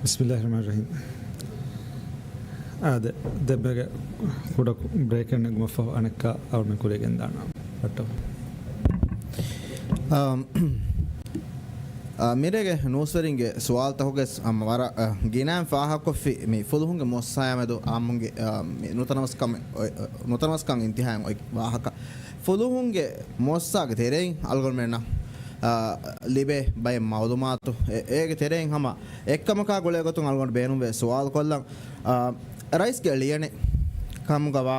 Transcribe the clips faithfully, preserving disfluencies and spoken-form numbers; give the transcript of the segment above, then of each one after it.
ބިސްމިއްލާހި ރަޙްމާނި ރަޙީމް. އާދެ، ދެންމެގެ ކުޑަ ބްރޭކެއް ނެގުމަށްފަހު އަނެއްކާ އަޅުމެން ކުރިޔަށް ގެންދާނަން. ރައްޓަ. އާ، މިރޭގެ ނޫސްވެރިންގެ ސުވާލުތަކުގެ ވަރަށް، އާ، ގިނައިން ފާހަގަކޮށްފި މި ފުލުހުންގެ މުއައްސަސާއާ މެދު އާއްމުންގެ، އާ، މި ނުތަނަވަސްކަމެއް އޮތް، ނުތަނަވަސްކަން އިންތިހާއިން އޮތް ވާހަކަ. ފުލުހުންގެ މުއައްސަސާގެ ތެރެއިން އަޅުގަނޑުމެންނަށް، އާ، ލިބޭ ބައެއް މައުލޫމާތު، އެ، އޭގެ ތެރެއިން ހަމަ އެއްކަމަކާ ގުޅޭގޮތުން އަޅުގަނޑު ބޭނުންވޭ ސުވާލުކޮށްލަން. އާ، ރައީސްގެ ލިޔަނެއް ކަމުގަވާ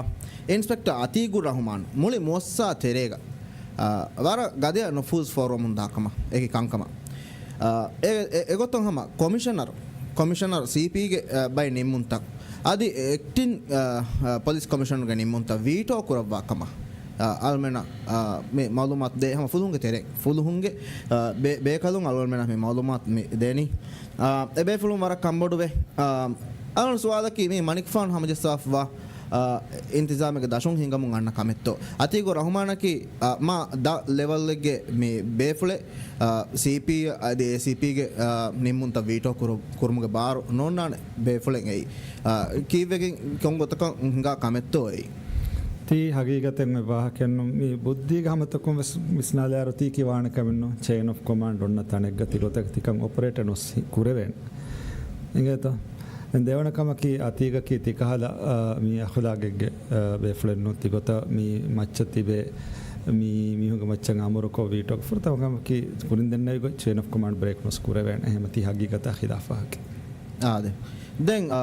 އިންސްޕެކްޓަރ އަތީގު ރަހުމާން މުޅި މުއައްސަސާ ތެރޭގަ، އާ، ވަރަށް ގަދަޔަށް ނުފޫޒް ފޯރުވަމުންދާ ކަމަށް އެކި ކަންކަމަށް. އާ، އެ، އެ، އެގޮތުން ހަމަ ކޮމިޝަނަރު، ކޮމިޝަނަރު ސީޕީގެ، އާ، ބައެއް ނިންމުންތައް އަދި އެކްޓިން، އާ، އާ، ޕޮލިސް ކޮމިޝަނަރުގެ ނިންމުންތައް ވީޓޯ ކުރައްވާ ކަމަށް، އާ، އަޅުމެނަށް، އާ، މި މައުލޫމާތު ދޭ ހަމަ ފުލުހުންގެ ތެރެއިން، ފުލުހުންގެ، އާ، ބޭ-، ބޭކަލުން އަޅުގަނޑުމެނަށް މި މައުލޫމާތު މި ދޭނީ. އާ، އެބޭފުޅުން ވަރަށް ކަންބޮޑުވޭ. އާ، އަޅުގަނޑު ސުވާލަކީ މީ މަނިކުފާނު ހަމަޖައްސާފަވާ، އާ، އިންތިޒާމެއްގެ ދަށުން ހިނގަމުން އަންނަ ކަމެއްތޯ؟ އަތީގު ރަހުމާނަކީ، އާ، މާ ދަށް ލެވަލްއެއްގެ މި ބޭފުޅެއް، އާ، ސީޕީ އަދި އޭސީޕީގެ، އާ، ނިންމުންތައް ވީޓޯ ކުރު-، ކުރުމުގެ ބާރު ނޯންނާނެ ބޭފުޅެއް އެއީ. އާ، ކީއްވެގެން ކޮން ގޮތަކަށް ހިނގާ ކަމެއްތޯ އެއީ؟ ތީ ހަގީގަތެއް އޮތް ވާހަކައެއްނު. މި ބުއްދީގެ ހަމަތަކުން ވެސް ވިސްނާލާއިރު ތީ ކި ވާނެ ކަމެއްނު. ޗެއިން އޮފް ކޮމާންޑް އޮންނަ ތަނެއްގަ ތިގޮތަކަށް ތިކަން އޮޕަރޭޓެއް ނުސް ކުރެވޭނެ. އިނގޭތޯ؟ ދެވަނަ ކަމަކީ އަތީގަކީ ތިކަހަލަ، އާ، މި އަޚުލާގެއްގެ، އާ، ބޭފުޅެއްނު. ތިގޮތަށް މި މައްޗަށް ތިބޭ މި މީހުންގެ މައްޗަށް އަމުރުކޮށް ވީޓޯ ފުރަތަމަ ކަމަކީ ކުރިން ދެންނެވި ގޮތް ޗެއިން އޮފް ކޮމާންޑް ބްރޭކް ނުސް ކުރެވޭނެ. އެހެމަ ތީ ހަގީގަތާ ޚިލާފަކީ. އާދެ. ދެން، އާ،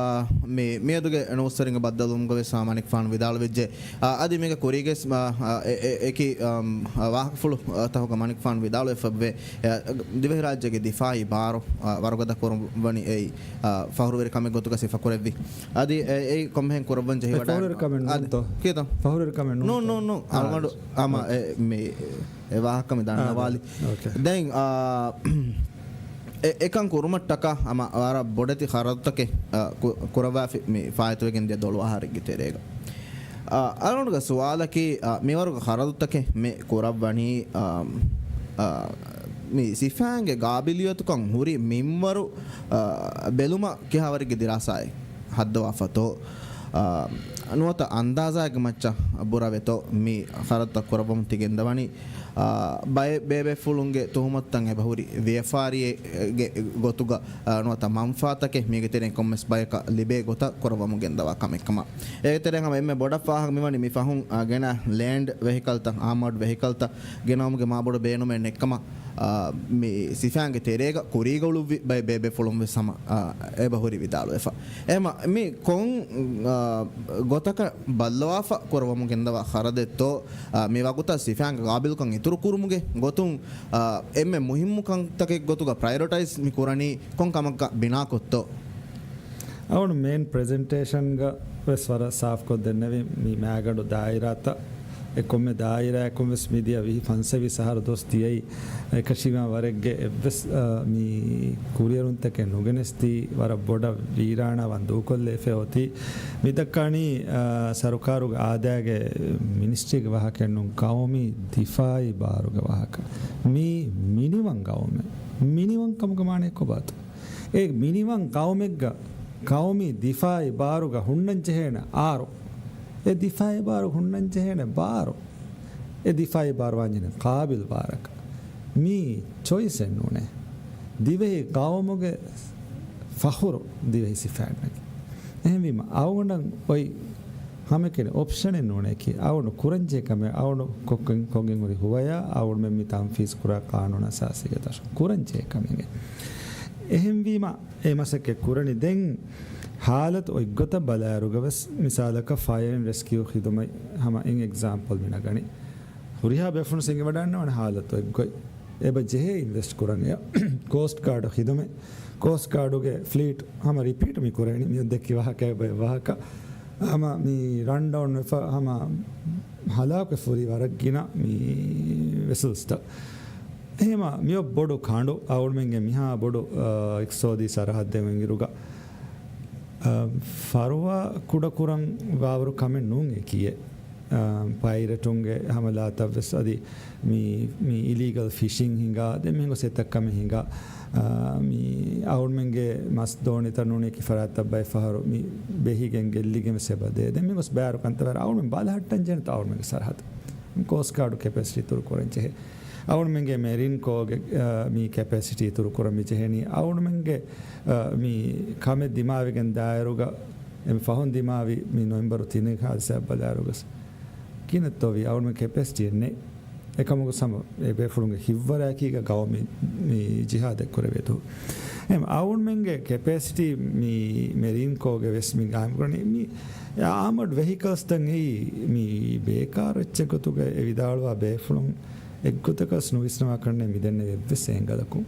މި، މިއަދުގެ ނޫސްވެރިންގެ ބައްދަލުވުމުގަ ވެސް މަނިކުފާނު ވިދާޅުވެއްޖެ. އާ، އަދި މީގެ ކުރީގެސް، އާ، އެ، އެ، އެކި، އާ، ވާހަކަފުޅު، އާ، ތަކުގަ މަނިކުފާނު ވިދާޅުވެފައެވެ. އާ، ދިވެހިރާއްޖޭގެ ދިފާއީ ބާރު، އާ، ވަރުގަދަ ކުރަން ވަނީ އެއީ، އާ، ފަހުރުވެރި ކަމެއް ގޮތުގަ ސިފަ ކުރެއްވި. އަދި އެ، އެއީ ކޮންމެހެން ކުރައްވަން ޖެހި އެ ވަޑައިގަންނަ. ފަހުރުވެރި ކަމެއް އާ، ނޫންތޯ؟ ކިޔަތަ؟ ފަހުރުވެރި ކަމެއް ނޫން، ނޫންތޯ؟ ނޫން، ނޫން. އާ، އަޅުގަނޑު އާ، ހަމަ އެ، މި، އެ ވާހަކަ މި ދަންނަވާލި. އާ، އޯކޭ. ދެން، އާ، އެ-، އެކަން ކުރުމަށްޓަކާ ހަމަ ވަރަށް ބޮޑެތި ޚަރަދުތަކެއް، އަ، ކު-، ކުރައްވާފި މި ފާއިތުވެގެން ދިޔަ ދޮޅު އަހަރެއްގެ ތެރޭގަ. އަ، އަޅުގަނޑުގެ ސުވާލަކީ، އަ، މިވަރުގެ ޚަރަދުތަކެއް މި ކުރައްވަނީ، އަ، އަ، މި ސިފައިންގެ ގާބިލިއްޔަތުކަން ހުރި މިންވަރު، އަ، ބެލުމަށް ކިހާވަރެއްގެ ދިރާސާއެއް ހައްދަވާފަތޯ، އަ، ނުވަތަ އަންދާޒާއެއްގެ މައްޗަށް ބުރަވެތޯ މި ޚަރަދުތައް ކުރައްވަމުން ތި ގެންދަވަނީ. އާ، ބައެއް ބޭބޭފުޅުންގެ ތުހުމަތުތައް އެބަހުރި ވިޔަފާރިއެއްގެ ގޮތުގަ، އާ، ނުވަތަ މަންފާތަކެއް މީގެ ތެރެއިން ކޮންމެސް ބަޔަކަށް ލިބޭ ގޮތަށް ކުރައްވަމުން ގެންދަވާ ކަމެއްކަމަށް. އޭގެ ތެރެއިން ހަމަ އެންމެ ބޮޑަށް ފާހަގަ މިވަނީ މި ފަހުން، އާ، ގެނަ ލޭންޑް ވެހިކަލްތައް، އާމާޑް ވެހިކަލްތައް ގެނައުމުގެ މާބޮޑު ބޭނުމެއް ނެއްކަމަށް، އާ، މި ސިފައިންގެ ތެރޭގަ ކުރީގަ އުޅުއްވި ބައެއް ބޭބޭފުޅުން ވެސް ހަމަ، އާ، އެބަހުރި ވިދާޅުވެފަ. އެހެމަ މި ކޮން، އާ، ގޮތަކަށް ބައްލަވާފަ ކުރައްވަމުން ގެންދަވާ ޚަރަދެއްތޯ، އާ، މި ވަގުތަށް ސިފައިންގެ ގާބިލްކަން އިތުރު ކުރުމުގެ ގޮތުން، އާ، އެންމެ މުހިއްމު ކަންތަކެއް ގޮތުގަ ޕްރަޔޮރިޓައިޒް މި ކުރަނީ ކޮން ކަމަކަށް ބިނާކޮށްތޯ؟ އަޅުގަނޑު މޭން ޕްރެޒެންޓޭޝަންގަ ވެސް ވަރަށް ސާފްކޮށް ދެންނެވި މި މާގަނޑު ދާއިރާތައް އެ ކޮންމެ ދާއިރާއަކުން ވެސް މިދިޔަ ވިހި ފަންސަވީސް އަހަރު ދުވަސް ދިޔައީ، އެކަށީގެން ވަރެއްގެ އެއްވެސް، އާ، މި ކުރިއެރުންތަކެއް ނުގެނެސްދީ ވަރަށް ބޮޑަށް ވީރާނާ ވަން ދޫކޮށްލެވިފަ އޮތީ. މި ދައްކާނީ، އާ، ސަރުކާރުގެ އާދައިގެ މިނިސްޓްރީގެ ވާހަކައެއް ނޫން، ޤައުމީ ދިފާއީ ބާރުގެ ވާހަކަ. މީ މިނިވަން ޤައުމެއް. މިނިވަން ކަމުގެ މާނައީ ކޮބާތޯ؟ އެ މިނިވަން ޤައުމެއްގަ ޤައުމީ ދިފާއީ ބާރުގަ ހުންނަން ޖެހޭނެ އާރު. އެ ދިފާއީ ބާރު ހުންނަން ޖެހޭނެ ބާރު. އެ ދިފާއީ ބާރު ވާންޖެހޭނެ ޤާބިލް ބާރަކަށް. މީ ޗޮއިސްއެއް ނޫނޭ. ދިވެހި ޤައުމުގެ ފަޚުރު ދިވެހި ސިފައިންނަކީ. އެހެންވީމަ އަޅުގަނޑަށް އޮތް ހަމައެކަނި އޮޕްޝަނެއް ނޫނޭކީ. އަޅުގަނޑު ކުރަންޖެހޭ ކަމެއް އަޅުގަނޑު ކޮށްގެން، ކޮށްގެން ހުރި ހުވަޔާ އަޅުގަނޑުމެން މި ތަންފީޒު ކުރާ ޤާނޫނު އަސާސީގެ ދަށުން ކުރަންޖެހޭ ކަމެއް. އެހެންވީމަ އެ މަސައްކަތް ކުރަނީ. ދެން ހާލަތު އޮތްގޮތަށް ބަލާއިރުގަ ވެސް، މިސާލަކަށް ފަޔަރ އެންޑް ރެސްކިއު ޚިދުމަތް ހަމަ އިން އެގްޒާމްޕަލް މި ނަގަނީ. ހުރިހާ ބޭފުޅުން ސިނގިވަޑައިގަންނަވާނެ ހާލަތު އޮތްގޮތް. އެބަ ޖެހޭ އިންވެސްޓް ކުރަން އެ ކޯސްޓް ގާޑް ޚިދުމަތް، ކޯސްޓް ގާޑުގެ ފްލީޓް ހަމަ ރިޕީޓް މި ކުރަނީ. މި ދެއްކި ވާހަކަ އެބަ ވާހަކަ. ހަމަ މި ރަންޑައުން ވެފަ ހަމަ ހަލާކުވެފަ ހުރި ވަރަށް ގިނަ މި ވެސަލްސްތައް. އެހެމަ މިއޮއް ބޮޑު ކަނޑު އަޅުގަނޑުމެންގެ މިހާ ބޮޑު، އާ، އިޤްތިޞާދީ ސަރަހައްދެއް އިރުގަ، އާ، ފަރުވާ ކުޑަކުރަން ވާވަރު ކަމެއް ނޫން އެ ކިޔޭ. ޕައިރެޓުންގެ ހަމަލާތައްވެސް އަދި މި، މި އިލީގަލް ފިޝިން ހިނގާ، ދެން މިހެން ގޮސް އެތައް ކަމެއް ހިނގާ، އާ، މި އަޅުމެންގެ މަސް ދޯނިތައް ނޫނީ އެކި ފަރާތްތައް ބައެއް ފަހަރު މި ބެހިގެން ގެއްލިގެން ވެސް އެބަ ދޭ. ދެން މި ގޮސް ބާރު ކަންތައް އަޅުމެން ބަލަހައްޓަން ޖެހޭނެތޯ އަޅުމެންގެ ސަރަހަދު. ކޯސްޓް ގާޑު ކެޕޭސިޓީ އިތުރު ކުރަން ޖެހޭ. އަޅުމެންގެ މެރިން ކޯގެ، އާ، މި ކެޕޭސިޓީ އިތުރު ކުރަން މި ޖެހެނީ. އަޅުމެންގެ، އާ، މި ކަމެއް ދިމާވެގެން ދާއިރުގަ އެމި ފަހުން ދިމާވި މި ނޮވެމްބަރު ތިނެއް ހާދިސާ ބަލާއިރުގަސް ކިނަތޮވި އަޅުމެން ކެޕޭސިޓީއެއް ނެތް. އެކަމުގަ ހަމަ އެ ބޭފުޅުންގެ ހިތްވަރާއެކީގަ ގައުމީ މި ޖިހާދެއް ކުރެވޭތޯ. އެމް އަޅުމެންގެ ކެޕޭސިޓީ މި މެރީން ކޯގެ ވެސް މި ގާއިމް ކުރަނީ މި އާމަޑް ވެހިކަލްސްތައް އެއީ މި ބޭކާރު އެއްޗެއް ގޮތުގަ އެ ވިދާޅުވާ ބޭފުޅުން އެއްގޮތަކަސް ނުވިސްނަވާ ކަންނޭ މިދެންނެވި އެއްވެސް އެނގަލަކުން.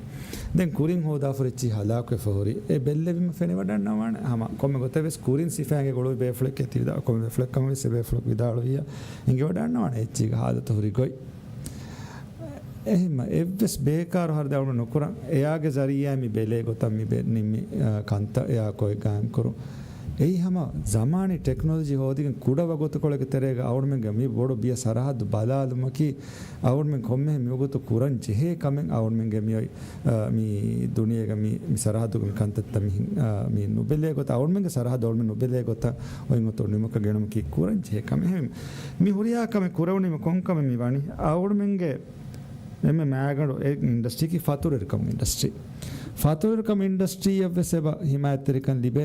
ދެން ކުރިން ހޯދާފަ ހުރި އެއްޗިހި ހަލާކުވެފަ ހުރި އެ ބެއްލެވީމަ ފެނިވަޑަންނަވާނެ. ހަމަ ކޮންމެ ގޮތެއް ވެސް ކުރިން ސިފައިންގެ ގުޅުވި ބޭފުޅެއް އެތި ވިދާ، ކޮންމެ ބޭފުޅެއް ކަމަށް ވެސް އެ ބޭފުޅަކު ވިދާޅުވިއްޔާ އެނގިވަޑަންނަވާނެ އެއްޗީގެ ހާލަތު ހުރި ގޮތް. އެހެންމަ އެއްވެސް ބޭކާރު ހަރަދައުނު ނުކުރަން. އެޔާގެ ޒަރީއާ މި ބެލޭ ގޮތަށް މި ބެ-، ނިންމި، އާ، ކަންތައް އެޔާ ކޮއެ ގާއިމް ކުރުން. އެއީ ހަމަ ޒަމާނީ ޓެކްނޮލޮޖީ ހޯދިގެން ކުޑަ ވަގުތުކޮޅެއްގެ ތެރޭގަ އަޅުމެންގެ މި ބޮޑު ބިޔަ ސަރަހައްދު ބަލާލުމަކީ އަޅުމެން ކޮންމެހެން މިވަގުތު ކުރަން ޖެހޭ ކަމެއް އަޅުމެންގެ މި އޮތް، އާ، މި ދުނިޔޭގަ މި، މި ސަރަހައްދުގެ މި ކަންތައްތައް މި، އާ، މި ނުބެލޭ ގޮތަށް، އަޅުމެންގެ ސަރަހައްދު އަޅުމެން ނުބެލޭ ގޮތަށް އޮތް ގޮތަށް ނިމުމަކަށް ގެނުމަކީ ކުރަން ޖެހޭ ކަމެއް. އެހެން މި ހުރިހާ ކަމެއް ކުރެވުނީމަ ކޮން ކަމެއް މި ވަނީ؟ އަޅުމެންގެ އެންމެ މައިގަނޑު އެއް އިންޑަސްޓްރީއަކީ ފަތުރުވެރިކަމު އިންޑަސްޓްރީ. ފަތުރުވެރިކަމު އިންޑަސްޓްރީއަށް ވެސް އެބަ ހިމާޔަތްތެރިކަން ލިބޭ.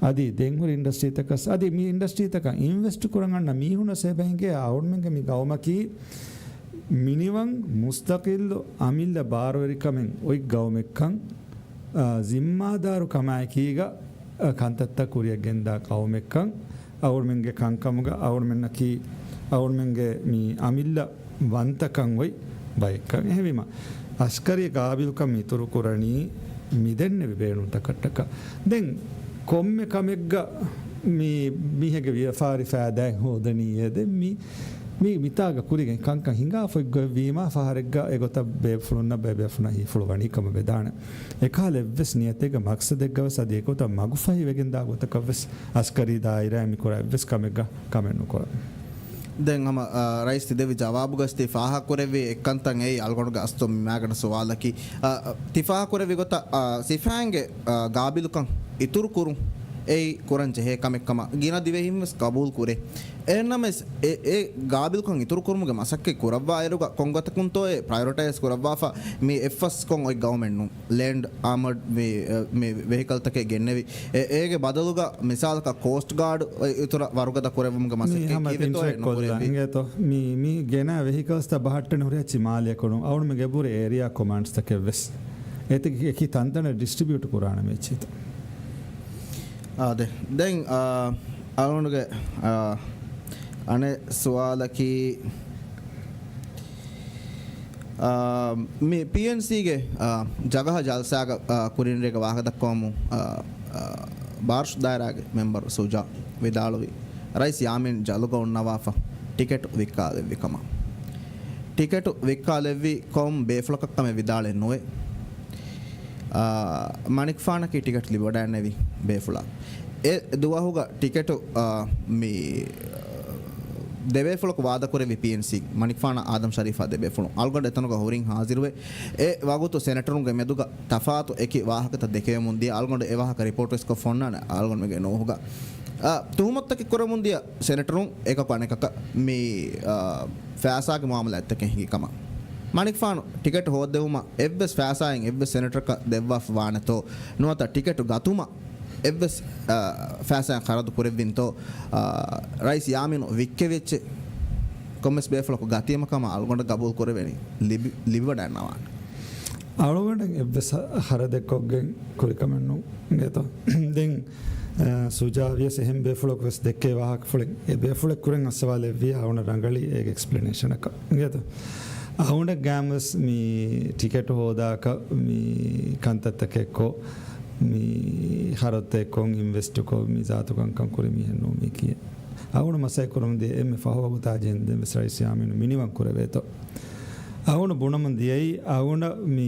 އަދި ދެން ހުރި އިންޑަސްޓްރީތަކަސް، އަދި މި އިންޑަސްޓްރީތަކަށް އިންވެސްޓް ކުރަން އަންނަ މީހުނަސް އެބަ ހިނގޭ އަޅުމެންގެ މި ގައުމަކީ މިނިވަން މުސްތަޤިއްލު އަމިއްލަ ބާރުވެރިކަމެއް އޮތް ގައުމެއްކަން، އާ، ޒިންމާދާރު ކަމާއެކީގަ، އާ، ކަންތައްތައް ކުރިއަށް ގެންދާ ގައުމެއްކަން، އަޅުމެންގެ ކަންކަމުގަ އަޅުމެންނަކީ އަޅުމެންގެ މި އަމިއްލަ ވަންތަކަން އޮތް ބައެއްކަން. އެހެންވީމަ، އަސްކަރީ ގާބިލްކަން އިތުރު ކުރަނީ މިދެންނެވި ބޭނުންތަކަށްޓަކާ. ދެން ކޮންމެ ކަމެއްގަ މި މީހެއްގެ ވިޔަފާރި ފައިދާއެއް ހޯދަނީއޭ. ދެން މި، މި މިތާގަ ކުރިގެން ކަންކަން ހިނގާފައި ގޮތްވީމަ، ފަހަރެއްގަ އެގޮތަށް ބޭފުޅުންނަށް ބޭބޭފުޅުންނަށް ހީފުޅު ވަނީ ކަމަށް ވެދާނެ. އެކަހަލަ އެއްވެސް ނިޔަތެއްގަ މަގްސަދެއްގަ ވެސް އަދި އެގޮތަށް މަގުފަހި ވެގެންދާ ގޮތަކަށް ވެސް އަސްކަރީ ދާއިރާއިން މި ކުރާ އެއްވެސް ކަމެއްގަ ކަމެއް ނުކުރަން. ދެން ހަމަ، އާ، ރައީސް ތި ދެއްވި ޖަވާބުގަސް ތި ފާހަގަކުރެއްވި އެއްކަންތައް އެއީ އަޅުގަނޑުގެ އަސްލު މި މާގަނޑު ސުވާލަކީ. އާ، ތި ފާހަގަކުރެއްވި ގޮތަށް، އާ، ސިފައިންގެ، އާ، ގާބިލުކަން އިތުރު ކުރުން އެއީ ކުރަން ޖެހޭ ކަމެއް ކަމަށް ގިނަ ދިވެހިން ވެސް ގަބޫލު ކުރޭ. އެހެންނަމަވެސް އެ، އެ ގާބިލްކަން އިތުރުކުރުމުގެ މަސައްކަތް ކުރައްވާއިރުގަ ކޮންގޮތަކުންތޯއޭ ޕްރަޔޮރިޓައިޒް ކުރައްވާފަ މި އެއްފަސް ކޮން އޮތް ގައުމެއް ނޫން. ލޭންޑް އާމަޑް މި، މި ވެހިކަލްތަކެއް ގެންނެވި. އެ، އޭގެ ބަދަލުގަ މިސާލަކަށް ކޯސްޓް ގާޑް އިތުރަށް ވަރުގަދަ ކުރެއްވުމުގެ މަސައްކަތް ހަމަ ކީއްވެތޯ އިންސްޕެކްޓް ނުކުރެވި. ކޮށްލާ އިނގޭތޯ. މި، މި ގެނާ ވެހިކަލްސްތައް ބަހައްޓަން ހުރި އެއްޗި މާލެއަކުނު އަޅުމެން އެބަހުރި އޭރިއާ ކޮމާންޑްސްތަކެއް ވެސް އެތި އެކި ތަންތަނަށް ޑިސްޓްރިބިއުޓް ކުރާނަމޭ އެއްޗެއްތަ؟ އާ، ދެ-، ދެން، އާ، އަޅުގަނޑުގެ، އާ، އަނެއް ސުވާލަކީ، އާ، މި ޕީއެންސީގެ، އާ، ޖަގަހަ ޖަލްސާގަ، އާ، ކުރިންރޭގަ ވާހަކަދައްކަވަމުން، އާ، އާ، ބާރަށު ދާއިރާގެ މެމްބަރު ސުޖާ ވިދާޅުވި، ރައީސް ޔާމީން ޖަލުގަ އޮންނަވާފަ ޓިކެޓު ވިއްކާލެއްވި ކަމަށް. ޓިކެޓު ވިއްކާލެއްވީ ކޮން ބޭފުޅަކަށް ކަމެއް ވިދާޅެއް ނުވޭ. އާ، މަނިކުފާނަކީ ޓިކެޓް ލިބިވަޑައިގެންނެވި ބޭފުޅާ. އެ ދުވަހުގަ ޓިކެޓު، އާ، މި ދެބޭފުޅަކު ވާދަކުރެއްވި ޕީއެންސީ، މަނިކުފާނާ އާދަމް ޝަރީފާ ދެބޭފުޅުން. އަޅުގަނޑު އެތަނުގަ ހުރިން ހާޒިރުވެ، އެ ވަގުތު ސެނެޓަރުންގެ މެދުގަ ތަފާތު އެކި ވާހަކަތައް ދެކެވެމުން ދިޔަ. އަޅުގަނޑު އެ ވާހަކަ ރިޕޯޓް ވެސް ކޮށް ފޮންނާނެ އަޅުގަނޑުމެންގެ ނޫހުގަ. އާ، ތުހުމަތުތަކެއް ކުރަމުން ދިޔަ ސެނެޓަރުން އެކަކު އަނެކަކަށް މި، އާ، ފައިސާގެ މުއާމަލާތްތަކެއް ހިނގި ކަމަށް. މަނިކުފާނު ޓިކެޓު ހޯއްދެވުމަށް އެއްވެސް ފައިސާއެއް އެއްވެސް ސެނެޓަރަކަށް ދެއްވާފަ ވާނެތޯ، ނުވަތަ ޓިކެޓު ގަތުމަށް އެއްވެސް، އާ، ފައިސާއެއް ޚަރަދު ކުރެއްވިންތޯ، އާ، ރައީސް ޔާމީނު ވިއްކެވި އެއްޗެއް ކޮންމެސް ބޭފުޅަކު ގަތީމަ ކަމަށް އަޅުގަނޑަށް ގަބޫލު ކުރެވެނީ ލިބި-، ލިބިވަޑައިގަންނަވާނެ. އަޅުގަނޑަށް އެއްވެސް ހަ-، ހަރަދެއްކޮށްގެން ކުރި ކަމެއް ނޫން އިނގޭތޯ. ދެން، އަ، ސުޖާ ވިޔަސް އެހެން ބޭފުޅަކު ވެސް ދެއްކޭ ވާހަކަފުޅެއް އެ ބޭފުޅެއް ކުރެން އައްސަވާލެއްވިޔާ އަޅުގަނޑަށް ރަނގަޅީ އޭގެ އެކްސްޕްލެނޭޝަނަކަށް އިނގޭތޯ. އަޅުގަނޑަށް ގާމް ވެސް މި ޓިކެޓު ހޯދާކަށް މި ކަންތައްތަކެއްކޮށް މި ހަރަދުތައްކޮށް އިންވެސްޓުކޮށް މި ޒާތު ކަންކަން ކުރި މީހެއް ނޫން މީކީ. އަޅުގަނޑު މަސައްކަތް ކުރަމުން ދިޔަ އެންމެ ފަހު ވަގުތާ ޖެހެން ދެން ވެސް ރައީސް ޔާމީނު މިނިވަން ކުރެވޭތޯ. އަޅުގަނޑު ބުނަމުން ދިޔައީ، އަޅުގަނޑަށް މި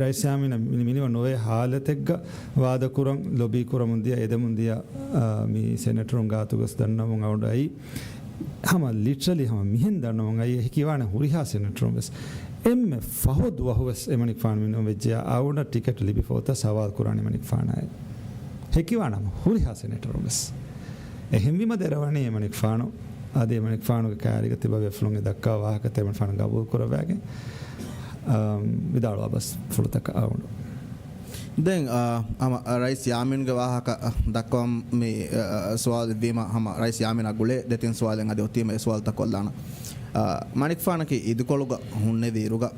ރައީސް ޔާމީނަށް މި-، މިނިވަން ނުވޭ ހާލަތެއްގަ ވާދަކުރަން، ލޮބީ ކުރަމުން ދިޔަ، އެދެމުން ދިޔަ، އާ، މި ސެނެޓަރުން ގާތުގަސް ދަންނަމުން އަޅުގަނޑަށް އައީ، ހަމަ ލިޓްރަލީ ހަމަ މިހެން ދަންނަވަން އައީ އެ ހެކިވާނެ ހުރިހާ ސެނެޓަރުން ވެސް. އެންމެ ފަހު ދުވަހު ވެސް އެމަނިކުފާނު މިނޫން ވެއްޖެޔާ އަޅުގަނޑަށް ޓިކެޓް ލިބިފަ އޮތަ ސަވާލު ކުރާނެ އެމަނިކުފާނާއި. ހެކިވާނަމަ ހުރިހާ ސެނެޓަރުން ވެސް. އެހެންވީމަ ދެރަވަނީ އެމަނިކުފާނު އަދި އެމަނިކުފާނުގެ ކައިރީގަ ތިބާ ބޭފުޅުން އެ ދައްކާ ވާހަކަތައް އެމަނިކުފާނު ގަބޫލު ކުރައްވާގެން، އާ، ވިދާޅުވާ ބަސްފުޅުތަކަށް އަޅުގަނޑު. ދެން، އާ، ހަމަ ރައީސް ޔާމީންގެ ވާހަކަ ދައްކަވަން މި، އާ، ސުވާލު އިއްވީމަ ހަމަ ރައީސް ޔާމީނާ ގުޅޭ ދެތިން ސުވާލެއް އަދި އޮތީމަ އެ ސުވާލުތައް ކޮށްލާނަން. އާ، މަނިކުފާނަކީ އިދިކޮޅުގަ ހުންނެވި އިރުގަ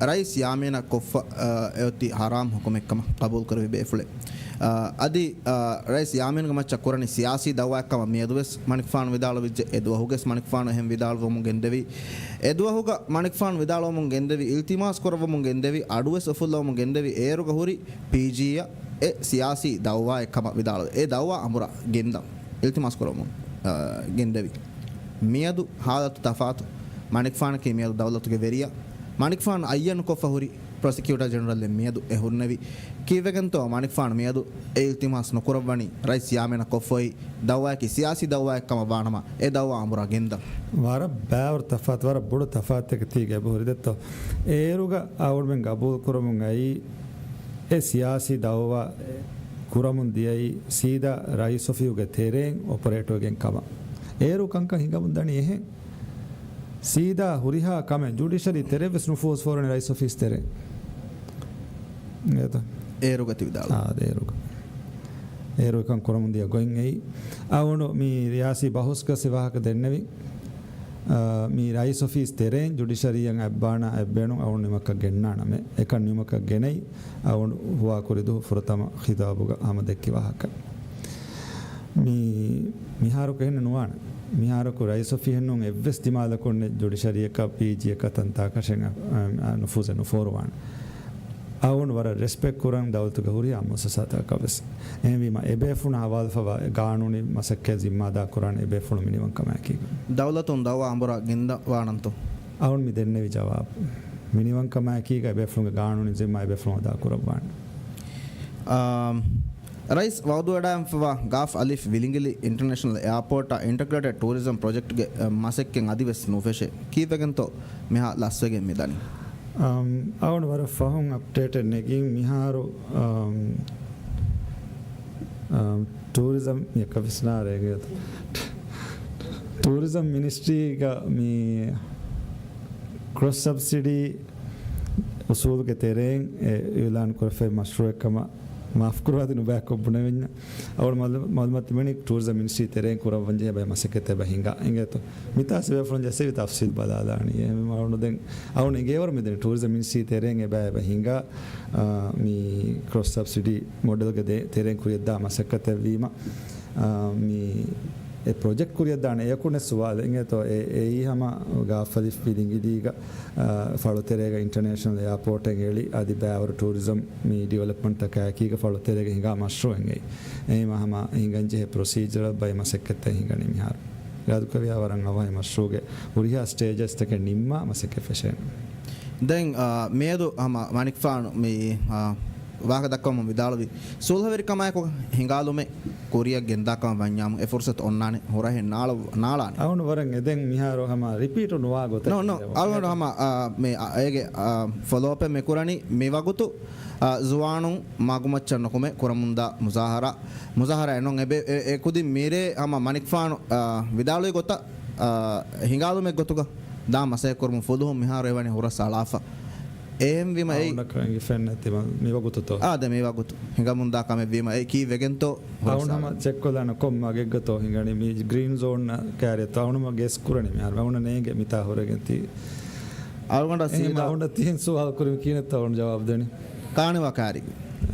ރައީސް ޔާމީނަށް ކޮށްފަ، އާ، އެއޮތީ ހަރާމް ހުކުމެއްކަމަށް ޤަބޫލުކުރެއްވި ބޭފުޅެއް. އާ، އަދި، އާ، ރައީސް ޔާމީންގެ މައްޗަށް ކުރަނީ ސިޔާސީ ދައުވާއެއްކަމަށް މިއަދުވެސް މަނިކުފާނު ވިދާޅުވިއްޖެ. އެ ދުވަހުގެސް މަނިކުފާނު އެހެން ވިދާޅުވަމުން ގެންދެވީ. އެ ދުވަހުގަ މަނިކުފާނު ވިދާޅުވަމުން ގެންދެވި، އިލްތިމާސް ކުރައްވަމުން ގެންދެވި، އަޑުވެސް އުފުއްލަވަމުން ގެންދެވި، އޭރުގަ ހުރި ޕީޖީއަށް އެ ސިޔާސީ ދައުވާއެއްކަމަށް ވިދާޅުވި. އެ ދައުވާ އަނބުރާ ގެންދަން އިލްތިމާސް ކުރަމުން، އާ، ގެންދެވި. މިއަދު ހާލަތު ތަފާތު. މަނިކުފާނަކީ މިއަދު ދައުލަތުގެ ވެރިޔާ. މަނިކުފާނު އައްޔަން ކޮށްފަ ހުރި ޕްރޮސިކިއުޓަރ ޖެނެރަލްއެއް މިއަދު އެ ހުންނެވި. ކީއްވެގެންތޯ މަނިކުފާނު މިއަދު އެ އިލްތިމާސް ނުކުރައްވަނީ ރައީސް ޔާމީނަށް ކޮށްފައި ދައުވާއަކީ ސިޔާސީ ދައުވާއެއްކަމަށް ވާނަމަ، އެ ދައުވާ އަނބުރާ ގެންދަން. ވަރަށް ބައިވަރު ތަފާތު، ވަރަށް ބޮޑު ތަފާތުތަކެއް ތީގަ އެބަހުރި ދެއްތޯ. އޭރުގަ އަޅުގަނޑުމެން ގަބޫލު ކުރަމުން އައީ، އެ ސިޔާސީ ދައުވާ ކުރަމުން ދިޔައީ ސީދާ ރައީސް އޮފީހުގެ ތެރެއިން އޮޕަރޭޓްވެގެން ކަމަށް. އޭރު ކަންކަން ހިނގަމުން ދަނީ އެހެން. ސީދާ ހުރިހާ ކަމެއް ޖުޑިޝަރީ ތެރެއަށްވެސް ނުފޫޒް ފޯރުވަނީ ރައީސް އޮފީސް ތެރެއިން. އޭތަ؟ އޭރުގަ ތި ވިދާޅު. އާ، އޭރުގަ. އޭރު އެކަން ކުރަމުން ދިޔަ ގޮތް އެއީ. އަޅުގަނޑު މި ރިޔާސީ ބަހުސްގަ ސި ވާހަކަ ދެންނެވި. އާ، މި ރައީސް އޮފީސް ތެރެއިން ޖުޑިޝަރީއަށް އަތްބާނާ އެއްބޭނުން އަޅުގަނޑު ނިމަކަށް ގެންނާނަމޭ. އެކަން ނިމަކަށް ގެނައި އަޅުގަނޑު ހުވާކުރި ދުވަހު ފުރަތަމަ ޚިޠާބުގަ ހަމަ ދެއްކި ވާހަކަ. މި، މިހާރަކު އެހެން ނުވާނެ. މިހާރަކު ރައީސް އޮފީހެއްނޫން އެއްވެސް ދިމާލަކުން ޖުޑިޝަރީއަކަށް، ޕީޖީއަކަށް، ތަންތާކަށެއް އަ، އަ، ނުފޫޒެއް ނުފޯރުވާނެ. އަޅުގަނޑު ވަރަށް ރެސްޕެކްޓް ކުރަން ދައުލަތުގެ ހުރިހާ މުއައްސަސާތަކަށް ވެސް. އެހެންވީމަ އެބޭފުޅުން ހަވާލުފަވާ ގާނޫނީ މަސައްކަތް ޒިންމާދާ ކުރާނެ އެބޭފުޅުން މިނިވަންކަމާއެކީގަ. ދައުލަތުން ދައުވާ އަނބުރާ ގެންދަވާނަންތޯ؟ އަޅުގަނޑު މި ދެންނެވި ޖަވާބު. މިނިވަންކަމާއެކީގަ އެބޭފުޅުންގެ ގާނޫނީ ޒިންމާ އެބޭފުޅުން އަދާ ކުރައްވާނެ. އާ، ރައީސް ވައުދުވެޑައިންފަވާ ގާފް އަލިފް ވިލިނގިލި އިންޓަރނޭޝަނަލް އެއާޕޯޓާ އިންޓަގްރޭޓެޑް ޓޫރިޒަމް ޕްރޮޖެކްޓްގެ، އަ، މަސައްކަތް އަދިވެސް ނުފެށޭ. ކީއްވެގެންތޯ މިހާ ލަސްވެގެން މިދަނީ؟ އަމް، އަޅުގަނޑު ވަރަށް ފަހުން އަޕްޑޭޓެއް ނެގިން މިހާރު، އަމް، އަމް، ޓޫރިޒަމް އެކަވިސްނާރޭގެ ޓޫރިޒަމް މިނިސްޓްރީގަ މި ކްރޮސް ސަބްސިޑީ އުސޫލުގެ ތެރެއިން އެ އިއުލާން ކުރެފައި މަޝްރޫއެއްކަމަށް މާފުކުރުވާތި ނުބައިކޮށް ބުނެވިންޏާ. އަޅުގަނޑު މަލު-، މަލުމާތު ތިބެނީ ޓޫރިޒަމް މިނިސްޓްރީ ތެރެއިން ކުރައްވަންޖެހޭ ބައެއް މަސައްކަތެއް އެބަ ހިނގާ. އިނގޭތޯ؟ މިތާ ސިބޭފުޅުން ޖެއްސެވި ތަފްސީލް ބަލާލާނީ. އެހެންވީމަ އަޅުގަނޑު ދެން، އަޅުގަނޑު އެނގޭވަރު މިދެނީ ޓޫރިޒަމް މިނިސްޓްރީ ތެރެއިން އެބަ، އެބަ ހިނގާ، އާ، މި ކްރޮސް ސަބްސިޑީ މޮޑެލްގެ ދެ-، ތެރެއިން ކުރިޔަށްދާ މަސައްކަތެއްވީމަ، އާ، މި އެ ޕްރޮޖެކްޓް ކުރިޔަށްދާނެ އެޔަކު ނެއް ސުވާލެއް އިނގޭތޯ؟ އެ-، އެއީ ހަމަ ގާފް އަލިފް ވިލިނގިލީގަ، އާ، ފަޅުތެރޭގަ އިންޓަރނޭޝަނަލް އެއާޕޯޓެއް އެޅި އަދި ބައިވަރު ޓޫރިޒަމް މި ޑިވެލޮޕްމަންޓްތަކާއެކީގަ ފަޅުތެރޭގަ ހިނގާ މަޝްރޫއެއް އެއީ. އެހެންވީމަ ހަމަ ހިނގަންޖެހޭ ޕްރޮސީޖަރ ބައެއް މަސައްކަތްތައް ހިނގަނީ މިހާރު. އިރާދަކުރެއްވިޔާ ވަރަށް އަވަހަށް މަޝްރޫއުގެ ހުރިހާ ސްޓޭޖަސްތަކެއް ނިންމާ މަސައްކަތް ފެށޭނެ. ދެން، އާ، މިއަދު ހަމަ މަނިކުފާނު މި، އާ، ވާހަކަ ދައްކަވަމުން ވިދާޅުވި ސުލްހަވެރިކަމާއެކު ހިނގާލުމެއް ކުރިއަށް ގެންދާކަމަށް ވަންޏާމު އެ ފުރުސަތު އޮންނާނެ ހުރަހެއް ނާޅަ-، ނާޅާނެ. އަޅުގަނޑު ވަރަށް އެދެން މިހާރު ހަމަ ރިޕީޓު ނުވާ ގޮތަށް ނޯ، ނޯ، އިނގޭ. އަޅުގަނޑު ހަމަ، އާ، މި، އާ، އޭގެ، އާ، ފޮލޯއަޕެއް މި ކުރަނީ މި ވަގުތު، އާ، ޒުވާނުން މަގުމައްޗަށް ނުކުމެ ކުރަމުންދާ މުޒާހަރާ، މުޒާހަރާއެއް ނޫން އެބެ-، އެ-، އެ ކުދިން މިރޭ ހަމަ މަނިކުފާނު، އާ، ވިދާޅުވި ގޮތަށް، އާ، ހިނގާލުމެއް ގޮތުގަ ދާ މަސައްކަތް ކުރުމުން ފުލުހުން މިހާރު އެވަނީ ހުރަސް އަޅާފަ. އެހެންވީމަ އެއީ އަޅުގަނޑަކަށް އެނގިފައެއް ނެތި މަ-، މި ވަގުތުތޯ؟ އާދެ، މި ވަގުތު ހިނގަމުންދާ ކަމެއްވީމަ އެ ކީއްވެގެންތޯ؟ ހުރަސް އަޅުގަނޑު ހަމަ އަޅާ. ޗެކްކޮށްލާނަ ކޮން މަގެއްގަތޯ ހިނގަނީ މި ގްރީން ޒޯން ކާރިއަތޯ؟ އަޅުގަނޑު ގެސް ކުރަނީ މިހާރު. އަޅުގަނޑަށް ނޭނގެ މިތާ ހުރެގެން ތީ. އަޅުގަނޑަށް އެހެން ސީދާ އަޅުގަނޑަށް ތިހެން ސުވާލު ކުރި މި ކިހިނެއްތޯ އަޅުގަނޑު ޖަވާބު ދެނީ؟ ކާނެވާ ކާރި.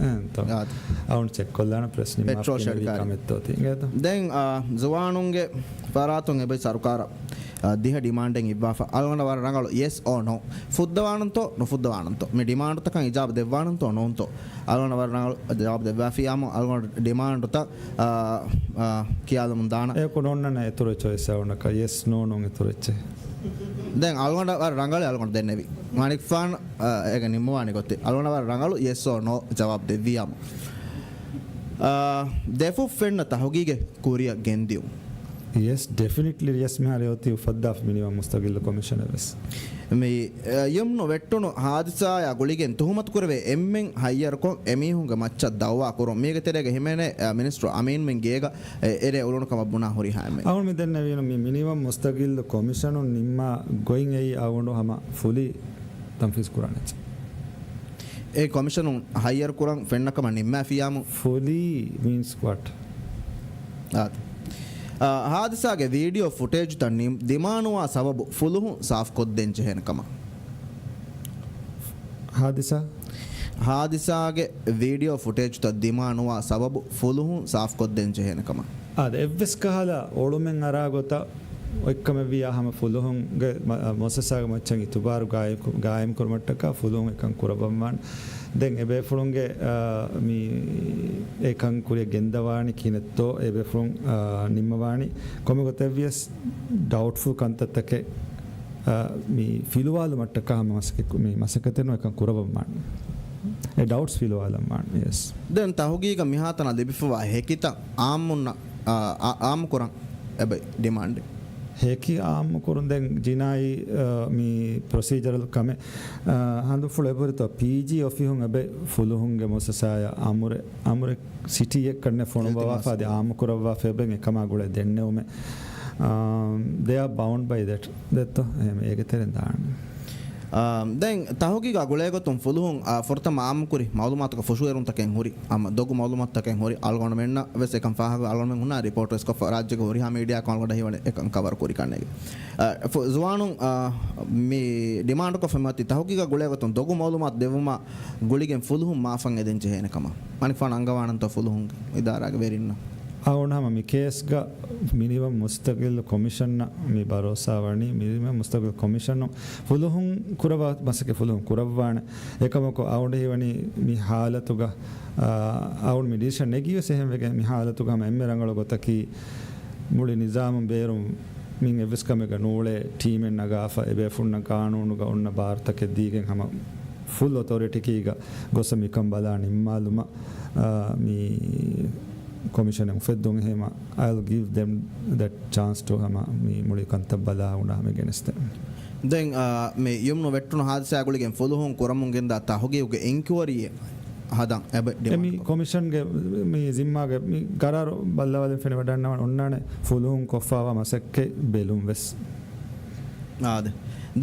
އެހެންތޯ. އާދެ. އަޅުގަނޑު ޗެކްކޮށްލާނަ ޕްރެސް ނިންމާފަ ޕެޓްރޯލް ކިޔެވީ ޝަޑިކާރި. ކަމެއްތޯ ތީ. އިނގޭތޯ. ދެން، އާ، ޒުވާނުންގެ ފަރާތުން އެބައި ސަރުކާރަށް، އާ، ދިހަ ޑިމާންޑެއް އިއްވާފަ. އަޅުގަނޑަށް ވަރަށް ރަނގަޅު ޔެސް އޯ ނޯ. ފުއްދަވާނަންތޯ، ނުފުއްދަވާނަންތޯ. މި ޑިމާންޑުތަކަށް އިޖާބަ ދެއްވާނަންތޯ، ނޯންތޯ. އަޅުގަނޑަށް ވަރަށް ރަނގަޅު ޖަވާބު ދެއްވާފިއްޔާމު، އަޅުގަނޑު ޑިމާންޑުތައް، އާ، އާ، ކިޔާލަމުން ދާނަ. އެކު ނޯންނަން އިތުރު އެއްޗެއް އޮންނަކަ ޔެސް ނޯ ނޫން އިތުރު އެއްޗެއް. ދެން އަޅުގަނޑަށް ވަރަށް ރަނގަޅު އަޅުގަނޑު ދެންނެވި. މަނިކުފާން، އާ، އޭގެ ނިންމުވާނެ ގޮތެއް. އަޅުގަނޑަށް ވަރަށް ރަނގަޅު ޔެސް އޯ ނޯ ޖަވާބު ދެއްވިއްޔާމު. އާ، ދެފުށް ފެންނަ ތަހުގީގެއް ކުރިއަށް ގެންދިޔުން. ޔެސް، ޑެފިނިޓްލީ ޔެސް. މިހާރު އޮތީ އުފައްދާފަ މިނިވަން މުސްތަގިއްލު ކޮމިޝަނެއް ވެސް. މި، އަ، ޔުމްނު ވެއްޓުނު ހާދިސާއާ ގުޅިގެން ތުހުމަތުކުރެވޭ އެންމެން ހައްޔަރުކޮށް، އެމީހުންގެ މައްޗަށް ދައުވާ ކުރުން. މީގެ ތެރޭގަ ހިމެނޭ، އަ، މިނިސްޓަރު އަމީންމެން ގޭގަ އެ-، އެރޭ އުޅުނު ކަމަށް ބުނާ ހުރިހާ އެންމެން. އަޅުން މި ދެންނެވީނު މި މިނިވަން މުސްތަގިއްލު ކޮމިޝަނުން ނިންމާ ގޮތް އެއީ އަޅުގަނޑު ހަމަ ފުލީ ތަންފީޒު ކުރާނެ އެއްޗެއް. އެ ކޮމިޝަނުން ހައްޔަރު ކުރަން ފެންނަ ކަމަށް ނިންމާފިއްޔާމު. ފުލީ މީންސް ވަޓް؟ އާދެ. އާ، ހާދިސާގެ ވީޑިއޯ ފުޓޭޖުތައް ނި-، ދިމާނުވާ ސަބަބު ފުލުހުން ސާފުކޮށްދޭން ޖެހޭނެ ކަމަށް. ހާދިސާ؟ ހާދިސާގެ ވީޑިއޯ ފުޓޭޖުތައް ދިމާނުވާ ސަބަބު ފުލުހުން ސާފުކޮށްދޭން ޖެހޭނެ ކަމަށް. އާދެ، އެއްވެސް ކަހަލަ އޮޅުމެއް އަރާ ގޮތަށް އޮތްކަމެއްވިއްޔާ ހަމަ ފުލުހުންގެ މަ-، މުއައްސަސާގެ މައްޗަށް އިތުބާރު ގާއިމް-، ގާއިމްކުރުމަށްޓަކާ ފުލުހުން އެކަން ކުރައްވަންވާނެ. ދެން އެބޭފުޅުންގެ، އާ، މި އެކަން ކުރިއަށް ގެންދަވާނީ ކިހިނެއްތޯ އެބޭފުޅުން، އާ، ނިންމަވާނީ. ކޮންމެ ގޮތެއްވިޔަސް ޑައުޓްފުލް ކަންތައްތަކެއް، އާ، މި ފިލުވާލުމަށްޓަކާ ހަމަ މަސައްކަތް-، މި މަސައްކަތެއް ނޫން އެކަން ކުރައްވަންވާނެ. އެ ޑައުޓްސް ފިލުވާލަންވާނެ. ޔެސް. ދެން ތަހުގީގަށް މިހާތަނަށް ލިބިފަވާ ހެކިތައް އާއްމުންނަށް، އާ، އާ، އާއްމުކުރަން އެބައި ޑިމާންޑެއް. ހެކި އާއްމުކުރުން ދެން ޖިނާއީ، އާ، މި ޕްރޮސީޖަރަލް ކަމެއް، އާ، ހަނދުފުޅު އެބަހުރިތޯ ޕީޖީ އޮފީހުން އެބައި ފުލުހުންގެ މުއައްސަސާޔަށް އަމުރެއް، އަމުރެއް ސިޓީއެއް ކަންނެ ފޮނުއްވަވާފަ އަދި އާއްމުކުރައްވާފަ އެބައި އެކަމާ ގުޅޭ ދެންނެވުމެއް. އާ، they are bound by that. ދެއްތޯ؟ އެހެން އޭގެ ތެރެއިން ދާނެ. އާ، ދެން ތަހުގީގާ ގުޅޭގޮތުން ފުލުހުން، އާ، ފުރަތަމަ އާއްމުކުރި މައުލޫމާތުގަ ފުށުއެރުންތަކެއް ހުރި، އާ، ދޮގު މައުލޫމާތުތަކެއް ހުރި، އަޅުގަނޑުމެންނަށް ވެސް އެކަން ފާހަގަ އަޅުގަނޑުމެން ހުންނަ ރިޕޯޓް ވެސް ކޮށްފަ ރާއްޖޭގެ ހުރިހާ މީޑިއާއަކުން އަޅުގަނޑަށް ހީވަނީ އެކަން ކަވަރު ކުރި ކަންނޭގެ. އާ، ފު-، ޒުވާނުން، އާ، މި ޑިމާންޑުކޮށްފަ މިއޮތީ ތަހުގީގާ ގުޅޭގޮތުން ދޮގު މައުލޫމާތު ދެއްވުމާ ގުޅިގެން ފުލުހުން މާފަށް އެދެން ޖެހޭނެ ކަމަށް. މަނިކުފާނު އަންގަވާނަންތޯ ފުލުހުންގެ އިދާރާގެ ވެރިންނަށް؟ އަޅުގަނޑު ހަމަ މި ކޭސްގަ މިނިވަން މުސްތަގިއްލު ކޮމިޝަނަށް މި ބަރޯސާ ވަނީ، މިނިވަން މުސްތަގިއްލު ކޮމިޝަނުން ފުލުހުން ކުރައްވާ މަސައްކަތް ފުލުހުން ކުރައްވާނެ. އެކަމަކު އަޅުގަނޑު ހީވަނީ މި ހާލަތުގަ، އާ، އަޅުގަނޑު މި ޑިސިޝަން ނެގީ ވެސް އެހެން ވެގެން މި ހާލަތުގަ ހަމަ އެންމެ ރަނގަޅު ގޮތަކީ މުޅި ނިޒާމުން ބޭރުން މިން އެއްވެސް ކަމެއްގަ ނޫޅޭ ޓީމެއް ނަގާފަ އެބޭފުޅުންނަށް ގާނޫނުގަ އޮންނަ ބާރުތަކެއް ދީގެން ހަމަ ފުލް އޮތޯރިޓީގަ ގޮސް މިކަން ބަލާ ނިންމާލުމަށް، އާ، މި ކޮމިޝަނެއް އުފެއްދުން. އެހެމަ I'll give them that chance to ހަމަ މި މުޅި ކަންތައް ބަލާ އުނޑާ ހަމަ ގެނެސްދެން. ދެން، އާ، މި ޔުމްނު ވެއްޓުނު ހާދިސާ ގުޅިގެން ފުލުހުން ކުރަމުން ގެންދާ ތަހުގީގުގެ އިންކުއަރީއެއް ހަދަން އެބަ އެމި ޑިމާންޑް ކޮށް- ކޮމިޝަންގެ މި ޒިންމާގެ މި ގަރާރު ބައްލަވާލެން ފެނިވަޑަންނަވާނެ އޮންނާނެ ފުލުހުން ކޮށްފާވާ މަސައްކަތް ބެލުން ވެސް. އާދެ.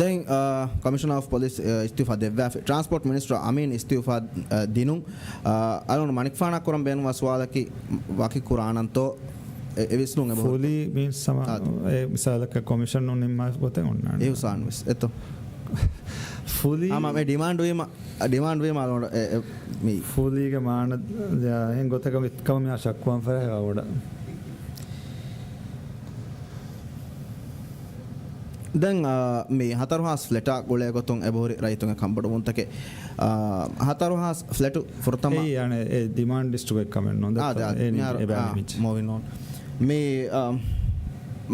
ދެން، އާ، ކޮމިޝަނަރ އޮފް ޕޮލިސް، އާ، އިސްތިއުފާ ދެއްވާފި. ޓްރާންސޕޯޓް މިނިސްޓަރ އަމީން އިސްތިއުފާ، އާ، ދިނުން، އާ، އަޅުގަނޑު މަނިކުފާނާ ކުރަން ބޭނުންވާ ސުވާލަކީ ވަކި ކުރާނަންތޯ؟ އެ، އެ ވިސްނުން އެބަ ހުރި. ފުލީ މީންސް ހަމަ އާދެ. އެ މިސާލަކަށް ކޮމިޝަނުން ނިންމާފި ގޮތެއް އޮންނާނެ. އިހުސާން ވެސް އެތޯ؟ ފުލީ. ހަމަ މި ޑިމާންޑް ވީމަ، ޑިމާންޑް ވީމަ އަޅުގަނޑު އެ، އެ، މި. ފުލީގެ މާނަ، އެހެން ގޮތަކަށް ވިއްކަމަށް މިހާ ޝައްކުވާން ފަރާތް އަވަޑަ. ދެން، އާ، މި ހަތަރު ހާސް ފްލެޓާ ގުޅޭ ގޮތުން އެބަހުރި ރައްޔިތުންގެ ކަންބޮޑުވުންތަކެއް، އާ، ހަތަރު ހާސް ފްލެޓު ފުރަތަމަ އެއީ، އަނެ، އެ ޑިމާންޑް ލިސްޓުގެ ކަމެއް ނޫން. އާ، ދެއްތޯ؟ ދެ، އާ، އެ ނި-، މިހާރު، އެބަ އާ، ނިމިއްޖެ. މޫވިން އޯން. މި، އާ،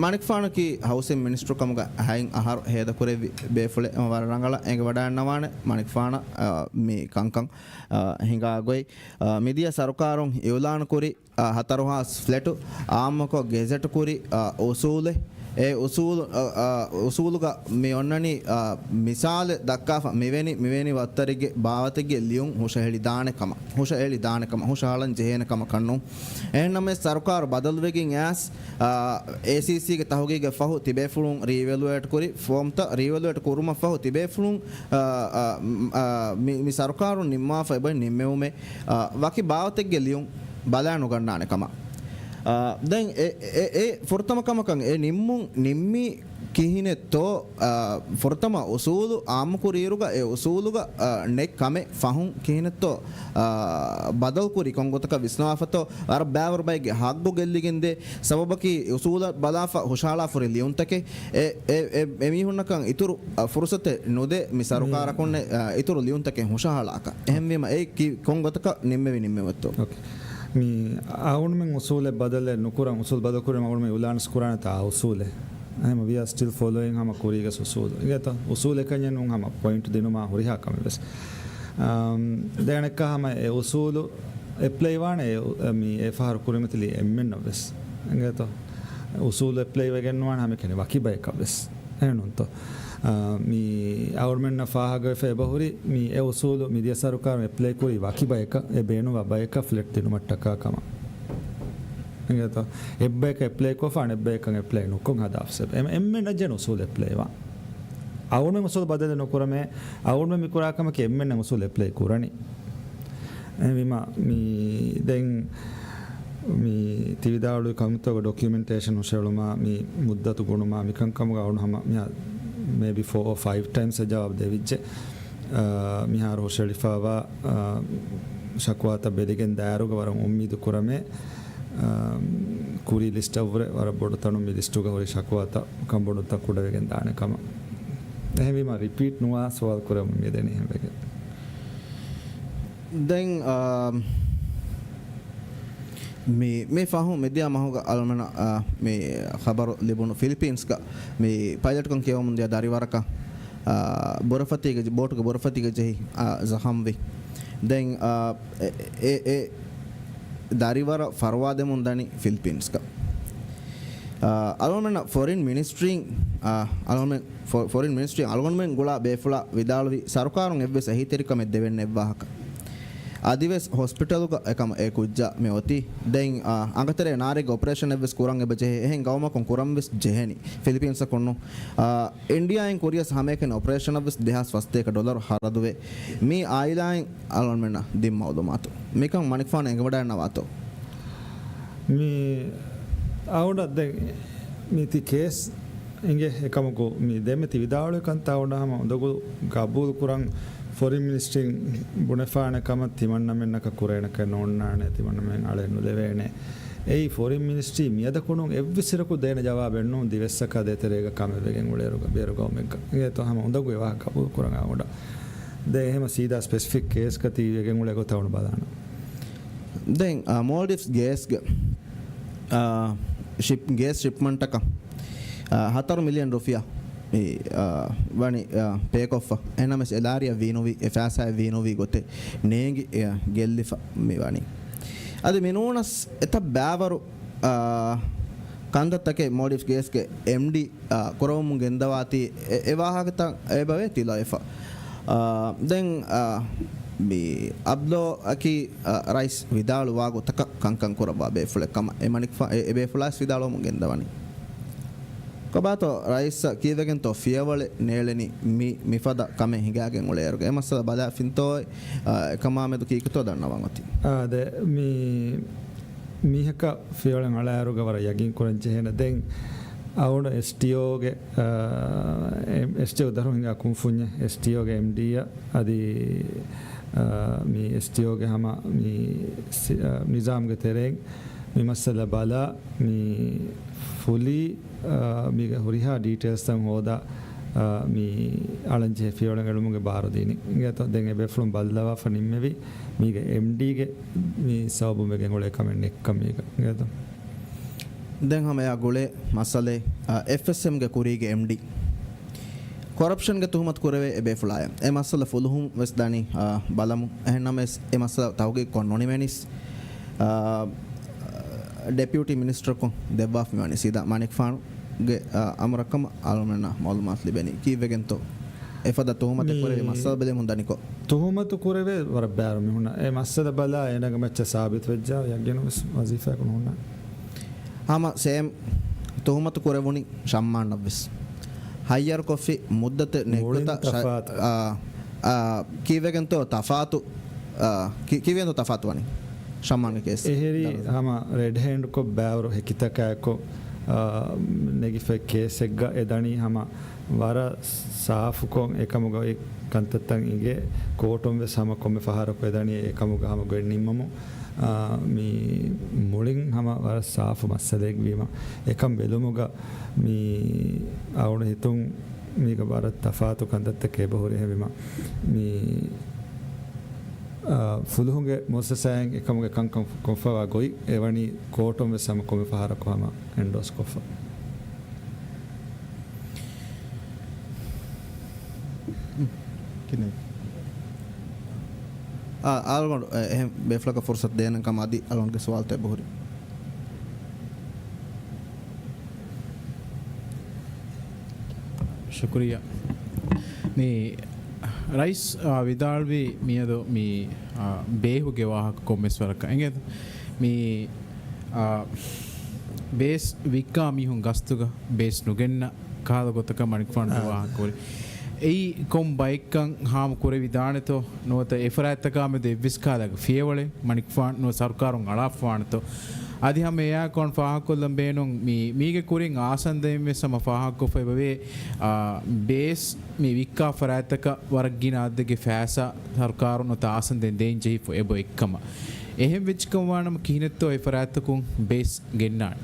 މަނިކުފާނަކީ ހައުސިން މިނިސްޓަރު ކަމުގަ ހަތް އަހަރު ހޭދަކުރެއްވި ބޭފުޅެއް. ވަރަށް ރަނގަޅަށް އެނގިވަޑައިންނަވާނެ މަނިކުފާނަށް، އާ، މި ކަންކަން، އާ، ހިނގާ ގޮތް. އާ، މިދިޔަ ސަރުކާރުން އިއުލާނުކުރި އާ، ހަތަރު ހާސް ފްލެޓު އާއްމުކޮށް ގެޒެޓް ކުރި، އާ، އުސޫލެއް. އެ އުސޫލު، އާ، އާ، އުސޫލުގަ މި އޮންނަނީ، އާ، މިސާލެއް ދައްކާފަ މިވެނި، މިވެނި ވައްތަރެއްގެ ބާވަތެއްގެ ލިޔުން ހުށަހެޅިދާނެ ކަމަށް، ހުށަހެޅިދާނެ ކަމަށް، ހުށަހަޅަން ޖެހޭނެ ކަމަކަށް ނޫން. އެހެންނަމަވެސް ސަރުކާރު ބަދަލުވެގެން އައިސް، އާ، އޭސީސީގެ ތަހުގީގެއް ފަހު ތިބޭފުޅުން ރީވެލުއޭޓް ކުރި ފޯމްތައް ރީވެލުއޭޓް ކުރުމަށް ފަހު ތިބޭފުޅުން، އާ، އާ، މި، މި ސަރުކާރުން ނިންމާފަ އެބަ ނިންމެވުމެއް، އާ، ވަކި ބާވަތެއްގެ ލިޔުން ބަލާނުގަންނާނެ ކަމަށް. އާ، ދެން އެ، އެ، އެ ފުރަތަމަ ކަމަކަށް އެ ނިންމުން ނިންމީ ކިހިނެއްތޯ، އާ، ފުރަތަމަ އުސޫލު އާއްމުކުރިއިރުގަ އެ އުސޫލުގަ، އާ، ނެތް ކަމެއް ފަހުން ކިހިނެއްތޯ، އާ، ބަދަލުކުރި ކޮންގޮތަކަށް ވިސްނާފަތޯ، ވަރަށް ބައިވަރު ބައެއްގެ ހައްގު ގެއްލިގެންދޭ ސަބަބަކީ އުސޫލަށް ބަލާފަ ހުށަހަޅާފަ ހުރި ލިޔުންތަކެއް އެ، އެ، އެ، އެމީހުންނަކަށް އިތުރު، އާ، ފުރުސަތެއް ނުދޭ މި ސަރުކާރަކުންނެއް، އާ، އިތުރު ލިޔުންތަކެއް ހުށަހަޅާކަށް. އެހެންވީމަ އެ ކި-، ކޮންގޮތަކަށް ނިންމެވި ނިންމެވެތޯ؟ އޯކޭ. މި އަޅުގަނޑުމެން އުސޫލެއް ބަދަލެއް ނުކުރަން، އުސޫލު ބަދަލުކުރީމަ އަޅުގަނޑުމެން އިއުލާންސް ކުރާނެތާ އުސޫލެއް؟ އެހެން، we are still following ހަމަ ކުރީގެ އުސޫލު. އިނގޭތޯ؟ އުސޫލެއް ކަންޏެއް ނޫން ހަމަ ޕޮއިންޓް ދިނުމާ ހުރިހާ ކަމެއް ވެސް. އަމް، ދެނެއްކާ ހަމަ އެ އުސޫލު އެޕްލައި ވާނެ އެ، މި އެ ފަހަރު ކުރިމަތިލީ އެންމެންނަށް ވެސް. އިނގޭތޯ؟ އުސޫލު އެޕްލައި ވެގެން ނުވާނެ ހަމަ ކެނެ ވަކި ބަޔަކަށް ވެސް. އެހެންނުންތޯ؟ އާ، މި އަޅުމެންނަށް ފާހަގަވެފަ އެބަހުރި މި އެ އުސޫލު މިދިޔަ ސަރުކާރުން އެޕްލައި ކުރީ ވަކި ބަޔަކަށް، އެ ބޭނުންވާ ބަޔަކަށް ފްލެޓް ދިނުމަށްޓަކާ ކަމަށް. އިނގޭތޯ؟ އެއްބަޔަކަށް އެޕްލައި ކޮށްފަ އަނެއްބަޔަކަށް އެޕްލައި ނުކޮށް ހަދާފަސޭ. އެ، އެންމެންނަށް ޖެހޭނެ އުސޫލު އެޕްލައިވާ. އަޅުމެން އުސޫލު ބަދަލެއް ނުކުރަމޭ، އަޅުމެން މި ކުރާ ކަމަކީ އެންމެންނަށް އުސޫލު އެޕްލައި ކުރަނީ. އެހެންވީމަ، މި ދެން މި ތި ވިދާޅުވި ކަމުތަކުގެ ޑޮކިއުމެންޓޭޝަން ހުށައެޅުމާ، މި މުއްދަތު ގުނުމާ، މިކަންކަމުގަ އަޅުން ހަމަ މިހާ މޭބީ ފޯ އޯ ފައިވް ޓައިމްސް އެ ޖަވާބު ދެވިއްޖެ. އާ، މިހާރު ހުށައެޅިފައިވާ، އާ، ޝަކުވާތައް ބެލިގެން ދާއިރުގަ ވަރަށް އުއްމީދު ކުރަމޭ، އާ، ކުރީ ލިސްޓަށްވުރެ ވަރަށް ބޮޑު ތަނުން މި ލިސްޓުގަ ހުރި ޝަކުވާތައް ކަންބޮޑުވުންތައް ކުޑަވެގެން ދާނެ ކަމަށް. އެހެންވީމަ ރިޕީޓް ނުވާ ސުވާލު ކުރަމުން މިދެނީ ހެންވެގެން. ދެން، އާ، މި، މި ފަހު މިދިޔަ މަހުގަ އަޅުމެން، އާ، މި ޚަބަރު ލިބުނު ފިލިޕީންސްގަ މި ޕައިލަޓްކަން ކިޔަވަމުން ދިޔަ ދަރިވަރަކަށް، އާ، ބުރަފަތީގަ، ބޯޓުގެ ބުރަފަތީގަ ޖެހި، އާ، ޒަޚަމްވި. ދެން، އާ، އެ، އެ، އެ ދަރިވަރަށް ފަރުވާދެމުން ދަނީ ފިލިޕީންސްގަ. އާ، އަޅުގަނޑުމެންނަށް ފޮރިން މިނިސްޓްރީން، އާ، އަޅުގަނޑުމެން ފޮ-، ފޮރިން މިނިސްޓްރީން އަޅުގަނޑުމެން ގުޅާ ބޭފުޅާ ވިދާޅުވި، ސަރުކާރުން އެއްވެސް އެހީތެރިކަމެއް ދެވެން ނެއްވާހަކަ. އަދިވެސް ހޮސްޕިޓަލުގަ އެކަމަށް އެ ކުއްޖާ މި އޮތީ. ދެން، އާ، އަނގަތެރޭ ނާރެއްގެ އޮޕަރޭޝަން އެއްވެސް ކުރަން އެބަ ޖެހޭ. އެހެން ގައުމަކުން ކުރަން ވެސް ޖެހެނީ. ފިލިޕީންސަކުން ނޫން. އާ، އިންޑިއާއިން ކުރިޔަސް ހަމައެކަނި އޮޕަރޭޝަނަށް ވެސް ދެހާސް ފަސްތޭކަ ޑޮލަރު ހަރަދުވޭ. މީ އާއިލާއިން އަޅުގަނޑުމެންނަށް ދިން މައުލޫމާތު. މިކަން މަނިކުފާނު އެނގިވަޑައިގަންނަވާތޯ؟ މި އަޅުގަނޑަށް ދެން މި ތި ކޭސް އިނގޭ އެކަމަކު މި ދެންމެ ތި ވިދާޅުވި ކަންތައް އަޅުގަނޑަށް ހަމަ އުނދަގޫ ގަބޫލު ކުރަން ފޮރިން މިނިސްޓްރީން ބުނެފާނެ ކަމަށް ތިމަންނަމެންނަކަށް ކުރޭނަކަށް ނޯންނާނެ، ތިމަންނަމެން އަޅެއް ނުލެވޭނެ. އެއީ ފޮރިން މިނިސްޓްރީ މިއަދަކުނު އެއްވެސް އިރަކު ދޭނެ ޖަވާބެއް ނޫން ދިވެއްސަކާ ދޭތެރޭގަ ކަމެއް ވެގެން އުޅޭއިރުގަ ބޭރު ގައުމެއްގަ. އިނގޭތޯ ހަމަ އުނދަގޫ އެ ވާހަކަ ގަބޫލު ކުރަން އަޅުގަނޑަށް. ދެން އެހެމަ ސީދާ ސްޕެސިފިކް ކޭސްގަ ތި ވެގެން އުޅޭ ގޮތަށް އަޅުގަނޑު ބަލާނަން. ދެން، އާ، މޯލްޑިވްސް ގޭސްގެ، އާ، ޝިޕް، ގޭސް ޝިޕްމަންޓަކަށް، އާ، ހަތަރު މިލިއަން ރުފިޔާ މި، އާ، ވަނީ، އާ، ޕޭކޮށްފަ. އެހެންނަމަވެސް އެ ލާރިއަށް ވީނުވީ، އެ ފައިސާއެއް ވީނުވީ ގޮތެއް ނޭނގި، އެ، ގެއްލިފަ މި ވަނީ. އަދި މި ނޫނަސް އެތައް ބައިވަރު، އާ، ކަންތައްތަކެއް މޯލްޑިވްސް ގޭސްގެ އެމްޑީ، އާ، ކުރަވަމުން ގެންދަވާތީ އެ، އެ ވާހަކަތައް އެބަވޭ ތިލައިފަ. އާ، ދެން، އާ، މި އަބްދޯއަކީ، އާ، ރައީސް ވިދާޅުވާ ގޮތަކަށް ކަންކަން ކުރައްވާ ބޭފުޅެއް ކަމަށް އެ މަނިކުފާ-، އެ، އެ ބޭފުޅާސް ވިދާޅުވަމުން ގެންދަވަނީ. ކޮބާތޯ ރައީސްއަށް ކީއްވެގެންތޯ ފިޔަވަޅެއް ނޭޅެނީ މި، މިފަދަ ކަމެއް ހިނގާގެން އުޅޭއިރުގަ؟ އެ މައްސަލަ ބަލާފިންތޯއޭ، އާ، އެކަމާމެދު ކީކިތޯ ދަންނަވަން އޮތީ؟ އާ، ދެ، މި މީހަކަށް ފިޔަވަޅެއް އަޅާއިރުގަ ވަރަށް ޔަގީން ކުރަން ޖެހޭނެ. ދެން އަޅުގަނޑު އެސްޓީއޯގެ، އާ، އެމް-، އެސްޓީއޯ ދަށުން ހިނގާ ކުންފުންޏެއް، އެސްޓީއޯގެ އެމްޑީއަށް އަދި، އާ، މި އެސްޓީއޯގެ ހަމަ މި ސި-، އާ، ނިޒާމްގެ ތެރެއިން މި މައްސަލަ ބަލާ، މި ފުލީ، އާ، މީގެ ހުރިހާ ޑީޓެއިލްސްތައް ހޯދާ، އާ، މި އަޅަން ޖެހޭ ފިޔަވަޅެއް އެޅުމުގެ ބާރު ދީނީ. އިނގޭތޯ؟ ދެން އެ ބޭފުޅުން ބައްލަވާފަ ނިންމެވި، މީގެ އެމްޑީގެ މި ސަބަބުން ވެގެން އުޅޭ ކަމެއް ނެތްކަން މީގަ. އިނގޭތޯ؟ ދެން ހަމަ އެއާ ގުޅޭ މައްސަލައެއް، އާ، އެފްއެސްއެމްގެ ކުރީގެ އެމްޑީ ކޮރަޕްޝަންގެ ތުހުމަތު ކުރެވޭ އެ ބޭފުޅާއެއް. އެ މައްސަލަ ފުލުހުން ވެސް ދަނީ، އާ، ބަލަމު. އެހެންނަމަވެސް އެ މައްސަލަ ތަހުގީގުކޮށް ނުނިމެނީސް، އާ، ޑެޕިއުޓީ މިނިސްޓަރަކުން ދެއްވާފަ މިވަނީ ސީދާ މަނިކުފާނުގެ، އާ، އަމުރަށް ކަމަށް އަޅުގަނޑަށް މައުލޫމާތު ލިބެނީ. ކީއްވެގެންތޯ އެފަދަ ތުހުމަތެއް މި ކުރެވި މައްސަލަ ބެލެމުން ދަނިކޮށް؟ ތުހުމަތު ކުރެވޭ ވަރަށް ބައިވަރު މީހުންނަށް އެ މައްސަލަ ބަލާ އޭނާގެ މައްޗަށް ސާބިތު ވެއްޖާ ޔަގީނު ވެސް ވަޒީފާއަކު ނޫންނާނެ. ހަމަ ސޭމް ތުހުމަތު ކުރެވުނީ ޝައްމާންއަށް ވެސް. ހައްޔަރުކޮށްފި މުއްދަތެއް މުޅިން ނެތްގޮތަށް ޝަ-، ތަފާތު. އާ، އާ، ކީއްވެގެންތޯ ތަފާތު، އާ، ކީ-، ކީއްވެގެންތޯ ތަފާތު ވަނީ ޝައްމާންގެ ކޭސް؟ އެހެރީ ދަނީ. ހަމަ ރެޑް ހޭންޑްކޮށް ބައިވަރު ހެކިތަކާއެކު، އާ، ނެގިފައި ކޭސްއެއްގަ އެ ދަނީ ހަމަ ވަރަށް ސާފުކޮށް އެކަމުގައި ކަންތައްތައް އިނގޭ. ކޯޓުން ވެސް ހަމަ ކޮންމެ ފަހަރަކު އެ ދަނީ އެކަމުގަ ހަމަ ގޮތް ނިންމަމު، އާ، މި މުޅިން ހަމަ ވަރަށް ސާފު މައްސަލައެއް ވީމަ، އެކަން ބެލުމުގަ މި އަޅުގަނޑު ހިތުން މީގަ ވަރަށް ތަފާތު ކަންތައްތަކެއް އެބަހުރި ހެވީމަ، މި، އާ، ފުލުހުންގެ މުއައްސަސާއިން އެކަމުގެ ކަންކަން ކޮށްފަވާ ގޮތް އެވަނީ ކޯޓުން ވެސް ހަމަ ކޮންމެ ފަހަރަކު ހަމަ އެންޑޯސް ކޮށްފަ. ކިނެ. އާ، އަޅުގަނޑު، އެ، އެހެން ބޭފުޅަކަށް ފުރުސަތު ދޭނަން ކަމަށް އަދި އަޅުގަނޑުގެ ސުވާލުތައް އެބަހުރި. ޝުކުރިއްޔާ. މި ރައީސް، އާ، ވިދާޅުވީ މިއަދު މި، އާ، ބޭހުގެ ވާހަކަ ކޮންމެސް ވަރަކަށް އެނގޭތަ؟ މި، އާ، ބޭސް ވިއްކާ މީހުން ގަސްތުގަ ބޭސް ނުގެންނަ ކަހަލަ ގޮތަކަށް މަނިކުފާނު އާ. ވާހަކަ ކުރި. އެއީ ކޮން ބައެއްކަން ހާމަ ކުރެވިދާނެތޯ ނުވަތަ އެ ފަރާތްތަކާ މެދު އެއްވެސް ކަހަލަ ފިޔަވަޅެއް މަނިކުފާނު ސަރުކާރުން އަޅާފާނެތޯ؟ އަދި ހަމަ އެއާ ކޮން ފާހަގަކޮށްލަން ބޭނުން މި، މީގެ ކުރިން އާސަންދެން ވެސް ހަމަ ފާހަގަކޮށްފައި ވެވޭ، އާ، ބޭސް މި ވިއްކާ ފަރާތްތަކަށް ވަރަށް ގިނަ އަދަދެއްގެ ފައިސާ ސަރުކާރުން ނުވަތަ އާސަންދެން ދޭން ޖެހިފަ އެބަ އެއްކަމަށް. އެހެން ވެއްޖެކަމަށް ވާނަމަ ކިހިނެއްތޯ އެ ފަރާތްތަކުން ބޭސް ގެންނާނެ؟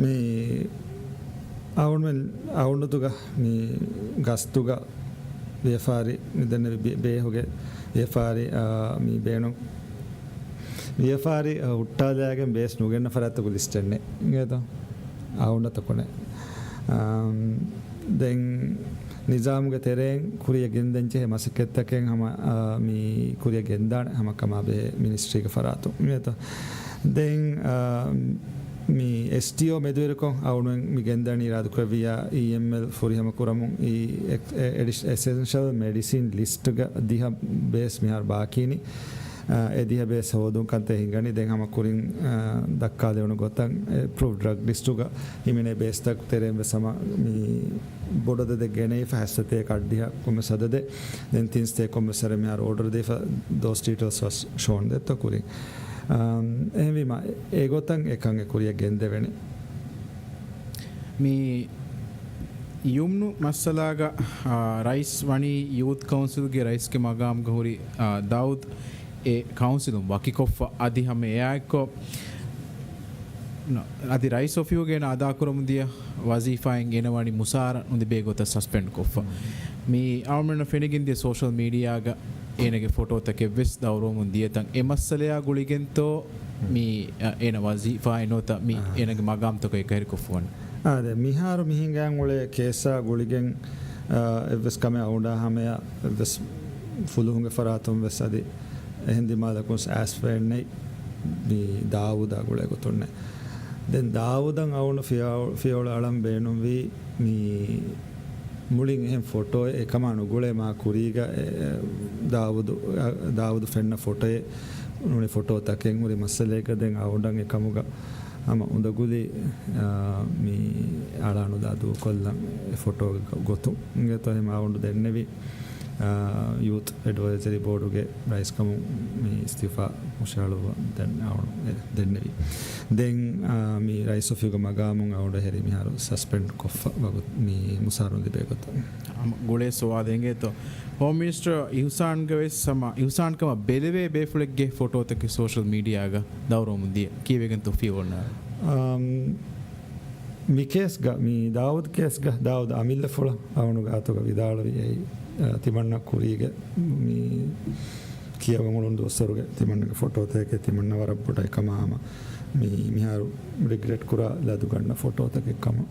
މި އަޅުމެން އަޅުނުދުގަ މި ގަސްތުގަ ވިޔަފާރި މި ދެންނެވި ބޭ-، ބޭހުގެ ވިޔަފާރި، އާ، މި ބޭނުން ވިޔަފާރި، އާ، ހުއްޓާލާގެން ބޭސް ނުގެންނަ ފަރާތްތަކު ލިސްޓެއް ނެތް އިނގޭތޯ؟ އަޅުނަތަކުނެ. އާ، ދެން ނިޒާމުގެ ތެރެއިން ކުރިއަށް ގެންދަން ޖެހޭ މަސައްކަތްތަކެއް ހަމަ، އާ، މި ކުރިއަށް ގެންދާނެ ހަމަކަމާ ބެހޭ މިނިސްޓްރީގެ ފަރާތުން އިނގޭތޯ؟ ދެން، އާ، މި އެސްޓީއޯ މެދުވެރިކޮށް އަޅުން މި ގެންދަނީ އިރާދަކުރެއްވިއްޔާ އީއެމްއެލް ފުރިހަމަކުރަމުން އެ-، އެ-، އެޑިޝް-، އެސެންޝަލް މެޑިސިން ލިސްޓްގަ ދިހަ ބޭސް މިހާރު ބާކީނީ. އާ، އެ ދިހަ ބޭސް ހޯދުން ކަންތައް ހިނގަނީ. ދެން ހަމަ ކުރިން، އާ، ދައްކާލެވުނު ގޮތަށް އެޕްރޫވްޑް ޑްރަގް ލިސްޓުގަ ހިމެނޭ ބޭސްތަކު ތެރެއިން ވެސް ހަމަ މި ބޮޑު އަދަދެއް ގެނައިފަ ހަތްސަތޭކަ އަށްޑިހަ ކޮންމެސް އަދަދެއް. ދެން ތިންސަތޭކަ ކޮންމެސް ސަރެ މިހާރު އޯޑަރު ދީފަ ދޯސް ޑީޓެއިލްސް ވެސް ޝޯން ދެއްތޯ ކުރިން. އާ، އެހެންވީމަ އެގޮތަށް އެކަން އެ ކުރިއަށް ގެންދެވެނީ. މި ޔުމްނު މައްސަލާގަ، އާ، ރައީސް ވަނީ ޔޫތު ކައުންސިލްގެ ރައީސްގެ މަގާމުގަ ހުރި، އާ، ދާއޫދު އެ ކައުންސިލުން ވަކިކޮށްފަ އަދި ހަމަ އެއާއެއްކޮށް، ނ-، އަދި ރައީސް އޮފީހުގެ އޭނަ އަދާކުރަމުންދިޔަ ވަޒީފާއިން އޭނަ ވަނީ މުސާރަ ނުލިބޭ ގޮތަށް ސަސްޕެންޑް ކޮށްފަ. މި އަޅުމެންނަށް ފެނިގެންދިޔަ ސޯޝަލް މީޑިއާގަ އޭނަގެ ފޮޓޯތަކެއްވެސް ދައުރުވަމުން ދިޔަތަން އެ މައްސަލަޔާ ގުޅިގެންތޯ މި، އަ، އޭނަ ވަޒީފާއެއް ނުވަތަ މި އާ. އޭނަގެ މަގާމްތަކަށް އެކަހެރިކޮށްފަވަނީ؟ އާދެ، މިހާރު މި ހިނގާން އުޅޭ ކޭސްއާ ގުޅިގެން، އަ، އެއްވެސް ކަމެއް އަޅުގަނޑާ ހަމަޔަށް އެއްވެސް ފުލުހުންގެ ފަރާތުން ވެސް އަދި އެހެން ދިމާލަކުން އައިސްފައެއްނެތް މި ދާއޫދާ ގުޅޭ ގޮތުންނެއް. ދެން ދާއޫދަށް އަޅުގަނޑު ފިޔަވަ-، ފިޔަވަޅު އަޅަން ބޭނުންވީ މި މުޅިން އެހެން ފޮޓޯއެއް އެކަމާ ނުގުޅޭ މާ ކުރީގަ، އެ، އެ، ދާއޫދު، އަ، ދާއޫދު ފެންނަ ފޮޓޯއެއް ނޫނީ ފޮޓޯތަކެއް ހުރި މައްސަލައެއްގަ ދެން އަޅުގަނޑަށް އެކަމުގަ ހަމަ އުނދަގުލި، އާ، މި އަޅާނުލާ ދޫކޮށްލަން އެ ފޮޓޯގެ ގޮ-، ގޮތުން. އިނގޭތޯ އެހެން އަޅުގަނޑު ދެންނެވި، އާ، ޔޫތު އެޑްވައިޒަރީ ބޯޑުގެ ރައީސްކަމުން މި އިސްތިއުފާ ހުށަހަޅުއްވަން ދެން އަޅުގަނޑު އެ ދެންނެވި. ދެން، އާ، މި ރައީސް އޮފީހުގެ މަގާމުން އަޅުގަނޑު އެހެރީ މިހާރު ސަސްޕެންޑް ކޮށްފަ ވަގުތު މި މުސާރަ ނުލިބޭ ގޮތަށް. ހަމަ ގުޅޭ ސުވާލެއް އިނގޭތޯ؟ ހޯމް މިނިސްޓަރ އިހުސާންގެ ވެސް ހަމަ އިހުސާން ކަމަށް ބެލެވޭ ބޭފުޅެއްގެ ފޮޓޯތަކެއް ސޯޝަލް މީޑިއާގަ ދައުރުވަމުން ދިޔަ. ކީއްވެގެންތޯ ފިޔަވަޅު ނާޅާ؟ އަމް، މި ކޭސްގަ، މި ދާއޫދު ކޭސްގަ ދާއޫދު އަމިއްލަ ފުޅަށް އަޅުގަނޑު ގާތުގަ ވިދާޅުވި އެއީ، އަ، ތިމަންނަ ކުރީގެ މި ކިޔަވަން އުޅުނު ދުވަސްވަރުގެ ތިމަންނަގެ ފޮޓޯތަކެއް ތިމަންނަ ވަރަށް ބޮޑަށް އެކަމާ ހަމަ މި މިހާރު ރިގްރެޓް ކުރާ ލަދުގަންނަ ފޮޓޯތަކެއް ކަމަށް.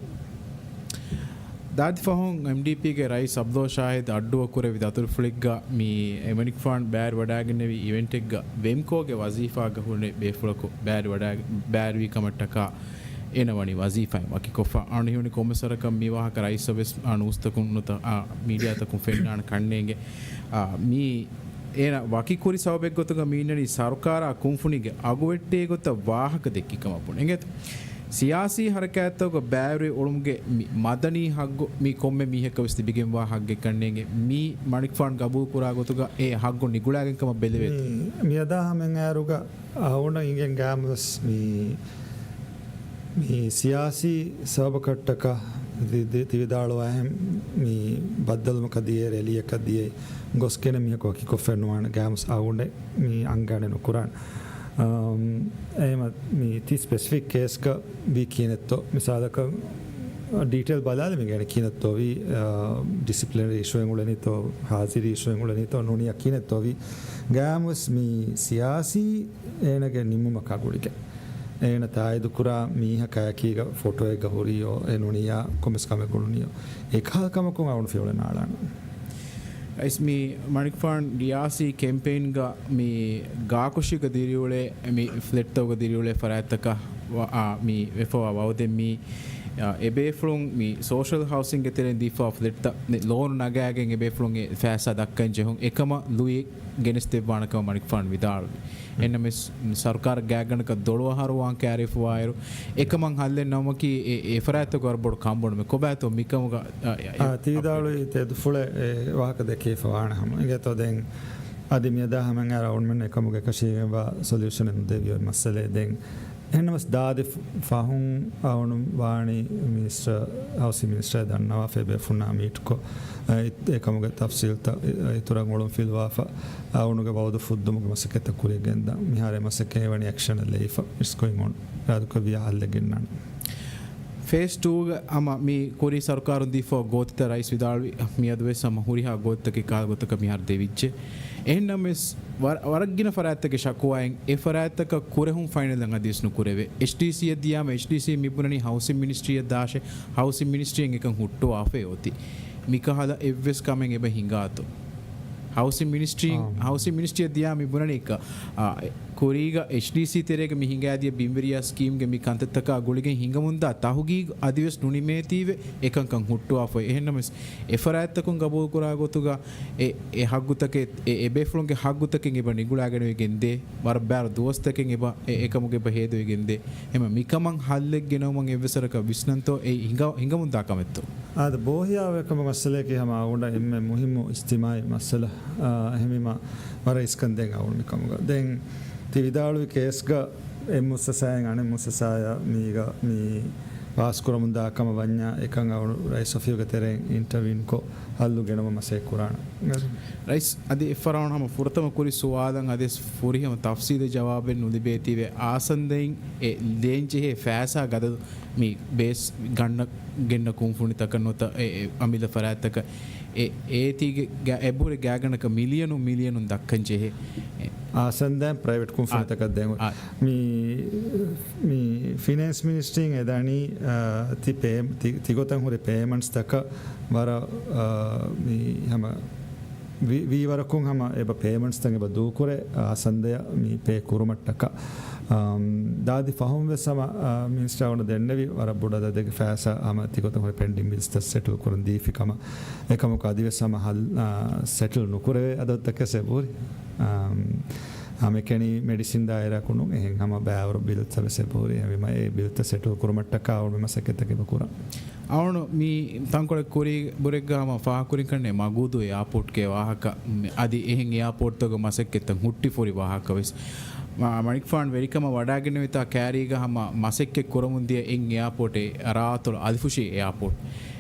ދާދި ފަހުން އެމްޑީޕީގެ ރައީސް އަބްދުﷲ ޝާހިދު އައްޑޫއަށް ކުރެއްވި ދަތުރުފުޅެއްގަ މި އެމަނިކުފާނު ބައިވެރިވަޑައިގެންނެވި އިވެންޓެއްގަ ވެމްކޯގެ ވަޒީފާގަ ހުރި ބޭފުޅަކު ބައިވެރިވަޑައި-، ބައިވެރިވި ކަމަށްޓަކާ އޭނަ ވަނީ ވަޒީފާއިން ވަކިކޮށްފަ. އަޅުގަނޑު ހީވަނީ ކޮންމެސް ވަރަކަށް މި ވާހަކަ ރައީސަށް ވެސް އާ ނޫސްތަކުން ނުވަތަ އާ މީޑިއާތަކުން ފެންނާނެ ކަންނޭނގެ. އާ، މި އޭނަ ވަކި ކުރި ސަބަބެއްގޮތުގަ މި އިންނަނީ ސަރުކާރާ ކުންފުނީގެ އަގުވެއްޓޭ ގޮތަށް ވާހަކަ ދެއްކި ކަމަށް ބުނެ. އިނގޭތަ؟ ސިޔާސީ ހަރަކާތްތަކުގަ ބައިވެރި އުޅުމުގެ މި މަދަނީ ހައްގު މި ކޮންމެ މީހަކަށް ވެސް ލިބިގެންވާ ހައްގެއް ކަންނޭނގެ. މީ މަނިކުފާނު ގަބޫލު ކުރާ ގޮތުގަ އެ ހައްގު ނިގުޅާގެން ކަމަށް ބެލެވޭތަ؟ މި، މިއަދާ ހަމައަށް އައިރުގަ އަޅުގަނޑަށް އިނގެން ގާމުސް މި، މި ސިޔާސީ ސަބަބަކަށްޓަކާ ދި-، ދި-، ތިވިދާޅުވާހެން މި ބައްދަލުވުމަކަށް ދިޔަ ރެލީއަކަށް ދިޔަ ގޮސް ގިނަ މީހަކު ވަކިކޮށްފައެއް ނުވާނެ ގާމުސް އަޅުގަނޑެއް މި އަންގާނެ ނުކުރާނެ. އަމް، އެހެމަ މި ތި ސްޕެސިފިކް ކޭސްގަ ވީ ކިހިނެއްތޯ؟ މިސާލަކަށް ޑީޓެއިލް ބަލާލަމިގެން ކިހިނެއްތޯ ވީ، އާ، ޑިސިޕްލިނަރީ އިޝޫއެއް އުޅެނީތޯ، ހާޒިރީ އިޝޫއެއް އުޅެނީތޯ ނޫނިޔާ ކިހިނެއްތޯ ވީ. ގާމުސް މި ސިޔާސީ އޭނަގެ ނިންމުމަކާ ގުޅިގެން. އޭނަ ތާއީދުކުރާ މީހަކާ އެކީގަ ފޮޓޯއެއްގަ ހުރީޔޯ، އެ ނޫނިޔާ ކޮންމެސް ކަމެއް ގުޅުނީޔޯ. އެކަހަލަ ކަމަކުން އަޅުގަނޑު ފިޔަވަޅެއް ނާޅާނަން. އައިސް މި މަނިކުފާނު ރިޔާސީ ކެމްޕެއިންގަ މި ގާކޮށީގަ ދިރިއުޅޭ، މި ފްލެޓްތަކުގަ ދިރިއުޅޭ ފަރާތްތަކަށް ވަ-، އާ، މި ވެފަވާ ވައުދެއް މި އާ، އެބޭފުޅުން މި ސޯޝަލް ހައުސިންގ ތެރެއިން ދީފާ ފްލެޓްތައް ލޯނު ނަގާގެން އެބޭފުޅުން އެ ފައިސާ ދައްކަން ޖެހުން އެކަމަށް ލުއި ގެނެސްދެއްވާނެ ކަމަށް މަނިކުފާނު ވިދާޅުވި. އެންނަމެސް ސަރުކާރަށް ގާތްގަނޑަކަށް ދޮޅުއަހަރުވާން ކައިރިފަވާއިރު، އެކަމަށް ހައްލެއް ނަމަކީ އެ، އެ ފަރާތްތަކު ވަރަށް ބޮޑު ކަނބޮޑުމެއް. ކޮބާތޯ މިކަމުގަ، އަ، އަ، އަ، ތި ވިދާޅުވި ތެދުފުޅެއް އެ ވާހަކަ ދެކޭފަ ވާނެ ހަމަ. އިނގޭތޯ ދެން އަދި މިއަދާ ހަމައިން އަރައުންމެން އެކަމުގެ އެކަށީގެންވާ ސޮލިއުޝަނެއް ނުދެވި އޮތް މައްސަލައެއް. ދެން އެހެންނަމަސް ދާދި ފަ-، ފަހުން އައުނު ވާނީ މިނިސްޓަރ، ހައުސިން މިނިސްޓަރ ދަންނަވާފަ އެބޭފުންނާ މީޓްކޮށް، އެ، އެކަމުގެ ތަފްސީލްތައް އިތުރަށް އޮޅުން ފިލުވާފަ، އައުނުގެ ވައުދު ފުއްދުމުގެ މަސައްކަތްތައް ކުރިއަށް ގެންދާ. މިހާރު އެ މަސައްކަތް އެވަނީ އެކްޝަނަށް ލެވިފަ އިސްކޮއިން އޮން ރާދުކޮށް ވިޔާ ހައްލެއް ގެންނާނެ. ފޭސް ޓޫގަ ހަމަ މި ކުރީ ސަރުކާރުން ދީފަ ގޯތިތައް ރައީސް ވިދާޅުވި، މިއަދުވެސް ހަމަ ހުރިހާ ގޯތިތަކެއް ކަހަލަ ގޮތަކަށް މިހާރު ދެވިއްޖެ. އެހެންނަމަވެސް ވަރަ-، ވަރަށްގިނަ ފަރާތްތަކެއް ޝަކުވާއިން އެ ފަރާތްތަކަށް ކުރެހުން ފައިނަލް އަދިވެސް ނުކުރެވޭ. އެޗްޑީސީއަށް ދިޔާމަ އެޗްޑީސީ މިބުނަނީ ހައުސިން މިނިސްޓްރީއަށް ދާށޭ، ހައުސިން މިނިސްޓްރީއެއް އެކަން ހުއްޓުވާފައި އޮތީ. މިކަހަލަ އެއްވެސް ކަމެއް އެބަ ހިނގާތޯ؟ ހައުސިން މިނިސްޓްރީ، އާ. ހައުސިން މިނިސްޓްރީއަށް ދިޔާ މި ބުނަނީ އެކަ-، އާ، ކުރީގަ އެޗްޑީސީ ތެރޭގަ މި ހިނގާދިޔަ ބިންވެރިޔާ ސްކީމްގެ މި ކަންތައްތަކާ ގުޅިގެން ހިނގަމުންދާ ތަހުގީގު އަދިވެސް ނުނިމޭތީވެ އެކަންކަން ހުއްޓުވާފައި. އެހެންނަމަވެސް އެފަރާތްތަކުން ގަބޫލުކުރާ ގޮތުގަ އެ، އެ ހައްގުތަކެއް، އެ، އެބޭފުޅުންގެ ހައްގުތަކެއް އެބަ ނިގުޅާގެނެވިގެންދޭ، ވަރަށް ބާރު ދުވަސްތަކެއް އެބަ، އެ، އެކަމުގެ އެބަ ހޭދަވެގެންދޭ. ހަމަ މިކަމަށް ހައްލެއް ގެނައުމަށް އެއްވެސްވަރަކަށް ވިސްނަންތޯ އެ ހިނގަ-، ހިނގަމުންދާ ކަމެއްތޯ؟ އާދެ، ބޯހިޔާވޭ ކަމަށް މައްސަލައަކީ ހަމަ އަޅުގަނޑަށް އެންމެ މުހިއްމު އިޖްތިމާޢީ މައްސަލަ. އާ، އެހެންވީމަ ވަރަށް އިސްކަން ދޭން އަޅުގަނޑު މިކަމުގަ. ދެން ތި ވިދާޅުވި ކޭސްގަ އެއް މުއައްސަސާއިން އަނެއް މުއައްސަސާޔަށް މީގަ މި ޕާސްކުރަމުންދާ ކަމަށް ވަންޏާ އެކަން އަޅު ރައީސް އޮފީހުގެ ތެރެއިން އިންޓަވީންކޮށް ހައްލު ގެނައުމަށް މަސައްކަތް ކުރާނަން. ރައީސް، އަދި އެއްފަރާތް ހަމަ ފުރަތަމަ ކުރި ސުވާލަށް އަދިވެސް ފުރިހަމަ ތަފްސީލީ ޖަވާބެއް ނުލިބޭތީވެ، އާސަންދައިން އެ ދޭންޖެހޭ ފައިސާ ގަދަ މި ބޭސް ގަންނަ ގެންނަ ކުންފުނިތަކަށް ނުވަތަ އެ، އެ އަމިއްލަ ފަރާތްތަކަށް އެ، އޭތީގެ ގާ-، އެބަހުރި ގާތްގަނޑަކަށް މިލިޔަނުން މިލިޔަނުން ދައްކަން ޖެހޭ. އެ، އާސަންދައިން ޕްރައިވެޓް ކުންފުނިތަކަށް ދޭން. އާ. މި، މި ފިނޭންސް މިނިސްޓްރީން އެދަނީ، އާ، ތި ޕޭ-، ތި، ތިގޮތަށް ހުރި ޕޭމަންޓްސްތަކަށް ވަރަށް، އާ، މި ހަމަ ވީ-، ވީވަރަކުން ހަމަ އެބަ ޕޭމަންޓްސްތައް އެބަ ދޫކުރޭ، އާ، އާސަންދަޔަށް މި ޕޭ ކުރުމަށްޓަކާ. އާ، ދާދި ފަހުން ވެސް ހަމަ، އާ، މިނިސްޓަރ އަޅުގަނޑު ދެންނެވި ވަރަށް ބޮޑު އަދަދެއްގެ ފައިސާ ހަމަ ތިގޮތަށް ހުރި ޕެންޑިން ބިލްސްތައް ސެޓްލް ކުރަން ދީފި ކަމަށް. އެކަމަކު އަދިވެސް ހަމަ ހަލް-، އާ، ސެޓްލް ނުކުރެވޭ އަދަދުތަކެއް އެބަހުރި. އާ، ހަމައެކަނި މެޑިސިން ދާއިރާއަކު ނޫން، އެހެން ހަމަ ބައިވަރު ބިލްތައް ވެސް އެބަހުރި. އެހެންވީމަ އެ ބިލްތައް ސެޓްލް ކުރުމަށްޓަކާ އަޅުގަނޑު މަސައްކަތްތަކެއް އެބަ ކުރަން. އަޅުގަނޑު މި ތަންކޮޅެއް ކުރި ބުރެއްގަ ހަމަ ފާހަގަކުރިން ކަންނޭ މަގޫދޫ އެއާޕޯޓްގެ ވާހަކަ، މި އަދި އެހެން އެއާޕޯޓްތަކުގެ މަސައްކަތްތައް ހުއްޓިފަހުރި ވާހަކަ ވެސް. މަ-، މަނިކުފާނު ވެރިކަމަށް ވަޑައިގެންނެވިތާ ކައިރީގަ ހަމަ މަސައްކަތް ކުރަމުންދިޔަ އެއް އެއާޕޯޓެއް ރާއަތޮޅު އަލިފުށީ އެއާޕޯޓް.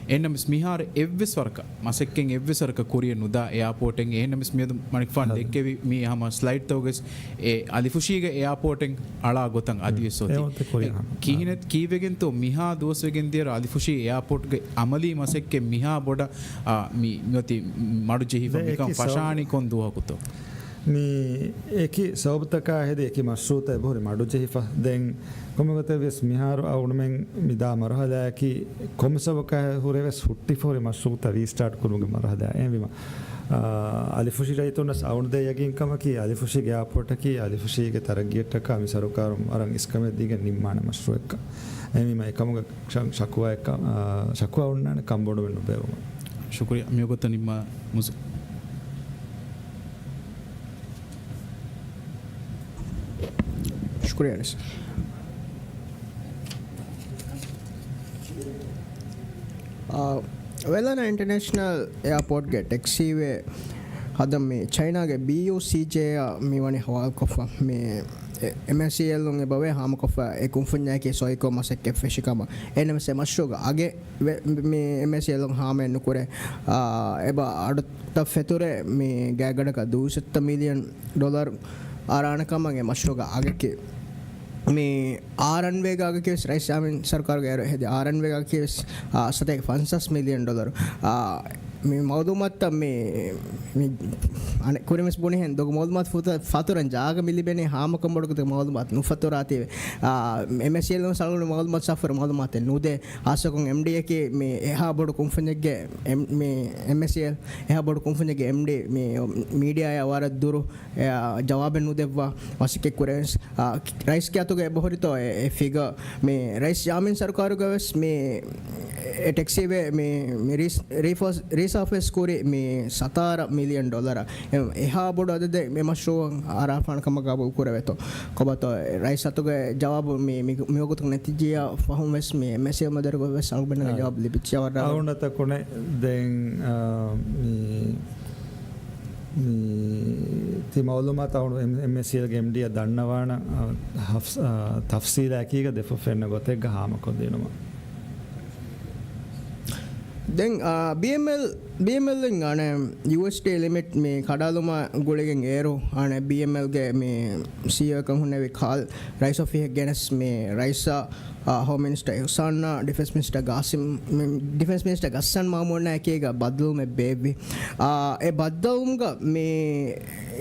އެހެންނަމަވެސް މިހާރު އެއްވެސް ވަރަކަށް މަސައްކަތް އެއްވެސް ވަރަކަށް ކުރިއަށް ނުދާ އެއާޕޯޓެއް. އެހެންނަމަވެސް މިއަދު މަނިކުފާނު ދެއްކެވި މި ހަމަ ސްލައިޑްތަކުގަސް އެ އަލިފުށީގެ އެއާޕޯޓެއް އަޅާ ގޮތަށް އަދިވެސް އޮތީ. އެ، ކިހިނެއް، ކީއްވެގެންތޯ މިހާ ދުވަސްވެގެން ދިޔައިރު އަލިފުށީ އެއާޕޯޓްގެ އަމަލީ މަސައްކަތް މިހާ ބޮޑަށް، އާ، މި، މިއޮތީ މަޑުޖެހިފަ ދެ މިކަން އެކި ސަބަ-، ފަށާނީ ކޮން ދުވަހަކުތޯ؟ މި އެކި ސަބަބުތަކާ ހެދި އެކި މަޝްރޫއުތައް އެބަހުރި މަޑުޖެހިފަ. ދެން ކޮންމެގޮތެއްވިޔަސް މިހާރު އަޅުގަނޑުމެން މިދާ މަރުހަލާއަކީ ކޮންމެ ސަބަބަކާ ހުރެވެސް ހުއްޓިފަހުރި މަޝްރޫއުތައް ރީސްޓާޓް ކުރުމުގެ މަރުހަލާ. އެހެންވީމަ، އާ، އަލިފުށި ރައްޔިތުންނަސް އަޅުގަނޑު ދޭ ޔަގީންކަމަކީ އަލިފުށީގެ އެއާޕޯޓަކީ އަލިފުށީގެ ތަރައްގީއަށްޓަކާ މި ސަރުކާރުން ވަރަށް އިސްކަމެއް ދީގެން ނިންމާނެ މަޝްރޫއެއްކަން. އެހެންވީމަ އެކަމުގެ ޝަ-، ޝަކުވާއެއްކަ-، އާ، ޝަކުވާ އޮންނާނެ ކަންބޮޑުވެ ނުބެވުމަށް. ޝުކުރިއްޔާ. މިވަގުތަށް ނިންމާ މުސް-، ޝުކުރިއްޔާ ރައީސް. އާ، ވެލަނާ އިންޓަރނޭޝަނަލް އެއާޕޯޓްގެ ޓެކްސީވޭ ހަދަން މި ޗައިނާގެ ބީޔޫސީޖޭއަށް މި ވަނީ ހަވާލުކޮށްފަ. މި އެ-، އެމްއޭސީއެލުން އެބަވޭ ހާމަކޮށްފަ އެ ކުންފުންޏާއެކީ ސޮއިކޮށް މަސައްކަތް ފެށި ކަމަށް. އެހެންނަމަވެސް އެ މަޝްރޫއުގެ އަގެއް ވެ-، މި އެމްއޭސީއެލުން ހާމައެއް ނުކުރޭ. އާ، އެބަ އަޑުތައް ފެތުރޭ މި ގާތްގަނޑަކަށް ދުވަސް ސަތޭކަ މިލިއަން ޑޮލަރު އަރާނެ ކަމަށް އެ މަޝްރޫއުގެ އަގަކީ. މި އާރްއަންޑް ވޭގެ އަގަކީ ވެސް ރައީސް ޔާމީން ސަރުކާރުގެ އޭރު ހެދި އާރްއަންޑް ވޭގެ އަގަކީ ވެސް، އާ، ސަތޭކަ ފަންސާސް މިލިއަން ޑޮލަރު. އާ، މި މައުލޫމާތުތައް މި، މި އަނެއް ކުރިން ވެސް ބުނިހެން ދޮގު މައުލޫމާތު ފުތަ-، ފަތުރަން ޖާގަ މި ލިބެނީ ހާމަކަން ބޮޑު ގޮތަށް މައުލޫމާތު ނުފަތުރާތީވެ. އާ، އެމްއެސްއީއެލް ވެސް އަޅުގަނޑު މައުލޫމާތު ސާފުކުރާ މައުލޫމާތެއް ނުދޭ. ހާއްސަކޮށް އެމްޑީއަކީ މި އެހާ ބޮޑު ކުންފުންޏެއްގެ އެމް-، މި އެމްއެސްއީއެލް އެހާ ބޮޑު ކުންފުންޏެއްގެ އެމްޑީ މި މީޑިއާއާ ވަރަށް ދުރު އެ، ޖަވާބެއް ނުދެއްވާ މަސައްކަތް ކުރެވެން. އާ، ރައީސްގެ އަތުގަ އެބަހުރިތޯ އެ، އެ ފިގަ މި ރައީސް ޔާމީން ސަރުކާރުގަ ވެސް މި އެ ޓެކްސީވޭ މި، މި ރީސް-، ރީފޯސް-، ރީސާފެސް ކުރި މި ސަތާރަ މިލިއަން ޑޮލަރ އެ، އެހާ ބޮޑު އަދަދެއް މި މަޝްރޫއަށް އަރާފާނެ ކަމަށް ގަބޫލު ކުރެވޭތޯ؟ ކޮބާތޯ ރައީސް އަތުގެ ޖަވާބު މި، މި، މިވަގުތު ނެތިއްޖިޔާ ފަހުން ވެސް މި އެމްއެސްއީއެލް މަދަރުގަ ވެސް އަޅުގަނޑަށް އާ. ޖަވާބު ލިބިއްޖެ ވަރަށް. އަޅުގަނޑަށް ތަކުނެ ދެން، އާ، މި މި ތި މައުލޫމާތު އަޅު އެމް-، އެމްއެސްއީއެލްގެ އެމްޑީއަށް ދަންނަވާނަ، އަ، ހަފް-، އަ، ތަފްސީލާ އެކީގަ ދެފުށް ފެންނަ ގޮތެއްގަ ހާމަކޮށްދިނުމަށް. ދެން، އާ، ބީއެމްއެލް، ބީއެމްއެލް އިން އަނެ ޔޫއެސްޑީ ލިމިޓް މި ކަޑައަޅުމާ ގުޅިގެން އޭރު އަނެ ބީއެމްއެލްގެ މި ސީއީއޯ އަކަށް ހުންނެވި ކާލް ރައީސް އޮފީހަށް ގެނެސް މި ރައީސާ އާ، ހޯމް މިނިސްޓަރ އިޙްސާންއާ، ޑިފެންސް މިނިސްޓަރ ގާސިމް، މި، ޑިފެންސް މިނިސްޓަރ ޣައްސާން މާމޫނާ އެކީގަ ބައްދަލުވުމެއް ބޭއްވި. އާ، އެ ބައްދަލުވުމުގަ މި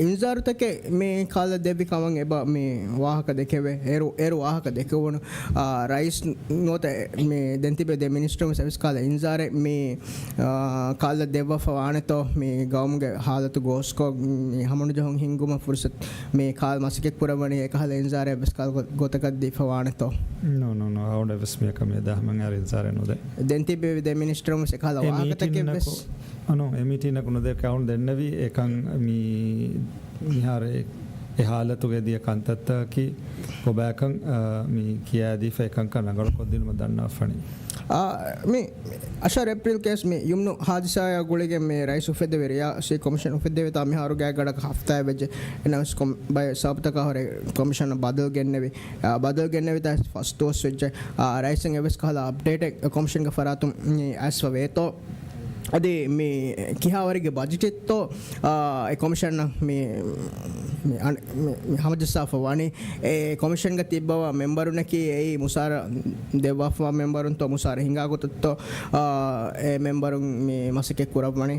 އިންޒާރުތަކެއް މި ކާލަށް ދެއްވި ކަމަށް އެބަ މި ވާހަކަ ދެކެވޭ. އޭރު، އޭރު ވާހަކަ ދެކެވުނު، އާ، ރައީސް ނުވަތަ މި ދެން ތިބޭ ދެ މިނިސްޓަރުން ވެސް އެވެސް ކާލަ އިންޒާރެއް މި، އާ، ކާލަށް ދެއްވާފަ ވާނެތޯ މި ގައުމުގެ ހާލަތު ގޯސްކޮށް މި ހަމަނުޖެހުން ހިންގުމަށް ފުރުސަތު މި ކާލް މަސައްކަތް ކުރައްވަނީ އެކަހަލަ އިންޒާރެއް ވެސް ކާލް ގޮ-، ގޮތަކަށް ދީފަ ވާނެތޯ؟ ނޯ، ނޯ، ނޯ. އަޅުގަނޑަށް ވެސް މިއަކަށް މިއަދާ ހަމަން އައި އިންޒާރެއް ނުދޭ. ދެން ތިބޭ ދެ މިނިސްޓަރުން ވެސް އެކަހަލަ އެ ވާހަކަތަކެއް މީޓިންއަކު، ވެސް. އަނޫ، އެ މީޓިންއަކު ނުދޭ ކައުން ދެންނެވީ އެކަން މި މިހާރު އެ، އެ ހާލަތުގައި ދިޔަ ކަންތައްތަކަކީ ކޮބާކަން، އާ، މި ކިޔާދީފަ އެކަންކަން ރަނގަޅުކޮށްދިނުމަށް ދަންނަވަފަނީ. އާ، މި އަށާ އޭޕްރީލް ކޭސް މި ޔުމްނު ހާދިސާއާ ގުޅިގެން މި ރައީސް އުފެއްދެވި ރިޔާސީ ކޮމިޝަން އުފެއްދެވިތާ މިހާރު ގާތްގަނޑަކަށް ހަފްތާއެއް ވެއްޖެ. އެނަމަވެސް ކޮމް-، ބައެއް ސަބަބުތަކާ ހުރެ ކޮމިޝަނަށް ބަދަލު ގެންނެވި. އާ، ބަދަލު ގެންނެވިތާ ފަސް ދުވަސް ވެއްޖެ. އާ، ރައީސަށް އެއްވެސް ކަހަލަ އަޕްޑޭޓެއް ކޮމިޝަންގެ ފަރާތުން މި އައިސްފަ ވޭތޯ؟ އަދި މި ކިހާވަރެއްގެ ބަޖެޓެއްތޯ، އާ، އެ ކޮމިޝަނަށް މި، މި އަން-، މި، މި ހަމަޖައްސާފަ ވާނީ؟ އެ ކޮމިޝަންގަ ތިއްބަވާ މެމްބަރުންނަކީ އެއީ މުސާރަ ދެއްވާފަވާ މެމްބަރުންތޯ މުސާރަ ހިނގާ ގޮތަށްތޯ، އާ، އެ މެމްބަރުން މި މަސައްކަތް ކުރައްވަނީ؟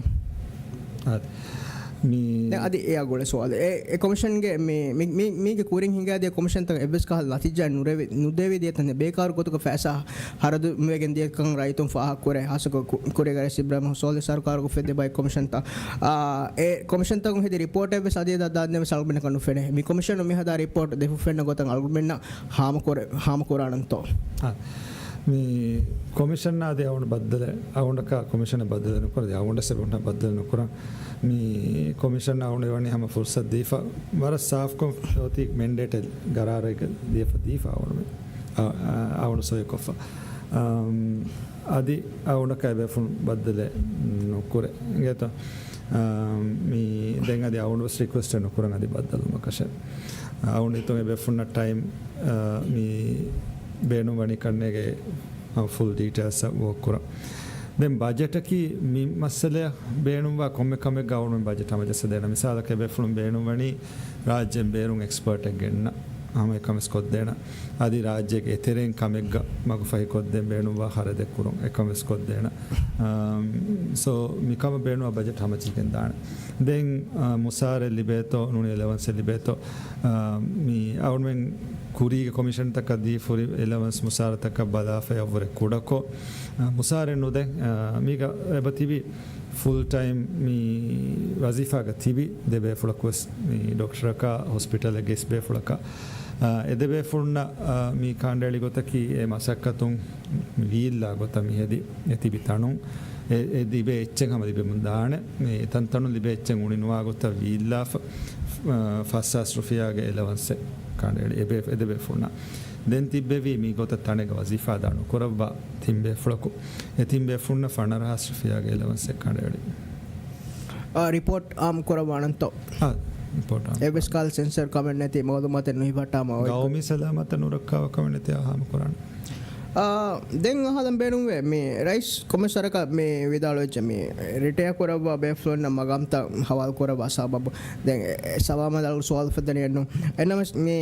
އާދެ. މި ދެން އަދި އެއާ ގުޅޭ ސުވާލެއް. އެ، އެ ކޮމިޝަންގެ މި، މި، މި، މީގެ ކުރިން ހިނގާދިޔަ ކޮމިޝަންތައް އެއްވެސް ކަހަލަ ނަތީޖާ ނުރެވި، ނުދެވި ދިޔަ ތަނެއް ބޭކާރު ގޮތުގަ ފައިސާ ހަރަދު ވެގެން ދިޔަކަން ރައްޔިތުން ފާހަގަކުރޭ. ހާއްސަކޮށް ކު-، ކުރީގެ ރައީސް އިބްރާހިމް ސޯލިހު ސަރުކާރުގަ އުފެއްދި ބައެއް ކޮމިޝަންތައް، އާ، އެ ކޮމިޝަންތަކުން ހެދި ރިޕޯޓެއް ވެސް އަދި ދާ-، ދާންދެން ވެސް އަޅުގަނޑަކަށް ނުފެނޭ. މި ކޮމިޝަނުން މިހަދާ ރިޕޯޓް ދެފުށް ފެންނަ ގޮތަށް އަޅުގަނޑުމެންނަށް ހާމަކުރެ-، ހާމަކުރާނަންތޯ؟ އާ، މި ކޮމިޝަން އަދި އަޅުގަނޑު ބައްދަލެއް، އަޅުގަނޑަކަށް ކޮމިޝަނެއް ބައްދަލެއް ނުކުރޭ. އަދި އަޅުގަނޑަށް ސެބުންނަށް ބައްދަލެއް ނުކުރަން. މި ކޮމިޝަން އަޅުގަނޑު ވަނީ ހަމަ ފުރުސަތު ދީފަ، ވަރަށް ސާފްކޮށް އޮތީ މެންޑޭޓެއް ގަރާރެއް ދީފަ ދީފަ އަޅުގަނޑު މި. އަ-، އަ-، އަޅުގަނޑު ސޮއިކޮށްފަ. އަމް، އަދި އަޅުގަނޑަކަށް އެބޭފުޅުން ބައްދަލެއް ނުކުރޭ. އިނގޭތޯ؟ އަމް، މި ދެން އަދި އަޅުގަނޑު ވެސް ރިކުއެސްޓެއް ނުކުރަން އަދި ބައްދަލުވުމަކަށެއް. އަޅުގަނޑު ހިތުން އެބޭފުޅުންނަށް ޓައިމް، އަ، މި ބޭނުންވަނީ ކަންނޭގެ ފުލް ޑީޓެއިލްސް ވޯކް ކުރަން. ދެން ބަޖެޓަކީ މި މައްސަލައަށް ބޭނުންވާ ކޮންމެ ކަމެއްގަ އަޅުގަނޑު ބަޖެޓް ހަމަޖައްސަދޭނަ. މިސާލަކަށް އެބޭފުޅުން ބޭނުންވަނީ ރާއްޖޭން ބޭރުން އެކްސްޕަރޓެއް ގެންނަ ހަމަ އެކަމެސް ކޮށްދޭނަ. އަދި ރާއްޖޭގެ އެތެރޭން ކަމެއްގަ މަގުފަހި ކޮށްދޭން ބޭނުންވާ ޚަރަދެއް ކުރުން އެކަމެސް ކޮށްދޭނަ. އަމް، ސޯ މިކަމަށް ބޭނުންވާ ބަޖެޓް ހަމަޖެހިގެން ދާނެ. ދެން، އަ، މުސާރަ ލިބޭތޯ، ނޫނީ އެލަވަންސެއް ލިބޭތޯ، އަ، މި އަޅުގަނޑުމެން ކުރީގެ ކޮމިޝަންތަކަށް ދީފުރި އެލަވަންސް މުސާރަތަކަށް ބަލާފައި އަށްވުރެ ކުޑަކޮށް، އަ، މުސާރެއް ނުދޭ. އަ، މީގަ އެބަ ތިބި ފުލް ޓައިމް މި ވަޒީފާގަ ތިބި ދެބޭފުޅަކުވެސް މި ޑޮކްޓަރަކާ ހޮސްޕިޓަލެއްގެ އިސް ބޭފުޅަކާ، އަ، އެ ދެބޭފުޅުންނަށް، އަ، މި ކާންޑެއް އެޅި ގޮތަކީ އެ މަސައްކަތުން ވީއްލާ ގޮތަށް މި ހެދި އެ ތިބި ތަނުން އެ، އެ ލިބޭ އެއްޗެއް ހަމަ ލިބެމުން ދާނެ. އެ ތަންތަނުން ލިބޭ އެއްޗެއް އުނި ނުވާ ގޮތަށް ވީއްލާފަ، އަ، ފަސް ހާސް ރުފިޔާގެ އެލަވަންސެއް ކާނޑެއް އެޅި އެ ބޭ-، އެ ދެބޭފުޅުންނަށް. ދެން ތިއްބެވީ މި ގޮތަށް ތަނެއްގަ ވަޒީފާ އަދާ ނުކުރައްވާ ތިން ބޭފުޅަކު. އެ ތިން ބޭފުޅުންނަށް ފަނަރަ ހާސް ރުފިޔާގެ އެލަވަންސެއް ކާނޑެއް އެޅި. އާ، ރިޕޯޓް އާއްމު ކުރައްވާނަންތޯ؟ އާ، ރިޕޯޓް އާއްމު އެއްވެސް ކާލް ސެންސަރ ކަމެއް ނެތި މައުލޫމާތެއް ނުހިފައްޓާ މަ ގައުމީ ސަލާމަތަށް ނުރައްކާވާ ކަމެއް ނެތި އާ ހާމަ ކުރާނެ. އާ، ދެން އަހަލަން ބޭނުންވޭ، މި ރައީސް ކޮމެސަރަކަށް މި ވިދާޅުވެއްޖެ، މި ރިޓަޔާ ކުރައްވާ ބޭފުޅުންނަށް މަގާމްތައް ހަވާލު ކުރައްވާ ސަބަބު. ދެން އެ، އެ ސަބަބު މަދަލު ސުވާލު ފެއްދެނީ އެއްނު. އެނަމަސް މި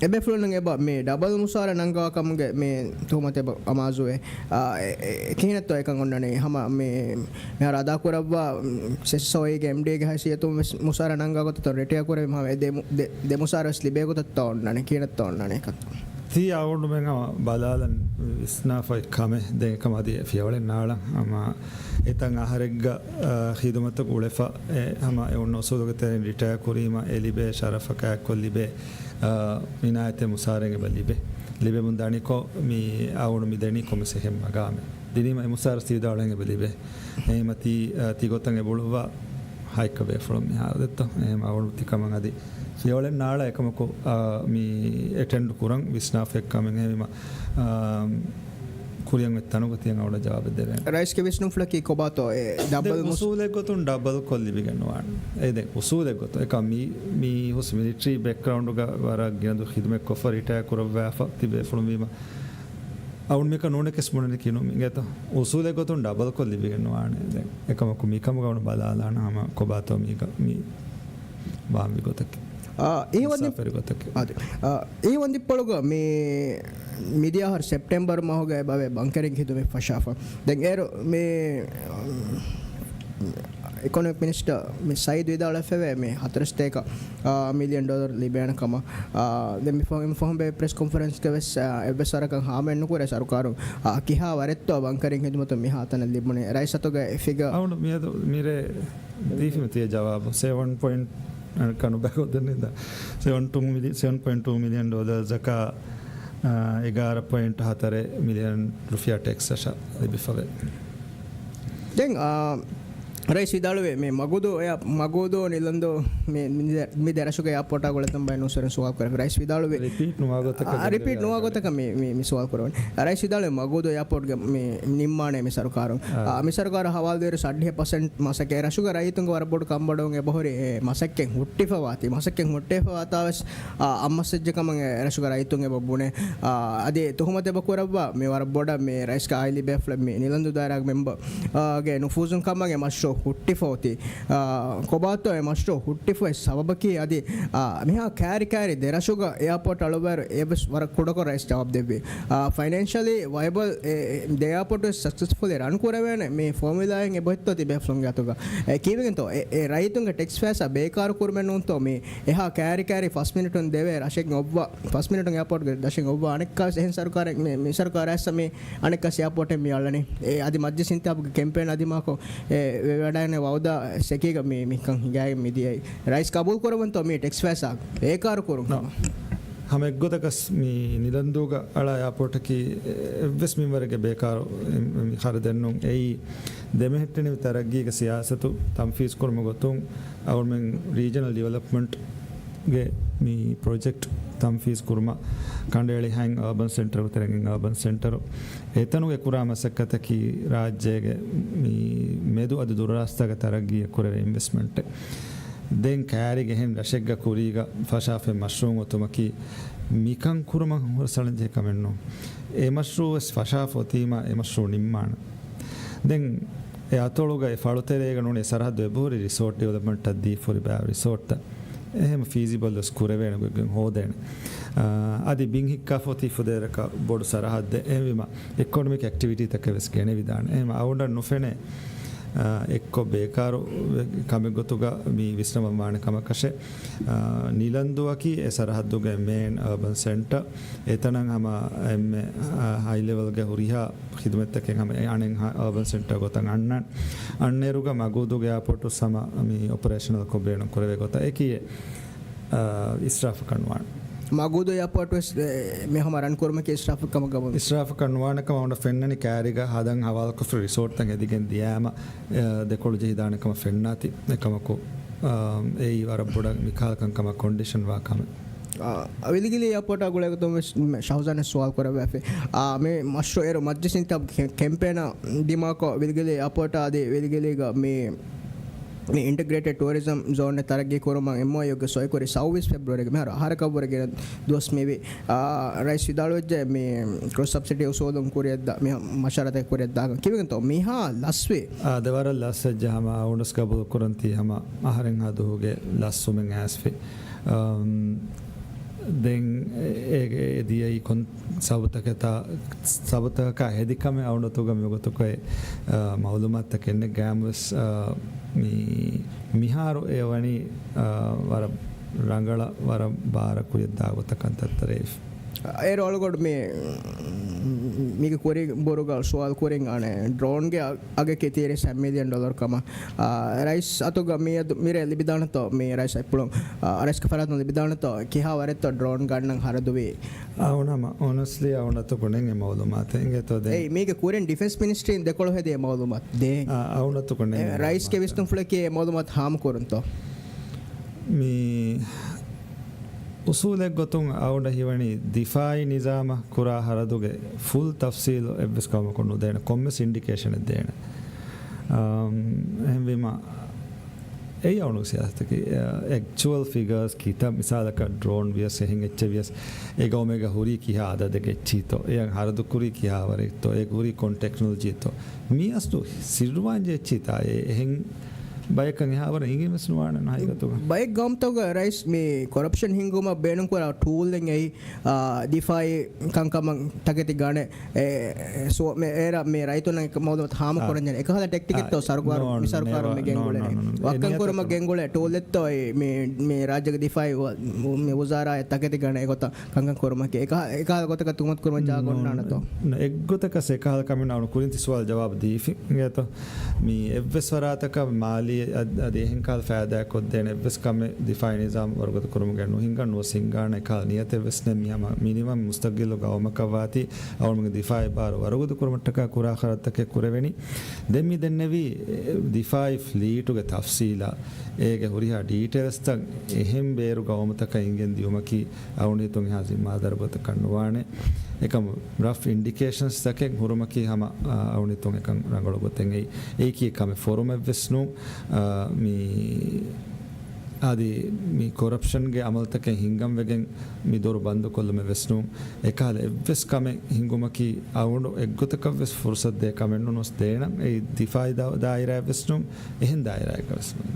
އެބޭފުޅުން އެބަ މި ޑަބަލް މުސާރަ ނަންގަވާ ކަމުގެ މި ތުހުމަތު އެބަ އަމާޒުވޭ. އާ، އެ، އެ، ކިހިނެއްތޯ އެކަން އޮންނަނީ؟ ހަމަ މި، މިހާރު އަދާކުރައްވާ، މް، ސެސްސޯއީގެ އެމްޑީގެ ހައިސިއްޔަތުން ވެސް މުސާރަ ނަންގާ ގޮތަށްތޯ ރިޓަޔާ ކުރެވި ހަމަ އެ ދެ މު-، ދެ، ދެ މުސާރަ ވެސް ލިބޭ ގޮތަށްތޯ އޮންނަނީ؟ ކިހިނެއްތޯ އޮންނަނީ ކަން؟ ތީ އަޅުގަނޑުމެން ހަމަ ބަލާލަން ވިސްނާފައި ކަމެއް ދެން އެކަމަ އަދި ފިޔަވަޅެއް ނާޅަން ހަމަ އެތަން އަހަރެއްގަ، އާ، ޚިދުމަތަކު އުޅެފަ، އެ، ހަމަ އެ އޮންނަ އުސޫލުގެ ތެރެއިން ރިޓަޔާ ކުރީމަ އެ ލިބޭ ޝަރަފަކާއެއްކޮށް ލިބޭ، އާ، އިނާޔަތެއް މުސާރައެއް އެބަ ލިބޭ. ލިބެމުން ދަނިކޮށް މި އަޅުގަނޑު މި ދެނީ ކޮންމެސް އެހެން މަގާމެއް. ދިނީމަ އެ މުސާރަ ސީދާޅައެއް އެބަ ލިބޭ. އެހެންމަ ތީ، އާ، ތިގޮތަށް އެބުޅުއްވާ ހައެއްކަ ބޭފުޅުން މިހާރު ދެއްތޯ. އެހެން އަޅުގަނޑު ތިކަމަށް އަދި ފިޔަވަޅެއް ނާޅަ އެކަމަކު، އާ، މި އެޓެންޑް ކުރަން ވިސްނާފައި ކަމެއް އެހެންވީމަ، އާ، ކުރިއަށް އޮތް ތަނުގަ ތިޔަން އަޅުގަނޑަށް ޖަވާބެއް ދެވޭނެ. ރައީސްގެ ވިސްނުންފުޅަކީ ކޮބާތޯ އެ ޑަބަލް ދެން މުސް- އުސޫލެއް ގޮތުން ޑަބަލް ކޮށް ލިބިގެން ނުވާނެ. އެ ދެން އުސޫލެއް ގޮތުން. އެކަމް މީ، މީ ހުސް މިލިޓްރީ ބެކްގްރައުންޑްގަ ވަރަށް ގިނަ ދުވަހު ޚިދުމަތް ކޮށްފަ ރިޓަޔާ ކުރައްވާފަ ތިބޭފުޅުން ވީމަ، އަޅުގަނޑު މިކަން ނޫނެކެސް ބުނަނީކީ ނޫން އިނގޭތޯ. އުސޫލެއް ގޮތުން ޑަބަލް ކޮށް ލިބިގެން ނުވާނެ. ދެން އެކަމަކު މިކަމުގަ އަޅުގަނޑު ބަލާލާނަ ހަމަ ކޮބާތޯ މީގަ މި ވާންވި ގޮތަކީ. އާ، އިހި ވަންދި-، މުސާފިރި ގޮތަކީ. އާދެ. އާ، އިހި ވަންދިއްޕޮޅުގަ މި މިދިޔަ އަހަރު ސެޕްޓެމްބަރު މަހުގަ އެބަވޭ ބަންކަރިންގެ ޚިދުމަތް ފަށާފަ. ދެން އޭރު މި އިކޮނޮމިކް މިނިސްޓަރ މި ސައީދު ވިދާޅުވެފައިވޭ މި ހަތަރު ސަތޭކަ، އާ، މިލިއަން ޑޮލަރު ލިބޭނެ ކަމަށް. އާ، ދެން މި ފަހު-، މި ފަހުން ބޭ ޕްރެސް ކޮންފަރެންސްގަ ވެސް، އާ، އެއްވެސް ވަރަކަށް ހާމައެއް ނުކުރޭ ސަރުކާރުން، އާ، ކިހާ ވަރެއްތޯ ބަންކަރިން ޚިދުމަތުން މިހާ ތަނަށް ލިބުނީ. ރައީސް އަތުގަ އެ ފިގަ އަޅުގަނޑު މިއަދު މިރޭ ދީފިމަ ތިޔަ ޖަވާބު. ސެވަން ޕޮއިންޓް ކަނުބައި ގޮތުން ސެވަން ޓޫ މިލި-، ސެވަން ޕޮއިންޓް ޓޫ މިލިއަން ޑޮލަރސް އަކާ، އާ، އެގާރަ ޕޮއިންޓް ހަތަރެއް މިލިއަން ރުފިޔާ ޓެކްސް އަށަށް ލިބިފަވޭ. ދެން، އާ، ރައީސް ވިދާޅުވޭ މި މަގޫދޫ އެއާ-، މަގޫދޫ ނިލަންދޫ މި، މި ދެ-، މި ދެ ރަށުގެ އެއާޕޯޓާ ގުޅޭތަން ބައެއް ނޫސްވެރިން ސުވާލު ކުރެއްވި. ރައީސް ވިދާޅުވި ރިޕީޓް ނުވާ ގޮތަކަށް އާ، ރިޕީޓް ނުވާ ގޮތަކަށް މި، މި، މި ސުވާލު ކުރެވުނީ. ރައީސް ވިދާޅުވި މަގޫދޫ އެއާޕޯޓްގެ މި ނިންމާނެ މި ސަރުކާރުން. އާ. އާ، މި ސަރުކާރު ހަވާލުވިއިރު އަށްޑިހަ ޕަސެންޓް މަސައްކަތް ރަށުގެ ރައްޔިތުންގެ ވަރަށް ބޮޑު ކަންބޮޑުވުން އެބަހުރި އެ މަސައްކަތް ހުއްޓިފަވާތީ. މަސައްކަތް ހުއްޓިފަވާތާ ވެސް، އާ، އަށް މަސް ވެއްޖެ ކަމަށް އެ ރަށުގެ ރައްޔިތުން އެބަ ބުނޭ. އާ، އަދި ތުހުމަތު އެބަ ކުރައްވާ މި ވަރަށް ބޮޑަށް މި ރައީސްގެ އާއިލީ ބޭފުޅެއް މި ނިލަންދޫ ދާއިރާގެ މެމްބަރ، އާ، ގެ ނުފޫޒުން ކަމަށް އެ މަޝްރޫއު ހުއްޓިފަ އޮތީ. އާ، ކޮބާތޯ އެ މަޝްރޫއު ހުއްޓިފައި ސަބަބަކީ އަދި، އާ، މިހާ ކައިރި ކައިރި ދެ ރަށުގަ އެއާޕޯޓް އަޅުއްވާއިރު އެއްވެސް ވަރަށް ކުޑަކޮށް ރައީސް ޖަވާބު ދެއްވީ. އާ، ފައިނޭންޝަލީ ވައިބަލް އެ، އެ، ދެ އެއާޕޯޓް ވެސް ސަކްސެސްފުލީ ރަން ކުރެވޭނެ މި ފޯމިއުލާއެއް އެބަ އޮތްތޯ ތިބޭފުޅުންގެ އަތުގަ. އެ ކީއްވެގެންތޯ އެ، އެ ރައްޔިތުންގެ ޓެކްސް ފައިސާ ބޭކާރު ކުރުމެއް ނޫންތޯ މި އެހާ ކައިރި ކައިރި ފަސް މިނިޓުން ދެވޭ ރަށެއް އޮއްވާ، ފަސް މިނިޓުން އެއާޕޯޓްގެ ރަށެއް އޮއްވާ އަނެއްކާވެސް އެހެން ސަރުކާރެއް މި، މި ސަރުކާރާ އައިސް މި އަނެއްކާ އެއާޕޯޓެއް މި އަޅަނީ. އެ އަދި މަޖިލިސް އިންތިހާބުގެ ކެމްޕޭން އަދި މާކޮށް އެ ވެވަޑައިނެ ވައުދާ ސެކީގަ މި، މިކަން ހިނގާގެން މިދިޔައީ. ރައީސް ޤަބޫލު ކުރައްވަންތޯ މި ޓެކްސް ފައިސާ ބޭކާރު ކުރުން؟ ނޯ. ހަމަ އެއްގޮތަކަސް މި ނިލަންދޫގަ އަޅާ އެއާޕޯޓަކީ އެއްވެސް މިންވަރެއްގެ ބޭކާރު މި ޚަރަދެއް ނޫން. އެއީ ދެމެހެއްޓެނިވި ތަރައްގީގެ ސިޔާސަތު ތަންފީޒު ކުރުމުގެ ގޮތުން އަޅުމެން ރީޖަނަލް ޑިވެލޮޕްމަންޓްގެ މި ޕްރޮޖެކްޓް ތަންފީޒު ކުރުމަށް ކަނޑައެޅި ހައިން އާބަން ސެންޓަރު ތެރެއިން އާބަން ސެންޓަރު އެތަނުގެ ކުރާ މަސައްކަތަކީ ރާއްޖޭގެ މި މެދު އަދި ދުރުރާސްތާގެ ތަރައްގީއަށް ކުރެވޭ އިންވެސްޓްމަންޓެއް. ދެން ކައިރިގެ އެހެން ރަށެއްގަ ކުރީގަ ފަށާފައި މަޝްރޫއު އޮތުމަކީ މިކަން ކުރުމަށް ހުރަސްއަޅަންޖެހޭ ކަމެއް ނޫން. އެ މަޝްރޫއު ވެސް ފަށާފަ އޮތީމާ އެ މަޝްރޫއު ނިންމާނެ. ދެން އެ އަތޮޅުގަ އެ ފަޅުތެރޭގަ ނޫނީ ސަރަހައްދު އެބަހުރި ރިސޯޓް ޑިވެލޮޕްމަންޓަށް ދީފަ ހުރި ބައިވަރު ރިސޯޓްތައް. އެހެން ފީޒިބަލް ވެސް ކުރެވޭނެ ގޮތްގޮތުން ހޯދޭނެ. އާ، އަދި ބިން ހިއްކާފަ އޮތީ ފުދޭވަރަކަށް ބޮޑު ސަރަހައްދެއް. އެހެންވީމަ އިކޮނޮމިކް އެކްޓިވިޓީތަކެއް ވެސް ގެނެވިދާނެ. އެހެންވީމަ އަޅުގަނޑަށް ނުފެނޭ، އާ، އެއްކޮށް ބޭކާރު ކަމެއް ގޮތުގަ މި ވިސްނަވަން ވާނެ ކަމަކަށެއް. އާ، ނިލަންދޫއަކީ އެ ސަރަހައްދުގެ މޭން އާބަން ސެންޓަރ. އެތަނަށް ހަމަ އެންމެ، އާ، ހައި ލެވެލްގެ ހުރިހާ ޚިދުމަތްތަކެއް ހަމަ އެ އަނެއް ހަ-، އާބަން ސެންޓަރ ގޮތަށް އަންނަން. އަންނައިރުގަ މަގޫދޫގެ އެއާޕޯޓު ހަމަ މި އޮޕަރޭޝަނަލް ކޮށް ބޭނުން ކުރެވޭ ގޮތަށް އެކީ، އާ، އިސްރާފަކަށް ނުވާނެ. މަގޫދޫ އެއާޕޯޓް ވެސް، އެ، މި ހަމަ ރަން ކުރުމަކީ އިސްރާފަކަށް ކަމަށް ގަބޫލު. އިސްރާފަކަށް ނުވާނެ ކަމަށް އަޅުގަނޑަށް ފެންނަނީ ކައިރިގަ ހަދަން ހަވާލުކޮށްފަ ރިސޯޓްތައް ހެދިގެން ދިޔާމަ، އެ، ދެކޮޅު ޖެހިދާނެ ކަމަށް ފެންނާތީ. އެކަމަކު، އާ، އެއީ ވަރަށް ބޮޑަށް މިކަހަލަ ކަންކަމަށް ކޮންޑިޝަން ވާ ކަމެއް. އާ، ވިލިގިލީ އެއާޕޯޓާ ގުޅޭގޮތުން ވެސް ޝަހުޒާން ސުވާލު ކުރެއްވި. އާ، މި މަޝްރޫއު އޭރު މަޖްލިސް އިންތިހާބު ކެ-، ކެމްޕޭނާ ދިމާކޮށް ވިލިގިލީ އެއާޕޯޓާ އަދި ވިލިގިލީގަ މި، މި އިންޓަގްރޭޓެޑް ޓޫރިޒަމް ޒޯނެއް ތަރައްގީ ކުރުމަށް އެމްއޯޔޫގެ ސޮއި ކުރި ސައުވީސް ފެބްރުއަރީގެ މިހާރު އަހަރަކަށްވުރެ ގިނަ ދުވަސް މިވީ. އާ، ރައީސް ވިދާޅުވެއްޖެ މި ކްރޮސް ސަބްސިޑީ އުސޫލުން ކުރިއަށްދާ މި މަޝްވަރާތައް ކުރިއަށްދާކަން. ކީއްވެގެންތޯ މިހާ ލަސްވީ؟ އާ، ދެވަރަށް ލަސްވެއްޖެ ހަމަ އަޅުގަނޑު ވެސް ގަބޫލު ކުރަން ތީ ހަމަ އަހަރެންހާ ދުވަހުގެ ލަސްވުމެއް އައިސްފި. އަމް، ދެން އޭގެ ދިޔައީ ކޮން ސަބަބުތަކެތާ، ސަބަބުތަކަކާ ހެދި ކަމެއް އަޅުގަނޑު އަތުގަ މިވަގުތުގައި، އާ، މައުލޫމާތުތަކެއް ނެތް. ގާމުވެސް، އާ، މި، މިހާރު އެ ވަނީ، އާ، ވަރަށް ރަނގަޅަށް ވަރަށް ބާރަށް ކުރިޔަށްދާ ގޮތަކަށް ކަންތައްތައް ރޭވި. އޭރު އަޅުގަނޑު މި، މީގެ ކުރިން ބުރުގަ ސުވާލު ކުރިން އަނެއް ޑްރޯންގެ އަ-، އަގެކޭ ތީރީސް މިލިއަން ޑޮލަރ ކަމަށް، އާ، ރައީސް އަތުގަ މިއަދު މިރޭ ލިބިދާނެތޯ، މި ރައީސް އަތްޕުޅުން، އާ، ރައީސްގެ ފަރާތުން ލިބިދާނެތޯ، ކިހާ ވަރެއްތޯ ޑްރޯން ގަންނަން ހަރަދުވީ؟ އަޅުގަނޑު އޮނަސްޓްލީ އަޅުގަނޑު އަތުގަ ނެތް އެ މައުލޫމާތެއް. އިނގޭތޯ ދެން. އެއީ މީގެ ކުރިން ޑިފެންސް މިނިސްޓްރީން ދެކޮޅު ހެދި އެ މައުލޫމާތު ދޭ. އާ، އަޅުގަނޑު އަތުގަ ނެތް އެ ރައީސްގެ މައުލޫމާތު. ވިސްނުންފުޅަކީ އެ މައުލޫމާތު ހާމަކުރުންތޯ؟ މި އުސޫލެއް ގޮތުން އަޅުގަނޑަށް ހީވަނީ ދިފާއީ ނިޒާމަށް ކުރާ ހަރަދުގެ ފުލް ތަފްސީލު އެއްވެސް ގައުމަކުން ނުދޭނެ، ކޮންމެސް އިންޑިކޭޝަނެއް ދޭނެ. އަމް، އެހެންވީމަ، އެއީ އަޅުގަނޑު ސިޔާސަތަކީ، އެ، އެކްޗުއަލް ފިގަރސް ކިތައް، މިސާލަކަށް ޑްރޯން ވިޔަސް އެހެން އެއްޗެއް ވިޔަސް، އެ ގައުމެއްގަ ހުރީ ކިހާ އަދަދެއް އެއްޗީތޯ، އެއަށް ހަރަދު ކުރީ ކިހާ ވަރެއްތޯ، އޭގަ ހުރީ ކޮން ޓެކްނޮލޮޖީތޯ، މީ އަސްލު ސިއްރުވާންޖެހޭ އެއްޗީތާ، އެ އެހެން ބަޔަކަށް އެހާވަރަށް އިނގެން ވެސް ނުވާނެ ނަހީގަތުގަ. ބައެއް ގައުމުތަކުގަ ރައީސް މި ކޮރަޕްޝަން ހިންގުމަށް ބޭނުންކުރާ ޓޫލްއެއް އެއީ، އާ، ދިފާއީ ކަންކަމަށް ތަކެތި ގަނެ، އެ، އެ، ސުވަ-، މެ-، އޭރަށް މި ރައްޔިތުންނަށް މައުލޫމާތު ހާމަ ކުރަންޖެހޭނެ. އެކަހަލަ ޓެކްޓިކެއްތޯ ސަރުކާރު، މި ސަރުކާރުން މި ގެންގުޅޭ. ވައްކަން ކުރުމަށް ގެންގުޅޭ ޓޫލްއެއްތޯ މި، މި ރާއްޖޭގެ ދިފާއީ ވަ-، މި ވުޒާރާއަށް ތަކެތި ގަނެ އެގޮތަށް ކަންކަން ކުރުމަކީ އެކަހަ-، އެކަހަލަ ގޮތަކަށް ތުހުމަތު ކުރުމަށް ޖާގަ ނޫން، އޮންނާނެތޯ؟ ނޫން، އެއްގޮތަކަށް އެކަހަލަ ކަމެއް ނޫން. އަޅުގަނޑު ކުރިން ތި ސުވާލު ޖަވާބު ދީފި އިނގޭތޯ؟ މި އެއްވެސް ފަރާތަކަށް މާލީ އަދި، އަދި އެހެން ކަހަލަ ފައިދާއެއް ކޮށްދޭނެ އެއްވެސް ކަމެއް ދިފާއީ ނިޒާމް ވަރުގަދަ ކުރުމުގައި ނުހިނގާ، ނުވެސް ހިނގާނެ. އެކަހަލަ ނިޔަތެއް ވެސް ނެތް. މި ހަމަ މިނިވަން މުސްތަގިއްލު ގައުމަކަށް ވާތީ އަޅުގަނޑުމެންގެ ދިފާއީ ބާރު ވަރުގަދަ ކުރުމަށްޓަކާ ކުރާ ޚަރަދުތަކެއް ކުރެވެނީ. ދެން މި ދެންނެވީ، އެ، ދިފާއީ ފްލީޓުގެ ތަފްސީލާ، އޭގެ ހުރިހާ ޑީޓެއިލްސްތައް އެހެން ބޭރު ގައުމުތަކަށް އިނގެން ދިޔުމަކީ އަޅުގަނޑު ހިތުން އެހާ ޒިންމާދާރު ގޮތަކަށް ނުވާނެ. އެކަމު ރަފް އިންޑިކޭޝަންސް ތަކެއް ހުރުމަކީ ހަމަ، އާ، އަޅުގަނޑު ހިތުން އެކަން ރަނގަޅު ގޮތެއް އެއީ. އެއީކީ ކަމެއް ފޮރުމެއް ވެސް ނޫން. އާ، މި އަދި މި ކޮރަޕްޝަންގެ އަމަލުތަކެއް ހިނގަން ވެގެން މި ދޮރު ބަންދު ކޮށްލުމެއް ވެސް ނޫން. އެކަހަލަ އެއްވެސް ކަމެއް ހިނގުމަކީ އަޅުގަނޑު އެއްގޮތަކަށް ވެސް ފުރުސަތު ދޭ ކަމެއް ނޫން. ނުވެސް ދޭނަން. އެއީ ދިފާއީ ދާ-، ދާއިރާއެއް ވެސް ނޫން. އެހެން ދާއިރާއެއްގަ ވެސް ނޫން.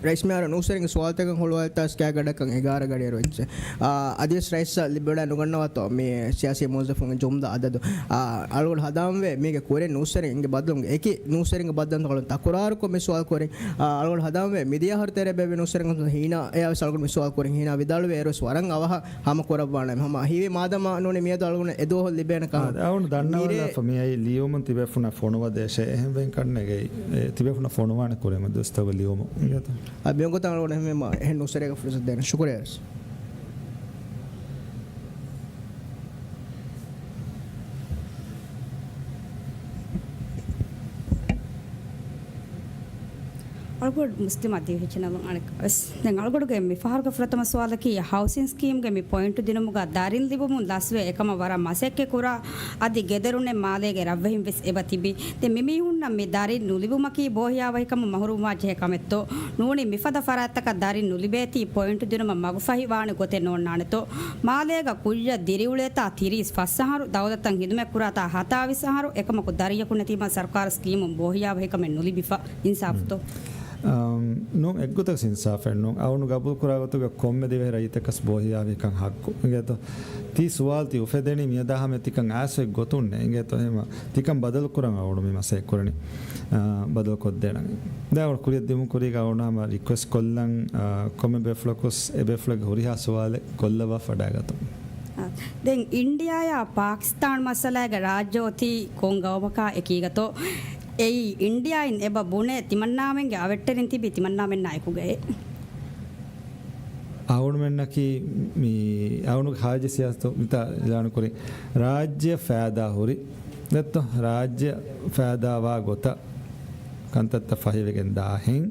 ރައީސް މިހާރު ނޫސްވެރިންގެ ސުވާލުތަކަށް ހުޅުވާލިތާ ސްކައި ގަޑަކަށް އެގާރަ ގަޑިއިރު އިންޗެ. އާ، އަދިވެސް ރައީސްއަށް ލިބިވަޑައި ނުގަންނަވާތޯ މި ސިޔާސީ މުވައްޒަފުންގެ ޖުމްލަ އަދަދު؟ އާ، އަޅުގަނޑު ހަދާންވޭ މީގެ ކުރިން ނޫސްވެރިންގެ ބައްދަލުން އެކި ނޫސްވެރިންގެ ބައްދަލުން އަޅުގަނޑު ތަކުރާރުކޮށް މި ސުވާލު ކުރިން. އާ، އަޅުގަނޑު ހަދާންވޭ މިދިޔަ އަހަރު ތެރޭ ބޭއްވި ނޫސްވެރިން ހީނާ އެއާ ވެސް އަޅުގަނޑު މި ސުވާލު ކުރިން. ހީނާ ވިދާޅުވޭ އޭރުވެސް ވަރަށް އަވަހަށް ހަމަ ކުރައްވާނެ. ހަމަ ހީވީ މާދަމާ ނޫނީ މިއަދު އަޅުގަނޑަށް އެދުވަހު ލިބޭނެ ކަމަށް. އާ، އަޅުގަނޑު ދަންނަވަން މިރޭ ލާފަ މިއައީ ލިޔުމުން ތިބޭފުނަށް ފޮނުވަދޭށޭ. އެހެންވެ ކަންނޭނގެ ތިބޭފުނަށް ފޮނުވާނެ ކުރިން ދުވަސްތަކުގެ ލިޔުމުން. އިނގޭތަ؟ އާ، މިއޮންގޮތަށް އަޅުގަނޑު އެހެންވީމަ އެހެން ނޫސްވެރިއެއްގެ ފުރުސަތު ދޭނެ. ޝުކުރިއްޔާ ރައީސް. އަޅުގަޑު މުސްލިމް އަދި ވެއްޖެނަމަ އަނެއްކާވެސް. ދެން އަޅުގަޑުގެ މި ފަހަރުގެ ފުރަތަމަ ސުވާލަކީ، ހައުސިން ސްކީމްގެ މި ޕޮއިންޓު ދިނުމުގަ ދަރިން ލިބުމުން ލަސްވެ އެކަމަށް ވަރަށް މަސައްކަތް ކުރާ އަދި ގެދޮރުންނެއް މާލޭގެ ރަށްވެހިން ވެސް އެބަ ތިބި. ދެން މި މީހުންނަށް މި ދަރިން ނުލިބުމަކީ ބޯހިޔާވަހިކަމުން މަހުރޫމްވާ ޖެހޭ ކަމެއްތޯ؟ ނޫނީ މިފަދަ ފަރާތްތަކަށް ދަރިން ނުލިބޭތީ ޕޮއިންޓު ދިނުމަށް މަގުފަހިވާނެ ގޮތެއް ނޯންނާނެތޯ؟ މާލޭގަ ކުއްޔަށް ދިރިއުޅޭތާ ތިރީސް ފަސް އަހަރު، ދައުލަތަށް ހިދުމަތް ކުރާތާ ހަތާވީސް އަހަރު، އެކަމަކު ދަރިޔަކު ނެތީމަ ސަރުކާރަށް ސްކީމުން ބޯހިޔާވަހިކަމެއް ނުލިބިފަ. އިންސާފުތޯ؟ އަމް، ނޫން، އެއްގޮތަކަށް އިންސާފެއް ނޫން. އަޅުގަނޑު ގަބޫލު ކުރާ ގޮތުގަ ކޮންމެ ދިވެހި ރައްޔިތަކަސް ބޯހިޔާވަހިކަން ހައްގު. އިނގޭތޯ؟ ތީ ސުވާލު ތި އުފެދެނީ މިއަދާ ހަމަ ތިކަން އައިސް އޮތް ގޮތުންނޭ. އިނގޭތޯ؟ އެހެމަ ތިކަން ބަދަލު ކުރަން އަޅުގަނޑު މި މަސައްކަތް ކުރަނީ. އާ، ބަދަލު ކޮށްދޭނަން. ދެން އަޅުގަނޑު ކުރިއަށް ދިމުން ކުރީގަ އަޅުގަނޑު ހަމަ ރިކުއެސްޓް ކޮށްލަން، އާ، ކޮންމެ ބޭފުޅަކުސް އެ ބޭފުޅެއްގެ ހުރިހާ ސުވާލެއް ކޮށްލައްވާ ފަޑާގަތުން. އާ، ދެން އިންޑިއާޔާ ޕާކިސްތާން މައްސަލައިގަ ރާއްޖެ އޮތީ ކޮން ގައުމަކާ އެކީގަތޯ؟ އެއީ އިންޑިއާއިން އެބަ ބުނެ ތިމަންނާމެންގެ އަވެއްޓެރިން ތިބީ ތިމަންނާމެންނާ އެކުގައޭ. އަޅުގަނޑުމެންނަކީ މި އަޅުގަނޑުގެ ޚާރިޖީ ސިޔާސަތު މިތާ އިލާނު ކުރި ރާއްޖެ ފައިދާ ހުރި ދެއްތޯ؟ ރާއްޖެ ފައިދާވާ ގޮތަށް ކަންތައްތައް ފަހިވެގެން ދާހެން،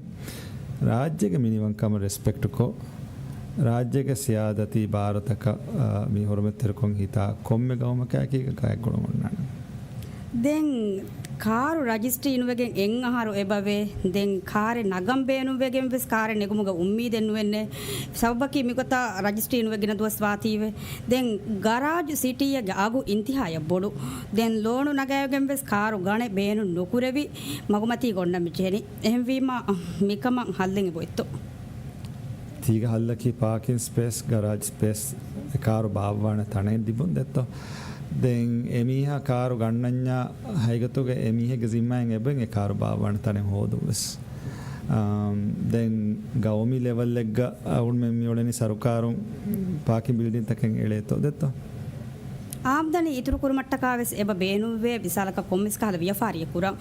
ރާއްޖޭގެ މިނިވަންކަމަށް ރެސްޕެކްޓްކޮށް، ރާއްޖޭގެ ސިޔާދަތީ ބާރުތަކަށް، އާ، މި ހުރުމަތްތެރިކޮށް ހިތާ ކޮންމެ ގައުމަކާއެކީގަ ގާތްގަނޑު އޮންނާނެ. ދެން ކާރު ރަޖިސްޓްރީ ނުވެގެން އެއް އަހަރު އެބަވޭ. ދެން ކާރެއް ނަގަން ބޭނުންވެގެން ވެސް ކާރެއް ނެގުމުގެ އުއްމީދެއް ނުވެންނޭ. ސަބަބަކީ މިގޮތަށް ރަޖިސްޓްރީ ނުވެގިނަ ދުވަސް ވާތީވެ. ދެން ގަރާޖު ސިޓީއެއްގެ އަގު އިންތިހާޔަށް ބޮޑު. ދެން ލޯނު ނަގައިގެން ވެސް ކާރު ގަނެ ބޭނުން ނުކުރެވި މަގުމަތީ ގޮންނަ މި ޖެހެނީ. އެހެންވީމަ މިކަމަށް ހައްލެއް އެބައޮތްތޯ؟ ތީގެ ހައްލަކީ ޕާކިން ސްޕޭސް، ގަރާޖް ސްޕޭސް ކާރު ބާއްވާނެ ތަނެއް ލިބުން ދެއްތޯ. ދެން އެމީހާ ކާރު ގަންނަންޏާ ހަގީގަތުގަ އެމީހެއްގެ ޒިންމާއިން އެބަ އެ ކާރު ބާއްވާނެ ތަނެއް ހޯދުން ވެސް. އާ، ދެން ގައުމީ ލެވަލްއެއްގަ އަޅުމެން މިއުޅެނީ ސަރުކާރުން ޕާކިން ބިލްޑިންތަކެއް އެޅޭތޯ ދެއްތޯ. އާމްދަނީ އިތުރު ކުރުމަށްޓަކާ ވެސް އެބަ ބޭނުންވޭ. މިސާލަކަށް ކޮންމެސް ކަހަލަ ވިޔަފާރިއެއް ކުރަން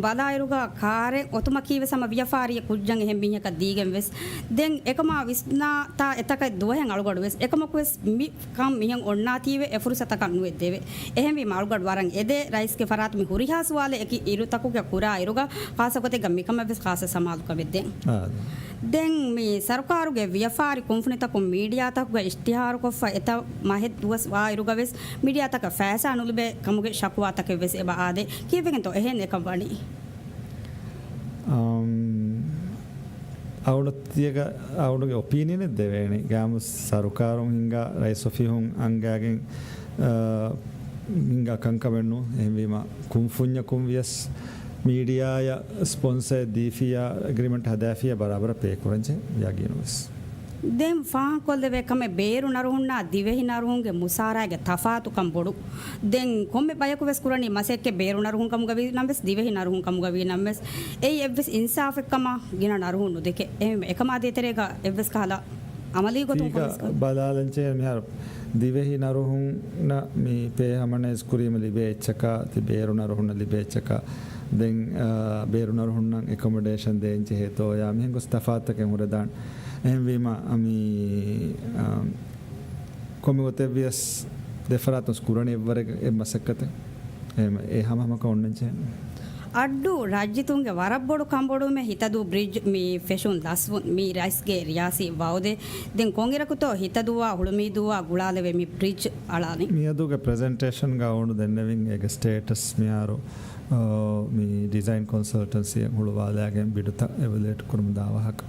ބަލާއިރުގަ ކާރެއް އޮތުމަކީ ވެސް ހަމަ ވިޔަފާރިއެއް ކުއްޖަން އެހެން މީހަކަށް ދީގެން ވެސް. ދެން އެކަމާ ވިސްނާތާ އެތަކެއް ދުވަހެއް އަޅުގަޑު ވެސް. އެކަމަކު ވެސް މި ކަން މިހެން އޮންނާތީވެ އެ ފުރުސަތަކަށް ނުއެއްދެވޭ. އެހެންވީމަ އަޅުގަޑު ވަރަށް އެދޭ ރައީސްގެ ފަރާތު މި ހުރިހާ ސުވާލެއް އެކި އިރުތަކުގެ ކުރާ އިރުގަ ޚާއްސަ ގޮތެއްގަ މިކަމަށް ވެސް ޚާއްސަ ސަމާލުކަމެއް ދޭން. އާ. ދެން މި ސަރުކާރުގެ ވިޔަފާރި ކުންފުނިތަކުން މީޑިއާތަކުގަ އިޝްތިހާރުކޮށްފަ އެތައް މަހެއް ދުވަސް ވާ އިރުގަ ވެސް މީޑިއާތަކަށް ފައިސާ ނުލިބޭ ކަމުގެ ޝަކުވާތަކެއް ވެސް އެބަ އާދޭ. ކީއްވެގެންތޯ އެހެން އެކަން ވަނީ؟ އަމް، އަޅުގަނޑު ތިޔަގަ އަޅުގަނޑުގެ އޮޕީނިއަނެއް ދެވޭނީ. ގާމު ސަރުކާރުން ހިންގާ ރައީސް އޮފީހުން އަންގާގެން، އާ، ހިންގާ ކަންކަމެއް ނޫން. އެހެންވީމަ ކުންފުންޏަކުން ވިޔަސް މީޑިއާޔަށް ސްޕޮންސަރެއް ދީފިއްޔާ، އެގްރިމެންޓް ހަދާފިއްޔާ ބަރާބަރަށް ޕޭ ކުރަންޖެހޭ ޔަގީނުވެސް. ދެން ފާހަގަކޮށްލެވޭ ކަމެއް ބޭރު ނަރުހުންނާ ދިވެހި ނަރުހުންގެ މުސާރައިގެ ތަފާތުކަން ބޮޑު. ދެން ކޮންމެ ބަޔަކު ވެސް ކުރަނީ މަސައްކަތް ބޭރު ނަރުހުން ކަމުގަ ވީ ނަމަވެސް، ދިވެހި ނަރުހުން ކަމުގަ ވީ ނަމަވެސް، އެއީ އެއްވެސް އިންސާފެއް ކަމަށް ގިނަ ނަރުހުން ނުދެކެ. އެހެން އެކަމާ ދޭތެރޭގަ އެއްވެސް ކަހަލަ އަމަލީ ގޮތުން ތީގަ ކޮންމެސް ކަ- ބަލާލަންޗޭ މިހާރު ދިވެހި ނަރުހުންނަށް މި ޕޭ ހާމަނައިޒް ކުރީމަ ލިބޭ އެއްޗަކާ، ތި ބޭރު ނަރުހުންނަށް ލިބޭ އެއްޗަކާ، ދެން، އާ، ބޭރު ނަރުހުންނަށް އެކޮމޮޑޭޝަން ދޭން ޖެހޭތޯޔާ މިހެން ގޮސް ތަފާތުތަކެއް ހުރެދާނެ. އެހެންވީމަ، މި، އާ، ކޮންމެ ގޮތެއް ވިޔަސް ދެފަރާތުން ކުރަނީ އެއްވަރެއް އެއް މަސައްކަތެއް. އެ، އެ ހަމަ ހަމަކަށް އޮންނަންޖެހޭނެ. އައްޑޫ ރާއްޖެތުންގެ ވަރަށް ބޮޑު ކަންބޮޑުވުމެއް ހިތަދޫ ބްރިޖް މި ފެށުން ލަސްވުން މީ ރައީސްގެ ރިޔާސީ ވައުދެއް. ދެން ކޮންއިރަކުތޯ ހިތަދޫއާ ހުޅުމީދޫއާ ގުޅާލެވޭ މި ބްރިޖް އަޅާލި. މިއަދުގެ ޕްރެޒެންޓޭޝަންގަ އަޅުގަނޑު ދެންނެވިން އޭގެ ސްޓޭޓަސް މިހާރު، އާ، މި ޑިޒައިން ކޮންސަލްޓަންސީއެއް ހުޅުވާލާގެން ބިޑުތައް އެވެލުއޭޓް ކުރުމަށް ދާ ވާހަކަ.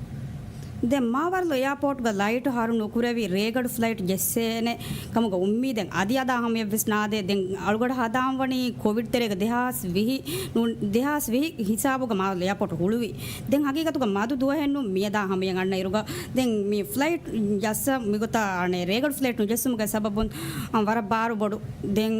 ދެން މާވަރަލު އެއާޕޯޓްގަ ލައިޓު ހަރު ނުކުރެވި ރޭގަޑު ފްލައިޓް ޖެއްސޭނެ ކަމުގަ އުއްމީދެއް އަދި އަދާ ހަމަޔަށްވެސް ނާދޭ. ދެން އަޅުގަޑު ހަދާން ވަނީ ކޮވިޑް ތެރޭގަ ދެހާސް ވިހި ނޫން، ދެހާސް ވިހި ހިސާބުގަ މާވަރަލު އެއާޕޯޓް ހުޅުވި. ދެން ހަގީގަތުގަ މަދު ދުވަހެއް ނޫން މިއަދާ ހަމަޔަށް އަންނަ އިރުގަ ދެން މި ފްލައިޓް ޖައްސަ މިގޮތަށް އަނެއް ރޭގަޑު ފްލައިޓް ނުޖެއްސުމުގެ ސަބަބުން ވަރަށް ބާރު ބޮޑު. ދެން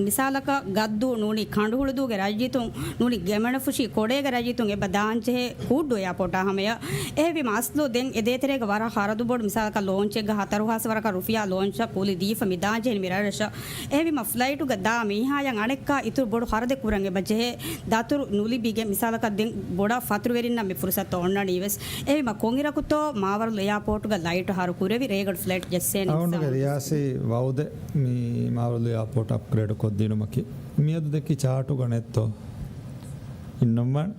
މިސާލަކަށް ގައްދޫ ނޫނީ ކަނޑުހުޅުދޫގެ ރައްޔިތުން ނޫނީ ގެމެނަފުށީ ކޮޑޭގެ ރައްޔިތުން އެބަ ދާންޖެހޭ ކޫއްޑޫ އެއާޕޯޓާ ހަމަޔަށް. އެހެންވީމަ އަސްލު ދެން އެ ދޭތެރޭގަ ވަރަށް ހަރަދު ބޮޑު މިސާލަކަށް ލޯންޗެއްގަ ހަތަރު ހާސް ވަރަކަށް ރުފިޔާ ލޯންޗަށް ކުލި ދީފަ މި ދާންޖެހެނީ މި ރަށްރަށަށް. އެހެންވީމަ ފްލައިޓުގަ ދާ މީހާޔަށް އަނެއްކާ އިތުރު ބޮޑު ހަރަދެއް ކުރަން އެބަ ޖެހޭ ދަތުރު ނުލިބިގެން މިސާލަކަށް ދެން ބޮޑަށް ފަތުރުވެރިންނަށް މި ފުރުސަތު އޮންނަނީ ވެސް. އެހެންވީމަ ކޮންއިރަކުތޯ މާވަރަލު އެއާޕޯޓުގަ ލައިޓު ހަރު ކުރެވި ރޭގަޑު ފްލައިޓް ޖެއްސޭނެ އަޅުގަނޑުގެ ރިޔާސީ ވައުދެއް މި މާވަރަލު އެއާޕޯޓް އަޕްގްރޭޑް ކޮށްދިނުމަކީ. މިއަދު ދެއްކި ޗާޓުގަ ނެއްތޯ؟ އިންނަމަން.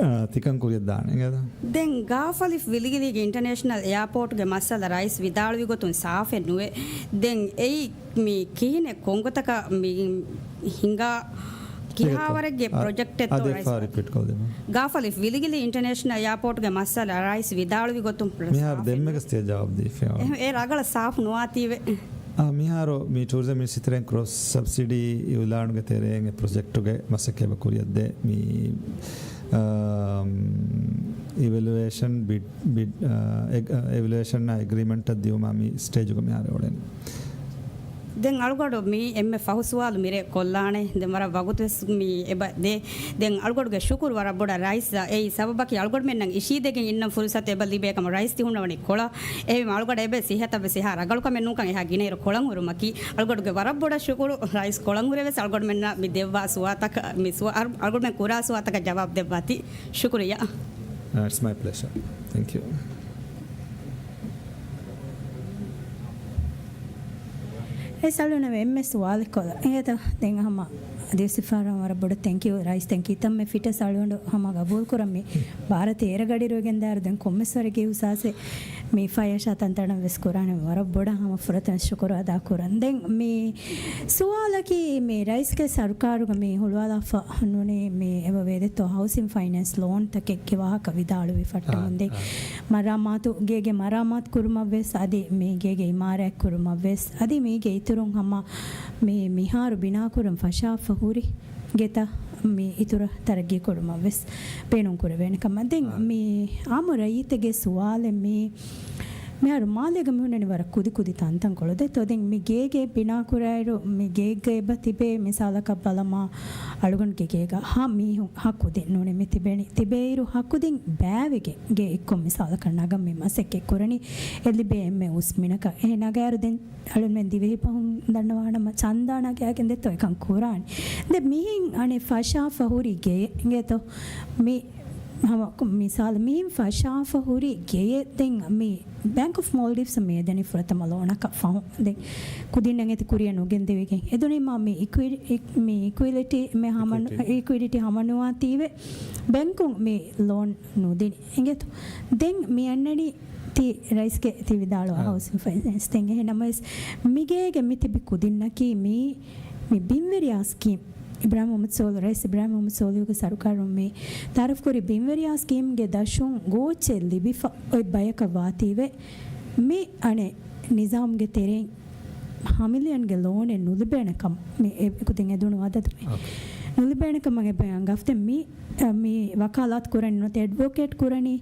އާ، ތިކަން ކުރިއަށް ދާނެ އިނގޭތަ؟ ދެން ގާފަލިފް ވިލިގިލީގެ އިންޓަނޭޝަނަލް އެއާޕޯޓްގެ މައްސަލަ ރައީސް ވިދާޅުވި ގޮތުން ސާފެއް ނުވޭ. ދެން އެއީ މި ކިހިނެއް ކޮންގޮތަކަށް މި ހިނގާ ކިހާވަރެއްގެ އަ-، ޕްރޮޖެކްޓެއްތޯ އަދި ރައީސް؟ އެއްފަހަރު ރިޕީޓް ކޮށްދޭ. ގާފަލިފް ވިލިގިލީ އިންޓަނޭޝަނަލް އެއާޕޯޓްގެ މައްސަލަ ރައީސް ވިދާޅުވި ގޮތުން މިހާރު ސާފެއް ދެންމެ ނުވޭ. ގަސްތިޔަ ޖަވާބު ދީފި. އެ، އެ ރަގަޅަށް ސާފު ނުވާތީވެ. އާ، މިހާރު މި ޓޫރިޒަމް މިނިސްޓްރީން ކްރޮސް ސަބްސިޑީ އިއުލާނުގެ ތެރެއިން އެ ޕްރޮޖެކްޓުގެ މަސައްކަތް ކުރިއަށްދޭ މި، އާ، އިވެލުއޭޝަން ބިޑް، ބިޑް، އާ، އެގް-، އާ، އިވެލުއޭޝަން އެގްރިމެންޓަށް ދިއުމާ މި ސްޓޭޖުގަ މިހާރު އުޅެނީ. ދެން އަޅުގަޑު މި އެންމެ ފަހު ސުވާލު މިރޭ ކޮށްލާނެ. ދެން ވަރަށް ވަގުތުވެސް މި އެބަ ދޭ. ދެން އަޅުގަޑުގެ ޝުކުރު ވަރަށް ބޮޑަށް ރައީސް. އެއީ ސަބަބަކީ އަޅުގަޑުމެންނަށް އިށީދެގެން އިންނަން ފުރުސަތު އެބަ ލިބޭ ކަމަށް ރައީސް ތި ހުންނަވަނީ ކޮޅަށް. އެހެންވީމަ އަޅުގަޑަށް އެބަ ސިހަތަށް ވެސް އެހާ ރަގަޅުކަމެއް ނޫންކަން އެހާ ގިނައިރު ކޮޅަށް ހުރުމަކީ އަޅުގަޑުގެ ވަރަށް ބޮޑަށް ޝުކުރު ރައީސް ކޮޅަށް ހުރެވެސް އަޅުގަޑުމެންނަށް މި ދެއްވާ ސުވާތަކަށް، މި ސުވާ-، އަޅު-، އަޅުގަޑުމެން ކުރާ ސުވާތަކަށް ޖަވާބު ދެއްވާތީ. ޝުކުރިއްޔާ. Uh, it's my pleasure. Thank you. އެ ސަޅުނަމެ އެންމެ ސުވާލެއް ކޮޅަށް. އިނގޭތަ؟ ދެން ހަމަ ދިވެސިފާރަށް ވަރަށް ބޮޑަށް ތެންކް ޔޫ ރައީސް. ދެން ކިތަންމެ ފިޓަސް އަޅުގަނޑު ހަމަ ގަބޫލު ކުރަން މި ބާރަތި އޭރަ ގަޑި ރުއިގެން ދާއިރު ދެން ކޮންމެސް ވަރެއްގެ އިހުސާސެއް މި ފަޔަށާ ތަންތަނަށް ވެސް ކުރާނެ. ވަރަށް ބޮޑަށް ހަމަ ފުރަތަމަ ޝުކުރު އަދާ ކުރަން. ދެން މި ސުވާލަކީ މި ރައީސްގެ ސަރުކާރުގަ މި ހުޅުވާލާފަ ނޫނީ މި އެބަ ވޭދެއްތޯ ހައުސިން ފައިނޭންސް ލޯން ތަކެއްގެ ވާހަކަ ވިދާޅުވި ފައްޓަމުން ދެން އާ، އާ. މަރާމާތު، ގޭގެ މަރާމާތު ކުރުމަށް ވެސް އަދި މި ގޭގެ އިމާރާތް ކުރުމަށް ވެސް އަދި މީގެ އިތުރުން ހަމަ މި މިހާރު ބިނާކުރަން ފަށާފަ ހުރި ގެތައް މި އިތުރަށް ތަރައްގީ ކުރުމަށް ވެސް ބޭނުން ކުރެވޭނެ ކަމަށް. ދެން އާ. މި އާއްމު ރައްޔިތެއްގެ ސުވާލެއް މި މިހާރު މާލޭގަ މިހުންނަނީ ވަރަށް ކުދި ކުދި ތަންތަންކޮޅު. ދެތޯ ދެން މި ގޭގެ ބިނާކުރާއިރު، މި ގޭގަ އެބަ ތިބޭ މިސާލަކަށް ބަލަމާ، އަޅުގަނޑުގެ ގޭގަ ހަ މީހުން ހަ ކުދިން ނޫނީ މި ތިބެނީ. ތިބޭއިރު ހަ ކުދިން ބައިވެގެން ގެ އެއްކޮށް މިސާލަކަށް ނަގަން މި މަސައްކަތް ކުރަނީ. އެ ލިބޭ އެންމެ އުސް މިނަކަށް. އެ ނަގާއިރު ދެން އަޅުމެން ދިވެހި ފަހުން ދަންނަވާނަމަ، ޗަންދާ ނަގާގެން ދެތޯ އެކަން ކުރާނީ. ދެ މިހިން އަނެއް ފަށާފަ ހުރި ގެ އިނގޭތޯ. މި ހަމަ މިސާލު މިހިން ފަށާފަ ހުރި ގެއެއް ދެން މި ބޭންކް އޮފް މޯލްޑިވްސް މި އެދެނީ ފުރަތަމަ ލޯނަކަށް ފަހުން. ދެން ކުދިންނަށް އެތި ކުރިއަށް ނުގެންދެވިގެން. އެދުނީމާ މި އިކުއި-، އި-، މި އިކުއިލިޓީ މެ ހަމަ-، އިކުއިޓީ. އިކުއިލިޓީ ހަމަނުވާތީވެ ބޭންކުން މި ލޯން ނުދިނީ. އިނގޭތޯ؟ ދެން މި އަންނަނީ ތި ރައީސްގެ ތި ވިދާޅުވާ އާ. ހައުސިން ފައިނޭންސް. ދެން އެހެން ނަމަވެސް މިގޭގެ މި ތިބި ކުދިންނަކީ މި، މި ބިންވެރިޔާ ސްކީމް. އިބްރާހިމް މުހައްމަދު ސޯލިހު، ރައީސް އިބްރާހިމް މުހައްމަދު ސޯލިހުގެ ސަރުކާރުން މި ތައާރަފް ކުރި ބިންވެރިޔާ ސްކީމްގެ ދަށުން ގޯއްޗެއް ލިބިފަ އޮތް ބަޔަކަށް ވާތީވެ، މި އަނެއް ނިޒާމްގެ ތެރެއިން ހަ މިލިއަންގެ ލޯނެއް ނުލިބޭނެ ކަމަށް މި އެ-، އެކުދިން އެދުނު އަދަދު މި އޯކޭ. ނުލިބޭނެ ކަމަށް އެބަ އަންގާފަ. ދެން މި، އަ، މި ވަކާލާތު ކުރަނީ ނުވަތަ އެޑްވޮކޭޓް ކުރަނީ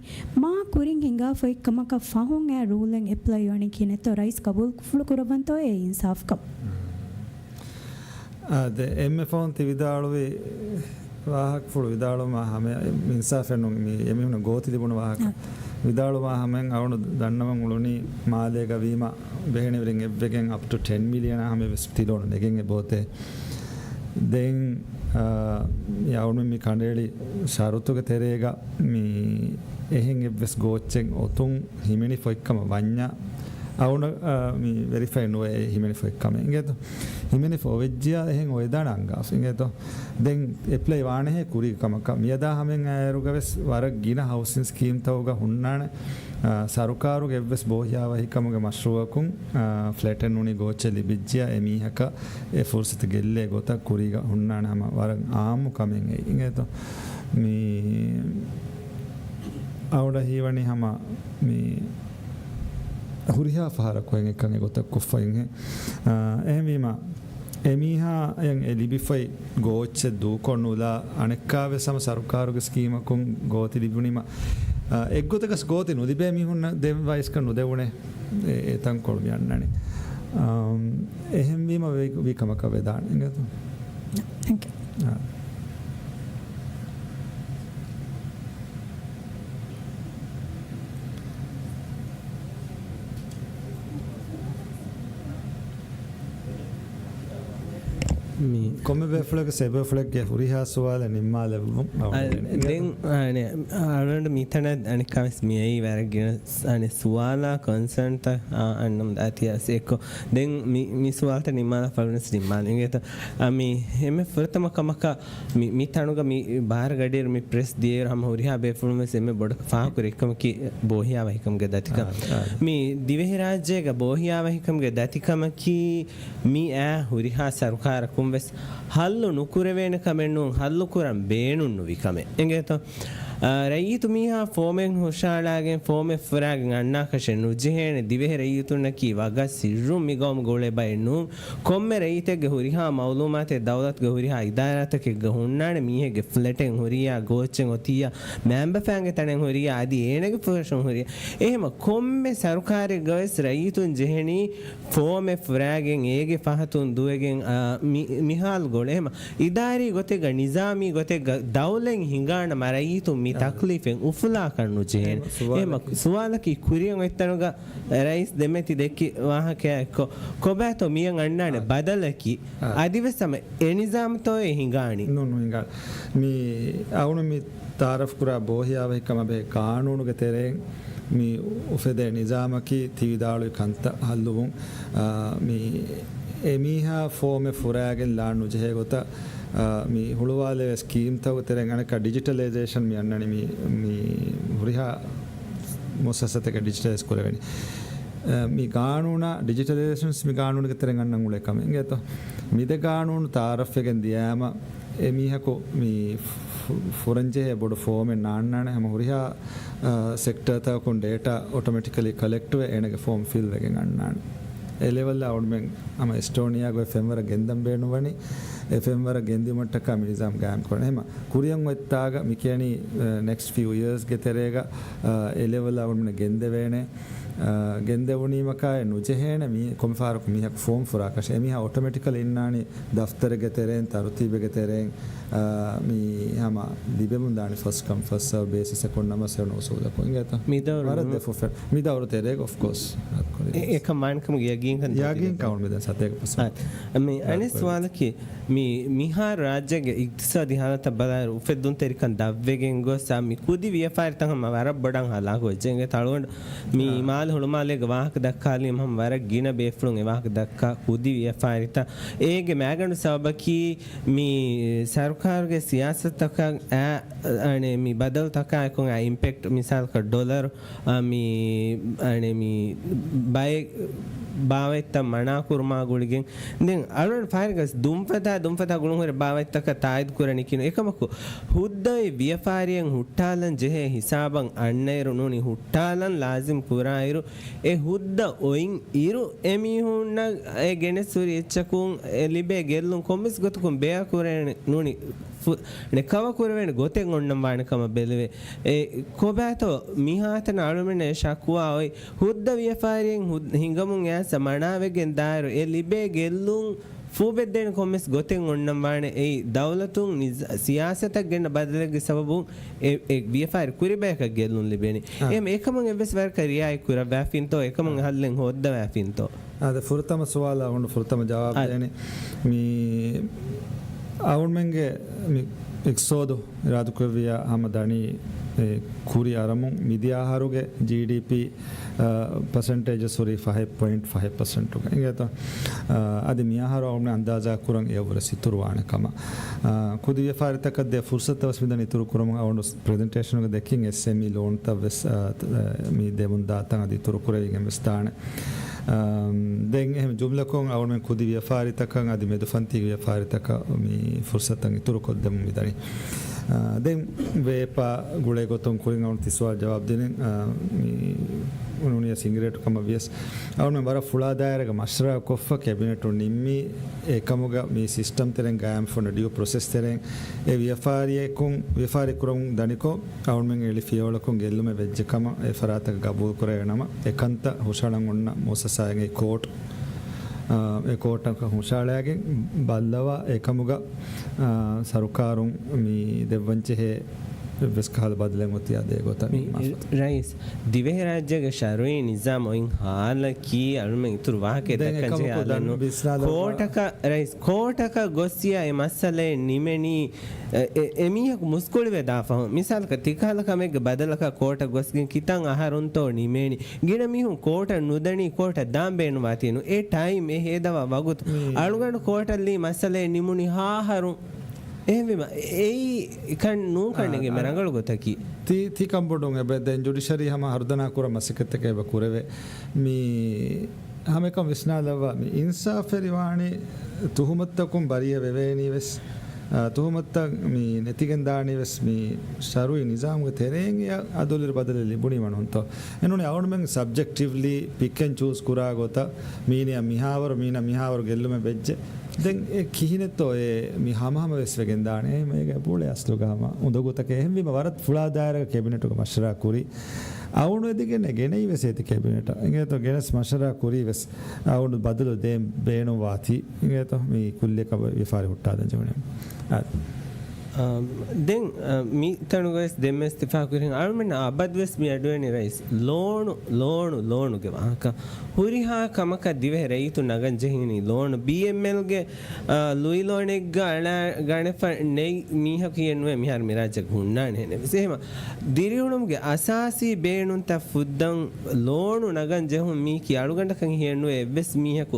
މާ ކުރިން ހިނގާފަ އޮތް ކަމަކަށް ފަހުން އެ ރޫލެއް އެޕްލައި ވަނީ ކިހިނެއްތޯ ރައީސް ގަބޫލު ފުޅު ކުރައްވަންތޯ އެ އިންސާފްކަން. އާ، ދެ އެންމެ ފަހުން ތި ވިދާޅުވި ވާހަކަފުޅު ވިދާޅުވުމާ ހަމަ އިންސާފެއް ނޫން މި އެމީހުންނަށް ގޯތި ލިބުނު ވާހަކަ. އާ. ވިދާޅުވުމާ ހަމައިން އަޅުގަނޑު ދަންނަވަން އުޅުނީ މާލޭގަ ވީމަ ބެހެނިވެރިން އެއްވެގެން އަޕް ޓު ޓެން މިލިއަނާ ހަމަ ވެސް ތި ލޯނު ނެގެން އެބަ އޮތޭ. ދެން، އާ، އަޅުގަނޑު މި ކަނޑައެޅި ޝަރުތުގެ ތެރޭގަ މި އެހެން އެއްވެސް ގޯއްޗެއް އޮތުން ހިމެނިފަ އޮތްކަމަށް ވަންޏާ، އަޅުގަނޑަށް، އާ، މި ވެރިފައި ނުވޭ އެ ހިމެނިފަ އޮތްކަމެއް އިނގޭތޯ. ހިމެނިފަ އޮވެއްޖިޔާ އެހެން އޮވެދާނެ އަންގާފަ އިނގޭތޯ. ދެން އެޕްލައި ވާނެހޭ ކުރީގެ ކަމަކަށް. މިއަދާ ހަމައިން އައިއިރުގަ ވެސް ވަރަށް ގިނަ ހައުސިން ސްކީމްތަކުގަ ހުންނާނެ، އާ، ސަރުކާރުގެ އެއްވެސް ބޯހިޔާވަހިކަމުގެ މަޝްރޫއަކުން، އާ، ފްލެޓެއް ނޫނީ ގޯއްޗެއް ލިބިއްޖިޔާ އެ މީހަކަށް އެ ފުރުސަތު ގެއްލޭ ގޮތަށް ކުރީގަ ހުންނާނެ ހަމަ ވަރަށް އާއްމު ކަމެއް އެއީ އިނގޭތޯ. މި އަޅުގަނޑަށް ހީވަނީ ހަމަ މި ހުރިހާ ފަހަރަކު އެއްކަން އެގޮތަށް ކޮށްފައިހެން. އާ، އެހެންވީމަ، އެމީހާ އެ ލިބިފައި ގޯއްޗެއް ދޫކޮށް ނުލާ އަނެއްކާވެސް ހަމަ ސަރުކާރުގެ ސްކީމަކުން ގޯތި ލިބުނީމަ، އާ، އެއްގޮތަކަސް ގޯތި ނުލިބޭ މީހުންނަށް ދެއްވާ އިސްކަން ނުދެވުނޭ. އެ-، އެތަންކޮޅު މި އަންނަނީ. އާ، އެހެންވީމަ ވީ، ވީ ކަމަކަށް ވެދާނެ އިނގޭތޯ. ތެންކް ޔޫ. އާ. މި ކޮންމެ ބޭފުޅެއްގެ ސެބޭފުޅެއްގެ ހުރިހާ ސުވާލެއް ނިންމާލެއްވުން. އަ، ދެން، އަ، އަޅުގަނޑު މިތަނަށް އަނެއްކާވެސް މިއައީ ވަރަށް ގިނަ ސް-، އަނެއް ސުވާލާ ކޮންސަންޓްތައް، އަ، އަންނަމުން ދާތި އަސް އެއްކޮށް. ދެން މި، މި ސުވާލުތައް ނިންމާލާ ފަޅުނަސް ނިންމާލި އިނގޭތަ؟ އަ، މި ހެމެ ފުރަތަމަ ކަމަކަށް މި، މި ތަނުގަ މި ބާރަ ގަޑިއިރު މި ޕްރެސް ދިޔައިރު ހަމަ ހުރިހާ ބޭފުޅުން ވެސް އެންމެ ބޮޑަށް ފާހަގަކުރި އެއްކަމަކީ ބޯހިޔާވަހިކަމުގެ ދަތިކަން. އާ، އާ. މި ދިވެހިރާއްޖޭގަ ބޯހިޔާވަހިކަމުގެ ދަތިކަމަކީ މި އާ ހުރިހާ ސަރުކާރަކުން ވެސް ހައްލު ނުކުރެވޭނެ ކަމެއް ނޫން، ހައްލު ކުރަން ބޭނުން ނުވި ކަމެއް. އެނގޭތޯ؟ އާ، ރައްޔިތު މީހާ ފޯމެއް ހުށައަޅާގެން، ފޯމެއް ފުރާގެން އަންނާކަށެއް ނުޖެހޭނެ. ދިވެހި ރައްޔިތުންނަކީ ވަގަށް ސިއްރުން މިގައުމުގަ އުޅޭ ބައެއް ނޫން. ކޮންމެ ރައްޔިތެއްގެ ހުރިހާ މައުލޫމާތެއް ދައުލަތުގެ ހުރިހާ އިދާރާތަކެއްގަ ހުންނާނެ. މީހެއްގެ ފްލެޓެއް ހުރިޔާ، ގޯއްޗެއް އޮތިއްޔާ، މައިންބަފައިންގެ ތަނެއް ހުރިޔާ، އަދި އޭނަގެ ފުރަށުން ހުރިޔާ. އެހެމަ ކޮންމެ ސަރުކާރެއްގަވެސް ރައްޔިތުން ޖެހެނީ ފޯމެއް ފުރާގެން އޭގެ ފަހަތުން ދުވެގެން، އާ، މި-، މިހާލު ގޮޅެ. އެހެމަ އިދާރީ ގޮތެއްގަ، ނިޒާމީ ގޮތެއްގަ ދައުލަތް ހިނގާނަމަ ރައްޔިތުން މި އާ. ތަކްލީފެއް އުފުލާކަށް ނުޖެހޭނެ. އެހެމަ ސުވާލަކީ، ސުވާލަކީ ކުރިއަށް އޮތްތަނުގަ ރައީސް ދެމެތި ދެއްކި ވާހަކައެއްކޮށް، ކޮބާތޯ މިއަށް އަންނާނެ އާ. ބަދަލަކީ؟ އާ. އަދިވެސް ހަމަ އެ ނިޒާމްތޯއޭ ހިނގާނީ؟ ނޫން، ނޫން ހިނގާނެ. މި އަޅުގަނޑު މި ތައާރަފް ކުރާ ބޯހިޔާވަހިކަމާ ބެހޭ ގާނޫނުގެ ތެރެއިން މި އުފެދޭ ނިޒާމަކީ ތި ވިދާޅުވި ކަންތައް ހައްލުވުން. އާ، މި އެމީހާ ފޯމެއް ފުރާގެން ލާން ނުޖެހޭ ގޮތަށް، އާ، މި ހުޅުވާލެވޭ ސްކީމްތަކުގެ ތެރެއިން އަނެއްކާ ޑިޖިޓަލައިޒޭޝަން މި އަންނަނީ މި، މި ހުރިހާ މުއައްސަސާތަކެއް ޑިޖިޓަލައިޒް ކުރެވެނީ. އަ، މި ގާނޫނާ ޑިޖިޓަލައިޒޭޝަންސް މި ގާނޫނުގެ ތެރެއިން އަންނަން އުޅޭ ކަމެއް އިނގޭތޯ. މި ދެ ގާނޫނު ތައާރަފްވެގެން ދިޔާމަ، އެ މީހަކު މި ފު-، ފުރަންޖެހޭ ބޮޑު ފޯމެއް ނާންނާނެ. ހަމަ ހުރިހާ، އަ، ސެކްޓަރތަކުން ޑޭޓާ އޮޓޮމެޓިކަލީ ކަލެކްޓްވެ، އޭނަގެ ފޯމް ފިލްވެގެން އަންނާނެ. އެ ލެވެލްއަށް އަޅުމެން ހަމަ އެސްޓޯނިއާގައި ފެންވަރަށް ގެންދަން ބޭނުންވަނީ. އެ ފެންވަރަށް ގެންދިއުމަށްޓަކާ މި ނިޒާމް ގާއިމް ކުރަނީ. ހަމަ ކުރިއަށް އޮތްތާގަ މި ކިޔަނީ، އަ، ނެކްސްޓް ފިއު އިޔާސްގެ ތެރޭގަ، އަ، އެ ލެވެލްއަށް އަޅުމެން ގެންދެވޭނެ. ގެންދެވުނީމަކާއެއް ނުޖެހޭނެ މީ ކޮންމެ ފަހަރަކު މީހަކު ފޯމް ފުރާކަށެއް. އެމީހާ އޮޓޮމެޓިކަލީ އިންނާނީ ދަފްތަރެއްގެ ތެރެއިން، ތަރުތީބެއްގެ ތެރެއިން، އާ، މީ ހަމަ ލިބެމުން ދާނީ ފަސްޓް ކަމް ފަސްޓް ސަރވް ބޭސިސް އެއް ކޮންނަމަ ސެވެން އުސޫލަކުން އިނގޭތަ؟ މިދައުރު ވަރަށް ދެ ފުފެ. މިދައުރު ތެރޭގަ އޮފް ކޯސް. އެ-، އެކަން ވާނެކަމުގެ ޔަގީންކަން ޔަގީން ކަމުން މިދަން ސަތޭކަ ޕަސެންޓް. އަ، މި އަނެއް ސުވާލަކީ، މި މިހާރު ރާއްޖޭގެ އިގްތިސާދީ ހާލަތަށް ބަލާއިރު އުފެއްދުންތެރިކަން ދަށްވެގެން ގޮސް، އާ، މި ކުދި ވިޔަފާރިތައް ހަމަ ވަރަށް ބޮޑަށް ހަލާކު ވެއްޖެ އިނގޭ. އަޅުގަނޑު މި އާ. މާލެ ހުޅުމާލޭގެ ވާހަކަ ދައްކާލީމަ ހަމަ ވަރަށް ގިނަ ބޭފުޅުން އެ ވާހަކަ ދައްކާ ކުދި ވިޔަފާރިތައް. އޭގެ މައިގަނޑު ސަބަބަކީ މި ސަރުކާރުގެ ސިޔާސަތަކަށް އާ، އަނެ، މި ބަދަލުތަކާއެކު އާ އިމްޕެކްޓް، މިސާލަކަށް ޑޮލަރު، އާ، މި، އަނެ، މި ބައެއް ބާވަތްތައް މަނާކުރުމާ ގުޅިގެން. ދެން އަޅުގަނޑު ފާރިގަސް ދުންފަތާ، ދުންފަތާ ގުޅުންހުރެ ބާވަތްތަކަށް ތާއީދު ކުރަނީ ކިނު. އެކަމަކު ހުއްދައި ވިޔަފާރިއެއް ހުއްޓާލަން ޖެހޭ ހިސާބަށް އަންނައިރު ނޫނީ ހުއްޓާލަން ލާޒިމް ކުރާއިރު، އެ ހުއްދަ އޮތް އިރު އެމީހުންނަށް އެ ގެނެސް ހުރި އެއްޗަކުން އެ ލިބޭ ގެއްލުން ކޮންމެސް ގޮތަކުން ބޭއް ކުރެވޭނެ ނޫނީ ފު-، ނެ ކަވަ ކުރެވޭނެ ގޮތެއް އޮންނަން ވާނެ ކަމަށް ބެލެވޭ. އެ ކޮބާތޯ މިހާތަނަށް އަޅުމެންނަށް ޝަކުވާ އޮތް ހުއްދަ ވިޔަފާރިއެއް ހު-، ހިނގަމުން އައިސް މަނާވެގެން ދާއިރު އެ ލިބޭ ގެއްލުން ފޫބެއްދޭނެ ކޮންމެސް ގޮތެއް އޮންނަން ވާނެ. އެއީ ދައުލަތުން ނިޒ-، ސިޔާސަތަށް ގެންނަ ބަދަލެއްގެ ސަބަބުން އެ، އެ ވިޔަފާރި ކުރި ބަޔަކަށް ގެއްލުން ލިބޭނެ. އާ. އެހެން އެކަމަށް އެއްވެސް ވަރަކަށް ރިއާޔަތް ކުރައްވާފިންތޯ، އެކަމަށް އާ. ހައްލެއް ހޯއްދަވާފިންތޯ؟ އާދެ، ފުރަތަމަ ސުވާލަށް އަޅުގަނޑު ފުރަތަމަ ޖަވާބު އާ. ދޭނެ. މި އަޅުމެންގެ މި އިޤްތިޞާދު އިރާދަކުރެއްވިއްޔާ ހަމަ ދަނީ، އެ، ކުރި އަރަމުން މިދިޔަ އަހަރުގެ ޖީޑީޕީ، އަ، ޕަސެންޓޭޖަސް ހުރީ ފަހެއް ޕޮއިންޓް ފަހެއް ޕަސެންޓުގަ އިނގޭތޯ. އަ، އަދި މިއަހަރު އަޅުމެން އަންދާޒާ ކުރަން އެއަށްވުރެ އިތުރު ވާނެ ކަމަށް. އަ، ކުދި ވިޔަފާރިތަކަށް ދޭ ފުރުސަތު ވެސް މިދަނީ އިތުރު ކުރަމުން. އަޅުގަނޑު ޕްރެޒެންޓޭޝަނުގަ ދެއްކިން އެސްއެމްއީ ލޯންތައް ވެސް، އަ، މި ދެމުން ދާ ތަން އަދި އިތުރު ކުރެވިގެން ވެސް ދާނެ. އަ، ދެން އެހެން ޖުމްލަކޮށް އަޅުމެން ކުދި ވިޔަފާރިތަކަށް އަދި މެދުފަންތީގެ ވިޔަފާރިތަކަށް މި ފުރުސަތަށް އިތުރު ކޮށްދެމުން މިދަނީ. އަ، ދެން ވޭޕާ ގުޅޭ ގޮތުން ކުރިން އަޅުން ތި ސުވާލު ޖަވާބު ދިނިން، އަ، މި ނޫނީ ސިނގިރޭޓު ކަމަށް ވިޔަސް އަޅުމެން ވަރަށް ފުޅާ ދާއިރާގަ މަޝްވަރާ ކޮށްފަ ކެބިނެޓުން ނިންމީ އެކަމުގަ މި ސިސްޓަމް ތެރެއިން ގާއިމް ފޮންނަ ޑިއު ޕްރޮސެސް ތެރެއިން އެ ވިޔަފާރިއެކުން ވިޔަފާރި ކުރަމުން ދަނިކޮށް އަޅުމެން އެޅި ފިޔަވަޅަކުން ގެއްލުމެއް ވެއްޖެ ކަމަށް އެ ފަރާތަކަށް ގަބޫލު ކުރެވޭ ނަމަ، އެ ކަންތައް ހުށަހަޅަން އޮންނަ މުއައްސަސާއެއް އެ ކޯޓް، އާ، އެ ކޯޓަކަށް ހުށަހަޅައިގެން ބައްލަވާ އެކަމުގަ، އާ، ސަރުކާރުން މި ދެއްވަންޖެހޭ އެއްވެސް ކަހަލަ ބަދަލެއް އޮތިއާ ދޭ ގޮތަށް މި މި މައްސަލަ. ރައީސް، ދިވެހިރާއްޖޭގެ ޝަރުއީ ނިޒާމް އޮތް ހާލަކީ އަޅުމެން އިތުރު ވާހަކައެއް ދެން ދައްކަން އެކަމަކު ޖެހޭ ދަން އަލަން ވިސްނާލައްވާ. ކޯޓަކަށް، ރައީސް، ކޯޓަކަށް ގޮސް އެ މައްސަލައެއް ނިމެނީ، އެ، އެ، އެ މީހަކު މުސްކުޅިވެދާ ފަހުން. މިސާލަކަށް ތިކަހަލަ ކަމެއްގެ ބަދަލަކަށް ކޯޓަށް ގޮސްގެން ކިތަން އަހަރުންތޯ ނިމޭނީ. ގިނަ މީހުން ކޯޓަށް ނުދަނީ ކޯޓަށް ދާން ބޭނުންވާތީނު. އެ ޓައިމް އެ ހޭދަވާ ވަގުތު. މީ. އަޅުގަނޑު ކޯޓަށްލީ މައްސަލައެއް ނިމުނީ ހާހަރުން. އެހެންވީމަ، އެއީ ކަން ނޫން ކަންނެގެން އާ، އާ. ރަނގަޅު ގޮތަކީ. ތި، ތި ކަންބޮޑުން އެބަ ދެން ޖުޑިޝަރީ ހަމަ ހަރުދަނާ ކުރަން މަސައްކަތްތަކެއް އެބަ ކުރެވޭ. މި ހަމައެކަން ވިސްނާލައްވާ، މި އިންސާފެރިވާނީ ތުހުމަތުތަކުން ބަރީއަ ވެވޭނީ ވެސް، އާ، ތުހުމަތުތައް މި ނެތިގެން ދާނީ ވެސް މި ޝަރުއީ ނިޒާމުގެ ތެރެއިން އެއަށް އަދުލު ބަދަލެއް ލިބުނީމަ ނޫންތޯ؟ އެނޫނީ އަޅުމެން ސަބްޖެކްޓިވްލީ ޕިކް އެންޑް ޗޫސް ކުރާ ގޮތަށް މީނިއަށް މިހާވަރު، މީނަށް މިހާވަރު ގެއްލުމެއް ވެއްޖެ. ދެން އެ ކިހިނެއްތޯ އެ މި ހަމަހަމަ ވެސް ވެގެން ދާނެ. އެހެން އޭގެ ބޯޅަ އަސްލުގަ ހަމަ އުނދަގޫތަކެއް. އެހެންވީމަ ވަރަށް ފުޅާ ދާއިރާގަ ކެބިނެޓުގަ މަޝްވަރާ ކުރި. އަޅުގަނޑު އެދިގެން ގެނައީ ވެސް އޭތި ކެބިނެޓަށް. އިނގޭތޯ ގެނެސް މަޝްވަރާ ކުރީ ވެސް އަޅުގަނޑު ބަދަލު ދޭން ބޭނުންވާތީ. އިނގޭތޯ މި ކުއްލިއަކަށް ވިޔަފާރި ހުއްޓާލަން ޖެހުނީ. އާ. އާ، ދެން، އާ، މި ތަނުގަވެސް ދެންމެސް ތިފާ ކުރިން އަޅުމެން އަބަދުވެސް މި އަޑުވެނި ރައީސް ލޯނު، ލޯނު، ލޯނުގެ ވާހަކަ. ހުރިހާ ކަމަކަށް ދިވެހި ރައްޔިތުން ނަގަން ޖެހެނީ ލޯނު. ބީއެމްއެލްގެ، އާ، ލުއި ލޯނެއްގަ އަޅާ ގަނެފަ ނެތް މީހަކު ހިއެއް ނުވޭ މިހާރު މި ރާއްޖޭގަ ހުންނާނެ ހެނެއްވެސް. އެހެމަ ދިރިއުޅުމުގެ އަސާސީ ބޭނުންތައް ފުއްދަން ލޯނު ނަގަން ޖެހުން މީކީ އަޅުގަނޑަކަށް ހިއެއް ނުވޭ އެއްވެސް މީހަކު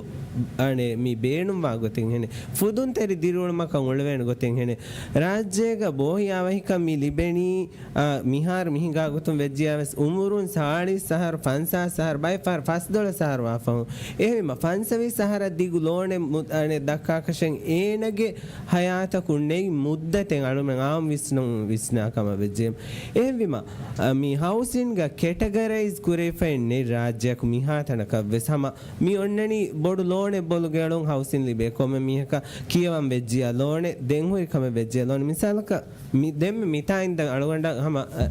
އަނެ މި ބޭނުންވާ ގޮތެއް ހެނެއް. ފުދުންތެރި ދިރިއުޅުމަކަށް އުޅެވޭނެ ގޮތެއް ހެނެއް. ރާއްޖޭގަ ބޯހިޔާވަހިކަން މި ލިބެނީ، އާ، މިހާރު މިހިނގާ ގޮތުން ވެއްޖިޔާވެސް އުމުރުން ސާޅީސް އަހަރު، ފަންސާސް އަހަރު، ބައެއް ފަހަރު ފަސްދޮޅަސް އަހަރު ވާ ފަހުން. އެހެންވީމަ ފަންސަވީސް އަހަރަށް ދިގު ލޯނެއް މު-، އަނެ ދައްކާކަށެއް އޭނަގެ ހަޔާތަކު ނެތް މުއްދަތެއް އަޅުމެން އާއްމު ވިސްނުން ވިސްނާ ކަމަށް ވެއްޖެ. އެހެންވީމަ، އަ، މި ހައުސިންގ ކެޓަގަރައިޒް ކުރެވިފައެއް ނެތް ރާއްޖެއަކު މިހާތަނަކަށް ވެސް ހަމަ މި އޮންނަނީ ބޮޑު ލޯނެއް ބޮލުގެ އަޅުން ހައުސިން ލިބޭ ކޮންމެ މީހަކަށް ކިޔަވަން ވެއްޖިޔާ ލޯނެއް ދެން ހުރި ކަމެއް ވެއްޖެ ލޯނެ މިސާލަކަށް މި-، ދެންމެ މިތާ އިންދަ އަޅުގަނޑަށް ހަމަ، އަ،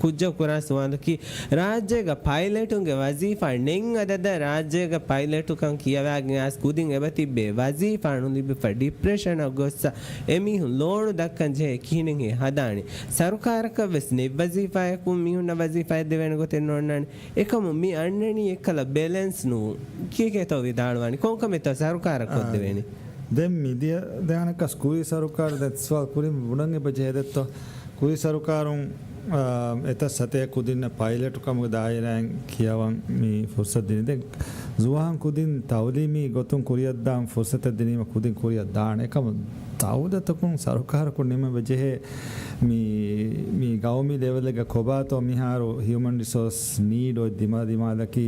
ކުއްޖަކު ކުރާ ސުވާލަކީ، ރާއްޖޭގަ ޕައިލެޓުންގެ ވަޒީފާ ނެތް އަދަދަށް ރާއްޖޭގަ ޕައިލެޓުކަން ކިޔަވާގެން އައިސް ކުދިން އެބަ ތިއްބޭ ވަޒީފާ ނުލިބިފަ ޑިޕްރެޝަނަށް ގޮއްސަ އެމީހުން ލޯނު ދައްކަން ޖެހޭ ކިހިނެއްހޭ ހަދާނީ؟ ސަރުކާރަކަށް ވެސް ނެތް ވަޒީފާއަކުން މީހުންނަށް ވަޒީފާ ދެވޭނެ ގޮތެއް ނޯންނާނެ. އެކަމު މި އަންނަނީ އެއްކަލަ ބެލެންސް ނޫން. ކީކޭތޯ ވިދާޅުވާނީ؟ ކޮންކަމެއްތޯ ސަރުކާރަށް އާ، ކޮށްދެވޭނީ؟ ދެން މިދިޔަ ދެހާނަކަސް ކުރީ ސަރުކާރު ދެން ސުވާލު ކުރިން ބުނަން އެބަ ޖެހޭ ދެއްތޯ؟ ކުރީ ސަރުކާރުން، އާ، އެތައް ސަތޭކަ ކުދިންނަށް ޕައިލެޓު ކަމުގެ ދާއިރާއިން ކިޔަވަން މި ފުރުސަތު ދިނީ. ދެން ޒުވާން ކުދިން ތައުލީމީ ގޮތުން ކުރިއަށްދާން ފުރުސަތެއް ދިނީމަ ކުދިން ކުރިއަށް ދާނެ. އެކަމު ދައުލަތަކުން ސަރުކާރަކުން ނިމެވެ ޖެހޭ މި، މި ގައުމީ ލެވެލްގަ ކޮބާތޯ މިހާރު ހިއުމަން ރިސޯސް ނީޑް އޮތް ދިމާ ދިމާލަކީ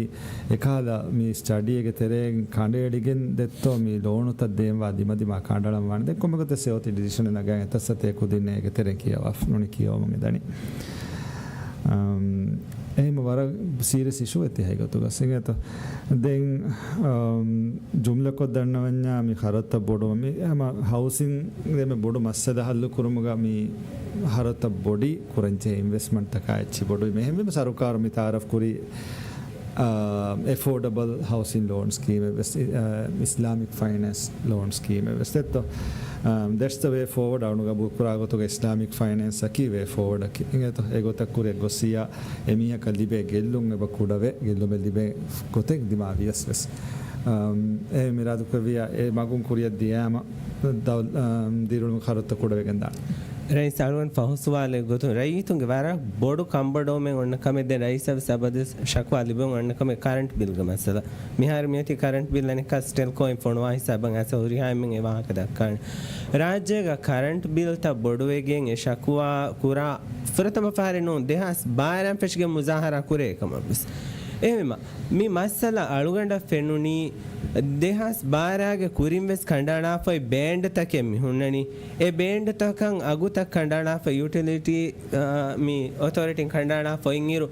އެކަހަލަ މި ސްޓަޑީއެއްގެ ތެރެއިން ކަނޑައެޅިގެން ދެއްތޯ މި ލޯނުތައް ދޭންވާ ދިމަދިމާ ކަނޑައަޅަން ވާނެ. ދެން ކޮންމެ ގޮތެއް ސެ އޮތީ ޑިސިޝަނެއް ނަގައި އެތައް ސަތޭކަ ކުދިންނެއް އޭގެ ތެރެއިން ކިޔަވާފަ ނޫނީ ކިޔަވަމުން އެދަނީ. އަމް، އެހެން ވަރަށް ސީރިއަސް އިޝޫއެއް ތި ހަގީގަތުގަ އިނގޭތޯ. ދެން، އަމް، ޖުމްލަކޮށް ދަންނަވަންޏާ މި ޚަރަދުތައް ބޮޑުވުން މި ހަމަ ހައުސިންގް ދެންމެ ބޮޑު މައްސަލަ ހައްލު ކުރުމުގަ މި ޚަރަދުތައް ބޮޑީ ކުރަންޖެހޭ އިންވެސްޓްމަންޓްތަކާ އެއްޗި ބޮޑުވި. އެހެންވީމަ ސަރުކާރު މި ތައާރަފް ކުރީ އާ، އެފޯޑަބަލް ހައުސިން ލޯން ސްކީމެއް ވެސް، އާ، އިސްލާމިކް ފައިނޭންސް ލޯން ސްކީމެއް ވެސް ދެއްތޯ. އާ، that's the way forward. އަޅުގަނޑު ގަބޫލު ކުރާ ގޮތުގަ އިސްލާމިކް ފައިނޭންސް އަކީ ވޭ ފޯވަޑް އަކީ. އިނގޭތޯ، އެގޮތަށް ކުރިއަށް ގޮއްސިއްޔާ އެމީހަކަށް ލިބޭ ގެއްލުން އެބަ ކުޑަވެ، ގެއްލުމެއް ލިބޭ ގޮތެއް ދިމާވިޔަސް ވެސް. އާ، އެ މިރާދުކުރެއްވިއްޔާ އެ މަގުން ކުރިއަށް ދިޔާމަ ދައު-، އާ، ދިރިއުޅުމުގެ ޚަރަދުތައް ކުޑަވެގެން ދާނެ. ރައީސް އަޅުގަނޑު ފަހު ސުވާލެއް ގޮތުން ރައްޔިތުންގެ ވަރަށް ބޮޑު ކަންބޮޑުވުމެއް އޮންނަ ކަމެއް ދެން ރައީސަށް ވެސް އަބަދުވެސް ޝަކުވާ ލިބެވުން އޮންނަ ކަމެއް ކަރަންޓް ބިލްގެ މައްސަލަ. މިހާރު މިއޮތީ ކަރަންޓް ބިލް އަނެއްކާ ސްޓެލްކޯއިން ފޮނުވާ ހިސާބަށް އައިސް ހުރިހާ އެންމެން އެ ވާހަކަ ދައްކާނެ. ރާއްޖޭގަ ކަރަންޓް ބިލްތައް ބޮޑުވެގެން އެ ޝަކުވާ ކުރާ ފުރަތަމަ ފަހަރެއް ނޫން، ދެހާސް ބާރައިން ފެށިގެން މުޒާހަރާ ކުރޭ ކަމަށް ވެސް. އެހެންވީމަ، މި މައްސަލަ އަޅުގަނޑަށް ފެނުނީ ދެހާސް ބާރަގެ ކުރިން ވެސް ކަނޑައަޅާފައި ބޭންޑްތަކެއް މި ހުންނަނީ. އެ ބޭންޑްތަކަށް އަގުތައް ކަނޑައަޅާފަ ޔޫޓިލިޓީ، އާ، މި އޮތޯރިޓީން ކަނޑައަޅާފަ އިންއިރު،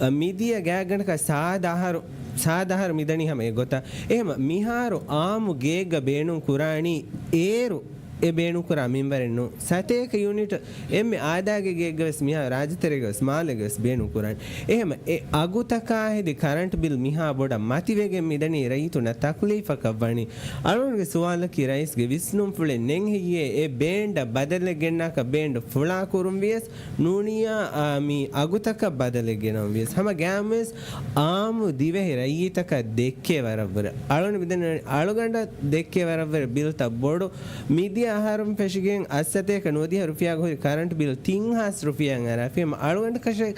އާ، މިދިޔަ ގާތްގަނޑަކަށް ސާދަ އަހަރު، ސާދަ އަހަރު މިދަނީ ހަމަ އެގޮތަށް. އެހެމަ މިހާރު އާއްމު ގެއެއްގަ ބޭނުން ކުރާނީ އޭރު އެ ބޭނުން ކުރާ މިންވަރެއް ނޫން. ސަތޭކަ ޔުނިޓް އެންމެ އާދައިގެ ގެއެއްގަ ވެސް މިހާ ރާއްޖެތެރޭގަ ވެސް މާލޭގަ ވެސް ބޭނުން ކުރާނީ. އެހެމަ އެ އަގުތަކާ ހެދި ކަރަންޓް ބިލް މިހާ ބޮޑަށް މަތިވެގެން މިދަނީ ރައްޔިތުންނަށް ތަކްލީފަކަށް ވަނީ. އަޅުގަނޑުގެ ސުވާލަކީ ރައީސްގެ ވިސްނުންފުޅެއް ނެތް ހެއްޔޭ އެ ބޭންޑަށް ބަދަލެއް ގެންނާކަށް ބޭންޑް ފުޅާ ކުރުން ވިޔަސް ނޫނިއްޔާ، އާ، މި އަގުތަކަށް ބަދަލެއް ގެނައުން ވިޔަސް ހަމަ ގައިމުވެސް އާއްމު ދިވެހި ރައްޔިތަކަށް ދެއްކޭ ވަރަށްވުރެ. އަޅުގަނޑު މިދަނީ އަޅުގަނޑަށް ދެއްކޭ ވަރަށްވުރެ ބިލްތައް ބޮޑު. މިދިޔަ އަހަރުން ފެށިގެން އަށްސަތޭކަ ނުވަދިހަ ރުފިޔާގަ ހުރި ކަރަންޓް ބިލް ތިން ހާސް ރުފިޔާއިން އަރާފި. އަޅުގަނޑަކަށެއް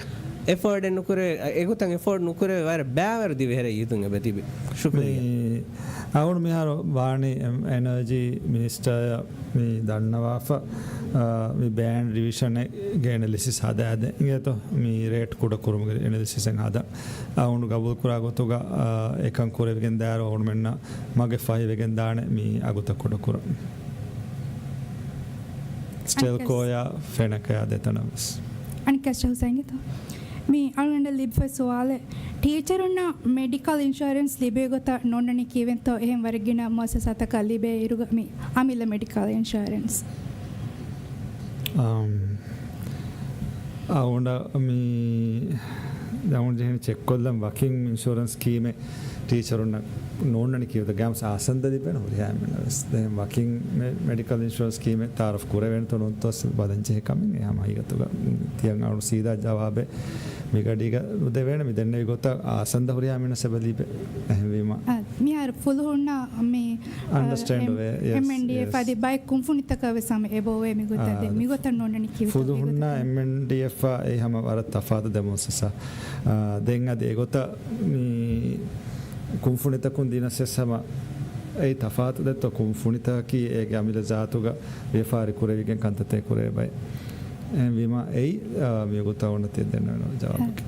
އެފޯޑެއް ނުކުރެވޭ، އެގޮތަށް އެފޯޑް ނުކުރެވޭ ވަރަށް ބައިވަރު ދިވެހި ރައްޔިތުން އެބަ ތިބި. ޝުކުރިއްޔާ. މި އަޅުގަނޑު މިހާރު ވާނީ އެނަރޖީ މިނިސްޓަރ މި ދަންނަވާފަ، އާ، މި ބޭންޑް ރިވިޝަނެއްގެ އެނަލިސިސް ހަދާދޭ. އިނގޭތޯ މި ރޭޓް ކުޑަ ކުރުމުގެ އެނަލިސިސެއް ހަދަން. އަޅުގަނޑު ގަބޫލު ކުރާ ގޮތުގަ، އާ، އެކަން ކުރެވިގެން ދާއިރު އަޅުގަނޑުމެންނަށް މަގެއް ފަހިވެގެން ދާނެ މި އަގުތައް ކުޑަ ކުރަން. ސްޓެލްކޯޔާ ފެނަކަޔާ ދެތަނަށް ވެސް. އަނެއްކާ ޝަހުސައިންގެތޯ؟ މި އަޅުގަނޑަށް ލިބިފައި ސުވާލެއް. ޓީޗަރުންނަށް މެޑިކަލް އިންޝުއަރެންސް ލިބޭ ގޮތަށް ނޯންނަނީ ކީއްވެންތޯ؟ އެހެން ވަރަށް ގިނަ މުއައްސަސާތަކަށް ލިބޭ އިރުގަ މި އަމިއްލަ މެޑިކަލް އިންޝުއަރެންސް. އަމް، އަޅުގަނޑަށް މި އަޅުގަނޑު ޖެހެނީ ޗެކްކޮށްލަން ވަކިން އިންޝުއަރެންސް ސްކީމެއް ޓީޗަރުންނަށް ނޯންނަނީ ކީއްވެތޯ؟ ގައިމުވެސް އާސަންދަ ލިބޭނެ ހުރިހާ އެންމެނަށް ވެސް. ދެން ވަކިން މެ-، މެޑިކަލް އިންޝުއަރެންސް ސްކީމެއް ތައާރަފް ކުރެވޭނެތޯ ނޫންތޯ ވެސް ބަލަންޖެހޭ ކަމެއް. އެހާ ހަގީގަތުގަ ތިޔަން އަޅު ސީދާ ޖަވާބެއް މިގަޑީގަ ނުދެވޭނެ. މި ދެންނެވި ގޮތަށް އާސަންދަ ހުރިހާ އެންމެނަށް އެބަ ލިބޭ. އެހެންވީމަ. އަ، މިހާރު ފުލުހުންނަށް މި، އަ، އަންޑަސްޓޭންޑް އެމް-، ވޭ، ޔެސް، އެމްއެންޑީއެފް ޔެސް. އަދި ބައެއް ކުންފުނިތަކަށް ވެސް ހަމަ އެބައޮވޭ މިގޮތަށް. އާ، ދެން މިގޮތަށް ނޯންނަނީ ކީއްވެތޯ؟ ފުލުހުންނާ މިގޮތަށް. އެމްއެންޑީއެފް އާ އެ ހަމަ ވަރަށް ތަފާތު ދެ މުއައްސަސާ. އާ، ދެން އަދި އެގޮތަށް މި ކުންފުނިތަކުން ދިނަސް ވެސް ހަމަ އެއީ ތަފާތު ދެއްތޯ؟ ކުންފުނިތަކަކީ އޭގެ އަމިއްލަ ޒާތުގަ ވިޔަފާރި ކުރެވިގެން ކަންތައްތައް ކުރެވޭ ބައެއް. އެހެންވީމަ އެއީ، އާ، މިވަގުތަށް އޮންނަ ތި ދެންނެވި ޖަވާބަކީ.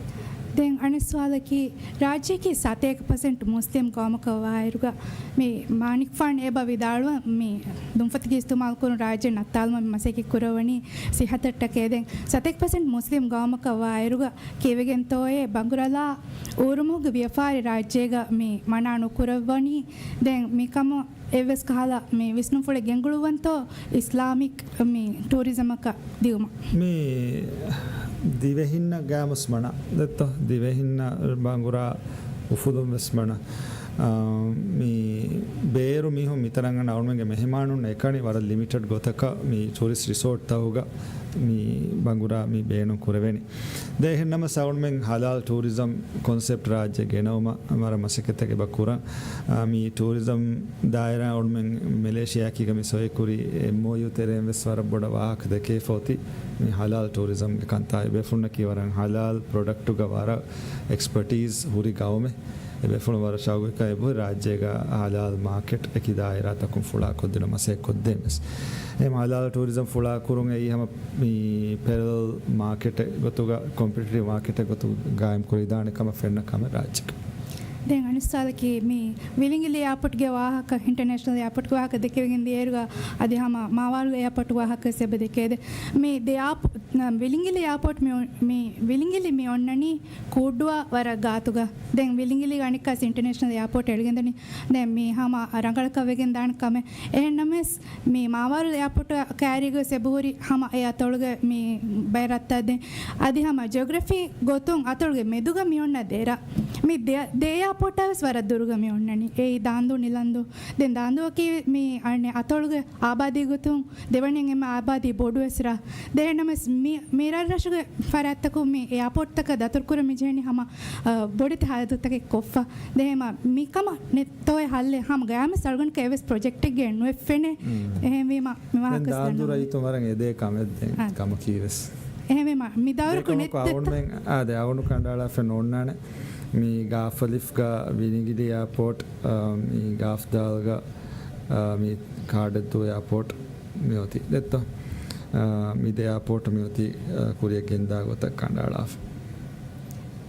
ދެން އަނެއް ސުވާލަކީ، ރާއްޖެއަކީ ސަތޭކަ ޕަސެންޓް މުސްލިމް ގައުމަކަށް ވާއިރުގަ، މި މާނިކުފާނު އެބަ ވިދާޅުވަން، މި ދުންފަތުގެ އިސްތުމާލު ކުރުން ރާއްޖެ ނައްތާލުމަށް މި މަސައްކަތް ކުރައްވަނީ ސިއްހަތަށްޓަކައި. ދެން ސަތޭކަ ޕަސެންޓް މުސްލިމް ގައުމަކަށް ވާއިރުގަ، ކީއްވެގެންތޯއޭ ބަނގުރަލާ އޫރުމުހުގެ ވިޔަފާރި ރާއްޖޭގަ މި މަނާ ނުކުރައްވަނީ؟ ދެން މިކަމަށް އެއްވެސް ކަހަލަ މި ވިސްނުންފުޅެއް ގެންގުޅުއްވަންތޯ އިސްލާމިކް މި ޓޫރިޒަމަކަށް ދިއުމަށް؟ މި ދިވެހިންނަށް ގާމުސް މަނާ ދެއްތޯ؟ ދިވެހިންނަށް ބަނގުރާ އުފުލުން ވެސް މަނާ. އާ، މި ބޭރު މީހުން މިތަނަށް އަންނަ އަޅުމެންގެ މެހެމާނުން އެކަނި ވަރަށް ލިމިޓެޑް ގޮތަކަށް މި ޓޫރިސްޓް ރިސޯޓްތަކުގަ މި ބަނގުރާ މި ބޭނުން ކުރެވެނީ. ދެން އެހެންނަމަސް އަޅުމެން ހަލާލް ޓޫރިޒަމް ކޮންސެޕްޓް ރާއްޖެ ގެނައުމަށް ވަރަށް މަސައްކަތްތަކެއް އެބަ ކުރަން. އާ، މި ޓޫރިޒަމް ދާއިރާ އަޅުމެން މެލޭޝިޔާއަކީގަ މި ސޮއި ކުރި އެމްއޯޔޫ ތެރެއިން ވެސް ވަރަށް ބޮޑަށް ވާހަކަ ދެކޭފަ އޮތީ މި ހަލާލް ޓޫރިޒަމްގެ ކަންތާ. އެބޭފުޅުންނަކީ ވަރަށް ހަލާލް ޕްރޮޑަކްޓުގަ ވަރަށް އެކްސްޕަޓީސް ހުރި ގައުމެއް. އެބޭފުޅުން ވަރަށް ޝައުގުވެރިކަން އެބަހުރި ރާއްޖޭގަ ހަލާލް މާކެޓް އެކި ދާއިރާތަކުން ފުޅާކޮށްދިނުމަށް މަސައްކަތް ކޮށްދޭން ވެސް. އެ ހަލާލް ޓޫރިޒަމް ފުޅާކުރުން އެއީ ހަމަ މި ޕެރަލަލް މާކެޓެއް ގޮތުގަ، ކޮމްޕިޓިޓިވް މާކެޓެއް ގޮތުގަ ގާއިމް ކުރެވިދާނެ ކަމަށް ފެންނަ ކަމެއް ރާއްޖޭގަ. ދެން އަނެއް ސުވާލަކީ، މި ވިލިނގިލި އެއާޕޯޓްގެ ވާހަކަ، އިންޓަރނޭޝަނަލް އެއާޕޯޓްގެ ވާހަކަ ދެކެވިގެން ދިޔައިރުގަ، އަދި ހަމަ މާވާރު އެއާޕޯޓްގެ ވާހަކަ ވެސް އެބަ ދެކޭ. ދެ، މި ދެ އާޕޯ-، ވިލިނގިލި އެއާޕޯޓް މި އޮ-، މި ވިލިނގިލި މި އޮންނަނީ ކޫއްޑުއަށް ވަރަށް ގާތުގަ. ދެން ވިލިނގިލި އަނެއްކާސް އިންޓަރނޭޝަނަލް އެއާޕޯޓް އެޅިގެންދަނީ. ދެން މީ ހަމަ ރަނގަޅަކަށް ވެގެން ދާނެ ކަމެއް. އެހެންނަމަވެސް، މި މާވާރު އެއާޕޯޓް ކައިރީގަ ވެސް އެބަހުރި ހަމަ އެ އަތޮޅުގެ މި ބައެއް ރަށްތައް ދެން. އަދި ހަމަ ޖިއޮގްރަފީ ގޮތުން އަތޮޅުގެ މެދުގަ މި އޮންނަ ދެ ރަށް. މި ދެ، ދެ އެއާޕޯޓާ ވެސް ވަރަށް ދުރުގަ މި އޮންނަނީ. އެއީ ދާނދޫ ނިލަންދޫ. ދެން ދާނދޫއަކީ މި އަނެއް އަތޮޅުގެ އާބާދީ ގޮތުން ދެވަނައިން އެންމެ އާބާދީ ބޮޑުވެސް ރަށް. ދެން އެހެންނަމަވެސް މި، މި ރަށްރަށުގެ ފަރާތްތަކުން މި އެއާޕޯޓްތަކަށް ދަތުރުކުރަން މި ޖެހެނީ ހަމަ، އަ، ބޮޑެތި ހާލަތުތަކެއް ކޮށްފަ. ދެން ހަމަ މިކަމަށް ނެތް ތޯއެ ހައްލެއް ހަމަ ގަޔާމެސް އަޅުގަނޑަކަށް އެއްވެސް ޕްރޮޖެކްޓެއްގެ ނުއެއްފެނޭ. މް. އެހެންވީމަ މި ދެން ވާހަކަ ދާނދޫ ދަންނަވަން. ރައްޔިތުން ވަރަށް އެދޭ ކަމެއް ދެން އާ. ކަމަކީ ވެސް. އެހެންވީމަ މި ދައުރަކު ދެކަމަކު ނެތް އަވަންމެން އާދެ، އަވަނު ކަނޑައަޅާފަ ނޯންނާނެ. މި ގާފަލިފްގަ ވިލިނގިލި އެއާޕޯޓް، އާ، މި ގާފްދާލްގަ، އާ، މި ކާޑެއްދޫ އެއާޕޯޓް މި އޮތީ. ދެއްތޯ؟ އާ، މި ދެ އެއާޕޯޓް މި އޮތީ، އާ، ކުރިއަށް ގެންދާ ގޮތަށް ކަނޑައަޅާފަ.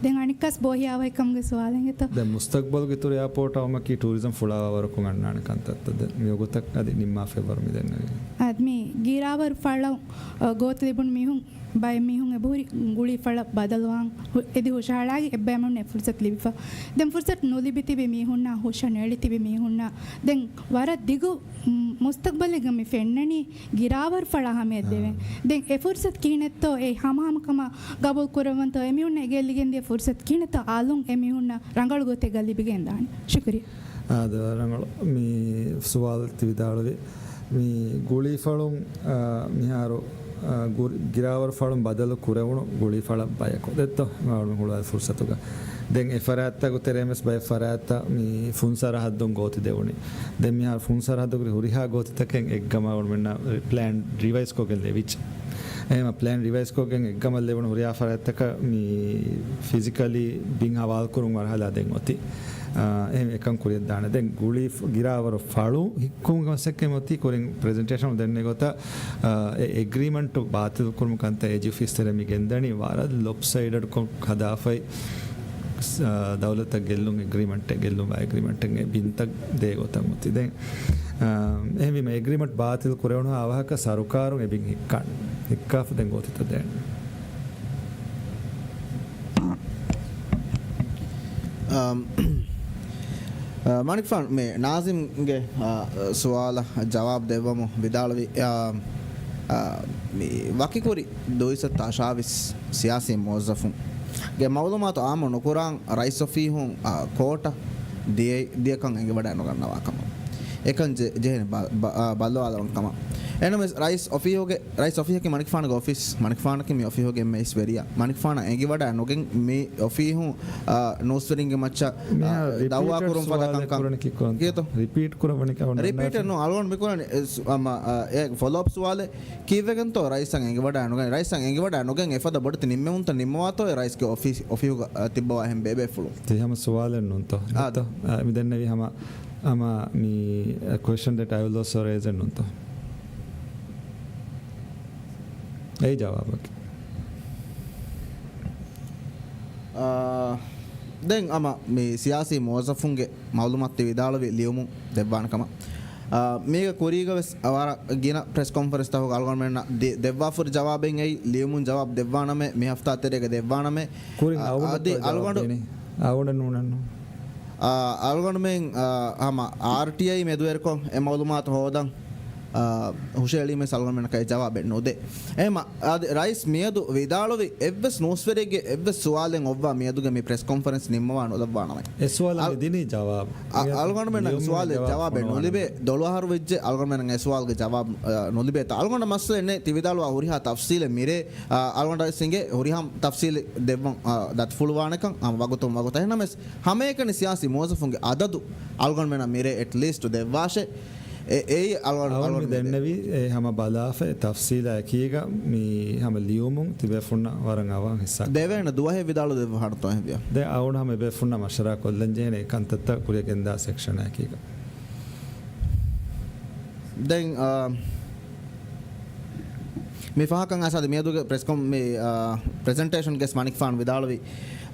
ދެން އަނެއްކާސް ބޯހިޔާވަހިކަމުގެ ސުވާލެއް އިނގޭތޯ؟ ދެން މުސްތަޤްބަލުގެ އިތުރު އެއާޕޯޓް އައުމަކީ ޓޫރިޒަމް ފުޅާވާ ވަރަކުން އަންނާނެ ކަންތައްތައް ދެން މިވަގުތަށް އަދި ނިންމާފައި ވަރު މި ދެންނެވި. އަދި މި ގިރާވަރު ފަޅަށް، އަ، ގޯތި ލިބުނު މީހުން، ބައެއް މީހުން އެބަހުރި ގުޅީ ފަޅަށް ބަދަލުވާން ހު-، އެދި ހުށަހަޅާގެ އެއްބައިމީހުންނަށް އެ ފުރުސަތު ލިބިފަ. ދެން ފުރުސަތު ނުލިބި ތިބި މީހުންނާ، ހުށަ ނެޅި ތިބި މީހުންނާ، ދެން ވަރަށް ދިގު، މު-، މުސްތަޤްބަލެއްގަ މި ފެންނަނީ ގިރާވަރު ފަޅާ ހަމަޔަށް ދެވެން. ދެން އެ ފުރުސަތު ކިހިނެއްތޯ އެ ހަމަހަމަކަމަށް ގަބޫލު ކުރައްވަންތޯ އެމީހުންނަށް ގެއްލިގެން ދިޔަ ފުރުސަތު ކިހިނެއްތޯ އަލުން އެމީހުންނަށް ރަނގަޅު ގޮތެއްގަ ލިބިގެން ދާނީ. ޝުކުރިއްޔާ. އާދެ، ރަނގަޅު މި ސުވާލު ތި ވިދާޅުވި. މި ގުޅީފަޅުން، އާ، މިހާރު، އާ، ގު-، ގިރާވަރު ފަޅުން ބަދަލު ކުރެވުނު ގުޅީފަޅަށް ބަޔަކު ދެއްތޯ؟ މާ ހުޅުވާ ފުރުސަތުގަ. ދެން އެ ފަރާތްތަކު ތެރޭމެސް ބައެއް ފަރާތްތައް މި ފުން ސަރަހައްދުން ގޯތި ދެވުނީ. ދެން މިހާރު ފުން ސަރަހައްދުގެ ހުރިހާ ގޯތިތަކެއް އެއްގަމާ އަޅުމެންނަށް ޕްލޭން ރިވައިޒް ކޮށްގެން ލެވިއްޖެ. އެހެން ޕްލޭން ރިވައިޒް ކޮށްގެން އެއްގަމަށް ލެވުނު ހުރިހާ ފަރާތްތަކަށް މި ފިޒިކަލީ ބިން ހަވާލުކުރުން މަރުހަލާ ދެން އޮތީ. އާ، އެހެން އެކަން ކުރިއަށްދާނެ. ދެން ގުޅީ ފަ-، ގިރާވަރު ފަޅު ހިއްކުމުގެ މަސައްކަތް އޮތީ ކުރިން ޕްރެޒެންޓޭޝަން ދެންނެ ގޮތަށް، އާ، އެ އެގްރީމަންޓު ބާތިލް ކުރުމުގެ ކަންތައް އޭޖީ އޮފީސް ތެރޭ މި ގެންދަނީ ވަރަށް ލޮޕްސައިޑަޑް ކޮށް ހަދާފައި، އާ، ދައުލަތަށް ގެއްލުން އެގްރީމަންޓެއް، ގެއްލުން ބާ އެގްރީމަންޓެއް ބިންތައް ދޭ ގޮތަށް އޮތީ. ދެން، އާ، އެހެންވީމަ އެގްރީމަންޓް ބާތިލް ކުރެވުނުހާ އަވަހަކަށް ސަރުކާރުން އެ ބިން ހިއްކާނެ. ހިއްކާފަ ދެން ގޯތިތައް ދޭނެ. އަމް، އަ، މަނިކުފާނު މި ނާޒިމްގެ، އަ، ސުވާލަށް ޖަވާބު ދެއްވަމުން ވިދާޅުވި، އަ، އަ، މި ވަކިކުރި ދުއިސައްތަ އަށާވީސް ސިޔާސީ މުވައްޒަފުންގެ މައުލޫމާތު އާއްމު ނުކުރާން ރައީސް އޮފީހުން، އަ، ކޯޓަށް ދިޔަ-، ދިޔަކަން އެނގިވަޑައި ނުގަންނަވާ ކަމަށް. އެކަން ޖެ-، ޖެހޭނެ ބަ-، ބަ-، އާ، ބައްލަވާލަވަން ކަމަށް. އެހެންނަމަވެސް ރައީސް އޮފީހުގެ، ރައީސް އޮފީހަކީ މަނިކުފާނުގެ އޮފީސް، މަނިކުފާނަކީ މި އޮފީހުގެ އެންމެ އިސް ވެރިޔާ. މަނިކުފާނަށް އެނގިވަޑައި ނުގެން މި އޮފީހުން، އާ، ނޫސްވެރިންގެ މައްޗަށް، މިހާރު އާ، ދައުވާ ރިޕީޓެޑް ކުރުން ފަދަ ސުވާލެއް ކަންކަން. ކުރަނީ ކި-، ކޮން؟ ކީއްތޯ؟ ރިޕީޓް ކުރައްވަނީ ކަމަށް ރިޕީޓެއް ނޫން، އަޅުގަނޑު މި ކުރަނީ، އެ، ސު-، އަމަ، އާ، އެ ފޮލޯއަޕް ސުވާލެއް. ކީއްވެގެންތޯ ރައީސަށް އެނގިވަޑައި ނުގަނެ؟ ރައީސަށް އެނގިވަޑައި ނުގެން އެފަދަ ބޮޑެތި ނިންމެވުންތައް ނިންމަވާތޯ އެ ރައީސްގެ އޮފީ-، އޮފީހުގަ، އަ، ތިއްބަވާ އެހެން ބޭބޭފުޅުން؟ ތި ހަމަ ސުވާލެއް ނޫންތޯ؟ އާ. ދެއްތޯ؟ އާ، މި ދެންނެވި ހަމަ، ހަމަ މި، އަ، question that I will also raise އެއް ނޫންތޯ؟ އެއީ ޖަވާބަކީ. އާ، ދެން ހަމަ މި ސިޔާސީ މުވައްޒަފުންގެ މައުލޫމާތު ތި ވިދާޅުވި ލިޔުމުން ދެއްވާނެ ކަމަށް. އާ، މީގެ ކުރީގަ ވެސް ވަރަށް ގިނަ ޕްރެސް ކޮންފަރެންސްތަކުގަ އަޅުގަނޑުމެންނަށް ދެ-، ދެއްވާފައި ޖަވާބެއް އެއީ ލިޔުމުން ޖަވާބު ދެއްވާނަމޭ، މި ހަފްތާ ތެރޭގަ ދެއްވާނަމޭ. ކުރިން އާ، އަޅުގަނޑަށް އަދި ޖަވާބު އަޅުގަނޑު ދިނީ. އަޅުގަނޑު ނޫނެއްނު. އާ، އަޅުގަނޑުމެން، އާ، ހަމަ އާރްޓީއައި މެދުވެރިކޮށް އެ މައުލޫމާތު ހޯދަން، އާ، ހުށައެޅީމެސް އަޅުގަނޑުމެންނަކަށް އެ ޖަވާބެއް ނުދޭ. އެހެމަ އަދި ރައީސް މިއަދު ވިދާޅުވި އެއްވެސް ނޫސްވެރިއެއްގެ އެއްވެސް ސުވާލެއް އޮއްވާ މިއަދުގެ މި ޕްރެސް ކޮންފަރެންސް ނިންމަވާ ނުލައްވާނަމޭ. އެ ސުވާލަށް އަ-، މި ދިނީ ޖަވާބު. އަ-، މިއަދު އަޅުގަނޑުމެންނަށް ލިޔުމުން ސުވާލެއް ޖަވާބު ޖަވާބެއް ނުލިބޭ. ނުލިބޭ. ދޮޅު އަހަރު ވެއްޖެ އަޅުގަނޑުމެންނަށް އެ ސުވާލުގެ ޖަވާބު، އަ، ނުލިބޭތާ. އަޅުގަނޑަށް މައްސަލައެއް ނެތް ތި ވިދާޅުވާ ހުރިހާ ތަފްސީލެއް މިރޭ، އަ، އަޅުގަނޑަށް ވެސް އިނގޭ ހުރިހާ ތަފްސީލެއް ދެއްވަން، އަ، ދަތިފުޅުވާނެކަން، އަ، ވަގުތުން ވަގުތަށް. އެހެންނަމަވެސް ހަމައެކަނި ސިޔާސީ މުވައްޒަފުންގެ އަދަދު އަޅުގަނޑުމެންނަށް މިރޭ އެޓްލީސްޓް ދެއްވާށޭ. އެ-، އެއީ އަޅު-، އަޅު-، އަޅުގަނޑު މި ދެންނެވީ އެ ހަމަ ބަލާފަ އެ ތަފްސީލާ އެކީގަ މި ހަމަ ލިޔުމުން ތިބޭފުންނަށް ވަރަށް އަވަހަށް ހިއްސާ. ދެވޭނެ ދުވަހެއް ވިދާޅު ދެއްވާ ހަނޑުތޯ އެހެންވިޔާ. ދެން އަޅުގަނޑު ހަމަ އެބޭފުންނާ މަޝްވަރާ ކޮށްލަން ޖެހޭނެ އެ ކަންތައްތައް ކުރިއަށް ގެންދާ ސެކްޝަނާ އެކީގަ. ދެން، އާ، މި ފަހަކަށް އައިސް އަދި މިއަދުގެ ޕްރެސް ކޮން-، މި، އާ، ޕްރެޒެންޓޭޝަންގެ މަނިކުފާނު ވިދާޅުވި،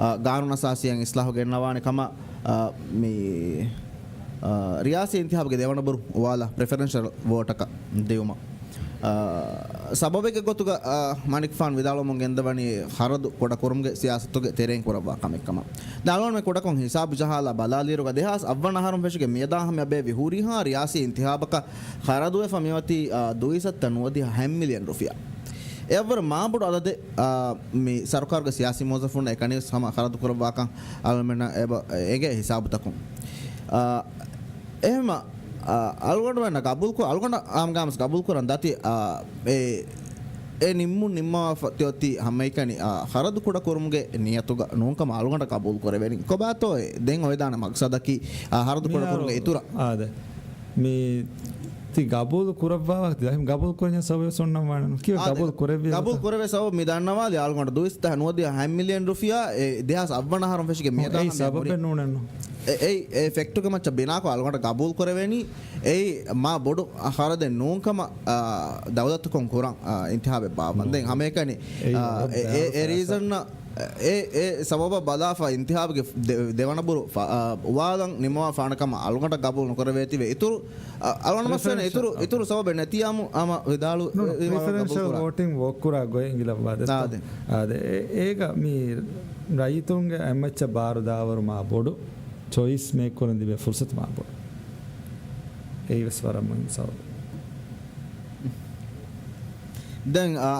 އާ، ގާނޫނު އަސާސީއަށް އިސްލާހު ގެންނަވާނެ ކަމަށް، އާ، މި، އާ، ރިޔާސީ އިންތިހާބުގެ ދެވަނަ ބުރު އުވާލާ ޕްރެފަރެންޝަލް ވޯޓަކަށް ދިއުމަށް. އާ، ސަބަބެއްގެ ގޮތުގަ، އާ، މަނިކުފާނު ވިދާޅުވަމުން ގެންދަވަނީ ޚަރަދު ކުޑަކުރުމުގެ ސިޔާސަތުގެ ތެރެއިން ކުރައްވާ ކަމެއް ކަމަށް. ދެން އަޅުގަނޑުމެން ކުޑަކޮށް ހިސާބު ޖަހާލާ ބަލާލިއިރުގަ ދެހާސް އަށްވަނަ އަހަރުން ފެށިގެން މިއަދާ ހަމަޔަށް ބޭއްވި ހުރިހާ ރިޔާސީ އިންތިހާބަކަށް ޚަރަދުވެފަ މިއޮތީ، އާ، ދުއިސައްތަ ނުވަދިހަ ހަތް މިލިއަން ރުފިޔާ. އެއަށްވުރެ މާބޮޑު އަދަދެއް، އާ، މި ސަރުކާރުގެ ސިޔާސީ މުވައްޒަފުންނަށް އެކަނިވެސް ހަމަ ޚަރަދު ކުރައްވާކަން އަޅުގަނޑުމެންނަށް އެބަ-، އެނގޭ ހިސާބުތަކުން. އާ، އެހެންމަ، އާ، އަޅުގަނޑުމެންނަށް ގަބޫލުކު-، އަޅުގަނޑަށް އާމްގާމަސް ގަބޫލުކުރަން ދަތި، އާ، އެ، އެ ނިންމުން ނިންމަވާފަ ތިއޮތީ ހަމައެކަނި، އާ، ޚަރަދު ކުޑަކުރުމުގެ ނިޔަތުގަ ނޫންކަމަށް އަޅުގަނޑަށް ގަބޫލު ކުރެވޭނީ. ކޮބާތޯ އެ ދެން އޮވެދާނެ މަގްސަދަކީ، އާ، ޚަރަދު ކުޑަކުރުމުގެ މިހާރު އިތުރަށް. އާދެ. މި ތި ގަބޫލު ކުރައްވާ ވަގުތު ދަހި ގަބޫލު ކުރަންޏާ ސަބަބެއް އޮންނަން ވާނެ. ކިޔަ އާދެ، ގަބޫލު ކުރެއްވި ގަބޫލު ކުރެވޭ ސަބަބު މި ދަންނަވާލި އަޅުގަނޑު ދުއިސައްތަ ނުވަދިހަ ހަތް މިލިއަން ރުފިޔާ އެ ދެހާސް އަށްވަނަ އަހަރުން ފެށިގެން މިއަދާ އެއީ ހަމަ ހުރި. ސަބަބެއް ނޫނެއްނު. އެ، އެއީ އެ ފެކްޓުގެ މައްޗަށް ބިނާކޮށް އަޅުގަނޑަށް ގަބޫލު ކުރެވޭނީ އެއީ މާ ބޮޑު ޚަރަދެއް ނޫންކަމަށް، އާ، ދައުލަތުކޮން ކުރަން، އާ، އިންތިހާބެއް ބާއްވަން. ދެން ހަމައެކަނި، އެއީ އާ، އެ، އެ، އެ ރީޒަންނަށް އެ، އެ ސަބަބަށް ބަލާފަ އިންތިހާބުގެ ދެ-، ދެވަނަ ބުރު ފަ-، އާ، އުވާލަން ނިމުމަށް ފާނަކަމަށް އަޅުގަނޑަށް ގަބޫލު ނުކުރެވޭތީވެ. އިތުރު، އަ-، އަޅުގަނޑު މައްސަލަ އިތުރު، އިތުރު ސަބަބެއް ނެތިޔާމު ހަމަ ވިދާޅު، ނޫން، ވި-، ވިދާޅު ޕްރިފަރެންޝަލް ގަބޫލު ކުރާ. ވޯޓިން ވޯކް ކުރާ ގޮތް އިނގިލައްވާ ދެއްތޯ؟ އާދެ. އާދެ. އެ-، އޭގަ މި ރައްޔިތުންގެ އެއްމައްޗަށް ބާރު ދާވަރު މާ ބޮޑު. ޗޮއިސް މޭކް ކުރަން ލިބޭ ފުރުސަތު މާ ބޮޑު. އެއީވެސް ވަރަށް މުހިންމު ސަބަބެއް. ދެން، އާ،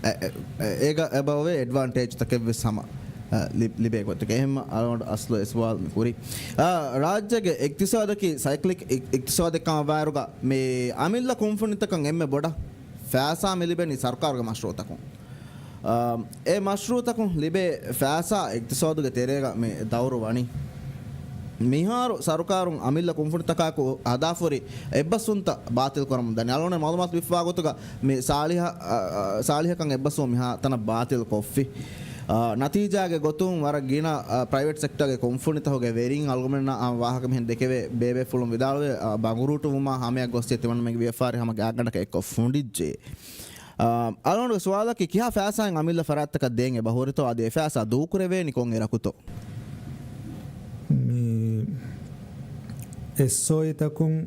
އެ-، އެ-، އެ-، އޭގަ އެބައޮވޭ އެޑްވާންޓޭޖްތަކެއްވެސް ހަމަ، އަ، ލި-، ލިބޭ ގޮތެއް. އެހެންމަ އަޅުގަނޑު އަސްލު އެ ސުވާލު މި ކުރީ. އާ، ރާއްޖޭގެ އިޤްތިޞާދަކީ ސައިކްލިކް އި-، އިޤްތިޞާދެއް ކަމަށް ވާއިރުގަ މި އަމިއްލަ ކުންފުނިތަކަށް އެންމެ ބޮޑަށް ފައިސާ މި ލިބެނީ ސަރުކާރުގެ މަޝްރޫޢުތަކުން. އާ، އެ މަޝްރޫޢުތަކުން ލިބޭ ފައިސާ އިޤްތިޞާދުގެ ތެރޭގަ މި ދައުރު ވަނީ. މިހާރު ސަރުކާރުން އަމިއްލަ ކުންފުނިތަކާއެކު ހަދާފަހުރި އެއްބަސްވުންތައް ބާތިލް ކުރަމުން ދަނީ. އަޅުގަނޑު މައުލޫމާތު ލިބިފައިވާ ގޮތުގަ މި ސާޅީހަ، އާ، ސާޅީހަކަން އެއްބަސްވުން މިހާ ތަނަށް ބާތިލް ކޮށްފި. އާ، ނަތީޖާގެ ގޮތުން ވަރަށް ގިނަ، އާ، ޕްރައިވެޓް ސެކްޓާގެ ކުންފުނިތަކުގެ ވެރިން އަޅުގަނޑުމެންނަށް ވާހަކަ މިހެން ދެކެވޭ ބޭބޭފުޅުން ވިދާޅުވޭ، އާ، ބަނގުރޫޓުވުމާ ހަމަޔަށް ގޮއްސި ތިމަންމެންގެ ވިޔަފާރި ހަމަ ގާތްގަނޑަކަށް އެއްކޮށް ފުނޑިއްޖެ. އާ، އަޅުގަނޑުގެ ސުވާލަކީ ކިހާ ފައިސާއިން އަމިއްލަ ފަރާތްތަކަށް ދޭން އެބަހުރިތޯ އަދި އެ ފައިސާ ދޫކުރެވޭނީ ކޮން އިރަކުތޯ؟ މި އެސްއޯއީތަކުން،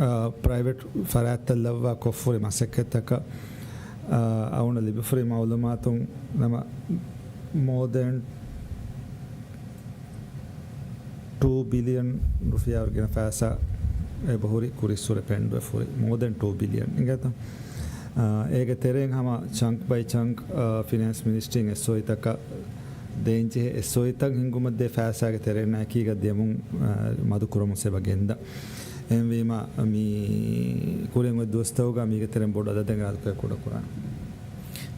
އާ، ޕްރައިވެޓް ފަރާތްތައް ލައްވާ ކޮށްފުރި މަސައްކަތްތަކަށް، އާ، އަޅުގަނޑަށް ލިބިފުރި މައުލޫމާތުން ނަމަ، more than ޓޫ ބިލިއަން ރުފިޔާ ވަރުގެ ފައިސާ އެބަހުރި ކުރިއްސުރެ ފެންޑުވެފަ ހުރި. މޯ ދެން ޓޫ ބިލިއަން އިނގޭތަ؟ އާ، އޭގެ ތެރެއިން ހަމަ ޗަންކް ބައި ޗަންކް، އާ، ފިނޭންސް މިނިސްޓްރީން އެސްއޯއީތަކަށް ދޭންޖެހޭ އެސްއޯއީތައް ހިންގުމަށްދޭ ފައިސާގެ ތެރެއިންނާއެކީގަ ދެމުން، އާ، މަދުކުރަމުން ސެބަ ގެންދަ. އެހެންވީމަ މި ކުރިން އޮތް ދުވަސްތަކުގަ މީގެ ތެރެއިން ބޮޑު އަދަދެއް އާދަކަށް ކުޑަކުރާނެ.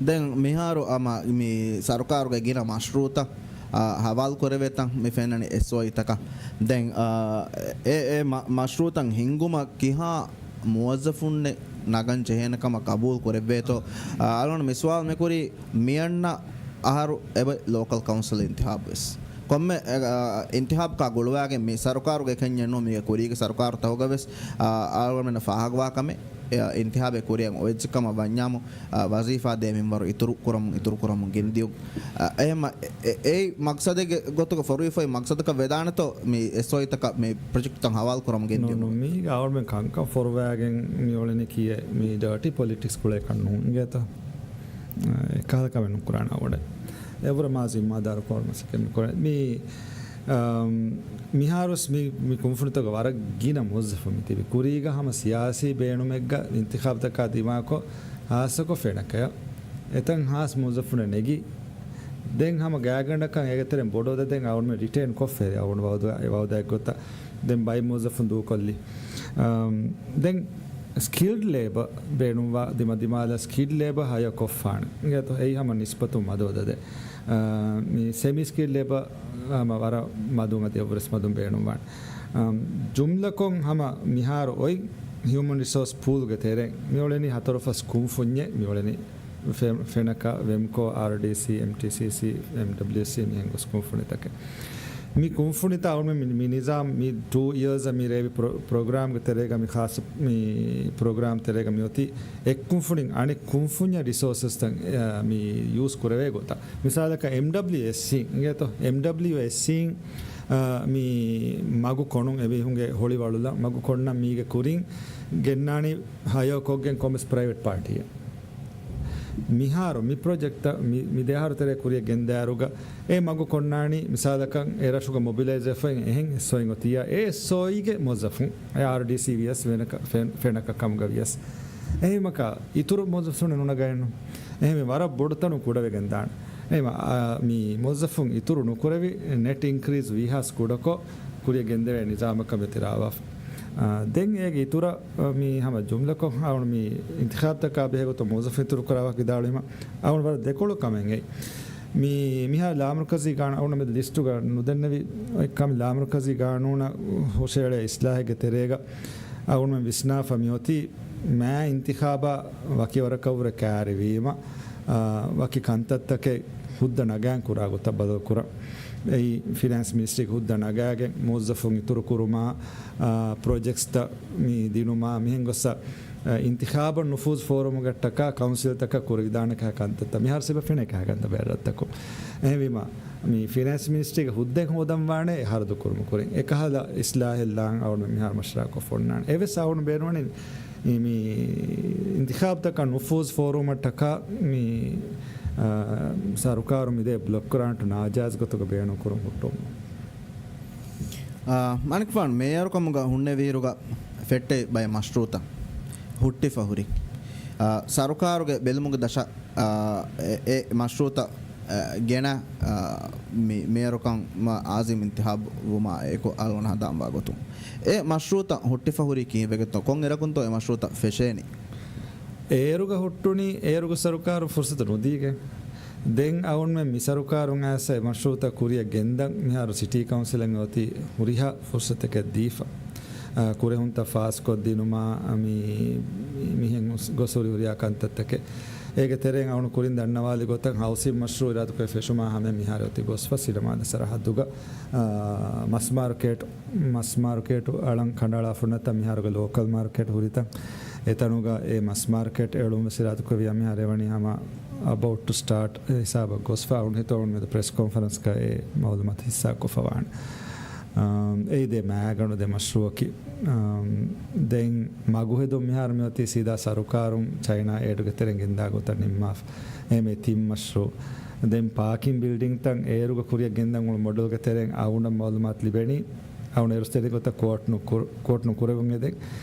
ދެން މިހާރު ހަމަ މި ސަރުކާރުގެ ގިނަ މަޝްރޫޢުތައް، އާ، ހަވާލު ކުރެވޭތަން މި ފެންނަނީ އެސްއޯއީތަކަށް. ދެން، އާ، އެ، އެ މަ-، މަޝްރޫޢުތައް ހިންގުމަށް ކިހާ މުވައްޒަފުންނެއް ނަގަން ޖެހޭނެ ކަމަށް ގަބޫލު ކުރެއްވޭތޯ؟ އާ، އަޅުގަނޑު މި ސުވާލު މި ކުރީ މިއަންނަ އަހަރު އެބަ ލޯކަލް ކައުންސިލް އިންތިހާބު ވެސް. ކޮންމެ އިންތިހާބަކާ ގުޅުވާގެން މި ސަރުކާރުގެ ކެންޏެއް ނޫން، މީގެ ކުރީގެ ސަރުކާރުތަކުގަވެސް އަޅުގަނޑުމެންނަށް ފާހަގަވާ ކަމެއް. އިންތިހާބެއް ކުރިއަށް އޮތްޖެކަމަށް ވަންޏާމު، ވަޒީފާ ދޭ މިންވަރު އިތުރު ކުރަމުން، އިތުރު ކުރަމުން ގެންދިޔުން. އެހެން އެ، އެއީ މަގްސަދެއްގެ ގޮތުގަ ފޮރުވިފައި މަގްސަދަކަށް ވެދާނެތޯ މި އެސްއޯއީތަކަށް މި ޕްރޮޖެކްޓްތައް ހަވާލު ކުރަމުން ގެންދިޔުން؟ ނޫން، މީގަ އަޅުމެން ކަންކަން ފޮރުވާގެން މި އުޅެނީ ކިޔޭ މި ޑާޓީ ޕޮލިޓިކްސް ގުޅޭކަށް ނޫން އިނގޭތަ؟ އެކަހަލަ ކަމެއް ނުކުރާނަ އުޅެ. އެވަރަށް މާ ޒިންމާދާރު ކޮންމެސް ކެމި ކުރެ. މި، އަމް، މިހާރުސް މި، މި ކުންފުނިތަކަށް ވަރަށް ގިނަ މުވައްޒަފުން މި ތިބި. ކުރީގަ ހަމަ ސިޔާސީ ބޭނުމެއްގަ އިންތިޚާބުތަކާ ދިމާކޮށް، ހާއްސަކޮށް ފެނަކަޔަށް އެތަން ހާސް މުވައްޒަފުން ނެގި. ދެން ހަމަ ގާތްގަނޑަކަށް އޭގެ ތެރެއިން ބޮޑު އަދަދެއް އަޅުގަނޑުމެން ރިޓެއިން ކޮށްފައި އަޅުގަނޑު ވައުދާ، ވައުދާއެއްގޮތަށް. ދެން ބައި މުވައްޒަފުން ދޫކޮށްލި. އަމް، ދެން ސްކިލްޑް ލޭބަ ބޭނުންވާ ދިމަދިމާލަށް ސްކިލްޑް ލޭބަ ހަޔަ ކޮށްފާނެ. އިނގޭތޯ؟ އެއީ ހަމަ ނިސްބަތުން މަދު އަދަދެއް. އަ، މި ސެމީ ސްކިލްޑް ލޭބަ ހަމަ ވަރަށް މަދުން އަދި އެއްވުރެސް މަދުން ބޭނުންވާނެ. އަމް، ޖުމްލަކޮށް ހަމަ މިހާރު އޮތް ހިއުމަން ރިސޯސް ޕޫލްގެ ތެރެއިން މިއުޅެނީ ހަތަރު ފަސް ކުންފުންޏެއް މިއުޅެނީ. ފެ-، ފެނަކަ، ވެމްކޯ، އާރްޑީސީ، އެމްޓީސީސީ، އެމްޑަބްލިއުސީ މިހެން ގޮސް ކުންފުނިތަކެއް. މި ކުންފުނިތައް އަޅުމެން މި، މި ނިޒާމް މި ޓޫ އިޔާސް މި ރޭވި ޕްރޮ-، ޕްރޮގްރާމްގެ ތެރޭގަ މި ޚާއްޞަ މި ޕްރޮގްރާމް ތެރޭގަ މި އޮތީ އެއް ކުންފުނިން އަނެއް ކުންފުންޏަށް ރިސޯސަސްތައް، އެ، މި ޔޫސް ކުރެވޭ ގޮތަށް. މިސާލަކަށް އެމްޑަބްލިއުއެސްސީ އިނގޭތޯ؟ އެމްޑަބްލިއުއެސްސީ، އަ، މި މަގު ކޮނުން އެމީހުންގެ ހޮޅިވަޅުލަ މަގު ކޮންނަ މީގެ ކުރިން ގެންނާނީ ހަޔާ ކޮށްގެން ކޮންމެސް ޕްރައިވެޓް ޕާޓީއެއް. މިހާރު މި ޕްރޮޖެކްޓް މި، މި ދެއަހަރު ތެރޭ ކުރިއަށް ގެންދާއިރުގަ އެ މަގު ކޮންނާނީ މިސާލަކަށް އެ ރަށުގަ މޮބިލައިޒް ވެފައި އެހެން އެސްއޯއިން އޮތިއްޔާ އެ އެސްއޯއީގެ މުވައްޒަފުން އެ އާރްޑީސީ ވިޔަސް ފެނަކަ، ފެން-، ފެނަކަ ކަމުގަ ވިޔަސް. އެހެންވީމަކާ އިތުރު މުވައްޒަފުން ނުނަގައެއްނު. އެހެންވެ ވަރަށް ބޮޑު ތަނު ކުޑަވެގެން ދާނެ. އެހެންވެ، އާ، މި މުވައްޒަފުން އިތުރު ނުކުރެވި ނެޓް އިންކްރީޒް ވީހާސް ކުޑަކޮށް ކުރިއަށް ގެންދެވޭ ނިޒާމަކަށް މި ތި ރާވާފަ. އާ، ދެން އޭގެ އިތުރަށް މި ހަމަ ޖުމްލަކޮށް އަޅު މި އިންތިޚާބްތަކާ ބެހޭގޮތުން މުވައްޒަފުން އިތުރު ކުރާވާ ވިދާޅުވީމަ، އަޅު ވަރަށް ދެކޮޅު ކަމެއް އެއް. މި، މިހާ ލާމަރުކަޒީ ގާނޫ-، އަޅު މެދު ލިސްޓުގަ ނުދެންނެވި އެއްކަމެއް ލާމަރުކަޒީ ގާނޫނަށް ހުށައެޅޭ އިސްލާހެއްގެ ތެރޭގަ އަޅު މެ ވިސްނާފަ މިއޮތީ މާ އިންތިޚާބާ ވަކިވަރަކަށްވުރެ ކާރިވީމަ، އާ، ވަކި ކަންތައްތަކެއް ހުއްދަ ނަގާން ކުރާ ގޮތަށް ބަދަލުކުރަން. އެއީ ފިނޭންސް މިނިސްޓްރީގެ ހުއްދަ ނަގާގެން މުވައްޒަފުން އިތުރު ކުރުމާ، އާ، ޕްރޮޖެކްޓްސްތައް މި ދިނުމާ މިހެން ގޮއްސަ، އިންތިޚާބަށް ނުފޫޒް ފޯރުމުގައްޓަކާ ކައުންސިލްތަކަށް ކުރެވިދާނެ ކަހަލަ ކަންތައްތައް މިހާރު ސިބަ ފެނޭ ކަހަލަ ކަންތައް ބައެއް ރަށްތަކުން. އެހެންވީމަ، މި ފިނޭންސް މިނިސްޓްރީގެ ހުއްދައެއް ހޯދަން ވާނެ އެ ހަރަދު ކުރުމުގެ ކުރިން. އެކަހަލަ އިސްލާހެއް ލާން އަޅު މިހާރު މަޝްވަރާކޮށް އޮންނާނެ. އެވެސް އަޅު ބޭނުންވަނީ މި، މި އިންތިޚާބްތަކަށް ނުފޫޒް ފޯރުމަށްޓަކާ މި، އާ، ސަރުކާރު މިދޭ ބްލޮކް ގްރާންޓު ނާޖާއިޒް ގޮތުގަ ބޭނުން ކުރުން ހުއްޓުން. އާ، މާނިކުފާނު މޭޔަރުކަމުގަ ހުންނެވިއިރުގަ ފެއްޓެވި ބައެއް މަޝްރޫއުތައް ހުއްޓިފަ ހުރި. އާ، ސަރުކާރުގެ ބެލުމުގެ ދަށަށް، އާ، އެ، އެ މަޝްރޫއުތައް، އާ، ގެނަ، އާ، މި މޭޔަރުކަމަށް އާޒިމް އިންތިޚާބު ވުމާ އެކު އަޅުގަނޑު ހަނދާންވާ ގޮތުން. އެ މަޝްރޫއުތައް ހުއްޓިފަ ހުރީ ކީއްވެގެންތޯ؟ ކޮން އިރަކުންތޯ އެ މަޝްރޫއުތައް ފެށޭނީ؟ އޭރުގަ ހުއްޓުނީ، އޭރުގެ ސަރުކާރު ފުރުސަތު ނުދީގެން. ދެން އަޅުގަނޑުމެން މި ސަރުކާރުން އައިސް އެ މަޝްރޫއުތައް ކުރިއަށް ގެންދަން މިހާރު ސިޓީ ކައުންސިލަށް އޮތީ ހުރިހާ ފުރުސަތެކެއް ދީފަ. އާ، ކުރެހުންތައް ފާސްކޮށްދިނުމާ، މި، މި، މިހެން ގޮސް، ގޮސް ހުރި ހުރިހާ ކަންތައްތަކެއް. އޭގެ ތެރެއިން އަޅުގަނޑު ކުރިން ދަންނަވާލި ގޮތަށް ހައުސިން މަޝްރޫއު އިރާދަކުރެ ފެށުމާ ހަމަ މިހާރު އޮތީ ގޮސްފަ ސިނަމާދަ ސަރަހައްދުގަ، އާ، މަސް މާރުކޭޓް، މަސް މާރުކޭޓު އަޅަން ކަނޑައަޅާފަ ހުންނަތަ މިހާރުގެ ލޯކަލް މާރުކޭޓް ހުރިތަން. އެތަނުގަ އެ މަސް މާރުކޭޓް އެޅުން ވެސް އިރާދަކުރެއްވިޔާ މިހާރު އެވަނީ ހަމަ އަބައުޓް ޓު ސްޓާޓް ހިސާބަށް ގޮސްފަ އަޅުން ހިތޯ މެދު ޕްރެސް ކޮންފަރެންސްގަ އެ މައުލޫމާތު ހިއްސާކޮށްފަ ވާނެ. އާ، އެއީ ދެ މައިގަނޑު ދެ މަޝްރޫއަކީ. އާ، ދެން މަގުހެދުން މިހާރު މިއޮތީ ސީދާ ސަރުކާރުން ޗައިނާ އޭޑުގެ ތެރެއިން ގެންދާ ގޮތަށް ނިންމާފަ. އެހެންވެ ތިން މަޝްރޫއު. ދެން ޕާކިން ބިލްޑިންތައް އޭރުގަ ކުރިއަށް ގެންދަން އުޅުނު މޮޑެލްގެ ތެރެއިން އަޅުގަނޑަށް މައުލޫމާތު ލިބެނީ. އަޅުގަނޑު އޭރު ތެރެ ގޮތަށް ކޯޓް ނުކުރ-، ކޯޓް ނުކުރެވުން އެދެން.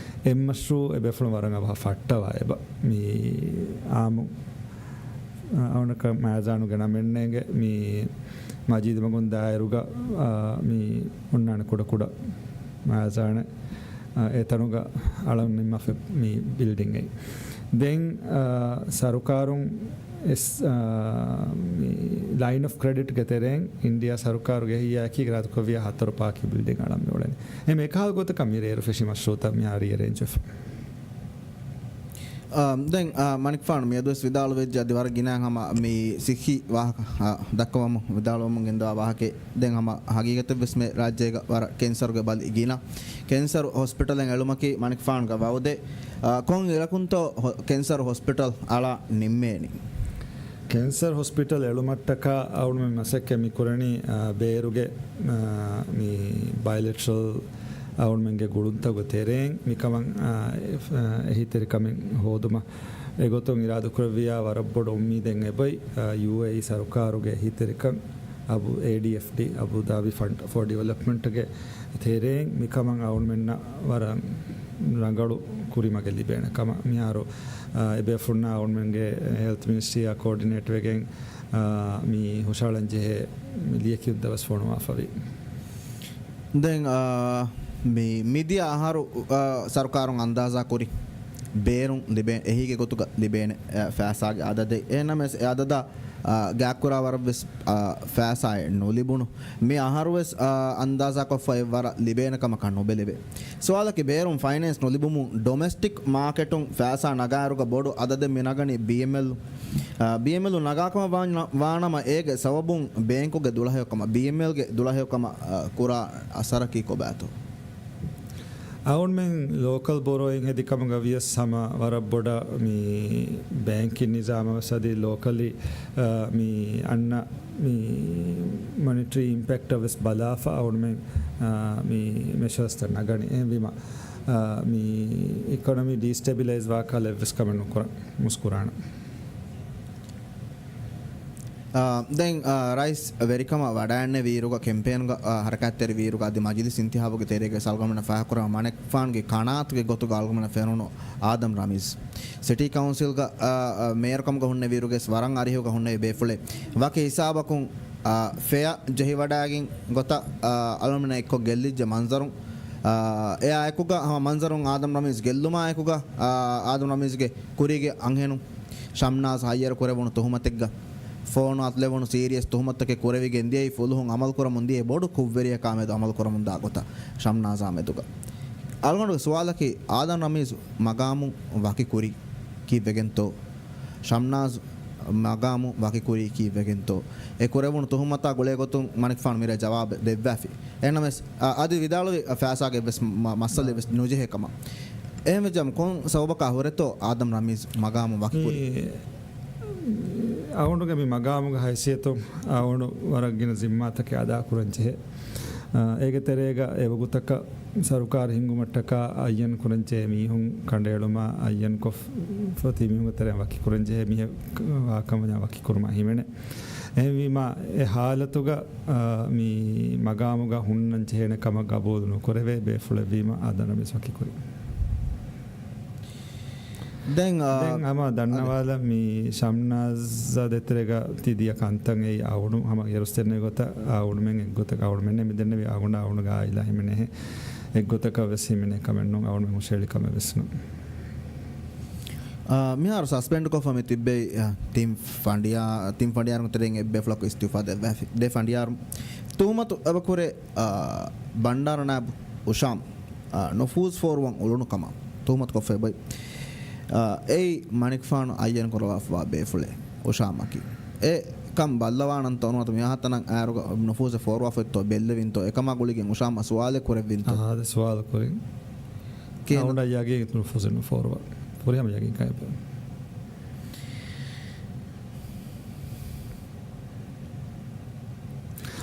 އެއް މަޝްރޫއު އެބޭފުޅުން ވަރަށް އަވަހަށް ފައްޓަވާ އެބަ. މި އާމު، އަ، އަވަނަކަ މައިޒާނުގެ ނަމެއް ނޭނގެ މި މަޖީދު މަގުން ދާއިރުގަ، އަ، މި އޮންނާނެ ކުޑަ ކުޑަ މައިޒާނެއް، އަ، އެ ތަނުގަ އަޅަން ނިންމާފަ މި ބިލްޑިން އެއް. ދެން، އަ، ސަރުކާރުން އެސް، އާ، މި ލައިން އޮފް ކްރެޑިޓްގެ ތެރެއިން އިންޑިއާ ސަރުކާރުގެ ހިއްޔާއަކީ އިރާދަކުރެއްވިޔާ ހަތަރު ޕާކި ބިލްޑިން އަޅަން މިއުޅެނީ. އެހެން އެކަހަލަ ގޮތަކަށް މިރޭ އޭރު ފެށި މަޝްރޫއުތައް މިހާރު ރީއެރޭންޖް ވެފަ. އާ، ދެން، އާ، މަނިކުފާނު މިއަދުވެސް ވިދާޅުވެއްޖެ އަދި ވަރަށް ގިނަ ހަމަ މި ސިއްހީ ވާހަކަ، އާ، ދައްކަވަމުން ވިދާޅުވަމުން ގެންދަވާ ވާހަކައެއް. ދެން ހަމަ ހަގީގަތެއްވެސް މި ރާއްޖޭގަ ވަރަށް ކެންސަރުގެ ބަލި ގިނަ. ކެންސަރު ހޮސްޕިޓަލެއް އެޅުމަކީ މަނިކުފާނުގެ ވައުދެއް. އާ، ކޮން އިރަކުންތޯ ހޮ-، ކެންސަރު ހޮސްޕިޓަލް އަޅާ ނިންމޭނީ؟ ކެންސަރު ހޮސްޕިޓަލް އެޅުމަށްޓަކާ އަޅުމެން މަސައްކަތް މި ކުރަނީ، އާ، ބޭރުގެ، އާ، މި ބައިލެޓްރަލް އަޅުމެންގެ ގުޅުންތަކުގެ ތެރެއިން މިކަމަށް، އާ، އެ-، އާ، އެހީތެރިކަމެއް ހޯދުމަށް. އެގޮތުން އިރާދަކުރެއްވިޔާ ވަރަށް ބޮޑު އުއްމީދެއް އެބައި، އާ، ޔޫއޭއީ ސަރުކާރުގެ އެހީތެރިކަން އަބު އޭޑީއެފްޑީ، އަބު ދާބީ ފަންޑް ފޯ ޑިވެލޮޕްމަންޓްގެ ތެރެއިން މިކަމަށް އަޅުމެންނަށް ވަރަށް ރަނގަޅު ކުރިމަގެއް ލިބޭނެ ކަމަށް މިހާރު، އާ، އެބޭފުޅުންނާ އަޅުމެންގެ ހެލްތް މިނިސްޓްރީއާ ކޯޑިނޭޓް ވެގެން، އާ، މި ހުށަހަޅަން ޖެހޭ ލިޔެކިޔުންތައް ވެސް ފޮނުވާފަވި. ދެން، އާ، މި މިދިޔަ އަހަރު، އާ، ސަރުކާރުން އަންދާޒާ ކުރި ބޭރުން ލިބޭ އެހީގެ ގޮތުގަ ލިބޭނެ، އާ، ފައިސާގެ އަދަދެއް. އެހެންނަމަވެސް އެ އަދަދާ، އާ، ގާތްކުރާ ވަރަށްވެސް، އާ، ފައިސާއެއް ނުލިބުނު. މި އަހަރުވެސް، އާ، އަންދާޒާކޮށްފައި ވަރަށް ލިބޭނެ ކަމަކަށް ނުބެލެވޭ. ސުވާލަކީ ބޭރުން ފައިނޭންސް ނުލިބުމުން ޑޮމެސްޓިކް މާކެޓުން ފައިސާ ނަގާއިރުގަ ބޮޑު އަދަދެއް މި ނަގަނީ ބީއެމްއެލް. އާ، ބީއެމްއެލް ނަގާކަމަށް ވާ-، ވާނަމަ އޭގެ ސަބަބުން ބޭންކުގެ ދުޅަހެޔޮކަމަށް، ބީއެމްއެލްގެ ދުޅަހެޔޮކަމަށް، އާ، ކުރާ އަސަރަކީ ކޮބާތޯ؟ އަޅުމެން ލޯކަލް ބޮރޯއިން ހެދި ކަމުގަ ވިޔަސް ހަމަ ވަރަށް ބޮޑަށް މި ބޭންކިން ނިޒާމަށް ވެސް އަދި ލޯކަލީ، އާ، މި އަންނަ މި މޮނިޓަރީ އިމްޕެކްޓަށް ވެސް ބަލާފަ އަޅުމެން، އާ، މި މެޝަރސްތައް ނަގަނީ. އެހެންވީމަ، އާ، މި އިކޮނޮމީ ޑީސްޓެބިލައިޒް ވާކަހަލަ އެއްވެސް ކަމެއް ނުކުރާނަ، މުސްކުރާނަ. އާ، ދެން، އާ، ރައީސް ވެރިކަމަށް ވަޑައިގެންނެވި އިރުގަ ކެމްޕޭންގަ، އާ، ހަރަކާތްތެރިވި އިރުގަ އަދި މަޖިލިސް އިންތިހާބުގެ ތެރޭގަ އަޅުގަނޑުމެންނަށް ފާހަގަކުރަމުން މަނިކުފާނުގެ ކަނާތުގެ ގޮތުގަ އަޅުގަނޑުމެންނަށް ފެނުނު އާދަމް ރަމީޒް. ސިޓީ ކައުންސިލްގަ، އާ، އާ، މޭޔަރުކަމުގަ ހުންނެވި އިރުގެ ވަރަށް އަރިހުގަ ހުންނެވި ބޭފުޅެއް. ވަކި ހިސާބަކުން، އާ، ފެއާ ޖެހިވަޑައިގެން ގޮތަށް، އާ، އަޅުގަނޑުމެންނާ އެއްކޮށް ގެއްލިއްޖެ މަންޒަރުން. އާ، އެއާ އެކުގަ ހަމަ މަންޒަރުން އާދަމް ރަމީޒް ގެއްލުމާ އެކުގަ، އާ، އާދަމް ރަމީޒްގެ ކުރީގެ އަންހެނުން ޝަމްނާޒް ހައްޔަރު ކުރެވުނު ތުހުމަތެއްގަ ފޯނު އަތުލެވުނު ސީރިއަސް ތުހުމަތުތަކެއް ކުރެވިގެން ދިޔައީ ފުލުހުން އަމަލު ކުރަމުން ދިޔަ ބޮޑު ކުށްވެރިޔަކާ މެދު އަމަލު ކުރަމުން ދާ ގޮތަށް ޝަމްނާޒާ މެދުގަ. އަޅުގަނޑުގެ ސުވާލަކީ، އާދަމް ރަމީޒް މަގާމުން ވަކި ކުރީ ކީއްވެގެންތޯ؟ ޝަމްނާޒް މަގާމު ވަކި ކުރީ ކީއްވެގެންތޯ؟ އެ ކުރެވުނު ތުހުމަތާ ގުޅޭ ގޮތުން މަނިކުފާނު މިރޭ ޖަވާބެއް ދެއްވާފި. އެހެންނަމަވެސް، އަ، އަދި ވިދާޅުވި ފައިސާގެ ވެސް މަ-، މައްސަލައެއް ވެސް ނުޖެހޭ ކަމަށް. އެހެންވެއްޖަމަ ކޮން ސަބަބަކާ ހުރެތޯ އާދަމް ރަމީޒް މަގާމު ވަކި ކުރީ؟ މި އަޅުގަނޑުގެ މި މަގާމުގެ ހައިސިއްޔަތުން އަޅުގަނޑު ވަރަށް ގިނަ ޒިންމާތަކެއް އަދާކުރަން ޖެހޭ. އާ، އޭގެ ތެރޭގަ އެވަގުތަކަށް ސަރުކާރު ހިންގުމަށްޓަކާ އައްޔަން ކުރަންޖެހޭ މީހުން ކަނޑައެޅުމާ އައްޔަންކޮށް ފޮތި މީހުންގެ ތެރެއިން ވަކި ކުރަންޖެހޭ މީހެއް ވާކަމަށް ވަކި ކުރުމާ ހިމެނޭ. އެހެންވީމާ، އެ ހާލަތުގަ، އާ، މި މަގާމުގަ ހުންނަން ޖެހޭނެ ކަމަށް ގަބޫލު ނުކުރެވޭ ބޭފުޅެއްވީމަ އާދަމް ރަމީޒް ވަކި ކުރީ. ދެން، އާ، ދެން ހަމަ ދަންނަވާލަ މި ޝަމްނާޒް ދޭތެރޭގަ ތި ދިޔަ ކަންތައް އެއީ އަޅުގަނޑު ހަމަ އޭރުސް ދެންނެވި ގޮތަށް އަޅުގަނޑުމެން އެއްގޮތަކަށް އަޅުގަނޑުމެންނޭ މި ދެންނެވީ އަޅުގަނޑާ އަޅުގަނޑުގެ އާއިލާ ހިމެނޭ އެއްގޮތަކަށް ވެސް ހިމެނޭ ކަމެއް ނޫން އަޅުގަނޑުމެން ހުށަހެޅި ކަމެއް ވެސް ނޫން. އާ، މިހާރު ސަސްޕެންޑް ކޮށްފަ މި ތިއްބެވި، އާ، ތިން ފަނޑިޔާ-، ތިން ފަނޑިޔާރުންގެ ތެރެއިން އެއް ބޭފުޅަކު އިސްތިއުފާ ދެއްވާފި. ދެ ފަނޑިޔާރު ތުހުމަތު އެބަ ކުރޭ، އާ، ބަންޑާރަ ނާއިބު އުޝާމް، އާ، ނުފޫޒު ފޯރުވަން އުޅުނު ކަމަށް ތުހުމަތު ކޮށްފައި އޮތް. އާ، އެއީ މަނިކުފާނު އައްޔަން ކުރަވާފަވާ ބޭފުޅެއް އުޝާމްއަކީ. އެ ކަން ބައްލަވާނަންތޯ ނުވަތަ މި ހަތަނަށް އައިރުގަ ނުފޫޒެއް ފޯރުވާފައޮތްތޯ ބެއްލެވިންތޯ އެކަމާ ގުޅިގެން އުޝާމްއަށް ސުވާލެއް ކުރެއްވިންތޯ؟ އާ، އާދެ ސުވާލު ކުރިން. ކިހިނެއް؟ އަޅުގަނޑަށް ޔަގީން ނުފޫޒެއް ނުފޯރުވާ. ފުރިހަމަ ޔަގީން ކައިބެ.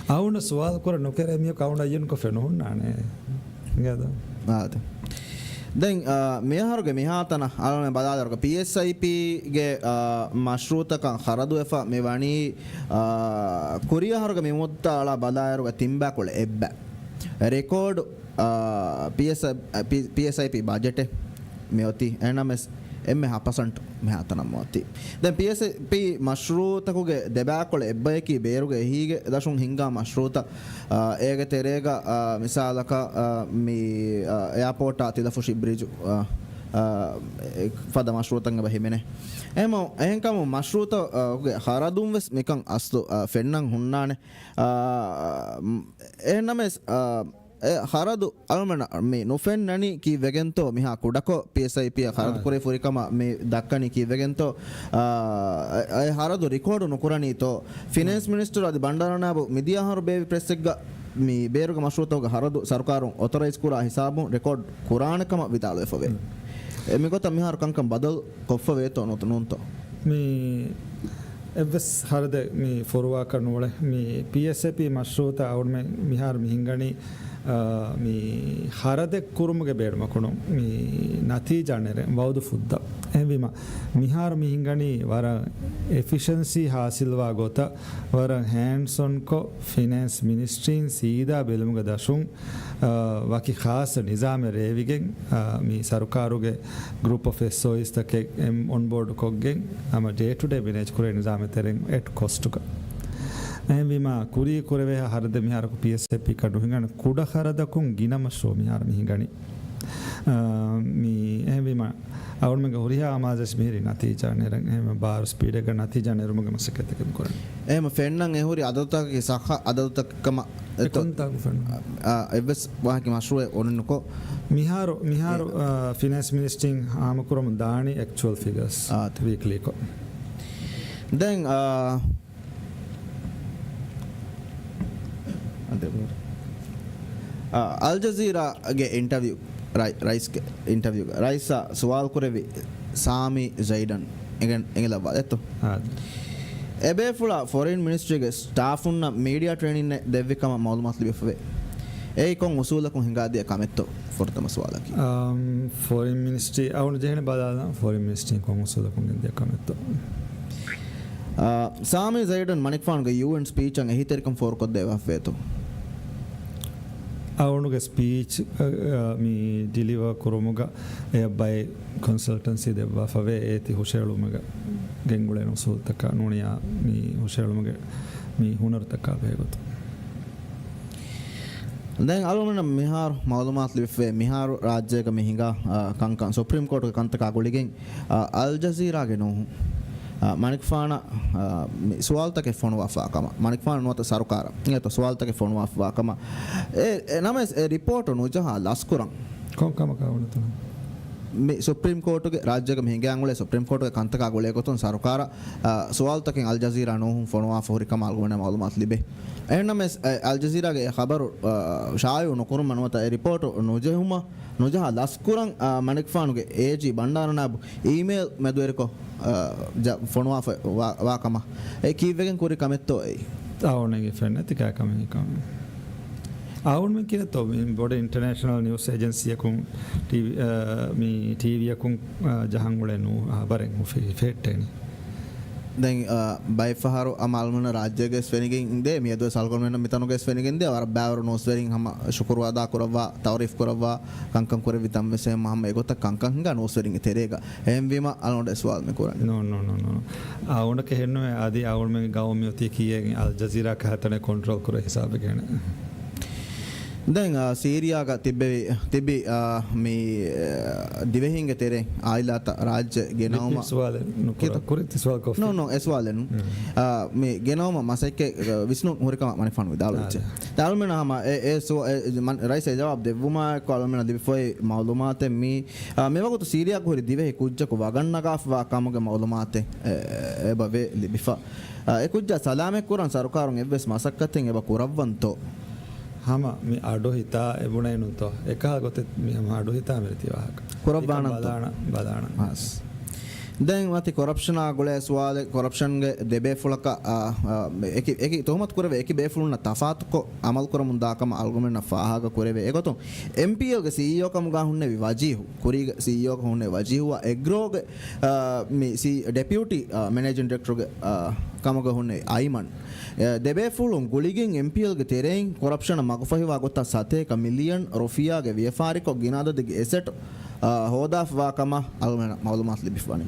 އަޅުގަނޑަށް ސުވާލު ކުރަން ނުކެރޭ މީހަކު އަޅުގަނޑަށް އައްޔަންކޮށްފައި ނުހުންނާނެ. އިނގޭތަ؟ އާދެ. ދެން، އާ، މިއަހަރުގެ މިހާތަނަށް އަޅުގަނޑު ބަލާލިއިރުގަ ޕީއެސްއައިޕީގެ، އާ، މަޝްރޫއުތަކަށް ޚަރަދުވެފަ މި ވަނީ، އާ، ކުރިއަހަރުގެ މި މުއްދަތާ އަޅާ ބަލާއިރުގަ ތިންބައިކުޅަ އެއްބަ. ރެކޯޑް، އާ، ޕީއެސްއައި-، ޕީ-، ޕީއެސްއައިޕީ ބަޖެޓެއް މިއޮތީ. އެހެންނަމަވެސް އެންމެ ހަ ޕަސަންޓް މިހާތަނަށް މިއޮތީ. ދެން ޕީއެސްއައިޕީ މަޝްރޫއުތަކުގެ ދެބައިކުޅަ އެއްބަޔަކީ ބޭރުގެ އެހީގެ ދަށުން ހިންގާ މަޝްރޫއުތައް، އާ، އޭގެ ތެރޭގަ، އާ، މިސާލަކަށް، އާ، މި، އާ، އެއާޕޯޓާ ތިލަފުށި ބްރިޖު، އާ، އާ، އެ ފަދަ މަޝްރޫއުތައް އެބަ ހިމެނޭ. އެހެން-، އެހެންކަމުން މަޝްރޫއުތައް، އާ، ގެ ޚަރަދުން ވެސް މިކަން އަސްލު، އާ، ފެންނަން ހުންނާނެ. އާ، އެހެންނަމަވެސް، އާ، އެ ޚަރަދު އަޅުމެން މި ނުފެންނަނީ ކީއްވެގެންތޯ؟ މިހާ ކުޑަކޮށް ޕީއެސްއައިޕީއަށް ޚަރަދު އާ. ކުރެވި ފުރިކަމަށް މި ދައްކަނީ ކީއްވެގެންތޯ؟ އާ، އެ، އެ ޚަރަދު ރިކޯޑު ނުކުރަނީތޯ؟ ފިނޭންސް މިނިސްޓަރު އަދި ބަންޑާރަ ނާއިބު މިދިޔަ އަހަރު ބޭއްވި ޕްރެސްއެއްގަ މި ބޭރުގެ މަޝްރޫއުތަކުގެ ޚަރަދު ސަރުކާރުން އޮތަރައިޒް ކުރާ ހިސާބުން ރެކޯޑް ކުރާނެ ކަމަށް ވިދާޅުވެފަވޭ. އެ މިގޮތަށް މިހާރު ކަންކަން ބަދަލު ކޮށްފަވޭތޯ ނޫންތޯ؟ މި އެއްވެސް ޚަރަދެއް މި ފޮރުވާކަށް ނޫޅޭ. މި ޕީއެސްއޭޕީ މަޝްރޫއުތައް އަޅުމެން މިހާރު މި ހިންގަނީ، އާ، މި ޚަރަދެއް ކުރުމުގެ ބޭނުމަކުނު މި ނަތީޖާ ނެރެން ވައުދު ފުއްދަ. އެހެންވީމަ، މިހާރު މި ހިންގަނީ ވަރަށް އެފިޝަންސީ ހާސިލްވާ ގޮތަށް ވަރަށް ހޭންޑްސް އޮންކޮށް، ފިނޭންސް މިނިސްޓްރީން ސީދާ ބެލުމުގެ ދަށުން، އާ، ވަކި ޚާއްޞަ ނިޒާމެއް ރޭވިގެން، އާ، މި ސަރުކާރުގެ ގްރޫޕް އޮފް އެސްއޯއީސްތަކެއް އެމް އޮންބޯޑް ކޮށްގެން، ހަމަ ޑޭ ޓު ޑޭ މެނޭޖް ކުރޭ ނިޒާމެއް ތެރެއިން އެޓް ކޮސްޓުގަ. އެހެންވީމާ، ކުރީ ކުރެވޭ ޚަރަދެއް މިހާރަކު ޕީއެސްއޭޕީއަށް ނުހިނގާނެ. ކުޑަ ޚަރަދަކުން ގިނަ މަޝްރޫއު މިހާރު މި ހިނގަނީ. އާ، މި އެހެންވީމާ، އަޅުމެންގެ ހުރިހާ އަމާޒެސް މިހިރީ ނަތީޖާ ނެރެން. އެހެންވެ، ބާރު ސްޕީޑެއްގަ ނަތީޖާ ނެރުމުގެ މަސައްކަތްތަކެއް ކުރަނީ. އެހެން ފެންނަން އެހުރި އަދަދުތަކަކީ ސައްހަ އަދަދުތަކެއް ކަމަށް އެތޯ؟ އެކަންތާކު ފެންނަން. އާ، އެއްވެސް ވާހަކަ މަޝްރޫއެއް އޮންނަކޮ. މިހާރު، މިހާރު، އެ. އާ، ފިނޭންސް މިނިސްޓްރީން ހާމަކުރަމުން ދާނީ އެކްޗުއަލް ފިގަސް އާ، ތި. ވީކްލީކޮށް. ދެން، އާ، އަ، އަލްޖަޒީރާގެ އިންޓަވިއު، ރައި-، ރައީސްގެ އިންޓަވިއުގަ ރައީސާ ސުވާލު ކުރެއްވި ސާމީ ޒައިޑަން އެނގެ-، އެނގިލައްވާ ދެއްތޯ؟ އާ. އެބޭފުޅާ ފޮރިން މިނިސްޓްރީގެ ސްޓާފުންނަށް މީޑިއާ ޓްރޭނިންއެއް ދެއްވި ކަމަށް މައުލޫމާތު ލިބިފަވޭ. އެއީ ކޮން އުސޫލަކުން ހިނގާދިޔަ ކަމެއްތޯ؟ ފުރަތަމަ ސުވާލަކީ. އަމް، ފޮރިން މިނިސްޓްރީ އަޅުގަނޑު ޖެހޭނެ ބަލާލަން، ފޮރިން މިނިސްޓްރީން ކޮން އުސޫލަކުން ގެންދިޔަ ކަމެއްތޯ؟ އާ، ސާމީ ޒައިޑަން މަނިކުފާނުގެ ޔޫއެން ސްޕީޗަށް އެހީތެރިކަން ފޯރުކޮށްދެއްވާފައޭތޯ؟ އަޅުގަނޑުގެ ސްޕީޗް، އަ، އަ، މި ޑިލިވަރ ކުރުމުގަ އެ ބައެއް ކޮންސަލްޓަންސީ ދެއްވާފަވޭ، އޭތި ހުށައެޅުމުގަ ގެންގުޅޭ އުސޫލުތަކާ ނޫނިޔާ މި ހުށައެޅުމުގެ މި ހުނަރުތަކާ ބެހޭގޮތުން. ދެން އަޅުގަނޑަށް މިހާރު މައުލޫމާތު ލިބިފައި، މިހާރު ރާއްޖޭގަ މި ހިނގާ، އާ، ކަންކަން ސުޕްރީމް ކޯޓުގެ ކަންތަކާ ގުޅިގެން، އާ، އަލްޖަޒީރާގެ ނޫހު، އާ، މަނިކުފާނަށް، އާ، މި ސުވާލުތަކެއް ފޮނުވާފާ ކަމަށް، މަނިކުފާނު ނުވަތަ ސަރުކާރަށް އިނގޭތޯ ސުވާލުތަކެއް ފޮނުވާފާ ކަމަށް. އެ، އެ ނަމަވެސް އެ ރިޕޯޓު ނުޖަހާ ލަސްކުރަން. ކޮން ކަމަކާ ވަނަތަނަ؟ މި ސުޕްރީމް ކޯޓުގެ ރާއްޖޭގަ މި ހިނގާން އުޅޭ ސުޕްރީމް ކޯޓުގެ ކަންތަކާ ގުޅޭ ގޮތުން ސަރުކާރަށް، އާ، ސުވާލުތަކެއް އަލްޖަޒީރާ ނޫހުން ފޮނުވާފަ ހުރި ކަމަށް އަޅުގަނޑަށް މައުލޫމާތު ލިބޭ. އެހެންނަމަވެސް، އަ، އަލްޖަޒީރާގެ އެ ޚަބަރު، އަ، ޝާއިޢު ނުކުރުމަށް ނުވަތަ އެ ރިޕޯޓު ނުޖެހުމަށް، ނުޖަހާ ލަސްކުރަން، އަ، މަނިކުފާނުގެ އޭޖީ ބަންޑާރަ ނާއިބު އީމެއިލް މެދުވެރިކޮށް، އަ، ޖަ-، ފޮނުވާފަ ވާ، ވާ ކަމަށް އެ ކީއްވެގެން ކުރި ކަމެއްތޯ އެއީ؟ އަޅުގަނޑުގެ ފެންނަތި ކާ ކަމެއް ކަމެއް. އަޅުގަނޑުމެން ކިޔަތޯ މި ބޮޑެތި އިންޓަރނޭޝަނަލް ނިއުސް އޭޖެންސީއަކުން، ޓީވީ، އަ، މި ޓީވީއަކުން، އަ، ޖަހަން އުޅޭ ނޫ ހަބަރެއް ހު-، ހި-، ހިފެހެއްޓޭނެ. ދެން، އަ، ބައެއްފަހަރު ހަމަ އަޅުގަނޑުމެންނަށް ރާއްޖޭގަވެސް ފެނިގެން ދޭ، މިއަދުވެސް އަޅުގަނޑުމެންނަށް މިތަނުގަވެސް ފެނިގެން ދޭ، ވަރަށް ބައިވަރު ނޫސްވެރިން ހަމަ ޝުކުރު އަދާކުރައްވާ، ތައުރީފް ކުރައްވާ، ކަންކަން ކުރެއްވި ތަންވެސް ހަމަ އެގޮތަށް ކަންކަން ހިނގާ ނޫސްވެރިންގެ ތެރޭގަ. އެހެންވީމަ އަޅުގަނޑު އެ ސުވާލު މި ކުރަނީ. ނޯ، ނޯ، ނޯ، ނޯ. އަޅުގަނޑަކަށް ހެންނުވޭ އަދި އަޅުގަނޑުމެންގެ ގައުމީ އޮތީ ކީއެއް އަލްޖަޒީރާ ކަހަލަ ތަނެއް ކޮންޓްރޯލް ކުރޭ ހިސާބެއްގައި. ދެން، އާ، ސީރިޔާގަ ތިއްބެވި، ތިބި، އާ، މި، އާ، ދިވެހިންގެ ތެރެއިން އާއިލާތައް ރާއްޖެ ގެނައުމަށް މި ސުވާލެއް ނުކުރާ. ކިތަ؟ ކުރި ތި ސުވާލު ކޮށްފި. ނޯ، ނޯ، އެ ސުވާލެއް ނޫން. މް. އާ، މި ގެނައުމަށް މަސައްކަތް، އާ، ވިސްނުން ހުރި ކަމަށް މަނިކުފާނު ވިދާޅުވެއްޖެ. އާ. ދެން އަޅުމެން ހަމަ އެ، އެ ސުވާ-، އެ، މަން-، ރައީސް އެ ޖަވާބު ދެއްވުމާއެކު އަޅުމެން ލިބިފައި މައުލޫމާތެއް މީ، އާ، މިވަގުތު ސީރިޔާގަ ހުރި ދިވެހި ކުއްޖަކު ވަގަށް ނަގާފަވާ ކަމުގެ މައުލޫމާތެއް އެ، އެބަ ވެ ލިބިފަ. އާ، އެ ކުއްޖާ ސަލާމަތްކުރަން ސަރުކާރުން އެއްވެސް މަސައްކަތެއް އެބަ ކުރައްވަންތޯ؟ ހަމަ މި އަޑު ހިތާ އެބުނެއްނުތޯ؟ އެކަހަލަ ގޮތެއް މި ހަމަ އަޑު ހިތާ މިރިތި ވާހަކަ. ކުރައްވާނަންތޯ؟ ބަލާނަ، ބަލާނަ. ހާސް. ދެން މަތި ކޮރަޕްޝަނާ ގުޅޭ ސުވާލެއް، ކޮރަޕްޝަންގެ ދެބޭފުޅަކަށް، އާ، އާ، އެކި، އެކި ތުހުމަތު ކުރެވޭ އެކި ބޭފުޅުންނަށް ތަފާތުކޮށް އަމަލު ކުރަމުން ދާ ކަމަށް އަޅުގަނޑުމެންނަށް ފާހަގަ ކުރެވޭ. އެގޮތުން އެމްޕީއެލްގެ ސީއީއޯ ކަމުގަ ހުންނެވި ވަޖީހު، ކުރީގެ ސީއީއޯ ކަމުގަ ހުންނެވި ވަޖީހުއާ އެގްރޯގެ، އާ، މި ސީ-، ޑެޕިއުޓީ، އާ، މެނޭޖިން ޑިރެކްޓަރުގެ، އާ، ކަމުގަ ހުންނެވި އައިމަން. އެ، ދެބޭފުޅުން ގުޅިގެން އެމްޕީއެލްގެ ތެރެއިން ކޮރަޕްޝަނަށް މަގުފަހިވާ ގޮތަށް ސަތޭކަ މިލިއަން ރުފިޔާގެ ވިޔަފާރިކޮށް ގިނަ އަދަދެއްގެ އެސެޓް، އާ، ހޯދާފަވާ ކަމަށް އަޅުގަނޑަށް މައުލޫމާތު ލިބިފަވަނީ.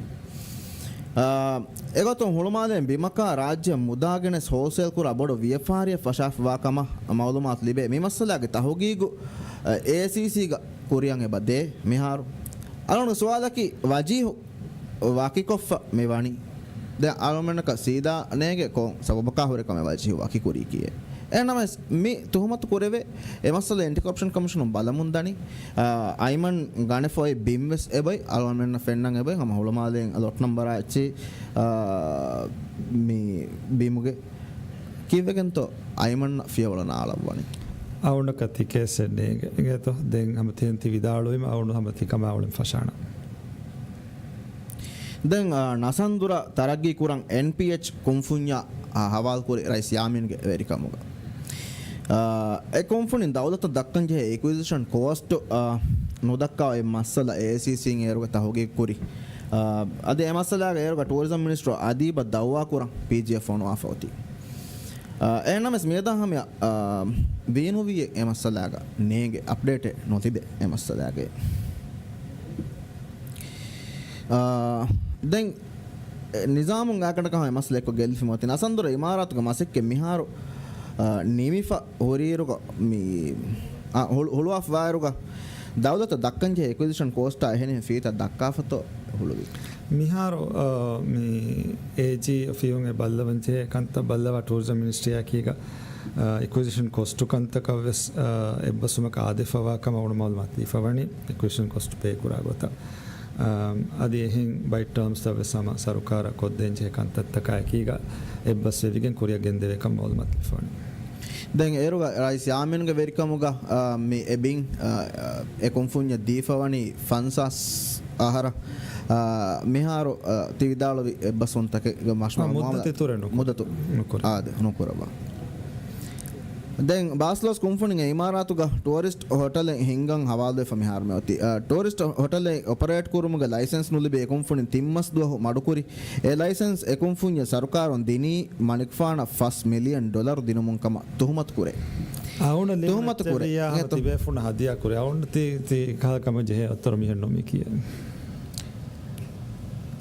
އާ، އެގޮތުން ހުޅުމާލޭ ބިމަކާ ރާއްޖެއަށް މުދާ ގެނެސް ހޯލްސޭލް ކުރާ ބޮޑު ވިޔަފާރިއެއް ފަށާފަވާ ކަމަށް މައުލޫމާތު ލިބޭ. މި މައްސަލާގެ ތަހުގީގު، އާ، އޭސީސީގަ ކުރިއަށް އެބަ ދޭ މިހާރު. އަޅުގަނޑު ސުވާލަކީ ވަޖީހު ވަކިކޮށްފަ މި ވަނީ. ދެން އަޅުމެންނަކަށް ސީދާ ނޭނގެ ކޮން ސަބަބަކާ ހުރެ ކަމެއް ވަޖީހު ވަކިކުރީ ކިޔޭ. އެހެންނަމަވެސް މި ތުހުމަތު ކުރެވޭ އެ މައްސަލަ އެންޓި ކޮރަޕްޝަން ކޮމިޝަނުން ބަލަމުން ދަނީ. އަ، އައިމަން ގަނެފަ އޮތް ބިން ވެސް އެބައި އަޅުގަނޑުމެންނަށް ފެންނަން އެބައި ހަމަ ހުޅުމާލެއިން ލޮޓް ނަމްބަރާ އެއްޗި، އަ، މި ބިމުގެ ކީއްވެގެންތޯ އައިމަން ފިޔަވަޅު ނާޅައްވަނީ؟ އަވަނަކަށް ތިކޭސް ނޭނގޭތޯ. ދެން ހަމަ ތިހެން ތި ވިދާޅުވީމަ އަވަނު ހަމަ ތި ކަމާ އުޅެން ފަށާނަ. ދެން، އާ، ނަސަންދުރަށް ތަރައްގީ ކުރަން އެންޕީއެޗް ކުންފުންޏާ، އާ، ހަވާލުކުރި ރައީސް ޔާމީންގެ ވެރިކަމުގަ. އާ، އެ ކުންފުނިން ދައުލަތަށް ދައްކަންޖެހޭ އެކުއިޒިޝަން ކޯސްޓު، އާ، ނުދައްކާ އޮތް މައްސަލަ އޭސީސީން އޭރުގަ ތަހުގީގު ކުރި. އާ، އަދި އެ މައްސަލާގަ އޭރުގަ ޓޫރިޒަމް މިނިސްޓަރު އަދީބަށް ދައުވާ ކުރަން ޕީޖީއެފް ފޮނުވާފަ އޮތީ. އާ، އެހެންނަމަވެސް މިއަދާ ހަމަޔަށް، އާ، ވީނުވީއެއް އެ މައްސަލާގަ ނޭނގެ އަޕްޑޭޓެއް ނުލިބޭ އެ މައްސަލާގައި. އާ، ދެން، އެ، ނިޒާމުން އާކަނޑަކަށް ހަމަ މައްސަލަ އެއްކޮށް ގެއްލިފި މަތި ނަސަންދުރަ އިމާރާތުގެ މަސައްކަތް މިހާރު، އާ، ނިމިފަ ހުރިއިރުގަ މި، އާ، ހުޅު-، ހުޅުވާފަވާއިރުގަ ދައުލަތަށް ދައްކަންޖެހޭ އެކުއިޒިޝަން ކޯސްޓާ އެހެނިހެން ފީތައް ދައްކާފަތޯ ހުޅުވީ. މިހާރު، އާ، މި އޭޖީ އޮފީހުން އެ ބައްލަވަންޖެހޭ ކަންތައް ބައްލަވާ ޓޫރިޒަމް މިނިސްޓްރީއާ އެކީގަ، އާ، އެކުއިޒިޝަން ކޮސްޓު ކަންތަކަށް ވެސް، އާ، އެއްބަސްވުމަކަށް އާދެފަވާ ކަމަށް އަޅުގަނޑު މައުލޫމާތު ދީފަވަނީ، އެކުއިޒިޝަން ކޮސްޓު ޕޭ ކުރާ ގޮތަށް. އާ، އަދި އެހެން ބައެއް ޓާމްސްތައް ވެސް ހަމަ ސަރުކާރަށް ކޮށްދޭންޖެހޭ ކަންތައްތަކާ އެކީގަ އެއްބަސްވެވިގެން ކުރިއަށް ގެންދެވޭ ކަމަށް މައުލޫމާތު ދީފަވަނީ. ދެން އޭރުގަ ރައީސް ޔާމީންގެ ވެރިކަމުގަ، އާ، މި އެ ބިން، އާ، އެ ކުންފުންޏަށް ދީފަވަނީ ފަންސާސް އަހަރަށް. އާ، މިހާރު، އާ، ތި ވިދާޅުވި އެއްބަސްވުންތަކެއްގެ މަޝްމަ-، އާ، މުއްދަތު އިތުރެއް ނުކުރި. މުއްދަތު ނުކުރި. އާދެ، ނުކުރައްވާ. ދެން ބާސްލޯސް ކުންފުނިން އެ އިމާރާތުގަ ޓުއަރިސްޓް ހޮޓަލެއް ހިންގަން ހަވާލުވެފަ މިހާރު މިއޮތީ. އާ، ޓުއަރިސްޓް ހޮޓަލެއް އޮޕަރޭޓް ކުރުމުގެ ލައިސެންސް ނުލިބި އެ ކުންފުނިން ތިން މަސް ދުވަހު މަޑުކުރި. އެ ލައިސެންސް އެ ކުންފުންޏަށް ސަރުކާރުން ދިނީ މަނިކުފާނަށް ފަސް މިލިއަން ޑޮލަރު ދިނުމުން ކަމަށް ތުހުމަތު ކުރޭ. އަވަނަ ތުހުމަތު ކުރޭ. ތެރެއާ ހަމަ އެހެންތޯ؟ ތިބޭފުން ހަދިޔާ ކުރޭ. އަވަނ ތި، ތި ކަހަލަ ކަމެއް ޖެހޭ އަތޮރު މިހެން ނުމި ކިޔޭ.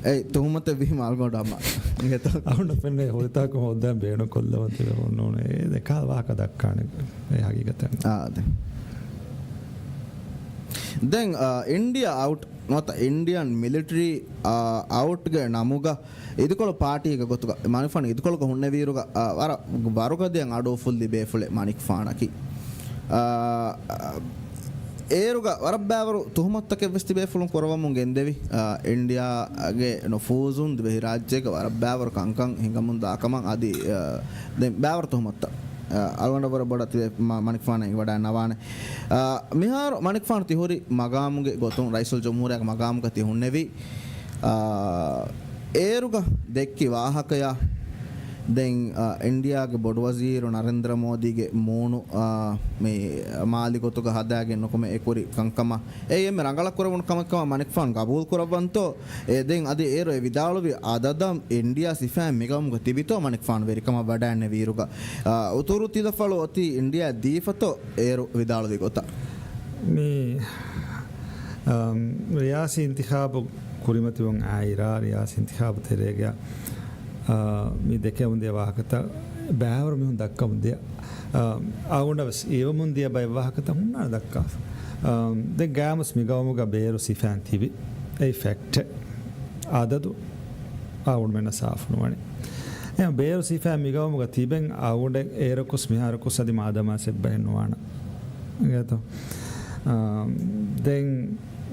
އެ ތުހުމަތެއް ވީމަ އަޅުގަނޑު ހަމަ އިނގޭތޯ؟ އަހުންނަށް ފެންނަ ހުރިތާކު ހޯއްދާން ބޭނުން ކޮށްލަވަން ތިބެ ނޫނޭ. އެ ދެކާ ވާހަކަ ދައްކާނެ. އެ ހަގީގަތަށް. އާ، އާދެ. ދެން، އާ، އިންޑިއާ އައުޓް ނުވަތަ އިންޑިއަން މިލިޓަރީ، އާ، އައުޓްގެ ނަމުގަ އިދިކޮޅު ޕާޓީގެ ގޮތުގަ މަނިކުފާނު އިދިކޮޅުގަ ހުންނެވިއިރުގަ، އާ، ވަރަށް ވަރުގަދަޔަށް އަޑު އުފުއްލި ބޭފުޅެއް މަނިކުފާނަކީ. އާ، އޭރުގަ ވަރަށް ބައިވަރު ތުހުމަތުތަކެއް ވެސް ތިބޭފުޅުން ކުރައްވަމުން ގެންދެވި، އާ، އިންޑިއާގެ ނުފޫޒުން ދިވެހިރާއްޖޭގަ ވަރަށް ބައިވަރު ކަންކަން ހިނގަމުން ދާކަމަށް އަދި، އާ، ދެން ބައިވަރު ތުހުމަތުތައް، އާ، އަޅުގަނޑަށް ވަރަށް ބޮޑަށް ތިބޭ މަ-، މަނިކުފާނަށް އެނގިވަޑައިންނަވާނެ. އާ، މިހާރު މަނިކުފާނު ތިހުރި މަގާމުގެ ގޮތުން ރައީސުލްޖުމްހޫރިއްޔާގެ މަގާމުގަ ތި ހުންނެވި. އާ، އޭރުގަ ދެއްކި ވާހަކަޔާ، ދެން، އާ، އިންޑިއާގެ ބޮޑުވަޒީރު ނަރެންދްރަ މޯދީގެ މޫނު، އާ، މި މާލި ގޮތުގަ ހަދާގެން ނުކުމެ އެކުރި ކަންކަމަށް އެ އެންމެ ރަނގަޅަށް ކުރެވުނު ކަމެއްކަމަށް މަނިކުފާނު ގަބޫލު ކުރައްވަންތޯ؟ އެ ދެން އަދި އޭރު އެ ވިދާޅުވި އަދަދަށް އިންޑިއާ ސިފައިން މިގައުމުގަ ތިބިތޯ މަނިކުފާނު ވެރިކަމަށް ވަޑައިންނެވިއިރުގަ، އާ، އުތުރު ތިލަފަޅު އޮތީ އިންޑިއާ ދީފަތޯ އޭރު ވިދާޅުވި ގޮތަށް؟ މި، އަމް، ރިޔާސީ އިންތިޚާބު ކުރިމަތިވުން އާއިރާ، ރިޔާސީ އިންތިޚާބު ތެރޭގަ، އާ، މި ދެކެވުން ދިޔަ ވާހަކަތައް ބައިވަރު މީހުން ދައްކަމުން ދިޔަ، އާ، އަޅުގަނޑަށް ވެސް އިވަމުން ދިޔަ ބައެއް ވާހަކަތައް ހުންނާނެ ދައްކާފަ. އާ، ދެން ގާމުސް މިގައުމުގަ ބޭރު ސިފައިން ތިބި. އެއީ ފެކްޓެއް. އަދަދު އަޅުގަނޑުމެންނަށް ސާފު ނުވަނީ. އެހެން ބޭރު ސިފައިން މިގައުމުގަ ތިބެން އަޅުގަނޑެއް އޭރަކުސް މިހާރަކުސް އަދި މާދަމާސް އެއްބަހެއް ނުވާނަ. އިނގޭތޯ؟ އާ، ދެން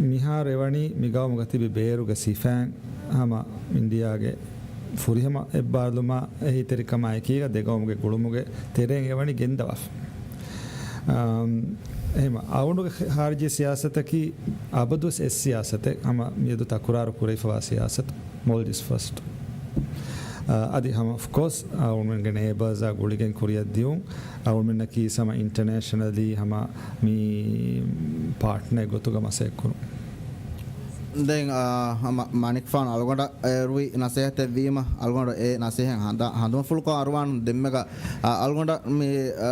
މިހާރު އެވަނީ މިގައުމުގަ ތިބި ބޭރުގެ ސިފައިން ހަމަ އިންޑިއާގެ ފުރިހަމަ އެއްބާރުލުމާ އެހީތެރިކަމާ އެކީގަ ދެގައުމުގެ ގުޅުމުގެ ތެރެއިން އެވަނީ ގެންދަވާފަ. އާ، އެހެން އަޅުގަނޑުގެ ޚާރިޖީ ސިޔާސަތަކީ އަބަދުވެސް އެއް ސިޔާސަތެއް، ހަމަ މިއަދު ތަކުރާރު ކުރެވިފަވާ ސިޔާސަތު، މޯލްޑިވްސް ފަސްޓް. އާ، އަދި ހަމަ އޮފްކޯސް އަޅުގަނޑުމެންގެ ނޭބާސްއާ ގުޅިގެން ކުރިއަށް ދިޔުން، އަޅުގަނޑުމެންނަކީ ހަމަ އިންޓަރނޭޝަނަލީ ހަމަ މި ޕާޓްނަރެއް ގޮތުގަ މަސައްކަތް ކުރުން. ދެން، އާ، ހަމަ މަނިކުފާނު އަޅުގަނޑަށް އެރުވި ނަސޭހަތެއް ވީމަ، އަޅުގަނޑު އެ ނަސޭހަތް ހަނދާ-، ހަނދުމަފުޅުކޮށް އަރުވާނު ދެންމެގަ، އާ، އަޅުގަނޑަށް މި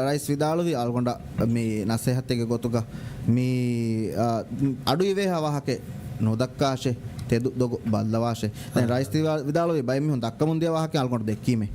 ރައީސް ވިދާޅުވި އަޅުގަނޑަށް މި ނަސޭހަތެއްގެ ގޮތުގަ މި، އާ، އަޑު އިވޭހާ ވާހަކައެއް ނުދައްކާށޭ، ތެދު ދޮގު ބައްލަވާށޭ. ދެން ރައީސް ވިދާ-، ވިދާޅުވި ބައެއް މީހުން ދައްކަމުން ދިޔަ ވާހަކަ އަޅުގަނޑު ދެއްކީމޭ.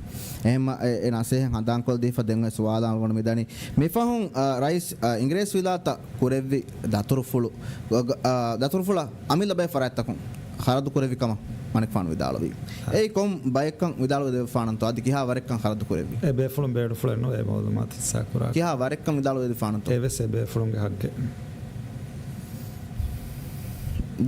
އެހެންމަ އެ، އެ ނަސޭހަތް ހަނދާންކޮށްދީފަ ދެން އޮތް ސުވާލަށް އަޅުގަނޑު މިދަނީ. މިފަހުން، އާ، ރައީސް، އާ، އިނގިރޭސި ވިލާތަށް ކުރެއްވި ދަތުރުފުޅު، އަ، އަ، ދަތުރުފުޅަށް އަމިއްލަ ބައެއް ފަރާތްތަކުން ޚަރަދު ކުރެއްވި ކަމަށް މަނިކުފާނު ވިދާޅުވީ. އެއީ ކޮން ބައެއްކަން ވިދާޅުވެދެވިފާނަންތޯ؟ އަދި ކިހާ ވަރެއްކަން ޚަރަދު ކުރެއްވީ؟ އެ ބޭފުޅުން ބޭނުންފުޅެއް ނުވޭ މައުލޫމާތު ހިއްސާ ކުރާ. ކިހާ ވަރެއްކަން ވިދާޅުވެދެވިފާނަންތޯ؟ އެވެސް އެ ބޭފުޅުންގެ ހައްގެއް.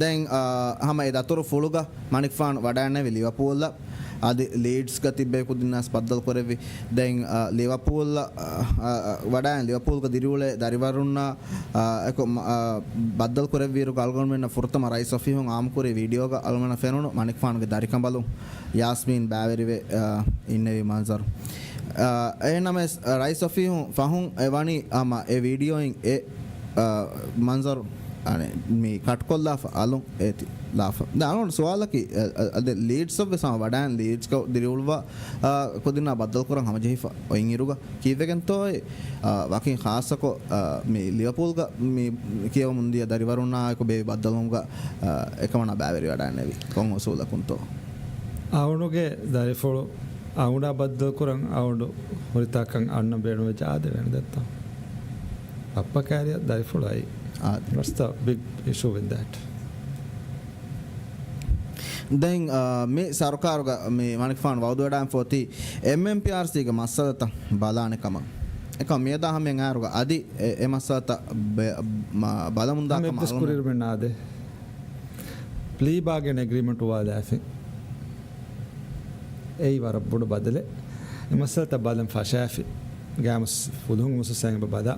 ދެން، އާ، ހަމަ އެ ދަތުރުފުޅުގަ މަނިކުފާނު ވަޑައިންނެވި ލިވަޕޫލްއަށް. އަދި ލީޑްސްގަ ތިއްބެވި ކުދިންނާސް ބައްދަލު ކުރެއްވި. ދެން، އާ، ލިވަޕޫލްއަށް، އާ، އާ، ވަޑައިން ލިވަޕޫލްގަ ދިރިއުޅޭ ދަރިވަރުންނާ، އާ، އެކު، މަ-، އާ، ބައްދަލު ކުރެއްވިއިރުގަ އަޅުގަނޑުމެންނަށް ފުރަތަމަ ރައީސް އޮފީހުން އާއްމުކުރި ވީޑިއޯގަ އަޅުގަނޑަށް ފެނުނު މަނިކުފާނުގެ ދަރިކަނބަލުން ޔާސްމީން ބައިވެރިވެ، އާ، އިންނެވި މަންޒަރު. އާ، އެހެންނަމަވެސް ރައީސް އޮފީހުން ފަހުން އެ ވަނީ ހަމަ އެ ވީޑިއޯއިން އެ، އާ، މަންޒަރު އަނެ، މި ކަޓްކޮށްލާފަ އަލުން އޭތި ލާފަ. ދެން އަޅުގަނޑު ސުވާލަކީ، އަ، އަ، އަ، ދެން ލީޑްސް އޮފް ވެސް ހަމަ ވަޑައިން ލީޑްސް ކޮ-، ދިރިއުޅުވާ، އާ، ކުދިންނާ ބައްދަލުކުރަން ހަމަޖެހިފަ އޮތްއިރުގަ ކީއްވެގެންތޯއޭ، އާ، ވަކިން ޚާއްޞަކޮށް، އާ، މި ލިވަޕޫލްގަ މި ކިޔަވަމުންދިޔަ ދަރިވަރުންނާއެކު ބޭއްވި ބައްދަލުވުމުގަ، އާ، އެކަމަނާ ބައިވެރިވަޑައިންނެވި ކޮން އުސޫލަކުންތޯ؟ އަޅުގަނޑުގެ ދަރިފުޅު އަޅުގަނޑާ ބައްދަލުކުރަން އަޅުގަނޑު ހުރިތާކަން އަންނަ ބޭނުންވެއްޖެ އާދެވޭނެ ދެއްތޯ؟ ބައްޕަ ކައިރިއަށް ދަރިފުޅު އައި. އާދެ. What's the big issue with that? ދެން، އާ، މި ސަރުކާރުގަ މި މަނިކުފާނު ވައުދުވެޑާންފަ އޮތީ އެމްއެމްޕީއާރްސީގެ މައްސަލަތައް ބަލާނެ ކަމަށް. އެކަމް މިއަދާ ހަމައަށް އައިރުގަ އަދި އެ، އެ މައްސަލަތައް ބެ-، މަ-، ބަލަމުންދާ ހަމަ ކަމަށް އެއްވެސް އަޅުގަނޑު ކުރިއިރުމެއް ނާދޭ. ޕްލީ ބާގެން އެގްރިމެންޓް އުވާލާފިން. އެއީ ވަރަށް ބޮޑު ބަދަލެއް. އެ މައްސަލަތައް ބަލަން ފަށާފި. ގާމުސް ފުލުހުން މުސައްސައިން ބަ-، ބަލާ.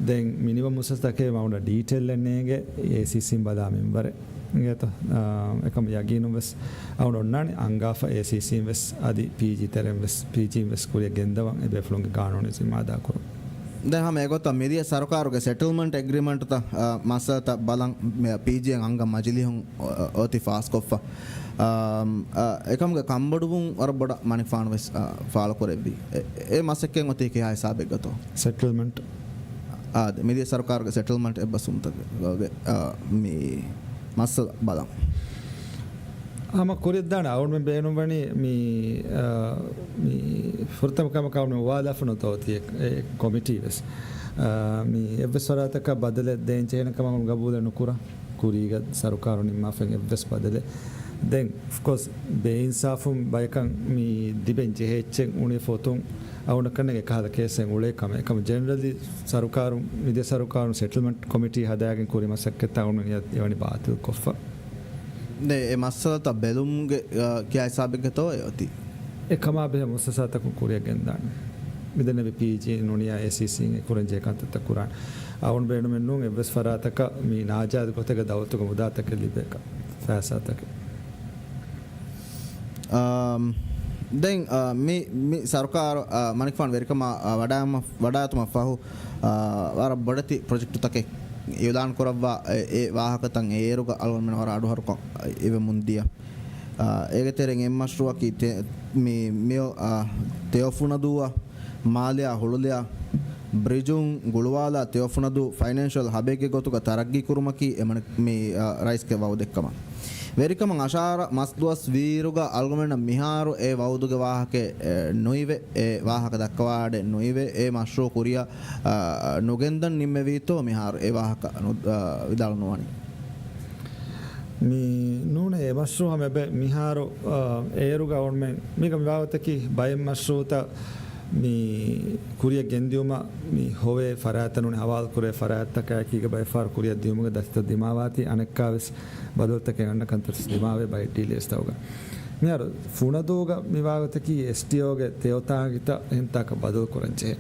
ދެން މިނިވަން މުސައްސަތަކެއް މަ އަޅުގަނޑަށް ޑީޓެއިލްއެއް ނޭނގެ އޭސީސީން ބަލާ މިންވަރެއް. އިނގޭތޯ؟ އާ، އެކަމަށް ޔަގީނުން ވެސް އަޅުގަނޑު އޮންނާނެ އަންގާފަ އޭސީސީން ވެސް އަދި ޕީޖީ ތެރެން ވެސް، ޕީޖީން ވެސް ކުރިއަށް ގެންދަވަން އެ ބޭފުޅުންގެ ގާނޫނީ ޒިންމާ އަދާކުރުން. ދެން ހަމަ އެގޮތަށް މިދިޔަ ސަރުކާރުގެ ސެޓްލްމަންޓް އެގްރިމަންޓްތައް، އާ، މައްސަލަތައް ބަލަން މި-، ޕީޖީއަށް އަންގަން މަޖިލީހުން އޮ-، އޮތީ ފާސްކޮށްފަ. އާ، އާ، އެކަމުގެ ކަންބޮޑުވުން ވަރަށް ބޮޑަށް މަނިކުފާނު ވެސް، އާ، ފާޅުކުރެއްވި. އެ، އެ މަސައްކަތް އޮތީ ކިހާ ހިސާބެއްގަތޯ؟ ސެޓްލްމަންޓް. އާ، މިދިޔަ ސަރުކާރުގެ ސެޓްލްމަންޓް އެއްބަސްވުމުތަކުގެ، އާ، މި މައްސަލަ ބަލަން. ހަމަ ކުރިއަށްދާނެ އަޅުގަނޑުމެން ބޭނުންވަނީ މި، އާ، މި ފުރަތަމަ ކަމަކަށް އަޅުގަނޑުމެން އުވާލާފަ ނުވަތަ އޮތީ އެ، އެ ކޮމިޓީ ވެސް. އާ، މި އެއްވެސް ފަރާތަކަށް ބަދަލެއް ދޭން ޖެހޭނެ ކަމަށް ގަބޫލެއް ނުކުރާ. ކުރީގަ ސަރުކާރު ނިންމާފައި އެއްވެސް ބަދަލެއް. ދެން، އޮފްކޯސް، ބޭއިންސާފުން ބަޔަކަށް މި ދިބެން ޖެހޭ އެއްޗެއް އުނި ފޮތުން އަޅުގަނޑަކަށް އެކަހަލަ ކޭސެއް އުޅޭ ކަމެއް. އެކަމަށް ޖެނެރަލީ ސަރުކާރު، މިދިޔަ ސަރުކާރުން ސެޓްލްމަންޓް ކޮމިޓީ ހަދާގެން ކުރި މަސައްކަތްތައް އަޅުގަނޑު އެ-، އެވަނީ ބާތިލް ކޮށްފަ. ދެ އެ މައްސަލަތައް ބެލުމުގެ، އާ، ކިޔާ ހިސާބެއްގަތޯ އެ އޮތީ؟ އެ ކަމާ ބެހޭ މުއައްސަސާތަކުން ކުރިއަށް ގެންދާނެ. މިދެންނެވި ޕީޖީ ނޫނިޔާ އޭސީސީން އެ ކުރަން ޖެހޭ ކަންތައްތައް ކުރާނެ. އަޅުގަނޑު ބޭނުމެއް ނޫން އެއްވެސް ފަރާތަކަށް މި ނާޖާއިޒު ގޮތެއްގަ ދައުލަތުގެ މުދާތަކެއް ލިބޭކަށް ފައިސާތަކެއް. އާ، ދެން، އާ، މި، މި ސަރުކާރު، އާ، މަނިކުފާނު ވެރިކަމާ، އާ، ވަޑާމަ-، ވަޑާތުމަށް ފަހު، އާ، ވަރަށް ބޮޑެތި ޕްރޮޖެކްޓުތަކެއް އިއުލާން ކުރައްވާ އެ، އެ ވާހަކަތައް އޭރުގަ އަޅުގަނޑުމެން ވަރަށް އަޑުހަރުކޮށް އިވެމުންދިޔަ. އާ، އޭގެ ތެރެއިން އެއް މަޝްރޫއަކީ ތެ-، މި، މި، އާ، ތެޔޮފުނަދޫއަށް މާލެއާ ހުޅުލެއާ ބްރިޖުން ގުޅުވާލާ ތެޔޮފުނަދޫ ފައިނޭންޝަލް ހަބެއްގެ ގޮތުގަ ތަރައްގީ ކުރުމަކީ އެމަނި-، މި، އާ، ރައީސްގެ ވައުދެއްކަމަށް. ވެރިކަމަށް އަށާރަ މަސް ދުވަސް ވީއިރުގަ އަޅުގަނޑަށް މިހާރު އެ ވައުދުގެ ވާހަކައެއް، އެ، ނުއިވެ، އެ ވާހަކަ ދައްކަވާ އަޑެއް ނުއިވެ، އެ މަޝްރޫއު ކުރިއަށް، އާ، ނުގެންދަން ނިންމެވީތޯ މިހާރު އެ ވާހަކަ ނު-، އާ، ވިދާޅު ނުވަނީ. މި ނޫނޭ އެ މަޝްރޫއު ހަމަ އެބަ މިހާރު، އާ، އޭރުގަ އޮންމެ މީގަ މި ވާގޮތަކީ ބައެއް މަޝްރޫއުތައް މި ކުރިއަށް ގެންދިއުމަށް މި ހޮވޭ ފަރާތްތައް ނޫނީ ހަވާލުކުރޭ ފަރާތްތަކާއެކީގަ ބައެއް ފަހަރު ކުރިއަށް ދިއުމުގެ ދަތިތައް ދިމާވާތީ އަނެއްކާވެސް ބަދަލުތަކެއް އަންނަ ކަންތައް ދިމާވޭ ބައެއް ޑީލޭސްތަކުގަ. މިހާރު ފުނަދޫގަ މިވާގޮތަކީ އެސްޓީއޯގެ ތެޔޮތާނގިތައް އެހެންތާކަށް ބަދަލުކުރަން ޖެހޭ.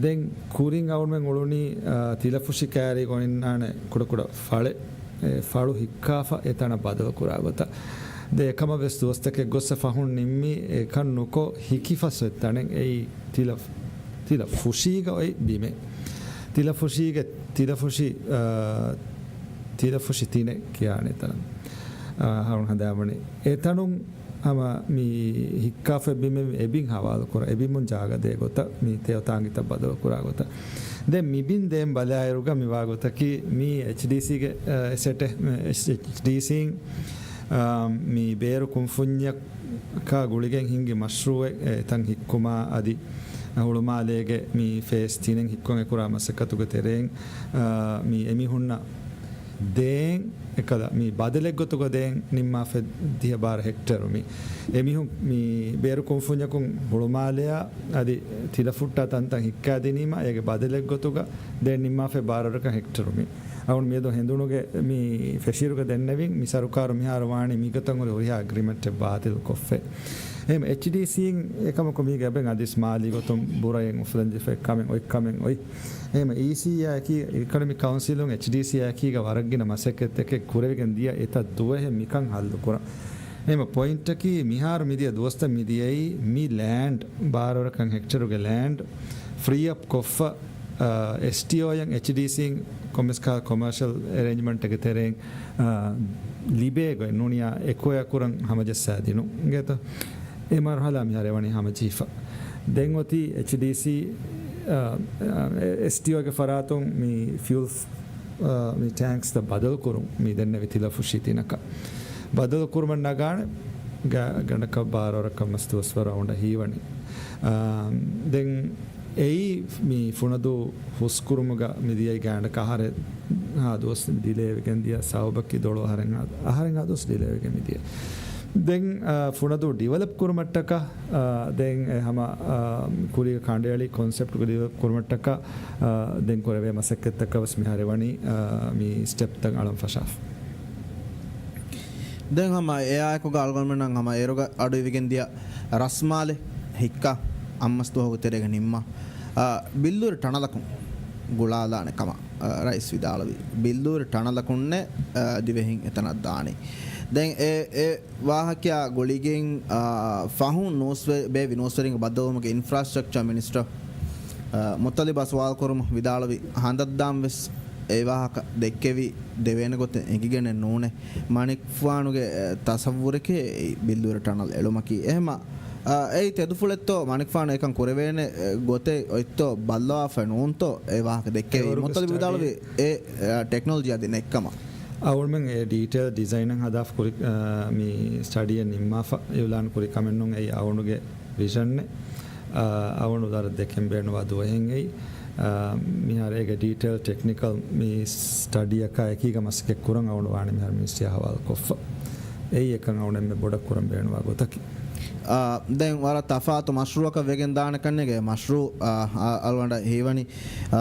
ދެން ކުރިން އަޅުމެން އުޅުނީ، އާ، ތިލަފުށި ކައިރީގަ އޮންނާނެ ކުޑަކުޑަ ފަޅެއް، އެ ފަޅު ހިއްކާފަ އެތަނަށް ބަދަލުކުރާ ގޮތަށް. ދެން އެކަމަށް ވެސް ދުވަސްތަކެއް ގޮއްސަ ފަހުން ނިންމީ އެކަން ނުކޮށް ހިކިފަސް އޮތް ތަނެއް އެއީ ތިލަ-، ތިލަފުށީގަ އޮތް ބިމެއް. ތިލަފުށީގެ، ތިލަފުށި، އާ، ތިލަފުށި ތިނެއް ކިޔާނެ ތަނަށް. އާ، ހަރުން ހަނދާންވަނީ. އެތަނުން ހަމަ މި ހިއްކާފަ ބިމެއް އެބިން ހަވާލު ކުރާ، އެބިމުން ޖާގަ ދޭ ގޮތަށް މި ތެޔޮތާނގިތައް ބަދަލު ކުރާ ގޮތަށް. ދެން މިބިން ދޭން ބަލާއިރުގަ މިވާ ގޮތަކީ މީ އެޗްޑީސީގެ، އަ، އެސެޓެއް، އެޗްޑީސީން، އަ، މި ބޭރު ކުންފުންޏަކާ ގުޅިގެން ހިންގި މަޝްރޫއެއް، އެތަން ހިއްކުމާ އަދި ހުޅުމާލޭގެ މި ފޭސް ތިނެއް ހިއްކުން އެކުރާ މަސައްކަތުގެ ތެރެއިން، އަ، މި އެމީހުންނަށް ދޭން އެކަލަ މި ބަދަލެއްގޮތުގަ ދޭން ނިންމާފަ ދިހަ ބާރަ ހެކްޓަރު މި. އެމީހުން މި ބޭރު ކުންފުންޏަކުން ހުޅުމާލެއާ އަދި ތިލަފުއްޓާ ތަންތަން ހިއްކާދިނީމަ، އޭގެ ބަދަލެއްގޮތުގަ ދޭން ނިންމާފަ ބާރަ ވަރަކަށް ހެކްޓަރު މި. އަޅުން މިއަދު ހެނދުނުގެ މި ފެށިއިރުގަ ދެންނެވިން، މި ސަރުކާރު މިހާރު ވާނީ މިގޮތަށް ހުރި ހުރިހާ އެގްރިމެންޓެއް ބާތިލް ކޮށްފަ. އެހެން އެޗްޑީސީން އެކަމަކު މީގެ އަބެން އަދިސް މާލީ ގޮތުން ބުރައެއް އުފުލަން ޖެހިފަ އެއްކަމެއް އޮތްކަމެއް އޮތް. އެހެން އީސީއާއަކީ، އިކޮނޮމިކް ކައުންސިލުން އެޗްޑީސީއާއަކީ ވަރަށް ގިނަ މަސައްކަތްތަކެއް ކުރެވިގެން ދިޔަ އެތައް ދުވަހެއް މިކަން ހައްލު ކުރަން. އެހެން ޕޮއިންޓަކީ މިހާރު މިދިޔަ ދުވަސްތައް މިދިޔައީ މި ލޭންޑް ބާރަ ވަރަކަށް ހެކްޓަރުގެ ލޭންޑް ފްރީ އަޕް ކޮށްފަ، އާ، އެސްޓީއޯއަށް އެޗްޑީސީން ކޮންމެސް ކަހަލަ ކޮމާޝަލް އެރޭންޖްމަންޓެއްގެ ތެރެއިން، އާ، ލިބޭ ގޮތް ނޫނިޔާ އެކުއަޔާ ކުރަން ހަމަޖައްސާ ދިނުން. އިނގޭތަ؟ އެ މަރުހަލާ މިހާރު އެވަނީ ހަމަޖެހިފަ. ދެން އޮތީ އެޗްޑީސީ، އާ، އާ، އެ، އެސްޓީއޯގެ ފަރާތުން މި ފިއުލް، އާ، މި ޓޭންކްސްތައް ބަދަލު ކުރުން މި ދެންނެވި ތިލަފުށި ތިނަކަށް. ބަދަލު ކުރުމަށް ނަގާނެ ގަ-، ގަނޑަކަށް ބާރަ ވަރަކަށް މަސް ދުވަސްވަރު އައުނޑަށް ހީވަނީ. އާ، ދެން އެއީ މި ފުނަދޫ ހުސްކުރުމުގަ މިދިޔައީ ގާނޑަކަށް އަހަރެއްހާ ދުވަސް ޑިލޭވެގެން ދިޔަ ސަބަބަކީ ދޮޅު އަހަރެއްހާ، އަހަރެއްހާ ދުވަސް ޑިލޭވެގެން މިދިޔަ. ދެން، އާ، ފުނަދޫ ޑިވެލޮޕް ކުރުމަށްޓަކާ، އާ، ދެން އެ ހަމަ، އާ، ކުރީގެ ކަނޑައެޅި ކޮންސެޕްޓް ޑިވެލޮޕް ކުރުމަށްޓަކާ، އާ، ދެން ކުރެވޭ މަސައްކަތްތަކަށް ވެސް މިހާރު ވަނީ، އާ، މި ސްޓެޕްތައް އަޅަން ފަށާފަ. ދެން ހަމަ އެއާއެކުގަ އަޅުގަނޑުމެންނަށް ހަމަ އޭރުގަ އަޑުއިވިގެން ދިޔަ ރަސްމާލެ ހިއްކާ އަށްމަސް ދުވަހުގެ ތެރޭގަ ނިންމާ. އާ، ބިއްލޫރި ޓަނަލަކުން ގުޅާލާނެ ކަމަށް، އާ، ރައީސް ވިދާޅުވި. ބިއްލޫރި ޓަނަލަކުންނެއް، އާ، ދިވެހިން އެތަނަށް ދާނީ. ދެން އެ، އެ ވާހަކައާ ގުޅިގެން، އާ، ފަހުން ނޫސްވެ-، ބޭއްވި ނޫސްވެރިންގެ ބައްދަލުވުމުގެ އިންފްރާސްޓްރަކްޗަރ މިނިސްޓަރ، އާ، މުއްޠަލިބާ ސުވާލު ކުރުމަށް ވިދާޅުވި ހަނދަށްދާން ވެސް އެ ވާހަކަ ދެއްކެވި ދެވޭނެ ގޮތެއް އެނގިގެނެއް ނޫނޭ. މަނިކުފާނުގެ، އެ، ތަސައްވުރެކޭ ބިއްލޫރި ޓަނަލް އެޅުމަކީ. އެހެމަ، އަ، އެއީ ތެދުފުޅެއްތޯ މަނިކުފާނު އެކަން ކުރެވޭނެ، އެ، ގޮތެއް އޮތްތޯ ބައްލަވާފަ ނޫންތޯ އެ ވާހަކަ ދެއްކެވީ. އެވަރުގެ މުއްޠަލިބު ސްޓަޑީ. ވިދާޅުވި އެ، އެ، ޓެކްނޮލޮޖީ އަދި ނެއްކަމަށް. އަޅުމެން އެ ޑީޓެއިލް ޑިޒައިނަށް ހަދާފަ ކުރި، އަ، މި ސްޓަޑީއެއް ނިންމާފަ އިއުލާން ކުރި ކަމެއް ނޫން. އެއީ އަޅުގެ ވިޝަންއެއް. އާ، އަޅުގަނޑު ވަރަށް ދެކެން ބޭނުންވާ ދުވަހެއް އެއީ. އާ، މިހާރު އޭގެ ޑީޓެއިލް ޓެކްނިކަލް މި ސްޓަޑީއަކާ އެކީގަ މަސައްކަތް ކުރަން އަޅުގަނޑު ވާނެ މިހާރު މިނިސްޓްރީއާ ހަވާލު ކޮށްފަ. އެއީ އެކަން އަޅުގަނޑު އެންމެ ބޮޑަށް ކުރަން ބޭނުންވާ ގޮތަކީ. އާ، ދެން ވަރަށް ތަފާތު މަޝްރޫއަކަށް ވެގެން ދާނެ ކަންނޭގެ މަޝްރޫ، އާ، އާ، އަޅުގަނޑަށް ހީވަނީ، އާ،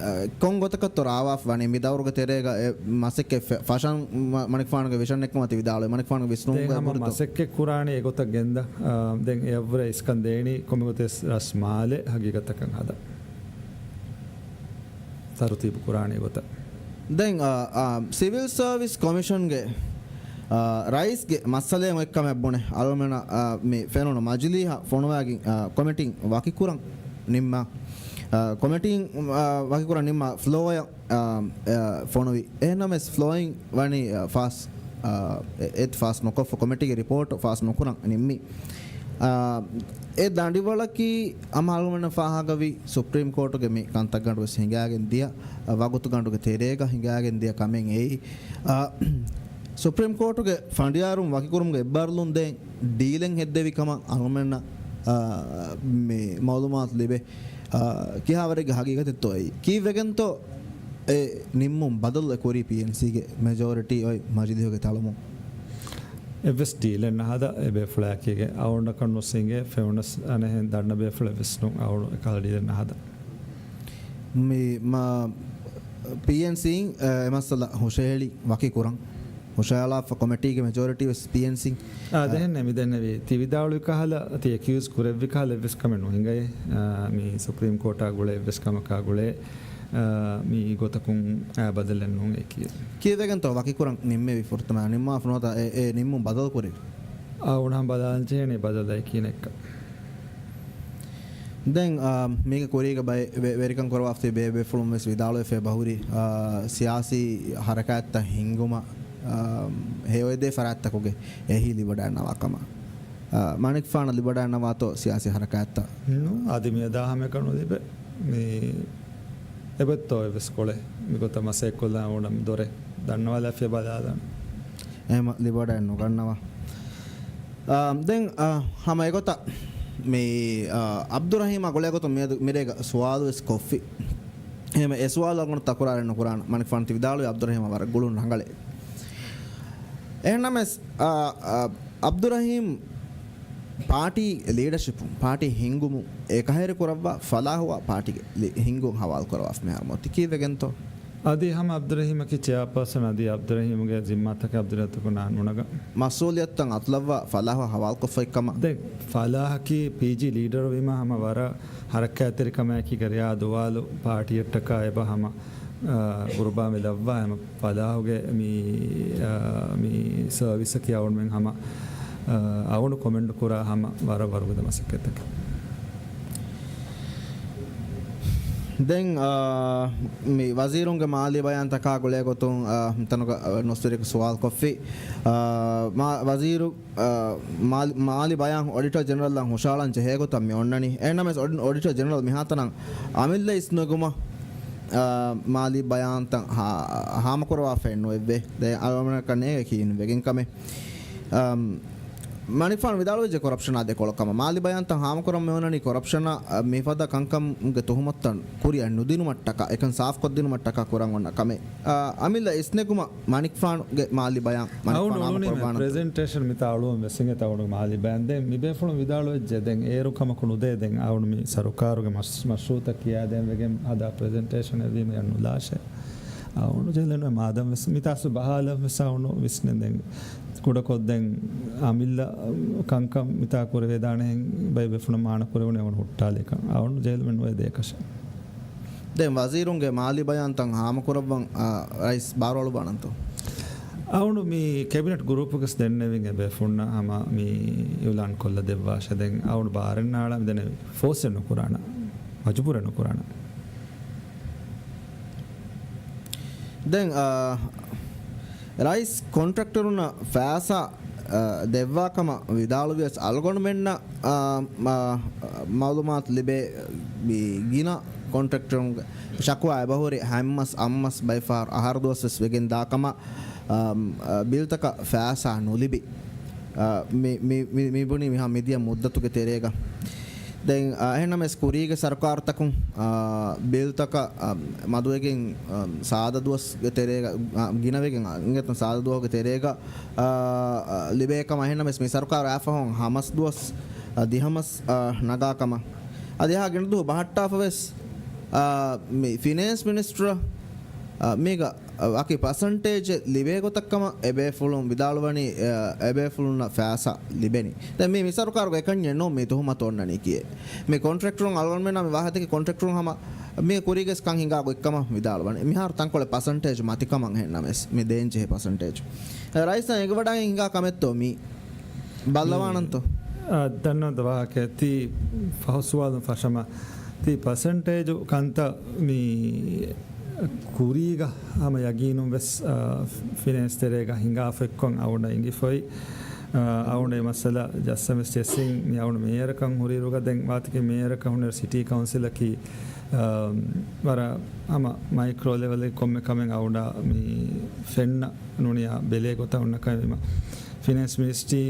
އަ، ކޮން ގޮތަކަށްތޯ ރާވާފަ ވަނީ؟ މި ދައުރުގެ ތެރޭގަ އެ މަސައްކަތް ފެ-، ފަށަން މަ-، މަނިކުފާނުގެ ވިޝަން އެއްކަމަށް ތި ވިދާޅުވި. މަނިކުފާނުގެ ވިސްނުން ދެން ހަމަ ހުރިތޯ؟ މަސައްކަތް ކުރާނީ އެގޮތަށް ގެންދަ، އަ، ދެން އެއަށްވުރެ އިސްކަން ދޭނީ ކޮންމެ ގޮތެއް ރަސް މާލެ ހަގީގަތަކަށް ހަދަ. ތަރުތީބު ކުރާނީ ގޮތަށް. ދެން، އާ، އާ، ސިވިލް ސާވިސް ކޮމިޝަންގެ، އާ، ރައީސްގެ މައްސަލައެއް އޮތްކަމެއް ބުނެ، އަޅުމެނަށް، އާ، މި ފެނުނު މަޖިލީހަށް ފޮނުވާގެން، އާ، ކޮމިޓީން ވަކިކުރަން ނިންމާ، އާ، ކޮމިޓީން، އާ، ވަކިކުރަން ނިންމާ ފްލޯއަށް، އާ، އާ، ފޮނުވި. އެހެންނަމަވެސް ފްލޯއިން ވަނީ، އާ، ފާސް، އާ، އެ-، އެތި ފާސް ނުކޮށްފަ ކޮމިޓީގެ ރިޕޯޓު ފާސް ނުކުރަން ނިންމީ. އާ، އެ ދަނޑިވަޅަކީ އަމާލުމަންނަށް ފާހަގަވި ސުޕްރީމް ކޯޓުގެ މި ކަންތައްގަނޑު ވެސް ހިނގާގެން ދިޔަ، އަ، ވަގުތުގަނޑުގެ ތެރޭގަ ހިނގާގެން ދިޔަ ކަމެއް އެއީ. އާ، ސުޕްރީމް ކޯޓުގެ ފަނޑިޔާރުން ވަކިކުރުމުގެ އެއްބާރުލުން ދޭން ޑީލެއް ހެއްދެވި ކަމަށް އަޅުމެންނަށް، އާ، މި މައުލޫމާތު ލިބޭ. އާ، ކިހާވަރެއްގެ ހަގީގަތެއްތޯ އެއީ؟ ކީއްވެގެންތޯ އެ ނިންމުން ބަދަލު އެ ކުރީ ޕީއެންސީގެ މެޖޯރިޓީ އޮތް މަޖިލީހުގެ ތަޅުމުން؟ އެއްވެސް ޑީލެއް ނަހަދަ އެ ބޭފުޅާއެކީގެ އަޅުގަނޑަކަށް ނުސް އިނގޭ ފެނުނަސް އަނެއްހެން ދަންނަ ބޭފުޅެއް ވެސް ނޫން އަޅުގަނޑު އެކަހަލަ ޑީލެއް ނަހަދަ. މި މަ-، ޕީއެންސީން އެ މައްސަލަ ހުށަހެޅި ވަކިކުރަން. ހުށަހަޅާފަ ކޮމިޓީގެ މެޖޯރިޓީ ވެސް ޕީއެންސީން. އާ، ދެންނެ މި ދެންނެވީ ތި ވިދާޅުވި ކަހަލަ، ތި އެކިއުޒް ކުރެއްވި ކަހަލަ އެއްވެސް ކަމެއް ނުހިނގައޭ. އާ، މި ސުޕްރީމް ކޯޓާ ގުޅޭ އެއްވެސް ކަމަކާ ގުޅޭ، އާ، މި ގޮތަކުން އާ ބަދަލެއް ނޫން އެކީ. ކީއްވެގެންތޯ ވަކިކުރަން ނިންމެވި ފުރަތަމަ ނިންމާފަ ނުވަތަ އެ، އެ ނިންމުން ބަދަލު ކުރި؟ އާ، އުނހަން ބަލާން ޖެހޭނެ ބަދަލައި ކީނެއްކަ. ދެން، އާ، މީގެ ކުރީގަ ބައެއް ވެ-، ވެރިކަން ކުރަވާފަ ބޭ ބޭފުޅުން ވެސް ވިދާޅުވެފަ އެބަހުރި، އާ، ސިޔާސީ ހަރަކާތްތައް ހިންގުމަށް، އާ، ހެޔޮއެދޭ ފަރާތްތަކުގެ އެހީ ލިބަޑައެއްނަވާ ކަމަށް. އާ، މަނިކުފާނަށް ލިބަޑައެއްނަވާތޯ ސިޔާސީ ހަރަކާތްތައް؟ ނޫ، އަދި މިއަދާ ހަމައެކަނި ނުލިބޭ. މި އެބައޮތްތޯ އެއްވެސް ކޮޅެއް މިގޮތަށް މަސައްކަތްކޮށްލާން އުޅުނު ދޮރެއް ދަންނަވާލާފިޔަ ބަލާލާން. އެހެމަ ލިބަޑައެއް ނުގަންނަވާ. އާ، ދެން، އާ، ހަމަ އެގޮތަށް މި، އާ، އަބްދުއްރަހީމާ ގުޅޭ ގޮތުން މިއަދު މިރޭގަ ސުވާލު ވެސް ކޮށްފި. އެހެންވެ އެ ސުވާލު އަޅުގަނޑު ތަކުރާރެއް ނުކުރާނަ. މަނިކުފާނު ތި ވިދާޅުވި އަބްދުރަހީމަށް ވަރަށް ގުޅުން ރަނގަޅޭ. އެހެންނަމަވެސް، އާ، އާ، އަބްދުރަހީމް ޕާޓީ ލީޑަޝިޕުން، ޕާޓީ ހިންގުމުން އެކަހެރި ކުރައްވާ ފަލާހުވާ ޕާޓީގެ ލި-، ހިންގުން ހަވާލު ކުރަވާފަ މިހާރު މޮ ތި ކީއްވެގެންތޯ؟ އަދި ހަމަ އަބްދުރަހީމަކީ ޗެއާޕާސަން، އަދި އަބްދުރަހީމުގެ ޒިންމާތަކެއް އަބްދުރަހީމަށް ނުނަގަން. މަސްއޫލިއްޔަތުތައް އަތުލައްވާ ފަލާހު ހަވާލުކޮށްފައި ކަމަށް. ދެން ފަލާހަކީ ޕީޖީ ލީޑަރު ވީމަ ހަމަ ވަރަށް ހަރަކާތްތެރިކަމާއެކީގަ ރެޔާ ދުވާލު ޕާޓީއަށްޓަކާ އެބަ ހަމަ، އާ، ގުރުބާ މި ލައްވާ ހަމަ ފަލާހުގެ މި، އާ، މި ސަރވިސަކީ އަވަންމެން ހަމަ، އާ، އަވަން ކޮމެންޓް ކުރާ ހަމަ ވަރަށް ވަރުގަދަ މަސައްކަތްތަކެއް. ދެން، އާ، މި ވަޒީރުންގެ މާލީ ބަޔާންތަކާ ގުޅޭ ގޮތުން، އާ، ތަނުގަ، އާ، ނުސްވެރިކަ ސުވާލު ކޮށްފި. އާ، މާ-، ވަޒީރު، އާ، މާލި-، މާލީ ބަޔާން އޮޑިޓަރ ޖެނެރަލްއަށް ހުށައަޅަން ޖެހޭ ގޮތަށް މި އޮންނަނީ. އެހެންނަމަވެސް އޮޑި-، އޮޑިޓަރ ޖެނެރަލް މިހާތަނަށް އަމިއްލަ އިސްނުގުމަށް، އާ، މާލީ ބަޔާންތައް ހާ-، ހާމަކުރަވާފައެއް ނުވެއްވޭ. ދެ އަޅުގަނޑަކަށް ނޭނގެ ކިޔިން ވެގެން ކަމެއް. އަމް، މަނިކުފާނު ވިދާޅުވެއްޖެ ކޮރަޕްޝަނާ ދެކޮޅަށް ކަމަށް. މާލީ ބަޔާންތައް ހާމަކުރަން މިއޮންނަނީ ކޮރަޕްޝަނާ، އަ، މިފަދަ ކަންކަމުގެ ތުހުމަތުތައް ކުރިއަށް ނުދިނުމަށްޓަކާ، އެކަން ސާފްކޮށްދިނުމަށްޓަކާ ކުރަން އޮންނަ ކަމެއް. އަ، އަމިއްލަ އިސްނެގުމަށް މަނިކުފާނުގެ މާލީ ބަޔާން މަނިކުފާނު ހާމަކުރައްވާނަންތޯ؟ ޕްރެޒެންޓޭޝަން މިތާ އަޅުވަން ވެސް އިނގޭތާ އަޅުގަނޑު މާލީ ބަޔާން. ދެން މި ބޭފުޅުން ވިދާޅުވެއްޖެ ދެން އޭރު ކަމަކު ނުދޭ. ދެން އަޅުގަނޑު މި ސަރުކާރުގެ މަޝް-، މަޝްރޫއުތައް ކިޔާދޭން ވެގެން ހަދާ ޕްރެޒެންޓޭޝަނެއް ވީމަ އެއަށް ނުލާށޭ. އަޅުގަނޑު ޖެހިލެން މާދަން ވެސް މިތާސް ބަހާލަން ވެސް އަޅުގަނޑު ވިސްނެން ދެން. ކުޑަކޮށްދެން އަމިއްލަ ކަންކަން މިތާ ކުރެވޭދާނެހެން ބައެއް ބޭފުޅުން މާނަ ކުރެވުނީ އަޅުގަނޑު ހުއްޓާލޭކަން. އަޅުގަނޑު ޖެހިލުމެއް ނުވޭ ދޭކަށެއް. ދެން ވަޒީރުންގެ މާލީ ބަޔާންތައް ހާމަކުރައްވަން، އާ، ރައީސް ބާރުއަޅުއްވާނަންތޯ؟ އަޅުގަނޑު މި ކެބިނެޓް ގްރޫޕުގަސް ދެންނެވިން އެ ބޭފުޅުންނަށް ހަމަ މި އިއުލާން ކޮށްލަ ދެއްވާށެ. ދެން އަޅުގަނޑު ބާރެއް ނާޅާ މިދެންނެވި ފޯސެއް ނުކުރާނަ، މަޖުބޫރެއް ނުކުރާނަ. ދެން، އާ، ރައީސް ކޮންޓްރެކްޓަރުންނަށް ފައިސާ، އާ، ދެއްވާ ކަމަށް ވިދާޅުވިޔަސް އަޅުގަނޑުމެންނަށް، އާ، މަ-، މައުލޫމާތު ލިބޭ މި ގިނަ ކޮންޓްރެކްޓަރުންގެ ޝަކުވާ އެބަހުރި ހަމަސް އައްމަސް ބައެއް ފަހަރު އަހަރު ދުވަސް ވެސް ވެގެން ދާ ކަމަށް، އާ، އާ، ބިލްތަކަށް ފައިސާ ނުލިބި. އާ، މި، މި، މި، މި ބުނީ މިހާ މިދިޔަ މުއްދަތުގެ ތެރޭގަ. ދެން، އާ، އެހެންނަމަވެސް ކުރީގެ ސަރުކާރުތަކުން، އާ، ބިލްތަކަށް، އާ، މަދުވެގެން، އާ، ސާދަ ދުވަސްގެ ތެރޭގަ، އާ، ގިނަވެގެން، އާ، އިނގޭތަ ސާދަ ދުވަހުގެ ތެރޭގަ، އާ، އާ، ލިބޭ ކަމަށް. އެހެންނަމަވެސް މި ސަރުކާރު އައިފަހުން ހަމަސް ދުވަސް، އާ، ދިހަމަސް، އާ، ނަގާ ކަމަށް. އަދި އެހާ ގިނަ ދުވަހު ބަހައްޓާފަވެސް، އާ، މި ފިނޭންސް މިނިސްޓަރ، އާ، މީގަ އަކި ޕަސަންޓޭޖެއް ލިބޭ ގޮތަށް ކަމަށް އެބޭފުޅުން ވިދާޅުވަނީ، އެ، އެބޭފުޅުންނަށް ފައިސާ ލިބެނީ. ދެން މީ މި ސަރުކާރުގެ އެކަންޏެއް ނޫން މި ތުހުމަތު އޮންނަނީ ކިއެއް. މި ކޮންޓްރެކްޓަރުން އަޅުގަނޑުމެންނާ މި ވާހަކަ ދެއްކި ކޮންޓްރެކްޓަރުން ހަމަ މި ކުރީގެސް ކަން ހިނގާ ގޮތްކަމަށް ވިދާޅުވަނީ. މިހާރު ތަންކޮޅެއް ޕަސަންޓޭޖް މަތިކަމަށް އެހެންނަމަވެސް މި ދޭންޖެހޭ ޕަސަންޓޭޖް. އެ، ރައީސް އެނގިވަޑައިގެން ހިނގާ ކަމެއްތޯ މީ؟ ބައްލަވާނަންތޯ؟ މި، އަ، ދަންނަވަންތަ ވާހަކައެއް ތީ ފަހު ސުވާލުން ފަށަމަ ތީ ޕަސެންޓޭޖު ކަންތައް މި ކުރީގަ ހަމަ ޔަގީނުން ވެސް، އާ، ފިނޭންސް ތެރޭގަ ހިނގާފައިކޮށް އަޅުގަނޑަށް އިނގިފައި. އާ، އަޅުގަނޑު އެ މައްސަލަ ޖައްސަމެސް ޖެއްސިން މި އަޅުގަނޑު މޭޔަރަކަށް ހުރިއިރުގަ ދެން ވާތަކެއް މޭޔަރަކަށް ހުންނަ ސިޓީ ކައުންސިލަކީ، އާ، ވަރަށް ހަމަ މައިކްރޯ ލެވެލް ކޮންމެ ކަމެއް އަޅުގަނޑަށް މި ފެންނަ ނޫނިޔާ ބެލޭ ގޮތަށް ހުންނަ ކަމެއް ވީމަ. ފިނޭންސް މިނިސްޓްރީ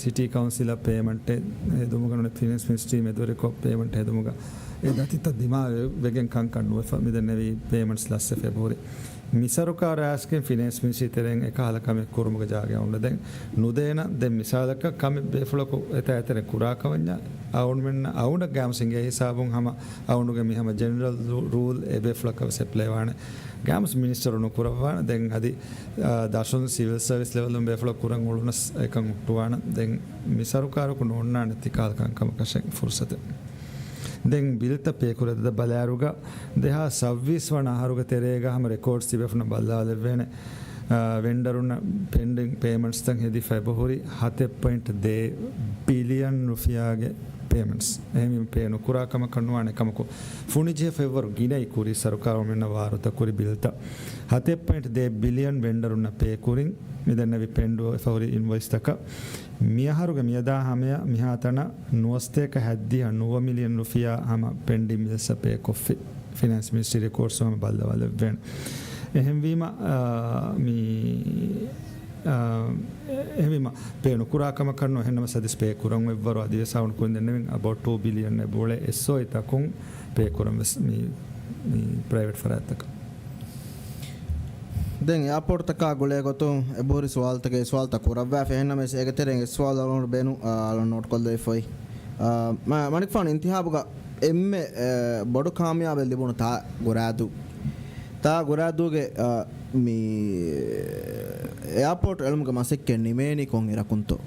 ސިޓީ ކައުންސިލަށް ޕޭމަންޓެއް ހެދުމުގަ ނޫނީ ފިނޭންސް މިނިސްޓްރީ މެދުވެރިކޮށް ޕޭމަންޓް ހެދުމުގަ އެ ދަތިތައް ދިމާވެ-، ވެގެން ކަންކަން ނުވެފަ މިދެންނެވީ ޕޭމަންޓްސް ލަސްވެފަ އެބަހުރި. މި ސަރުކާރާ އައިސްގެން ފިނޭންސް މިނިސްޓްރީ ތެރެއިން އެކަހަލަ ކަމެއް ކުރުމުގެ ޖާގައެއް އޮންނަ ދެން ނުދޭނަ. ދެން މިސާލަކަށް ކަމެއް ބޭފުޅަކު އެތާ އެތެރެ ކުރާ ކަމަންޏާ އަޅުގަނޑުމެންނަށް އަޅުގަނޑަށް ގައިމު ހިނގޭ ހިސާބުން ހަމަ އަޅުގަނޑުގެ މި ހަމަ ޖެނެރަލް ރޫ-، ރޫލް އެ ބޭފުޅަކަށް ވެސް އެޕްލައި ވާނެ. ގައިމު މިނިސްޓަރު ނުކުރައްވާނެ. ދެން އަދި، އާ، ދަށުން ސިވިލް ސަރވިސް ލެވެލުން ބޭފުޅަކު ކުރަން އުޅުނަސް އެކަން ހުއްޓުވާނެ. ދެން މި ސަރުކާރަކު ނޯންނާނެ ތިކަހަލަ ކަންކަމަކަށެއް ފުރުސަތެއް. ދެން ބިލްތައް ޕޭކުރެއްވި ބަލާއިރުގަ ދެހާސް ސައްބީސް ވަނަ އަހަރުގެ ތެރޭގަ ހަމަ ރެކޯޑްސް ތިބޭފުޅުންނަށް ބައްލަވާލެއްވޭނެ. އާ، ވެންޑަރުންނަށް ޕެންޑިން ޕޭމަންޓްސްތައް ހެދިފަ އެބަހުރި ހަތެއް ޕޮއިންޓް ދޭއް ބިލިއަން ރުފިޔާގެ ޕޭމަންޓްސް. އެހެންވީމަ ޕޭ ނުކުރާ ކަމަކަށް ނުވާނެ ކަމަކު ފުނި ޖެހިފަ އެއްވަރު ގިނައީ ކުރީ ސަރުކާރުންނަށް ވާރުތަ ކުރި ބިލްތައް. ހަތެއް ޕޮއިންޓް ދޭއް ބިލިއަން ވެންޑަރުންނަށް ޕޭ ކުރިން މިދެންނެވި ޕެންޑިން ވެފަ ހުރި އިންވޮއިސްތަކަށް މިއަހަރުގެ މިއަދާ ހަމަޔަށް މިހާތަނަށް ނުވަސަތޭކަ ހަތްދިހަ ނުވަ މިލިއަން ރުފިޔާ ހަމަ ޕެންޑިން ބިލްސް ޕޭ ކޮށްފި. ފިނޭންސް މިނިސްޓްރީ ރެކޯޑްސް ހަމަ ބައްލަވާލެއްވޭނެ. އެހެންވީމަ، އާ، މި، އާ، އެހެންވީމަ ޕޭ ނުކުރާ ކަމަކަށް ނޫން، އެހެންނަމަވެސް އަދިވެސް ޕޭ ކުރަން އޮތްވަރު އަދިވެސް އަޅުގަނޑު ކުރިން ދެންނެވިން އަބައުޓް ޓޫ ބިލިއަން އެ ބޯޅެ އެސްއޯއީތަކުން ޕޭ ކުރަން ވެސް މި މި ޕްރައިވެޓް ފަރާތްތަކަށް. ދެން އެއާޕޯޓްތަކާ ގުޅޭ ގޮތުން އެބަހުރި ސުވާލުތަކެއް ސުވާލުތައް ކުރައްވާފަ. އެހެންނަމަވެސް އޭގެ ތެރެއިން އެއް ސުވާލު އަޅުގަނޑު ބޭނު-، އާ، އަޅުގަނޑު ނޯޓް ކޮށްލައިފައި. އާ، މަ-، މަނިކުފާނު އިންތިހާބުގަ އެންމެ، އެ، ބޮޑު ކާމިޔާބެއް ލިބުނު ތާ ގުރާދޫ. ތާ ގުރާދޫގެ، އާ، މި އެއާޕޯޓް އެޅުމުގެ މަސައްކަތް ނިމޭނީ ކޮން އިރަކުންތޯ؟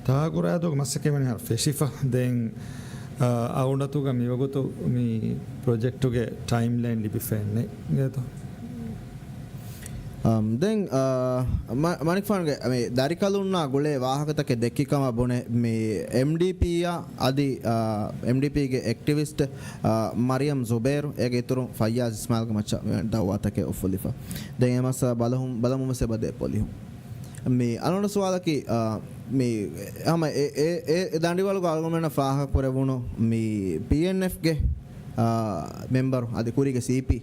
ތާ ގުރާދޫގެ މަސައްކަތް ވަނީ ހަރު ފެށިފަ. ދެން، އާ، އަޅުގަނޑު މިވަގުތު މި ޕްރޮޖެކްޓުގެ ޓައިމްލައިން ލިބިފައެއްނެތް. އޭތޯ؟ އަމް، ދެން، އާ، މަ-، މަނިކުފާނުގެ މި ދަރިކަލުންނާ ގުޅޭ ވާހަކަތަކެއް ދެއްކި ކަމަށް ބުނެ މި އެމްޑީޕީއާ އަދި، އާ، އެމްޑީޕީގެ އެކްޓިވިސްޓް، އާ، މަރިޔަމް ޒުބޭރު އޭގެ އިތުރުން ފައްޔާޒް އިސްމާއިލްގެ މައްޗަށް ދައުވާތަކެއް އުފުލިފަ. ދެން އެ މައްސަލަ ބަލަހުން، ބަލަމުން ވެސް އެބަދޭ ޕޮލިހުން. މި އަޅުގަނޑު ސުވާލަކީ، އާ، މި ހަމަ އެ، އެ، އެ، އެ ދަނޑިވަޅުގަ އަޅުގަނޑުމެންނަށް ފާހަގަކުރެވުނު މި ޕީއެންއެފްގެ، އާ، މެމްބަރު އަދި ކުރީގެ ސީޕީ،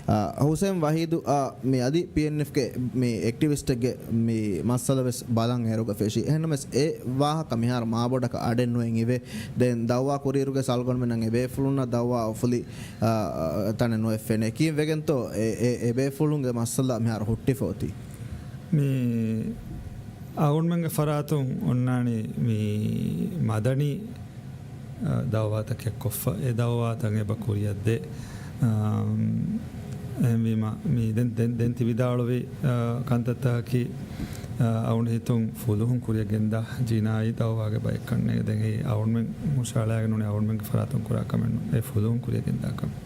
އާ، ހުސެން ވަހީދު، އާ، މި އަދި ޕީއެންއެފްގެ މި އެކްޓިވިސްޓެއްގެ މި މައްސަލަ ވެސް ބަލަން އޭރުގަ ފެށި. އެހެންނަމަވެސް އެ ވާހަކަ މިހާރު މާބޮޑަކަށް އަޑެއް ނުވެ އިވޭ. ދެން ދައުވާ ކުރިއިރުގެ އަޅުގަނޑުމެންނަށް އެ ބޭފުޅުންނަށް ދައުވާ އުފުލި، އާ، ތަނެއް ނުވެފެނޭ. ކީއްވެގެންތޯ އެ، އެ، އެ ބޭފުޅުންގެ މައްސަލަ މިހާރު ހުއްޓިފަ އޮތީ؟ މި އަޅުގަނޑުމެންގެ ފަރާތުން އޮންނާނީ މި މަދަނީ، އަ، ދައުވާތަކެއް ކޮށްފަ. އެ ދައުވާތައް އެބަ ކުރިއަށްދޭ. އަ، އެހެންވީމަ، މި ދެން، ދެން، ދެން ތި ވިދާޅުވި، އަ، ކަންތައްތަކަކީ، އަ، އަޅުގަނޑު ހިތުން ފުލުހުން ކުރިއަށް ގެންދާ ޖިނާއީ ދައުވާގެ ބައެއްކަންނޭނގެ. ދެން އެއީ އަޅުގަނޑުމެން ހުށަހަޅައިގެން ނޫނީ އަޅުގަނޑުމެންގެ ފަރާތުން ކުރާ ކަމެއް ނޫން. އެ ފުލުހުން ކުރިއަށް ގެންދާ ކަމެއް.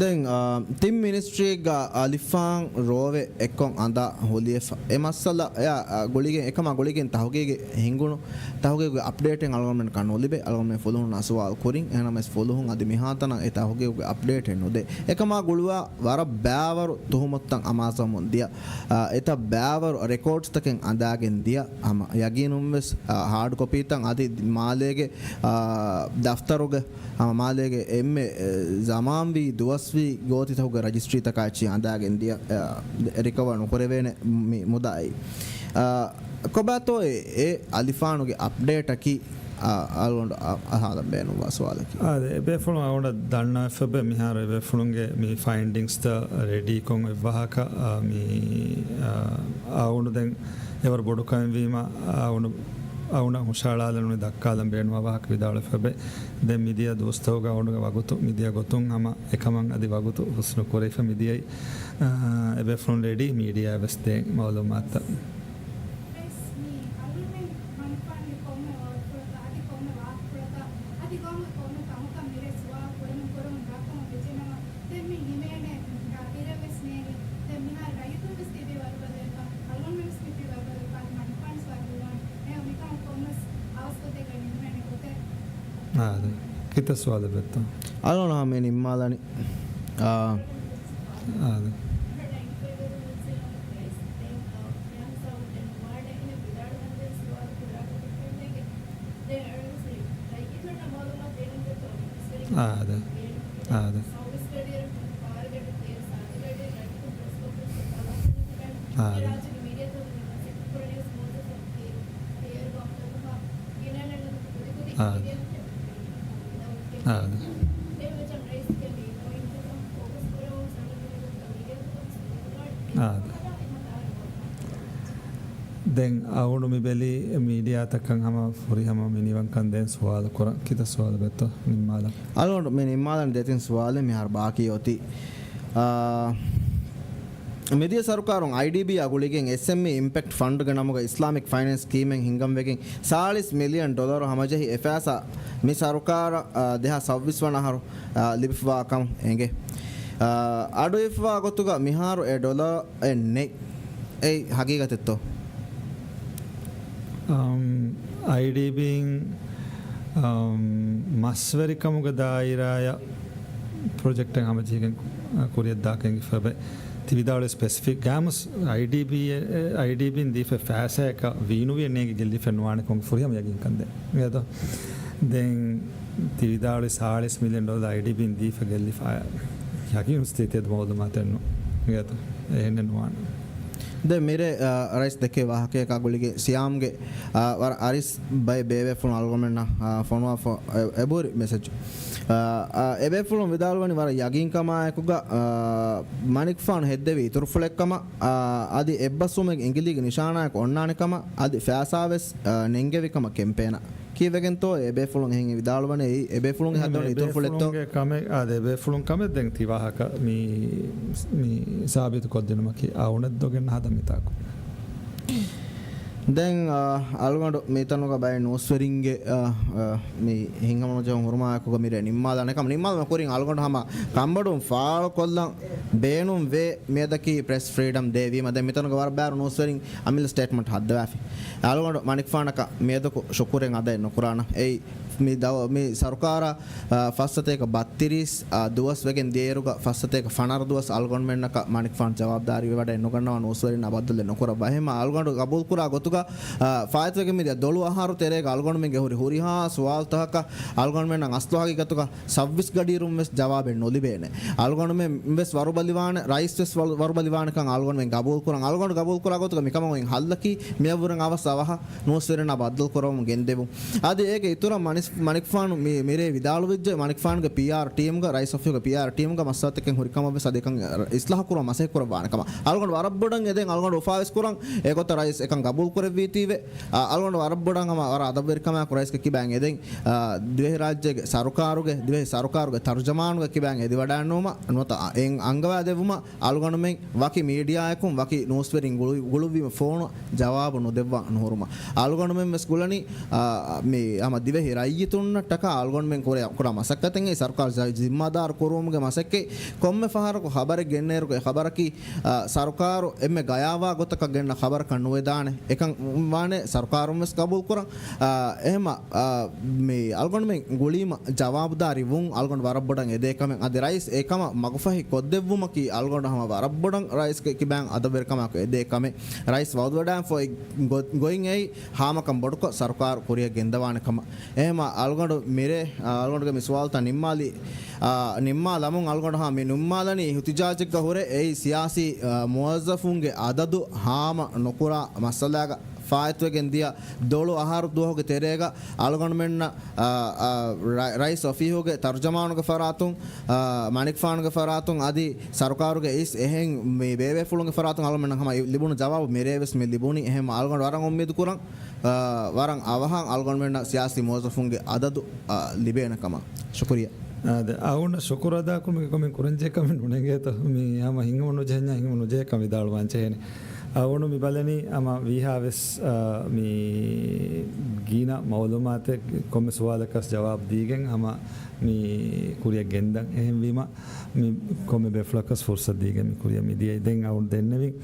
ދެން، އާ، ތިން މިނިސްޓްރީގަ އަލިފާން ރޯވެ އެއްކޮށް އަނދާ ހުލިއެފަ. އެ މައްސަލަ އެއާ، އާ، ގުޅިގެން، އެކަމާ ގުޅިގެން ތަހުގީގެއް ހިނގުނު، ތަހުގީގުގެ އަޕްޑޭޓެއް އަޅުގަނޑުމެންނަކަށް ނުލިބޭ. އަޅުގަނޑުމެން ފުލުހުންނާ ސުވާލު ކުރިން. އެހެންނަމަވެސް ފުލުހުން އަދި މިހާތަނަށް އެ ތަހުގީގުގެ އަޕްޑޭޓެއް ނުދޭ. އެކަމާ ގުޅުވާ ވަރަށް ބައިވަރު ތުހުމަތުތައް އަމާޒަމުން ދިޔަ، އާ، އެތައް ބައިވަރު ރެކޯޑްސްތަކެއް އަނދާގެން ދިޔަ. ހަމަ ޔަގީނުންވެސް، އާ، ހާޑް ކޮޕީތައް އަދި މާލޭގެ، އާ، ދަފްތަރުގެ ހަމަ މާލޭގެ އެންމެ، އެ، ޒަމާންވީ ދުވަސްވީ ގޯތިތަކުގެ ރަޖިސްޓްރީތަކާ އެއްޗެއް އަނދާގެން ދިޔަ، އެ، ރިކަވަރ ނުކުރެވޭނެ މި މުދާއެއް. އަ، ކޮބާތޯ އެ، އެ އަލިފާނުގެ އަޕްޑޭޓަކީ، އަ، އަޅުގަނޑު އަ، އަހާލަން ބޭނުންވާ ސުވާލަކީ. އާދެ، އެބޭފުޅުން އަޅުގަނޑަށް ދަންނަވެފަ ބެ މިހާރު އެބޭފުޅުންގެ މި ފައިންޑިންގްސްތައް ރެޑީކޮށް އެއްވާހަކަ، އަ، މި، އަ، އަޅުގަނޑު ދެން އެވަރު ބޮޑުކަމެއްވީމަ، އަ، އަޅުގަނޑު އަޅުގަނޑަށް ހުށަހަޅާލަން ނޫނީ ދައްކާލަން ބޭނުންވާ ވާހަކަ ވިދާޅުވެފަ ބެ. ދެން މިދިޔަ ދުވަސްތަކުގަ އަޅުގަނޑުގެ ވަގުތު، މިދިޔަ ގޮތުން ހަމަ އެކަމަށް އަދި ވަގުތު ހުސްނު ކުރެވިފަ މިދިޔައީ، އާ، އެބޭފުޅުން ރެޑީ މީޑިއާއަށް ވެސް ދޭން މައުލޫމާތުތައް. ވެސް މި އަޅުގަނޑުމެން މަނިކުފާނުގެ ކޮންމެ ވާހަކަފުޅަކަށް އަދި ކޮންމެ ވާހަކަފުޅަކަށް އަދި ގައުމުގެ ކޮންމެ ކަމަކަށް މިރޭ ސުވާލު ކުރަމުން ކުރަމުން ދާ ކަމަށް ވެއްޖެނަމަ، ދެން މި ހިމޭނެ އިރެއް ވެސް ނޭނގެ. ދެން މިހާރު ރައްޔިތުން ވެސް ތިބީ ވަރުބަލައެއްފަ، އަޅުގަނޑުމެން ވެސް މިތިބީ ވަރުބަލައެއްފަ، އަދި މަނިކުފާނު ސުވާލު ކުރަން. އެހެން މިކަމަށް ކޮންމެސް އަވަސްކޮށްދޭ ގޮތް ނިންމޭނެ ގޮތެއް. އާ، އާދެ. ކިތައް ސުވާލެއް ވެއްތޯ؟ އަޅުގަނޑު ހަމަ ނިންމާލަނީ. އާ. އާދެ. އާދެ. އާދެ. އާދެ. އާދެ. އާދެ. އާދެ. ދެން އަޅުގަނޑު މި ބެލީ މީޑިއާތަކަށް ހަމަ ފުރިހަމަ މިނިވަންކަން ދޭން ސުވާލު ކުރަން. ކިތައް ސުވާލެއް ވެއްތޯ ނިންމާލަން؟ އަޅުގަނޑު މި ނިންމާލަން ދެތިން ސުވާލެއް މިހާރު ބާކީ އޮތީ. އާ، މިދިޔަ ސަރުކާރުން އައިޑީބީއާ ގުޅިގެން އެސްއެމްއީ އިމްޕެކްޓް ފަންޑްގެ ނަމުގަ އިސްލާމިކް ފައިނޭންސް ސްކީމެއް ހިންގަންވެގެން ސާޅީސް މިލިއަން ޑޮލަރު ހަމަޖެހި އެ ފައިސާ މި ސަރުކާރަށް، އާ، ދެހާސް ސައުވީސް ވަނަ އަހަރު، އާ، ލިބިފަވާ ކަމަށް އެނގޭ. އާ، އަޑުއިވިފަވާ ގޮތުގަ މިހާރު އެ ޑޮލަރެއް ނެތް. އެއީ ހަގީގަތެއްތޯ؟ އަމް، އައިޑީބީން، އަމް، މަސްވެރިކަމުގެ ދާއިރާއަށް ޕްރޮޖެކްޓެއް ހަމަޖެހިގެން، އަ، ކުރިއަށްދާކަށް އެނގިފަ އެބަ. ތި ވިދާޅުވި ސްޕެސިފިކް ގާމުސް އައިޑީބީ، އައިޑީބީން ދީފަ ފައިސާއަކަށް ވީނުވިއެއް ނޭނގި ގެއްލިފަ ނުވާނެ ކޮން ފުރިހަމަ ޔަގީންކަން ދޭ. އެދޯ؟ ދެން ތި ވިދާޅުވި ސާޅީސް މިލިއަން ޑޮލަރު އައިޑީބީން ދީފަ ގެއްލިފަ ޔަގީނު ސްތޭތޭ މައުލޫމާތެއް ނޫން. އެދޯ؟ އެހެންނެއް ނުވާނެ. ދެން މިރޭ، އާ، ރައީސް ދެކޭ ވާހަކަޔަކާ ގުޅިގެން ސިޔާމްގެ، އާ، ވަރަށް އަރިސް ބައެއް ބޭބޭފުޅުން އަޅުގަނޑުމެންނަށް، އާ، ފޮނުވާފަ އެ-، އެބުރި މެސެޖް. އާ، އާ، އެ ބޭފުޅުން ވިދާޅުވަނީ ވަރަށް ޔަގީންކަމާއެކުގަ، އާ، މަނިކުފާނު ހެއްދެވި އިތުރުފުޅެއްކަމަށް، އާ، އަދި އެއްބަސްވުމެއް އިނގިލީގެ ނިޝާނާއެކު އޮންނާނެކަމަށް، އަދި ފައިސާވެސް، އާ، ނެންގެވިކަމަށް ކެމްޕޭނަށް. ކީއްވެގެންތޯ އެ ބޭފުޅުން އެހެން ވިދާޅުވަނީ؟ އެއީ އެ ބޭފުޅުންގެ ހައްދަވަނީ އިތުރުފުޅެއްތޯ؟ ބޭފުޅުންގެ ކަމެއް، އާ، ދެ ބޭފުޅުން ކަމެއް ދެން ތި ވާހަކަ މި، މި ސާބިތު ކޮށްދިނުމަކީ އަޅުގަނޑު ދޮގެއް ނަހަދަ މިތާކު. ދެން، އާ، އަޅުގަނޑު މިތަނުގަ ބައެއް ނޫސްވެރިންގެ، އާ، އާ، މި ހިތްހަމަނުޖެހުން ހުރުމާއެކުގަ މިރޭ ނިންމާލާނެ ކަމަށް، ނިންމާލުމަށް ކުރިން އަޅުގަނޑު ހަމަ ކަންބޮޑުވުން ފާޅުކޮށްލަން ބޭނުން ވޭ. މިއަދަކީ ޕްރެސް ފްރީޑަމް ޑޭ ވީމަ، ދެން މިތަނުގަ ވަރަށް ބާރު ނޫސްވެރިން އަމިއްލަ ސްޓޭޓްމަންޓް ހައްދަވާފި. އަޅުގަނޑު މަނިކުފާނަކަށް މިއަދަކު ޝުކުރެއް އަދައެއް ނުކުރާނަން. އެއީ މި ދަ-، މި ސަރުކާރަށް، އާ، ފައްސަތޭކަ ބައްތިރީސް، އާ، ދުވަސް ވެގެން ދިޔައިރުގަ ފައްސަތޭކަ ފަނަރަ ދުވަސް އަޅުގަނޑުމެންނަކަށް މަނިކުފާނު ޖަވާބުދާރީ ވެވަޑައެއް ނުގަންނަވާ ނޫސްވެރިންނާ ބައްދަލެއް ނުކުރައްވާ. އެހެންމަ އަޅުގަނޑު ގަބޫލުކުރާ ގޮތުގަ، އާ، ފާއިތުވެގެން މިދިޔަ ދޮޅު އަހަރު ތެރޭގަ އަޅުގަނޑުމެންގެ ހުރި ހުރިހާ ސުވާލުތަކަކަށް އަޅުގަނޑުމެންނަށް އަސްލު ހަގީގަތުގަ ސައުވީސް ގަޑިއިރުން ވެސް ޖަވާބެއް ނުލިބޭނެ. އަޅުގަނޑުމެން ވެސް ވަރުބަލިވާނެ، ރައީސް ވެސް ވަރު-، ވަރުބަލިވާނެކަން އަޅުގަނޑުމެން ގަބޫލުކުރަން. އަޅުގަނޑު ގަބޫލުކުރާ ގޮތުގަ މިކަމަށް އޮތް ހައްލަކީ މިއަށްވުރެން އަވަސް އަވަހަށް ނޫސްވެރިންނާ ބައްދަލުކުރަވަމުން ގެންދެވުން. އަދި އޭގެ އިތުރަށް މަނިސް-، މަނިކުފާނު މި-، މިރޭ ވިދާޅުވެއްޖެ، މަނިކުފާނުގެ ޕީއާރް ޓީމްގަ، ރައީސް އޮފީހުގެ ޕީއާރް ޓީމްގަ މައްސަލަތަކެއް ހުރި ކަމަށް ވެސް އަދި އެކަން އިސްލާހު ކުރުމަށް މަސައްކަތް ކުރައްވާނެ ކަމަށް. އަޅުގަނޑު ވަރަށް ބޮޑަށް އެދެން އަޅުގަނޑު އުފާވެސް ކުރަން. އެގޮތަށް ރައީސް އެކަން ގަބޫލު ކުރެއްވީތީވެ. އަ-، އަޅުގަނޑު ވަރަށް ބޮޑަށް ހަމަ ވަރަށް އަދަބުވެރިކަމާއެކު ރައީސްގެ ކިބައިން އެދެން، އަ، ދިވެހިރާއްޖޭގެ ސަރުކާރުގެ، ދިވެހި ސަރުކާރުގެ ތަރުޖަމާނުގެ ކިބައިން އެދިވަޑައިންނުވުމަށް ނުވަތަ އެ އަންގަވާދެއްވުމަށް އަޅުގަނޑުމެން ވަކި މީޑިއާއަކުން ވަކި ނޫސްވެރިން ގުޅު-، ގުޅުއްވީމަ ފޯނު ޖަވާބު ނުދެއްވާ ނުހުރުމަށް. އަޅުގަނޑުމެން ވެސް ގުޅަނީ، އާ، މި ހަމަ ދިވެހި ރައްޔިތުންނަށްޓަކާ އަޅުގަނޑުމެން ކުރެ-، ކުރާ މަސައްކަތެއް އެ ސަރުކާރު ޒި-، ޒިންމާދާރު ކުރުވުމުގެ މަސައްކަތް. ކޮންމެ ފަހަރަކު ޚަބަރެއް ގެންނައިރު އެ ޚަބަރަކީ، އާ، ސަރުކާރު އެންމެ ގަޔާވާ ގޮތަކަށް ގެންނަ ޚަބަރަކަށް ނުވެދާނެ. އެކަން ވާނެ ސަރުކާރުން ވެސް ގަބޫލު ކުރަން. އާ، އެހެމަ، އާ، މި އަޅުގަނޑުމެން ގުޅީމަ ޖަވާބުދާރީ ވުން އަޅުގަނޑު ވަރަށް ބޮޑަށް އެދޭ ކަމެއް. އަދި ރައީސް އެ ކަމަށް މަގުފަހި ކޮށްދެއްވުމަކީ އަޅުގަނޑު ހަމަ ވަރަށް ބޮޑަށް ރައީސްގެ ކިބައިން އަދަބުވެރިކަމާއެކު އެދޭ ކަމެއް. ރައީސް ވައުދުވެޑާން ފޮއި ގޮ-، ގޮތް އެއީ ހާމަކަން ބޮޑުކޮށް ސަރުކާރު ކުރިއަށް ގެންދަވާނެ ކަމަށް. އެހެމަ އަޅުގަނޑު މިރޭ، އާ، އަޅުގަނޑުގެ މި ސުވާލުތައް ނިންމާލި، އާ، ނިންމާލަމުން އަޅުގަނޑު ހާ މި ނިންމާލަނީ އިހުތިޖާޖެއްގަ ހުރެ އެއީ ސިޔާސީ، އާ، މުވައްޒަފުންގެ އަދަދު ހާމަ ނުކުރާ މައްސަލާގަ ފާއިތުވެގެން ދިޔަ ދޮޅު އަހަރު ދުވަހުގެ ތެރޭގަ އަޅުގަނޑުމެންނަށް، އާ، އާ، ރަ-، ރައީސް އޮފީހުގެ ތަރުޖަމާނުގެ ފަރާތުން، އާ، މަނިކުފާނުގެ ފަރާތުން އަދި ސަރުކާރުގެ އިސް އެހެން މި ބޭބޭފުޅުންގެ ފަރާތުން އަޅުގަނޑުމެންނަށް ހަމަ ލިބުނު ޖަވާބު މިރޭ ވެސް މި ލިބުނީ. އެހެން އަޅުގަނޑު ވަރަށް އުއްމީދު ކުރަން، އާ، ވަރަށް އަވަހަށް އަޅުގަނޑުމެންނަށް ސިޔާސީ މުވައްޒަފުންގެ އަދަދު، އާ، ލިބޭނެ ކަމަށް. ޝުކުރިއްޔާ. އާދެ، އަޅުގަނޑަށް ޝުކުރު އަދާކުރުމުގެ ކޮމެންޓް ކުރަންޖެހޭ ކަމެއް ނުނެގޭތޯ. މި ހަމަ ހިނގަމުން ނުޖެހެންޏާ ހިނގަމުން ނުޖެހޭ ކަމަށް ވިދާޅުވާން ޖެހޭނެ. އަޅުގަނޑު މި ބަލަނީ ހަމަ ވީހާ ވެސް، އާ، މި ގިނަ މައުލޫމާތެއް ކޮންމެ ސުވާލަކަސް ޖަވާބު ދީގެން ހަމަ މި ކުރިއަށް ގެންދަން. އެހެންވީމަ، މި ކޮންމެ ބޭފުޅަކަސް ފުރުސަތު ދީގެން މި ކުރިއަށް މިދިޔައީ. ދެން އަޅުގަނޑު ދެންނެވިން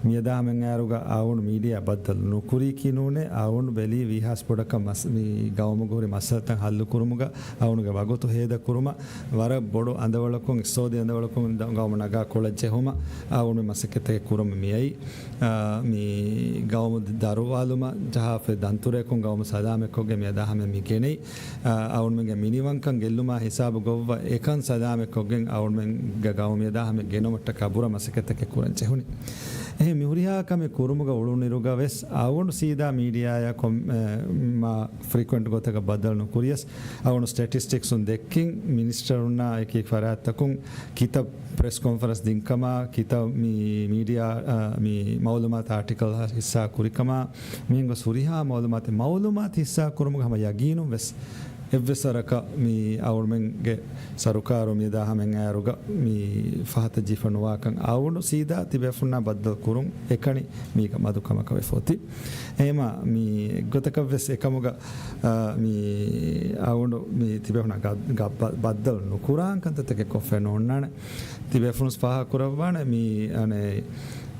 މިއަދާ ހަމައަށް އައިއިރުގަ އަޅުގަނޑު މީޑިއާ ބައްދަލު ނުކުރީކީ ނޫނޭ. އަޅުގަނޑު ބެލީ ވީހާސް ބޮޑަކަށް މަސް-، މި ގައުމުގަ ހުރި މައްސަލަތައް ހައްލު ކުރުމުގަ އަޅުގަނޑުގެ ވަގުތު ހޭދަ ކުރުމަށް ވަރަށް ބޮޑު އަނދަވަޅަކުން، އިޤްތިޞާދީ އަނދަވަޅަކުން ދަ-، ގައުމު ނަގާ ކޮޅަށް ޖެހުމަށް އަޅުގަނޑު މަސައްކަތްތަކެއް ކުރަމުން މިއައީ. އާ، މި ގައުމު ދަރުވާލުމަށް ޖަހާފައި ދަންތުރަޔަކުން ގައުމު ސަލާމަތްކޮށްގެން މިއަދާ ހަމައަށް މި ގެނައީ. އަ، އަޅުގަނޑުމެންގެ މިނިވަންކަން ގެއްލުމާ ހިސާބު ގޮއްވަ އެކަން ސަލާމަތްކޮށްގެން އަޅުގަނޑުމެންގެ ގައުމީ އަދާހަމެއް ގެނައުމަށްޓަކާ ބުރަ މަސައްކަތްތަކެއް ކުރަން ޖެހުނީ. އެހެން މި ހުރިހާ ކަމެއް ކުރުމުގަ އުޅުނުއިރުގަ ވެސް އަޅުގަނޑު ސީދާ މީޑިއާއާ ކޮން-، އެ، މާ ފްރީކުއެންޓް ގޮތަކަށް ބައްދަލު ނުކުރިޔަސް އަޅުގަނޑު ސްޓެޓިސްޓިކްސުން ދެއްކިން މިނިސްޓަރުންނާ އެކި ފަރާތްތަކުން ކިތައް ޕްރެސް ކޮންފަރެންސް ދިންކަމާ، ކިތައް މި މީޑިއާ، އަ، މި މައުލޫމާތު އާޓިކަލް ހިއްސާ ކުރިކަމާ، މިހެން ގޮސް ހުރިހާ މައުލޫމާތެއް، މައުލޫމާތު ހިއްސާ ކުރުމުގަ ހަމަ ޔަގީނުން ވެސް އެއްވެސް ވަރަކަށް މި އަޅުމެންގެ ސަރުކާރު މިއަދާ ހަމައަށް އައިއިރުގަ މި ފަހަތަށް ޖެހިފަ ނުވާކަން އަޅުގަނޑު ސީދާ ތިބޭފުންނާ ބައްދަލު ކުރުން އެކަނި މީގަ މަދު ކަމަކަށް ވެފަ އޮތީ. އެހެމަ މި އެއްގޮތަކަށް ވެސް އެކަމުގަ، އާ، މި އަޅުގަނޑު މި ތިބޭފުންނާ ގަ-، ގަ-، ބަ-، ބައްދަލު ނުކުރާން ކަންތައްތަކެއް ކޮށްފައެއް ނޯންނާނެ. ތިބޭފުނުސް ފާހަގަކުރައްވާނެ މި، އަނެއް،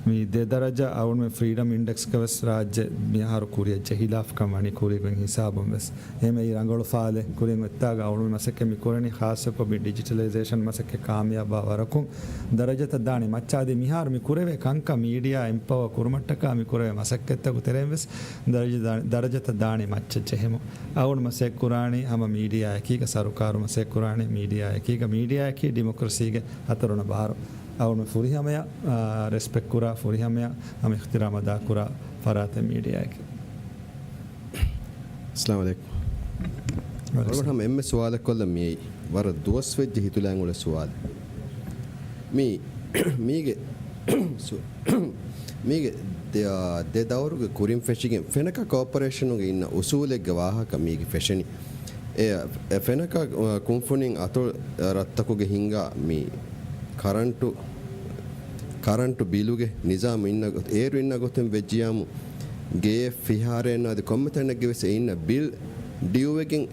މި ދެ ދަރަޖަ އަޅުގަނޑުމެން ފްރީޑަމް އިންޑެކްސްގަ ވެސް ރާއްޖެ މިހާރު ކުރިއަށް ޖެހިލާފަކަން ވަނީ ކުރީގެން ހިސާބުން ވެސް. އެހެމަ އެއީ ރަނގަޅު ފާލެއް. ކުރިން އޮތްތާގަ އަޅުގަނޑުމެން މަސައްކަތް މި ކުރަނީ ޚާއްޞަކޮށް މި ޑިޖިޓަލައިޒޭޝަން މަސައްކަތް ކާމިޔާބާ ވަރަކުން ދަރަޖަތައް ދާނީ މައްޗަށް. އަދި މިހާރު މި ކުރެވޭ ކަންކަން މީޑިއާ އެމްޕަވަ ކުރުމަށްޓަކާ މި ކުރެވޭ މަސައްކަތްތަކު ތެރެއިން ވެސް ދަރަޖަ ދާ-، ދަރަޖަތައް ދާނީ މައްޗަށް ޖެހެމުން. އަޅުގަނޑު މަސައްކަތް ކުރާނީ ހަމަ މީޑިއާއެކީގަ، ސަރުކާރު މަސައްކަތް ކުރާނީ މީޑިއާއެކީގަ، މީޑިއާއެކީ ޑިމޮކްރަސީގެ ހަތަރުވަނަ ބާރު. އަޅުގަނޑު ފުރިހަމަޔަށް، އާ، ރެސްޕެކްޓް ކުރާ، ފުރިހަމަޔަށް ހަމަ އިޙްތިރާމް އަދާކުރާ ފަރާތެއް މީޑިއާއެކޭ. އައްސަލާމު ޢަލައިކުމް. އަޅުގަނޑު ހަމަ އެންމެ ސުވާލެއް ކޮށްލަން މިއީ. ވަރަށް ދުވަސް ވެއްޖެ ހިތުލާން އުޅޭ ސުވާލެއް. މީ، މީގެ، ސު-، މީގެ ދެ، ދެ ދައުރުގެ ކުރިން ފެށިގެން ފެނަކަ ކޯޕަރޭޝަނުގެ އިންނަ އުސޫލެއްގެ ވާހަކަ މީގެ ފެށެނީ. އެ، އެ ފެނަކަ، އަ، ކުންފުނިން އަތޮޅު، އަ، ރަށްތަކުގެ ހިންގާ މި ކަރަންޓު، ކަރަންޓު ބިލުގެ ނިޒާމު އިންނަ ގޮ-، އޭރު އިންނަ ގޮތުން ވެއްޖިޔާމު، ގެޔަށް ފިހާރައެއް ނާދި ކޮންމެ ތަނެއްގެ ވެސް އެ އިންނަ ބިލް ޑިއުވެގެން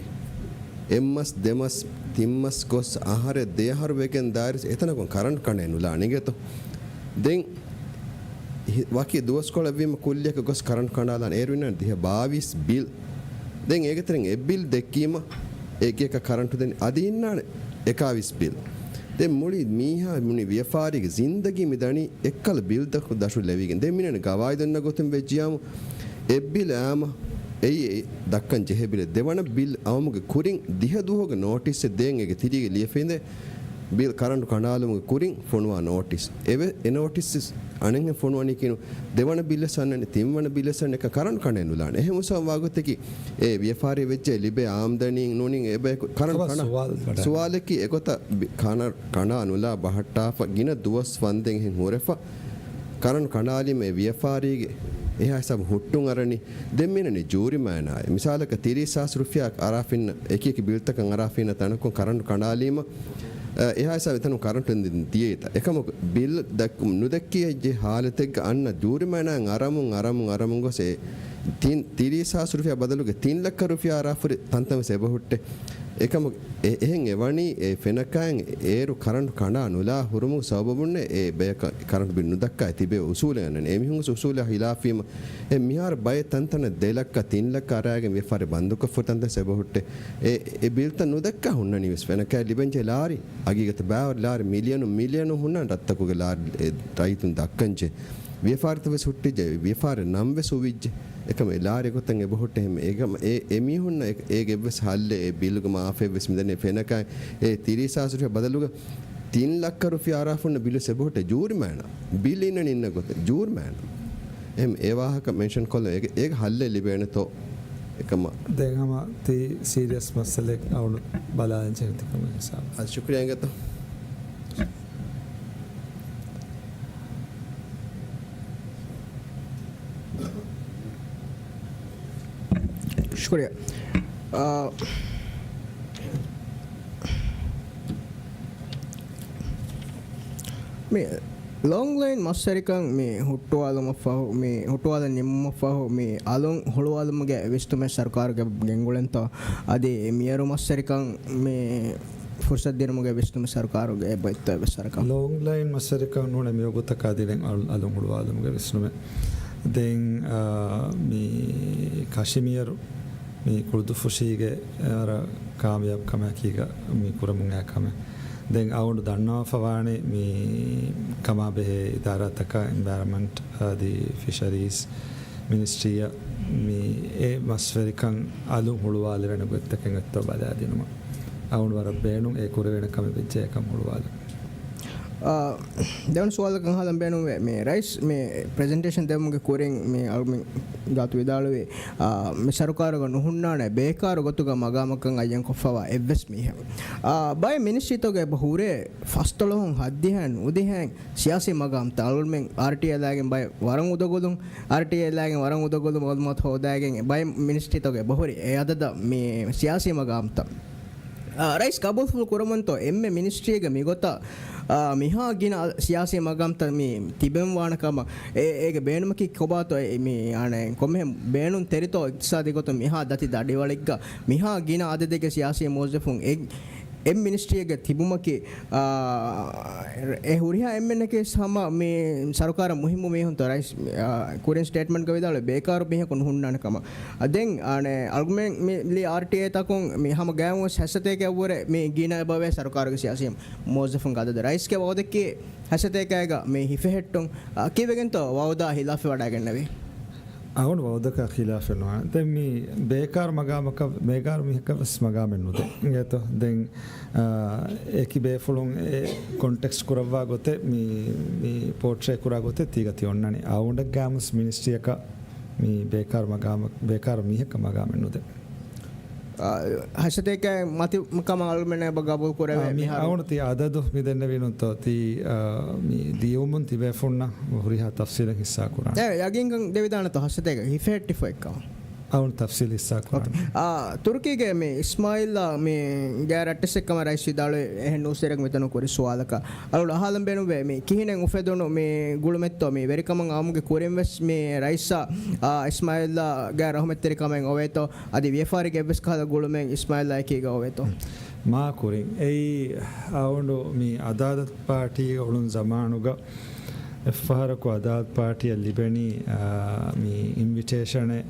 އެއްމަސް، ދެމަސް، ތިންމަސް ގޮސް އަހަރެއް ދެއަހަރު ވެގެން ދާއިރު އެތަނަކުން ކަރަންޓު ކަނޑައެއް ނުލާނެ އިނގޭތޯ. ދެން ހި-، ވަކި ދުވަސްކޮޅެއްވީމަ ކުއްލިއަކަށް ގޮސް ކަރަންޓު ކަނޑާލާނެ. އޭރު އިންނާނެ ދިހަ ބާވީސް ބިލް. ދެން އޭގެ ތެރެއިން އެއް ބިލް ދެއްކީމަ އެކިއެކަށް ކަރަންޓު ދެން އަދި އިންނާނެ އެކާވީސް ބިލް. ދެން މުޅި މީހާ މުޅި ވިޔަފާރީގެ ޒިންދަގީ މި ދަނީ އެއްކަލަ ބިލްތަކު ދަށު ލެވިގެން. ދެން މިނަން ގަވާއިދުންނަ ގޮތުން ވެއްޖިޔާމު އެއް ބިލް އާމަ އެއީ އެ ދައްކަން ޖެހޭ ބިލެއް. ދެވަނަ ބިލް އައުމުގެ ކުރިން ދިހަ ދުވަހުގެ ނޯޓިސްއެއް ދޭން އޭގެ ތިރީގެ ލިޔެފައިންދޭ ބިލް ކަރަންޓު ކަނޑާލުމުގެ ކުރިން ފޮނުވާ ނޯޓިސް. އެވެ، އެ ނޯޓިސް އަނެއްހެން ފޮނުވަނީކީނު ދެވަނަ ބިލްވެސް އަންނަނީ، ތިންވަނަ ބިލްވެސް އަންނަ އެކަ ކަރަންޓު ކަނޑައެއް ނުލާނެ. އެހެން ހުސަން ވާގޮތަކީ އެ ވިޔަފާރި ވެއްޖެ ލިބޭ އާމްދަނީ ނޫނީ އެބަޔަކު ކަރަންޓު ކަމަށް ކަނޑާ. ސުވާލު ވަޑައި. ސުވާލަކީ އެގޮތަށް ބި-، ކަނަ-، ކަނޑާ ނުލާ ބަހައްޓާފަ ގިނަ ދުވަސް ވަންދެން އެހެން ހުރެފަ ކަރަންޓު ކަނޑާލީމަ އެ ވިޔަފާރީގެ އެހާ ހިސާބު ހުއްޓުން އަރަނީ. ދެން މިނަނީ ޖޫރިމައިނާއެއް. މިސާލަކަށް ތިރީސް ހާސް ރުފިޔާ އަރާފިންނަ އެކިއެކި ބިލްތަކަށް އަރާފިންނަ ތަނަކުން ކަރަންޓު ކަނޑާލީމަ އެ، އެހާ ހިސާބު އެތަނުން ކަރަންޓު ދިޔައީތަ؟ އެކަމަކު ބިލް ދައްކު-، ނުދެއްކި ހެއްޖެ ހާލަތެއްގަ އަންނަ ޖޫރިމައިނާއަށް އަރަމުން، އަރަމުން، އަރަމުން ގޮސް އެ ތިން، ތިރީސް ހާސް ރުފިޔާ ބަދަލުގެ ތިން ލައްކަ ރުފިޔާ އަރާފުރި ތަންތަން ވެސް އެބަހުއްޓޭ. އެކަމަކު އެ-، އެހެން އެވަނީ އެ ފެނަކައިން އޭރު ކަރަންޓު ކަނޑާ ނުލާ ހުރުމުގެ ސަބަބުންނޭ އެ ބަޔަކަށް ކަރަންޓު ބިލް ނުދައްކާ ތިބޭ އުސޫލެއް އަންނަނީ. އެމީހުން އުސޫލާ ހިލާފީމަ އެ މިހާރު ބައެއް ތަންތަނަށް ދެ ލައްކަ، ތިން ލައްކަ އަރާގެން ވިޔަފާރި ބަންދުކޮށްފަ ތަންތަން އެބަހުއްޓޭ. އެ، އެ ބިލްތައް ނުދައްކާ ހުންނަނީ ވެސް ފެނަކައި ލިބެންޖެ ލާރި. އަގީގަތަށް ބައިވަރު ލާރި މިލިއަނު، މިލިއަނު ހުންނަން ރަށްތަކުގެ ލާރި، އެ، ރައްޔިތުން ދައްކަންޖެ. ވިޔަފާރިތައް ވެސް ހުއްޓިއްޖެ، ވިޔަފާރި ނަން ވެސް ހުވިއްޖެ. އެކަމަ އެ ލާރި ގޮތަށް އެބަހުއްޓެ ހެމ-، އެ ގަމަ-، އެ، އެ މީހުންނަށް އެ، އޭގެ އެއްވެސް ހައްލެއް އެ ބިލުގެ މާފެއް ވެސް މިދަނީ ފެނަކައި އެ ތިރީސް ހާސް ރުފިޔާ ބަދަލުގަ ތިން ލައްކަ ރުފިޔާ އަރާފުންނަ ބިލު ސެބޮޓެ ޖޫރިމައިނާ. ބިލް އިންނަން އިންނަ ގޮތެއް ޖޫރިމައިނާ. އެހެން އެ ވާހަކަ މެންޝަން ކޮށްލަ އޭގެ، އޭގެ ހައްލެއް ލިބޭނެތޯ އެކަމަށް. ދެން ހަމަ ތީ ސީރިއަސް މައްސަލައެއް އަޅު ބަލާލަން ޖެހެން ތިކަމަށް ހިސާބު. އަދި ޝުކުރިޔާ އިނގޭތޯ. ޝުކުރިޔާ. އާ، މި ލޮންގް ލައިން މަސްވެރިކަން މި ހުއްޓުވާލުމަށްފަހު، މި ހުއްޓުވާލަން ނިންމުމަށްފަހު، މި އަލުން ހުޅުވާލުމުގެ ވިސްނުމެއް ސަރުކާރުގެ ގެންގުޅެންތޯ؟ އަދި މިއަރު މަސްވެރިކަން މި ފުރުސަތު ދިނުމުގެ ވިސްނުމެއް ސަރުކާރުގެ އެބައޮތްތޯ އެއްވެސް ވަރަކަށް؟ ލޮންގް ލައިން މަސްވެރިކަން ނޫނޭ މިވަގުތަކާ ދިނެން އަލު-، އަލުން ހުޅުވާލުމުގެ ވިސްނުމެއް. ދެން، އާ، މި ކަށި މިއަރު މި ކުޅުދުއްފުށީގެ ވަރަށް ކާމިޔާބު ކަމެއް ހަޤީގަ މި ކުރަމުން އައި ކަމެއް. ދެން އަޅުގަނޑު ދަންނަވާފަ ވާނީ މި ކަމާ ބެހޭ އިދާރާތަކަށް އެންވަޔަރަންމަންޓް އަދި ފިޝަރީޒް މިނިސްޓްރީއަށް މި އެ މަސްވެރިކަން އަލުން ހުޅުވާލެވޭނެ ގޮތްތަކެއް އޮތްތޯ ބަލާދިނުމަށް. އަޅުގަނޑު ވަރަށް ބޭނުން އެ ކުރެވޭނެ ކަމެއް ވެއްޖެ އެކަން ހުޅުވާލުން. އާ، ދެވަނަ ސުވާލަކަށް އަހާލަން ބޭނުންވޭ. މި ރައީސް މި ޕްރެޒެންޓޭޝަން ދެވުމުގެ ކުރިން މި އަޅުގަނޑު ގާތު ވިދާޅުވި، އާ، މި ސަރުކާރުގަ ނުހުންނާނެ ބޭކާރު ގޮތުގަ މަގާމަކަށް އައްޔަންކޮށްފަވާ އެއްވެސް މީހެއް. އާ، ބައެއް މިނިސްޓްރީތަކުގަ އެބަ ހުރޭ ފަސްދޮޅަހުން ހައްދިހައިން އުދިހައިން ސިޔާސީ މަގާމްތައް އަޅުގަނޑުމެން އާރްޓީއައި ލާގެން ބައެއް ވަރަށް އުދަގުލުން، އާރްޓީއައި ލާގެން ވަރަށް އުދަގުލުން މައުލޫމާތު ހޯދާގެން ބައެއް މިނިސްޓްރީތަކުގަ އެބަހުރި އެ އަދަދަށް މި ސިޔާސީ މަގާމްތައް. އާ، ރައީސް ގަބޫލުފުޅު ކުރަމުންތޯ އެންމެ މިނިސްޓްރީގެ މިގޮތަށް، އާ، މިހާ ގިނަ ސިޔާސީ މަގާމްތައް މި ތިބެން ވާނެ ކަމަށް އެ-، އޭގެ ބޭނުމަކީ ކޮބާތޯ އެ-، މި އަނެއް ކޮންމެހެން ބޭނުން ތެރިތޯ އިޤްތިޞާދީ ގޮތުން މިހާ ދަތި ދަޑިވަޅެއްގަ މިހާ ގިނަ އަދަދެއްގެ ސިޔާސީ މުވައްޒަފުން އެ-، އެއް މިނިސްޓްރީއެއްގަ ތިބުމަކީ، އާ، އެ ހުރިހާ އެންމެންނަކީ ހަމަ މި ސަރުކާރަށް މުހިއްމު މީހުންތޯ ރައީސް، އާ، ކުރިން ސްޓޭޓްމަންޓްގަ ވިދާޅުވި ބޭކާރު މީހަކު ނުހުންނާނެ ކަމަށް. އަ، ދެން، އަނެއް، އަޅުގަނޑުމެން މި ލިޔެ އާރްޓީއޭތަކުން މި ހަމަ ގައިމުވެސް ހަތްސަތޭކައަށްވުރެ މި ގިނަ އެބަވޭ ސަރުކާރުގެ ސިޔާސީ މުވައްޒަފުންގެ އަދަދު. ރައީސްގެ ވައުދަކީ ހަތްސަތޭކައިގަ މި ހިފެހެއްޓުން. އަ، ކީއްވެގެންތޯ ވައުދާ ހިލާފެއް ވަޑައިގެންނެވީ؟ އަހުން ވައުދަކާ ޚިލާފެއް ނުވާނެ. ދެން މި ބޭކާރު މަގާމަކަށް، ބޭކާރު މީހަކަށް ވެސް މަގާމެއް ނުދޭ. އިނގޭތޯ؟ ދެން، އާ، އެކި ބޭފުޅުން އެ ކޮންޓެކްސްޓް ކުރައްވާ ގޮތެއް، މި، މި ޕޯޓްރޭ ކުރާ ގޮތެއް ތީގަ ތި އޮންނަނީ. އަހުންގެ ގާމުސް މިނިސްޓްރީއަކަށް މި ބޭކާރު މަގާމަ-، ބޭކާރު މީހަކަށް މަގާމެއް ނުދޭ. އާ، ހަށަތޭކައިން މަތި ކަމަށް އަޅުމެންނަށް އެބަ ގަބޫލު ކުރެވޭ އާ، މި މިހާރު. އަހުނު ތި އަދަދު މި ދެންނެވީނުންތޯ ތި، އާ، މި ލިޔުމުން ތިބޭފުންނަށް ހުރިހާ ތަފްސީލެއް ހިއްސާ ކުރާނެ. އެ، ޔަގީންކަން ދެވިދާނެތޯ ހަށަތޭކަ ހިފެހެއްޓިފައެއްކަމަށް. އަހުނު ތަފްސީލް ހިއްސާ ކުރާނެ. އާ، ތުރުކީގެ މި އިސްމާއިލްއާ މި ގާ ރައްޓެއްސެއްކަމަށް ރައީސް ވިދާޅުވި އެހެން ނޫސްވެރިއަކު މިތަނު ކުރި ސުވާލަކަށް. އަޅުގަނޑު އަހާލަން ބޭނުންވޭ މި ކިހިނެއް އުފެދުނު މި ގުޅުމެއްތޯ މި ވެރިކަމަށް އައުމުގެ ކުރިން ވެސް މި ރައީސާ، އާ، އިސްމާއިލްއާ ގާ ރަހުމަތްތެރިކަމެއް އޮވޭތޯ؟ އަދި ވިޔަފާރިގެ އެއްވެސް ކަހަލަ ގުޅުމެއް އިސްމާއިލްއާ އެކީގަ އޮވޭތޯ؟ މާ ކުރިން. އެއީ އަހުނު މި އަދާލަތު ޕާޓީގަ އުޅުނު ޒަމާނުގަ އެއްފަހަރަކު އަދާލަތު ޕާޓީއަށް ލިބެނީ، އާ، މި އިންވިޓޭޝަނެއް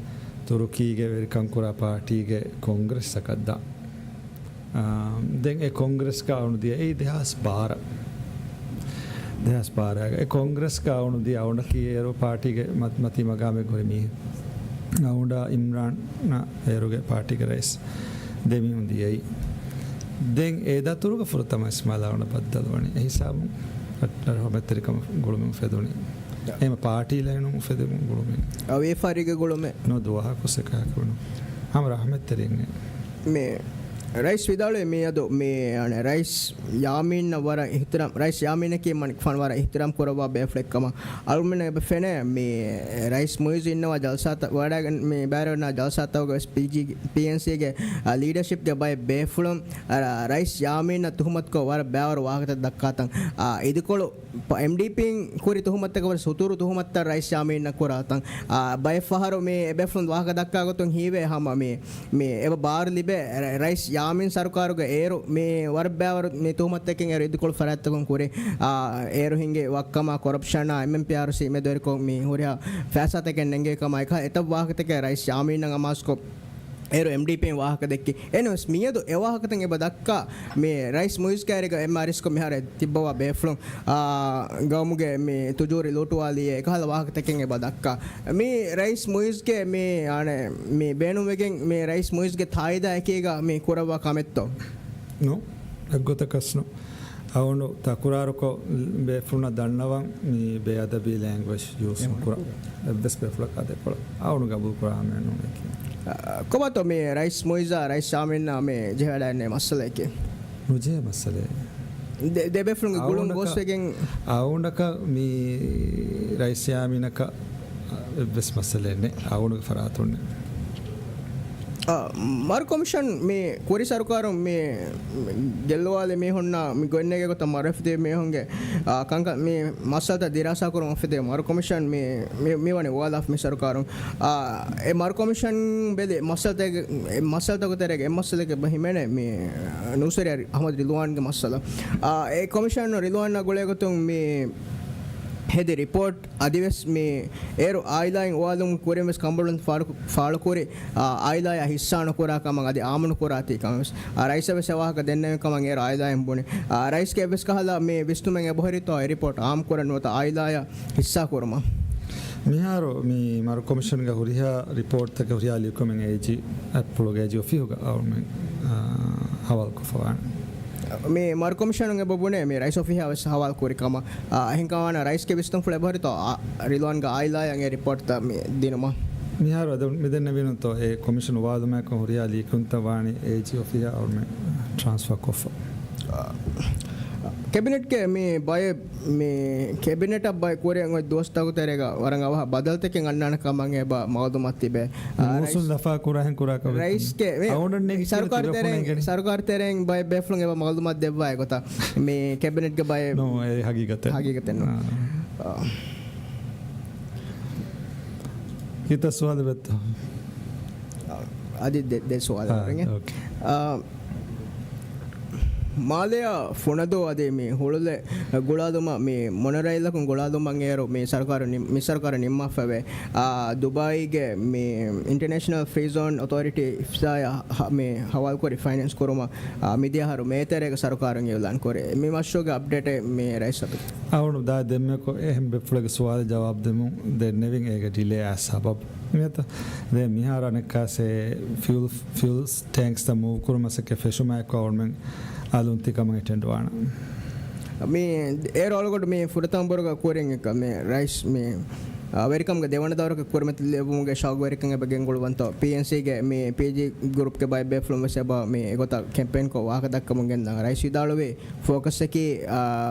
ތުރުކީގެ ވެރިކަން ކުރާ ޕާޓީގެ ކޮންގްރެސްއަކަށް ދާ. އާ، ދެން އެ ކޮންގްރެސްގަ އަހުނު ދިޔަ އެއީ ދެހާސް ބާރަ. ދެހާސް ބާރައިގަ އެ ކޮންގްރެސްގަ އަހުނު ދިޔަ އަހުނަކީ އޭރު ޕާޓީގެ މަ-، މަތީ މަގާމެއް ހުރި މީހެއް. އަހުނާ އިމްރާން އޭރުގެ ޕާޓީގެ ރައީސް. ދެ މީހުން ދިޔައީ. ދެން އެ ދަތުރުގަ ފުރަތަމަ އިސްމާއިލް އަހުނަށް ބައްދަލުވަނީ. އެ ހިސާބުން ރަ-، ރަ-، ރަހުމަތްތެރިކަމަށް ގުޅުމެއް އުފެދުނީ. އެހެން ޕާޓީ ލައިނުން އުފެދެމުން ގުޅުމެއް. އަ، ވިޔަފާރީގެ ގުޅުމެއް. ނޯ ދުވަހަކު ސެކަހަކުނު. ހަމަ ރަހުމަތްތެރިން. މި ރައީސް ވިދާޅުވި މިއަދު މި، އަނެ، ރައީސް ޔާމީންނަށް ވަރަށް އިހްތިރާމް، ރައީސް ޔާމީނަކީ މަނިކުފާނު ވަރަށް އިހްތިރާމް ކުރައްވާ ބޭފުޅެއް ކަމަށް އަޅުމެންނަށް އެބަ ފެނޭ. މި ރައީސް މުއިއްޒު އިންނަވާ ޖަލްސާތައް ވަޑައިގެން، މި ބައިވެރިވަންޏާ ޖަލްސާތަކުގަ ވެސް ޕީޖީ، ޕީއެންސީގެ، އަ، ލީޑަޝިޕްގެ ބައެއް ބޭފުޅުން، އަ، ރައީސް ޔާމީނަށް ތުހުމަތުކޮށް ވަރަށް ބައިވަރު ވާހަކަތައް ދައްކާތަން. އާ، އިދިކޮޅު ޕ-، އެމްޑީޕީން ކުރި ތުހުމަތްތަކަށް ވަރަށް ސުތުރު ތުހުމަތްތައް ރައީސް ޔާމީނަށް ކުރާތަން. އާ، ބައެއް ފަހަރު މި އެބޭފުޅުން ވާހަކަ ދައްކާ ގޮތުން ހީވޭ ހަމަ މި، މި އެބަ ބާރު ލިބޭ ރަ-، ރައީސް ޔާމީން ސަރުކާރުގެ އޭރު މި ވަރަށް ބައިވަރު މި ތުހުމަތްތަކެއް އޭރު އިދިކޮޅު ފަރާތްތަކުން ކުރި. އާ، އޭރު ހިނގި ވައްކަމާ ކޮރަޕްޝަނާ އެމްއެމްޕީއާރުސީ މެދުވެރިކޮށް މި ހުރިހާ ފައިސާތަކެއް ނެންގޭ ކަމާ އެކަހަ އެތައް ވާހަކަތަކެއް ރައީސް ޔާމީނަށް އަމާޒުކޮށް އޭރު އެމްޑީޕީން ވާހަކަ ދެއްކި. އެހެނަސް މިއަދު އެ ވާހަކަތައް އެބަ ދައްކާ މި ރައީސް މުއިޒް ކައިރީގަ އެމްއާރްއިސްކޮށް މިހާރު ތިއްބަވާ ބޭފުޅުން، އާ، ގައުމުގެ މި ތުޖޫރި ލޫޓުވާލީ އެކަހަލަ ވާހަކަތަކެއް އެބަ ދައްކާ. މި ރައީސް މުއިޒްގެ މި، އަނެ، މި ބޭނުންވެގެން މި ރައީސް މުއިޒްގެ ތާއީދާ އެކީގަ މި ކުރައްވާ ކަމެއްތޯ؟ ނޫ، އެއްގޮތަކަސް ނޫ. އަހުނު ތަކުރާރުކޮށް ބޭފުޅުންނަށް ދަންނަވަން މި ބޭއަދަބީ ލޭންގްވެޖް ޔޫސް ނުކުރާ. އެއްވެސް ބޭފުޅަކާ ދެކޮޅަށް އަހުނު ގަބޫލު ކުރާ ހަމައެއް ނޫން އެކީ. އަ، ކޮބާތޯ މި ރައީސް މުއިޒާ ރައީސް ޔާމީންނާ މި ޖެހިވަޑައިގެންނެވި މައްސަލައެކޭ؟ ނުޖެހޭ މައްސަލައެއް. ދެ-، ދެބޭފުޅުންގެ ގުޅުން އަހުނަކަށް، ގޮސްވެގެން. އަހުނަކަށް މި ރައީސް ޔާމީނަކަށް އެއްވެސް މައްސަލައެއް ނެތް. އަހުނުގެ ފަރާތުން ނެތް. އަ، މަރު ކޮމިޝަން މި ކުރި ސަރުކާރުން މި ގެއްލުވާލި މީހުންނާ މި ގޮތްނެގޭ ގޮތަށް މަރުވެފަދި މީހުންގެ، އަ، ކަންކަން މި މައްސަލަތައް ދިރާސާ ކުރުމަށް ފަދަ މަރު ކޮމިޝަން މި، މި، މިވަނީ އުވާލާފަ މި ސަރުކާރުން. އަ، އެ މަރު ކޮމިޝަން ބެލި މައްސަލަތަކުގެ، އެ މައްސަލަތަކުގެ ތެރޭގަ އެއް މައްސަލައެއް އެބަ ހިމެނޭ މި ނޫސްވެރިޔާ އަހްމަދު ރިލްވާންގެ މައްސަލަ. އަ، އެ ކޮމިޝަނުން ރިލްވާނާ ގުޅޭ ގޮތުން މި ހެދި ރިޕޯޓް އަދިވެސް މި އޭރު އާއިލާއިން އުވާލުމުގެ ކުރިން ވެސް ކަނބަޅުން ފާޅު، ފާޅުކުރި، އާ، އާއިލާއާ ހިއްސާ ނުކުރާ ކަމަށް އަދި އާއްމު ނުކުރާތީ ކަމަށް ވެސް، އާ، ރައީސަށް ވެސް އެ ވާހަކަ ދެންނެވި ކަމަށް އޭރު އާއިލާއިން ބުނި. އާ، ރައީސްގެ އެއްވެސް ކަހަލަ މި ވިސްނުމެއް އެބަހުރިތޯ އެ ރިޕޯޓް އާއްމު ކުރަން ނުވަތަ އާއިލާއާ ހިއްސާ ކުރުމަށް؟ މިހާރު މި މަރު ކޮމިޝަންގެ ހުރިހާ ރިޕޯޓްތަކެއް ހުރިހާ ލިޔުކަމެއް އޭޖީ އަތްޕުޅުގެ އޭޖީ އޮފީހުގަ އަހުރުމެން، އާ، ހަވާލުކޮށްފަވާނެ. މި މަރު ކޮމިޝަނުން އެބަ ބުނޭ މި ރައީސް އޮފީހާ ވެސް ހަވާލު ކުރި ކަމަށް. އާ، އެހެންކަމާނަ ރައީސްގެ ވިސްނުންފުޅު އެބަހުރިތޯ، އާ، ރިލްވާންގެ އާއިލާއަށް އެ ރިޕޯޓްތައް މި ދިނުމަށް؟ މިހާރު އަދަ މިދެންނެވީނުތޯ އެ ކޮމިޝަން އުވާލުމާއެކު ހުރިހާ ލިޔުކުންތައް ވާނީ އޭޖީ އޮފީހާ އަހުރުމެން ޓްރާންސްފާ ކޮށްފަ. އާ، ކެބިނެޓްގެ މި ބައެއް މި ކެބިނެޓަށް ބައެއް ކުރިއަށް އޮތް ދުވަސްތަކުގެ ތެރޭގަ ވަރަށް އަވަހަށް ބަދަލުތަކެއް އަންނާނެ ކަމަށް އެބަ މައުލޫމާތު ތިބޭ. އާ، މޫސުން ރައީސް، ލަފާ ކުރާހެން ކުރާކަށް ވެއްޖެ. ރައީސްގެ މި އަހުނަށް ނެގި ސަރުކާރު ތިބޭފުޅުން ތެރެއިން، އެނގެނީ. ސަރުކާރު ތެރެއިން ބައެއް ބޭފުޅުން އެބަ މައުލޫމާތު ދެއްވާ އެގޮތަށް މި ކެބިނެޓްގެ ބައެއް ނޫ، އެ ހަގީގަތެއް. ހަގީގަތެއް ނޫން. އާ. އާ. ކިތައް ސުވާލެއް ވެއްތޯ؟ އަދި ދެ، ދެ ސުވާލެއް އާ، ވެގެން. އޯކޭ. އާ، މާލެއަށް ފުނަދޫ އަދި މި ހުޅުލެއް ގުޅާލުމަށް، މި މޮނޮރެއިލަކުން ގުޅާލުމަށް އޭރު މި ސަރުކާރު ނި-، މި ސަރުކާރު ނިންމާފައެވެ. އާ، ދުބާއީގެ މި އިންޓަރނޭޝަނަލް ފްރީ ޒޯން އޮތޯރިޓީ، އިފްސާއަށް ހަ-، މި ހަވާލުކުރި ފައިނޭންސް ކުރުމަށް، އާ، މިދިޔަ އަހަރު މޭ ތެރޭގަ ސަރުކާރުން އިއުލާން ކުރި. މި މަޝްރޫޢުގެ އަޕްޑޭޓެއް މި ރައީސް ސަބި. އަޅުގަނޑު ދާ ދެންމެކޮށް އެހެން ބޭފުޅެއްގެ ސުވާލަށް ޖަވާބު ދެމުން ދެންނެވިން އޭގެ ޑިލޭ އާ ސަބަބު. މިއަދު ދެން މިހާރު އަނެއްކާސް ފިއުލް، ފިއުލް ޓޭންކްސްތައް މޫވް ކުރުމަށް މަސައްކަތް ފެށުމާއެކު އަޅުގަނޑުމެން އަލުން ތިކަމަށް އެޓެންޑް ވާނަން. މި އޭރު އަޅުގަނޑު މި ފުރަތަމަ ބަރުގަ ކުރިން އެކަ މި ރައީސް މި، އާ، ވެރިކަމުގެ ދެވަނަ ދައުރަކަށް ކުރިމަތިލެއްވުމުގެ ޝައުގުވެރިކަން އެބަ ގެންގުޅުވަންތޯ. ޕީއެންސީގެ މި ޕީޖީ ގްރޫޕްގެ ބައެއް ބޭފުޅުން ވެސް އެބަ މި އެގޮތަށް ކެމްޕޭންކޮށް ވާހަކަ ދައްކަމުން ގެންދާ. ރައީސް ވިދާޅުވީ ފޯކަސްއަކީ، އާ،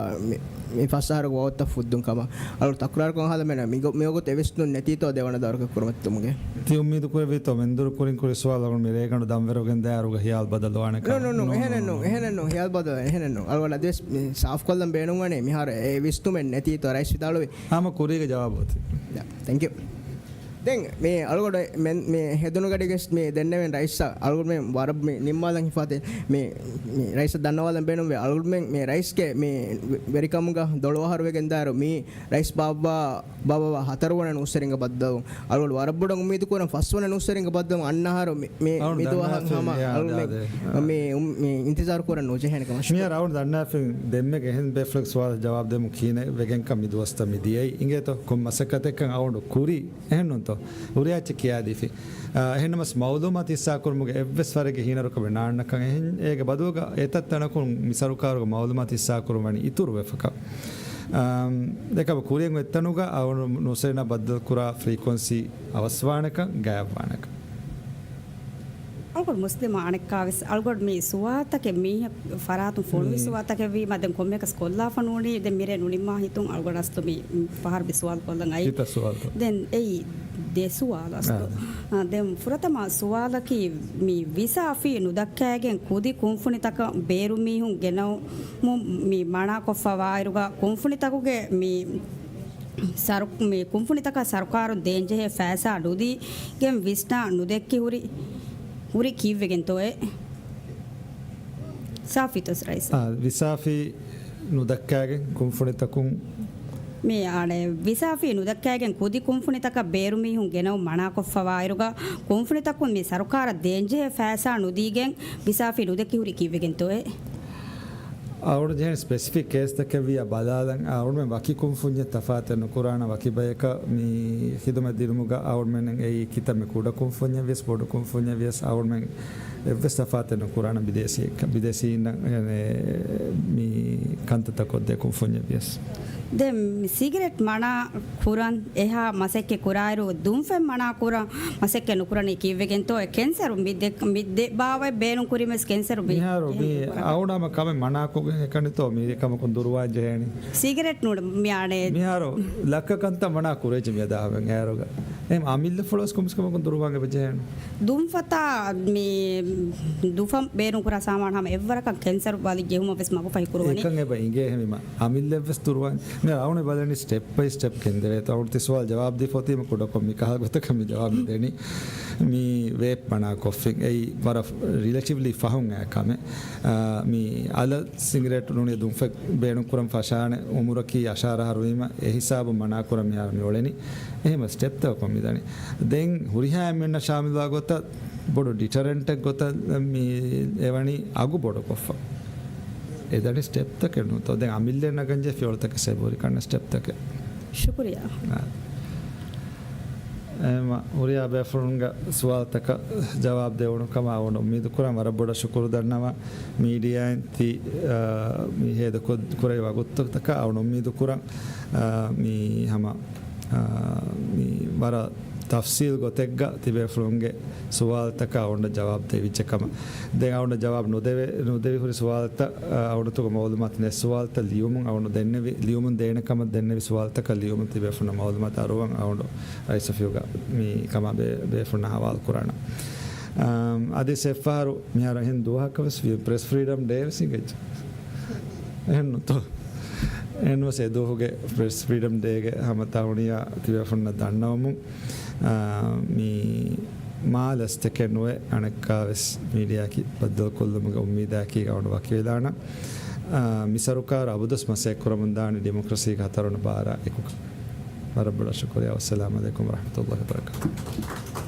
މި، މި ފަސް އަހަރުގެ ވަގުތަށް ފުއްދުން ކަމަށް. އަޅު ތަކުރާރުކޮށް ހާލަމެނަ މިގޮ-، މިވަގުތު އެވެސް ނުން ނެތީތޯ ދެވަނަ ދައުރަކަށް ކުރުމަތިލުމުގެ. ތި އުއްމީދު ކުރެވިތޯ މެންދުރު ކުރިން ކުރި ސުވާލު އަޅުގަނޑު މި ރޭގަނޑު ދަންވެރިވެގެން ދާ އަރުގަ ހިޔާލު ބަދަލުވާނެ ކަމަށް؟ ނޫން، ނޫން، ނޫން، ނޫން، އެހެނެއް ނޫން، ނޫން، ނޫން. އެހެނެއް ނޫން، ހިޔާލު ބަދަލުވާނެ، އެހެނެއް ނޫން. އަޅުގަނޑު އަދިވެސް މި ސާފުކޮށްލަން ބޭނުންވަނީ މިހާރު އެ ވިސްނުމެއް ނެތީތޯ ރައީސް ވިދާޅުވި. ހަމަ ކުރީގެ ޖަވާބު އޮތީ. ޔާ، ތެންކް ޔޫ. ދެން މި އަޅުގަޑު މެން-، މި ހެދުނުގަޑިގެސް މި ދެންނެވެން ރައީސްއަށް އަޅުގަޑުމެން ވަރަށް މި ނިންމާލަން ހިފާތި މި، މި ރައީސަށް ދަންނަވާލަން ބޭނުންވޭ. އަޅުގަޑުމެން މި ރައީސްގެ މި ވެ-، ވެރިކަމުގަ ދޮޅު އަހަރު ވެގެންދާއިރު މި ރައީސް ބާއްވާ، ބާއްވާ ހަތަރުވަނަ ނޫސްވެރިންގެ ބައްދަލު. އަޅުގަޑު ވަރަށް ބޮޑަށް އުއްމީދު ކުރަން ފަސްވަނަ ނޫސްވެރިންގެ ބައްދަލު އަންނަ އަހަރު މި، މި، އަޅުގަޑު މި ދުވަހަށް ދަންނާފި-، ހަމަ އާ، އަޅުގަޑު އާ، މި، އާ. މި އު-، މި އިންތިޒާރު ކުރަން ނުޖެހޭނެ ކަމަށް. މިހާރު އަޅުގަޑު ދަންނާފިން ދެންމެގެ އެހެން ބޭފުޅެއްގެ ސުވާލަށް ޖަވާބު ދެމުން ކިހިނެއް ވެގެންކަން މި ދުވަސްތައް މި ދިޔައީ. އިނގޭތޯ ކޮން މަސައްކަތެއްކަން އަޅުގަޑު ކުރީ. އެހެންނޫންތޯ؟ ހުރިހާ އެއްޗެއް ކިޔާދީފި. އާ، އެހެންނަމަސް މައުލޫމާތު ހިއްސާކުރުމުގެ އެއްވެސް ވަރެއްގެ ހީނަރުކަމެއް ނާންނަކަން އެހެން އޭގެ ބަދުލުގަ އެތައް ތަނަކުން މި ސަރުކާރުގެ މައުލޫމާތު ހިއްސާކުރުން ވަނީ އިތުރުވެފަކަ. އާ، އެކަމަ ކުރިއަށް އޮތްތަނުގަ އަޅުގަނޑު ނޫސްވެރިންނާ ބައްދަލުކުރާ ފްރީކުއެންސީ އަވަސްވާނެކަން، ގާތްވާނެކަން. އަޅުގަޑު މުސްލިމް އަނެއްކާވެސް އަޅުގަޑު މި ސުވާލުތަކެއް މީހަކު ފަރާތުން ފޮނުވި މި ސުވާލުތަކެއް ވީމަ، ދެން ކޮންމެއަކަސް ކޮށްލާފަ ނޫނީ، ދެން މިރޭ ނުނިންމާ ހިތުން އަޅުގަޑު އަސްލު މި ފަހަރު މި ސުވާލު ކޮށްލަން އައީ. ކިތައް ސުވާލުތައް؟ ދެން އެއީ ދެ ސުވާލު އަސްލު. އާ. އާ، ދެން ފުރަތަމަ ސުވާލަކީ، މި ވިސާ ފީ ނުދައްކައިގެން ކުދި ކުންފުނިތަކަށް ބޭރު މީހުން ގެނައުމުން މި މަނާކޮށްފަ ވާއިރުގަ، ކުންފުނިތަކުގެ މި ސަރު-، މި ކުންފުނިތަކަށް ސަރުކާރުން ދޭންޖެހޭ ފައިސާ ނުދީގެން ވިސްނާ ނުދެއްކި ހުރި، ހުރި ކީއްވެގެންތޯއޭ؟ ސާފީތޯ ރައީސް؟ އާ، ވިސާ ފީ ނުދައްކައިގެން ކުންފުނިތަކުން. މި އަނެއް ވިސާ ފީ ނުދައްކައިގެން ކުދި ކުންފުނިތަކަށް ބޭރު މީހުން ގެނައުން މަނާކޮށްފަ ވާއިރުގަ، ކުންފުނިތަކުން މި ސަރުކާރަށް ދޭންޖެހޭ ފައިސާ ނުދީގެން ވިސާ ފީ ނުދެއްކި ހުރި ކީއްވެގެންތޯއޭ؟ އަޅުގަނޑު ޖެހެނީ ސްޕެސިފިކް ކޭސްތަކެއް ވިއްޔާ ބަލާލަން، އަޅުގަނޑުމެން ވަކި ކުންފުންޏެއް ތަފާތެއް ނުކުރާނަން، ވަކި ބަޔަކަށް މި ޚިދުމަތް ދިނުމުގަ އަޅުގަނޑުމެން އެއީ ކިތައްމެ ކުޑަ ކުންފުންޏެއް ވިޔަސް ބޮޑު ކުންފުންޏެއް ވިޔަސް އަޅުގަނޑުމެން އެއްވެސް ތަފާތެއް ނުކުރާނަން ބިދޭސީ، ބިދޭސީންނަށް މި ކަންތައްތައް ކޮށްދޭ ކުންފުންޏެއް ވިޔަސް. ދެން ސިގަރެޓް މަނާ ކުރަން އެހާ މަސައްކަތް ކުރާއިރު، ދުންފަތް މަނާ ކުރަން މަސައްކަތް ނުކުރަނީ ކީއްވެގެންތޯ؟ ކެންސަރު މި ދެ-، މި ދެ ބާވަތް ބޭނުން ކުރީމަސް ކެންސަރު މި މިހާރު މި އަޅުގަނޑު ހަމަ ކަމެއް މަނާކޮށްގެން އެކަނިތޯ މި ކަމަކުން ދުރުވާން ޖެހޭނީ. ސިގަރެޓް ނޫން މި އަނެއް. މިހާރު ލައްކަ ކަންތައް މަނާ ކުރެއްޖެ މިއަދާ ހަމަ އޭރުގަ. އެހެން އަމިއްލަ ފުޅަސް ކުމިސް ކަމަކުން ދުރުވާން އެބަ ޖެހޭނީ. ދުންފަތާ މި ދުންފަތް ބޭނުން ކުރާ ސާމާނު ހަމަ އެއްވަރަކަށް ކެންސަރު ބަލި ޖެހުމަށް ވެސް މަގުފަހި ކުރުވަނީ. އެކަން އެބަ އިނގޭ ހެމިމަ. އަމިއްލައެއްވެސް ދުރުވާން. މި އަޅުގަނޑު ބަލަނީ ސްޓެޕް ބައި ސްޓެޕް ގެންދެވޭތޯ. އަޅުގަނޑު ތި ސުވާލު ޖަވާބު ދީފަ އޮތީމަ ކުޑަކޮށް މި ކަހަލަ ގޮތަކަށް މި ޖަވާބު މި ދެނީ. މި ވޭޕް މަނާ ކޮށްފިން. އެއީ ވަރަށް ރިލެޓިވްލީ ފަހުން އައި ކަމެއް. އާ، މި އަލަށް ސިނގިރޭޓް ނޫނީ ދުންފަތް ބޭނުން ކުރަން ފަށާނެ އުމުރަކީ އަށާރަ އަހަރު ވީމަ އެ ހިސާބުން މަނާ ކުރަން މިހާރު މި އުޅެނީ. އެހެމަ ސްޓެޕްތަކަކުން މި ދަނީ. ދެން ހުރިހާ އެންމެންނަށް ޝާމިލްވާ ގޮތަށް ބޮޑު ޑިޓަރެންޓެއް ގޮތަށް މި އެވަނީ އަގު ބޮޑުކޮށްފަ. އެދަނީ ސްޓެޕްތަކެއް ނޫންތޯ. ދެން އަމިއްލައަށް ނަގަންޖެހޭ ފިޔަވަޅުތަކެއް ސެބޯރިކަންނަ ސްޓެޕްތަކެއް. ޝުކުރިއްޔާ. އާ. އެހެމަ ހުރިހާ ބޭފުޅުންގެ ސުވާލުތަކަށް ޖަވާބު ދެވުނު ކަމަށް އަޅުގަނޑު އުއްމީދު ކުރަން. ވަރަށް ބޮޑަށް ޝުކުރު ދަންނަވަން. މީޑިއާއިން ތި، އާ، މި ހޭދަ ކޮށް-، ކުރެވި ވަގުތުތަކަށް އަޅުގަނޑު އުއްމީދު ކުރަން، އާ، މި ހަމަ، އާ، މި ވަރަށް ތަފްސީލް ގޮތެއްގަ ތިބޭފުޅުންގެ ސުވާލުތަކަށް އަޅުގަނޑަށް ޖަވާބު ދެވިއްޖެ ކަމަށް. ދެން އަޅުގަނޑަށް ޖަވާބު ނުދެވެ-، ނުދެވި ހުރި ސުވާލުތައް، އަޅުގަނޑު މައުލޫމާތު ނެތް ސުވާލުތައް ލިޔުމުން އަޅުގަނޑު ދެންނެވި، ލިޔުމުން ދޭނެ ކަމަށް ދެންނެވި ސުވާލުތަކަށް ލިޔުމުން ތިބޭފުޅުންނަށް މައުލޫމާތު އަރުވަން އަޅުގަނޑު ރައީސް އޮފީހުގަ މި ކަމާ ބޭ-، ބޭފުޅުންނަށް ހަވާލު ކުރާނަން. އަމް، އަދި ސެފްފަހަރު މިހާރު އެހެން ދުވަހަކަށް ވެސް ޕްރެސް ފްރީޑަމް ޑޭ ވެސް އިނގެއްޖެ. އެހެން ނޫންތޯ؟ އެހެން ވެސް އެ ދުވަހުގެ ޕްރެސް ފްރީޑަމް ޑޭގެ ހަމަ ތަހުނިޔާ ތިބޭފުޅުންނަށް ދަންނަވަމުން، އާ، މި މާ ލަސްތަކެއް ނުވެ، އަނެއްކާވެސް މީޑިއާއަކީ ބައްދަލުކޮށްލުމުގެ އުއްމީދާއަކީ ގައުނު ވަކިވެލާނަން. އާ، މި ސަރުކާރު އަބަދުވެސް މަސައްކަތްކުރަމުންދާނެ ޑިމޮކްރަސީގެ ހަތަރުވަނަ ބާރާ އެކުގަ. ވަރަށް ބޮޑަށް ޝުކުރިއްޔާ. ވައްސަލާމު ޢަލައިކުމް ވަރަޙްމަތުﷲ ވަބަރަކާތުހު.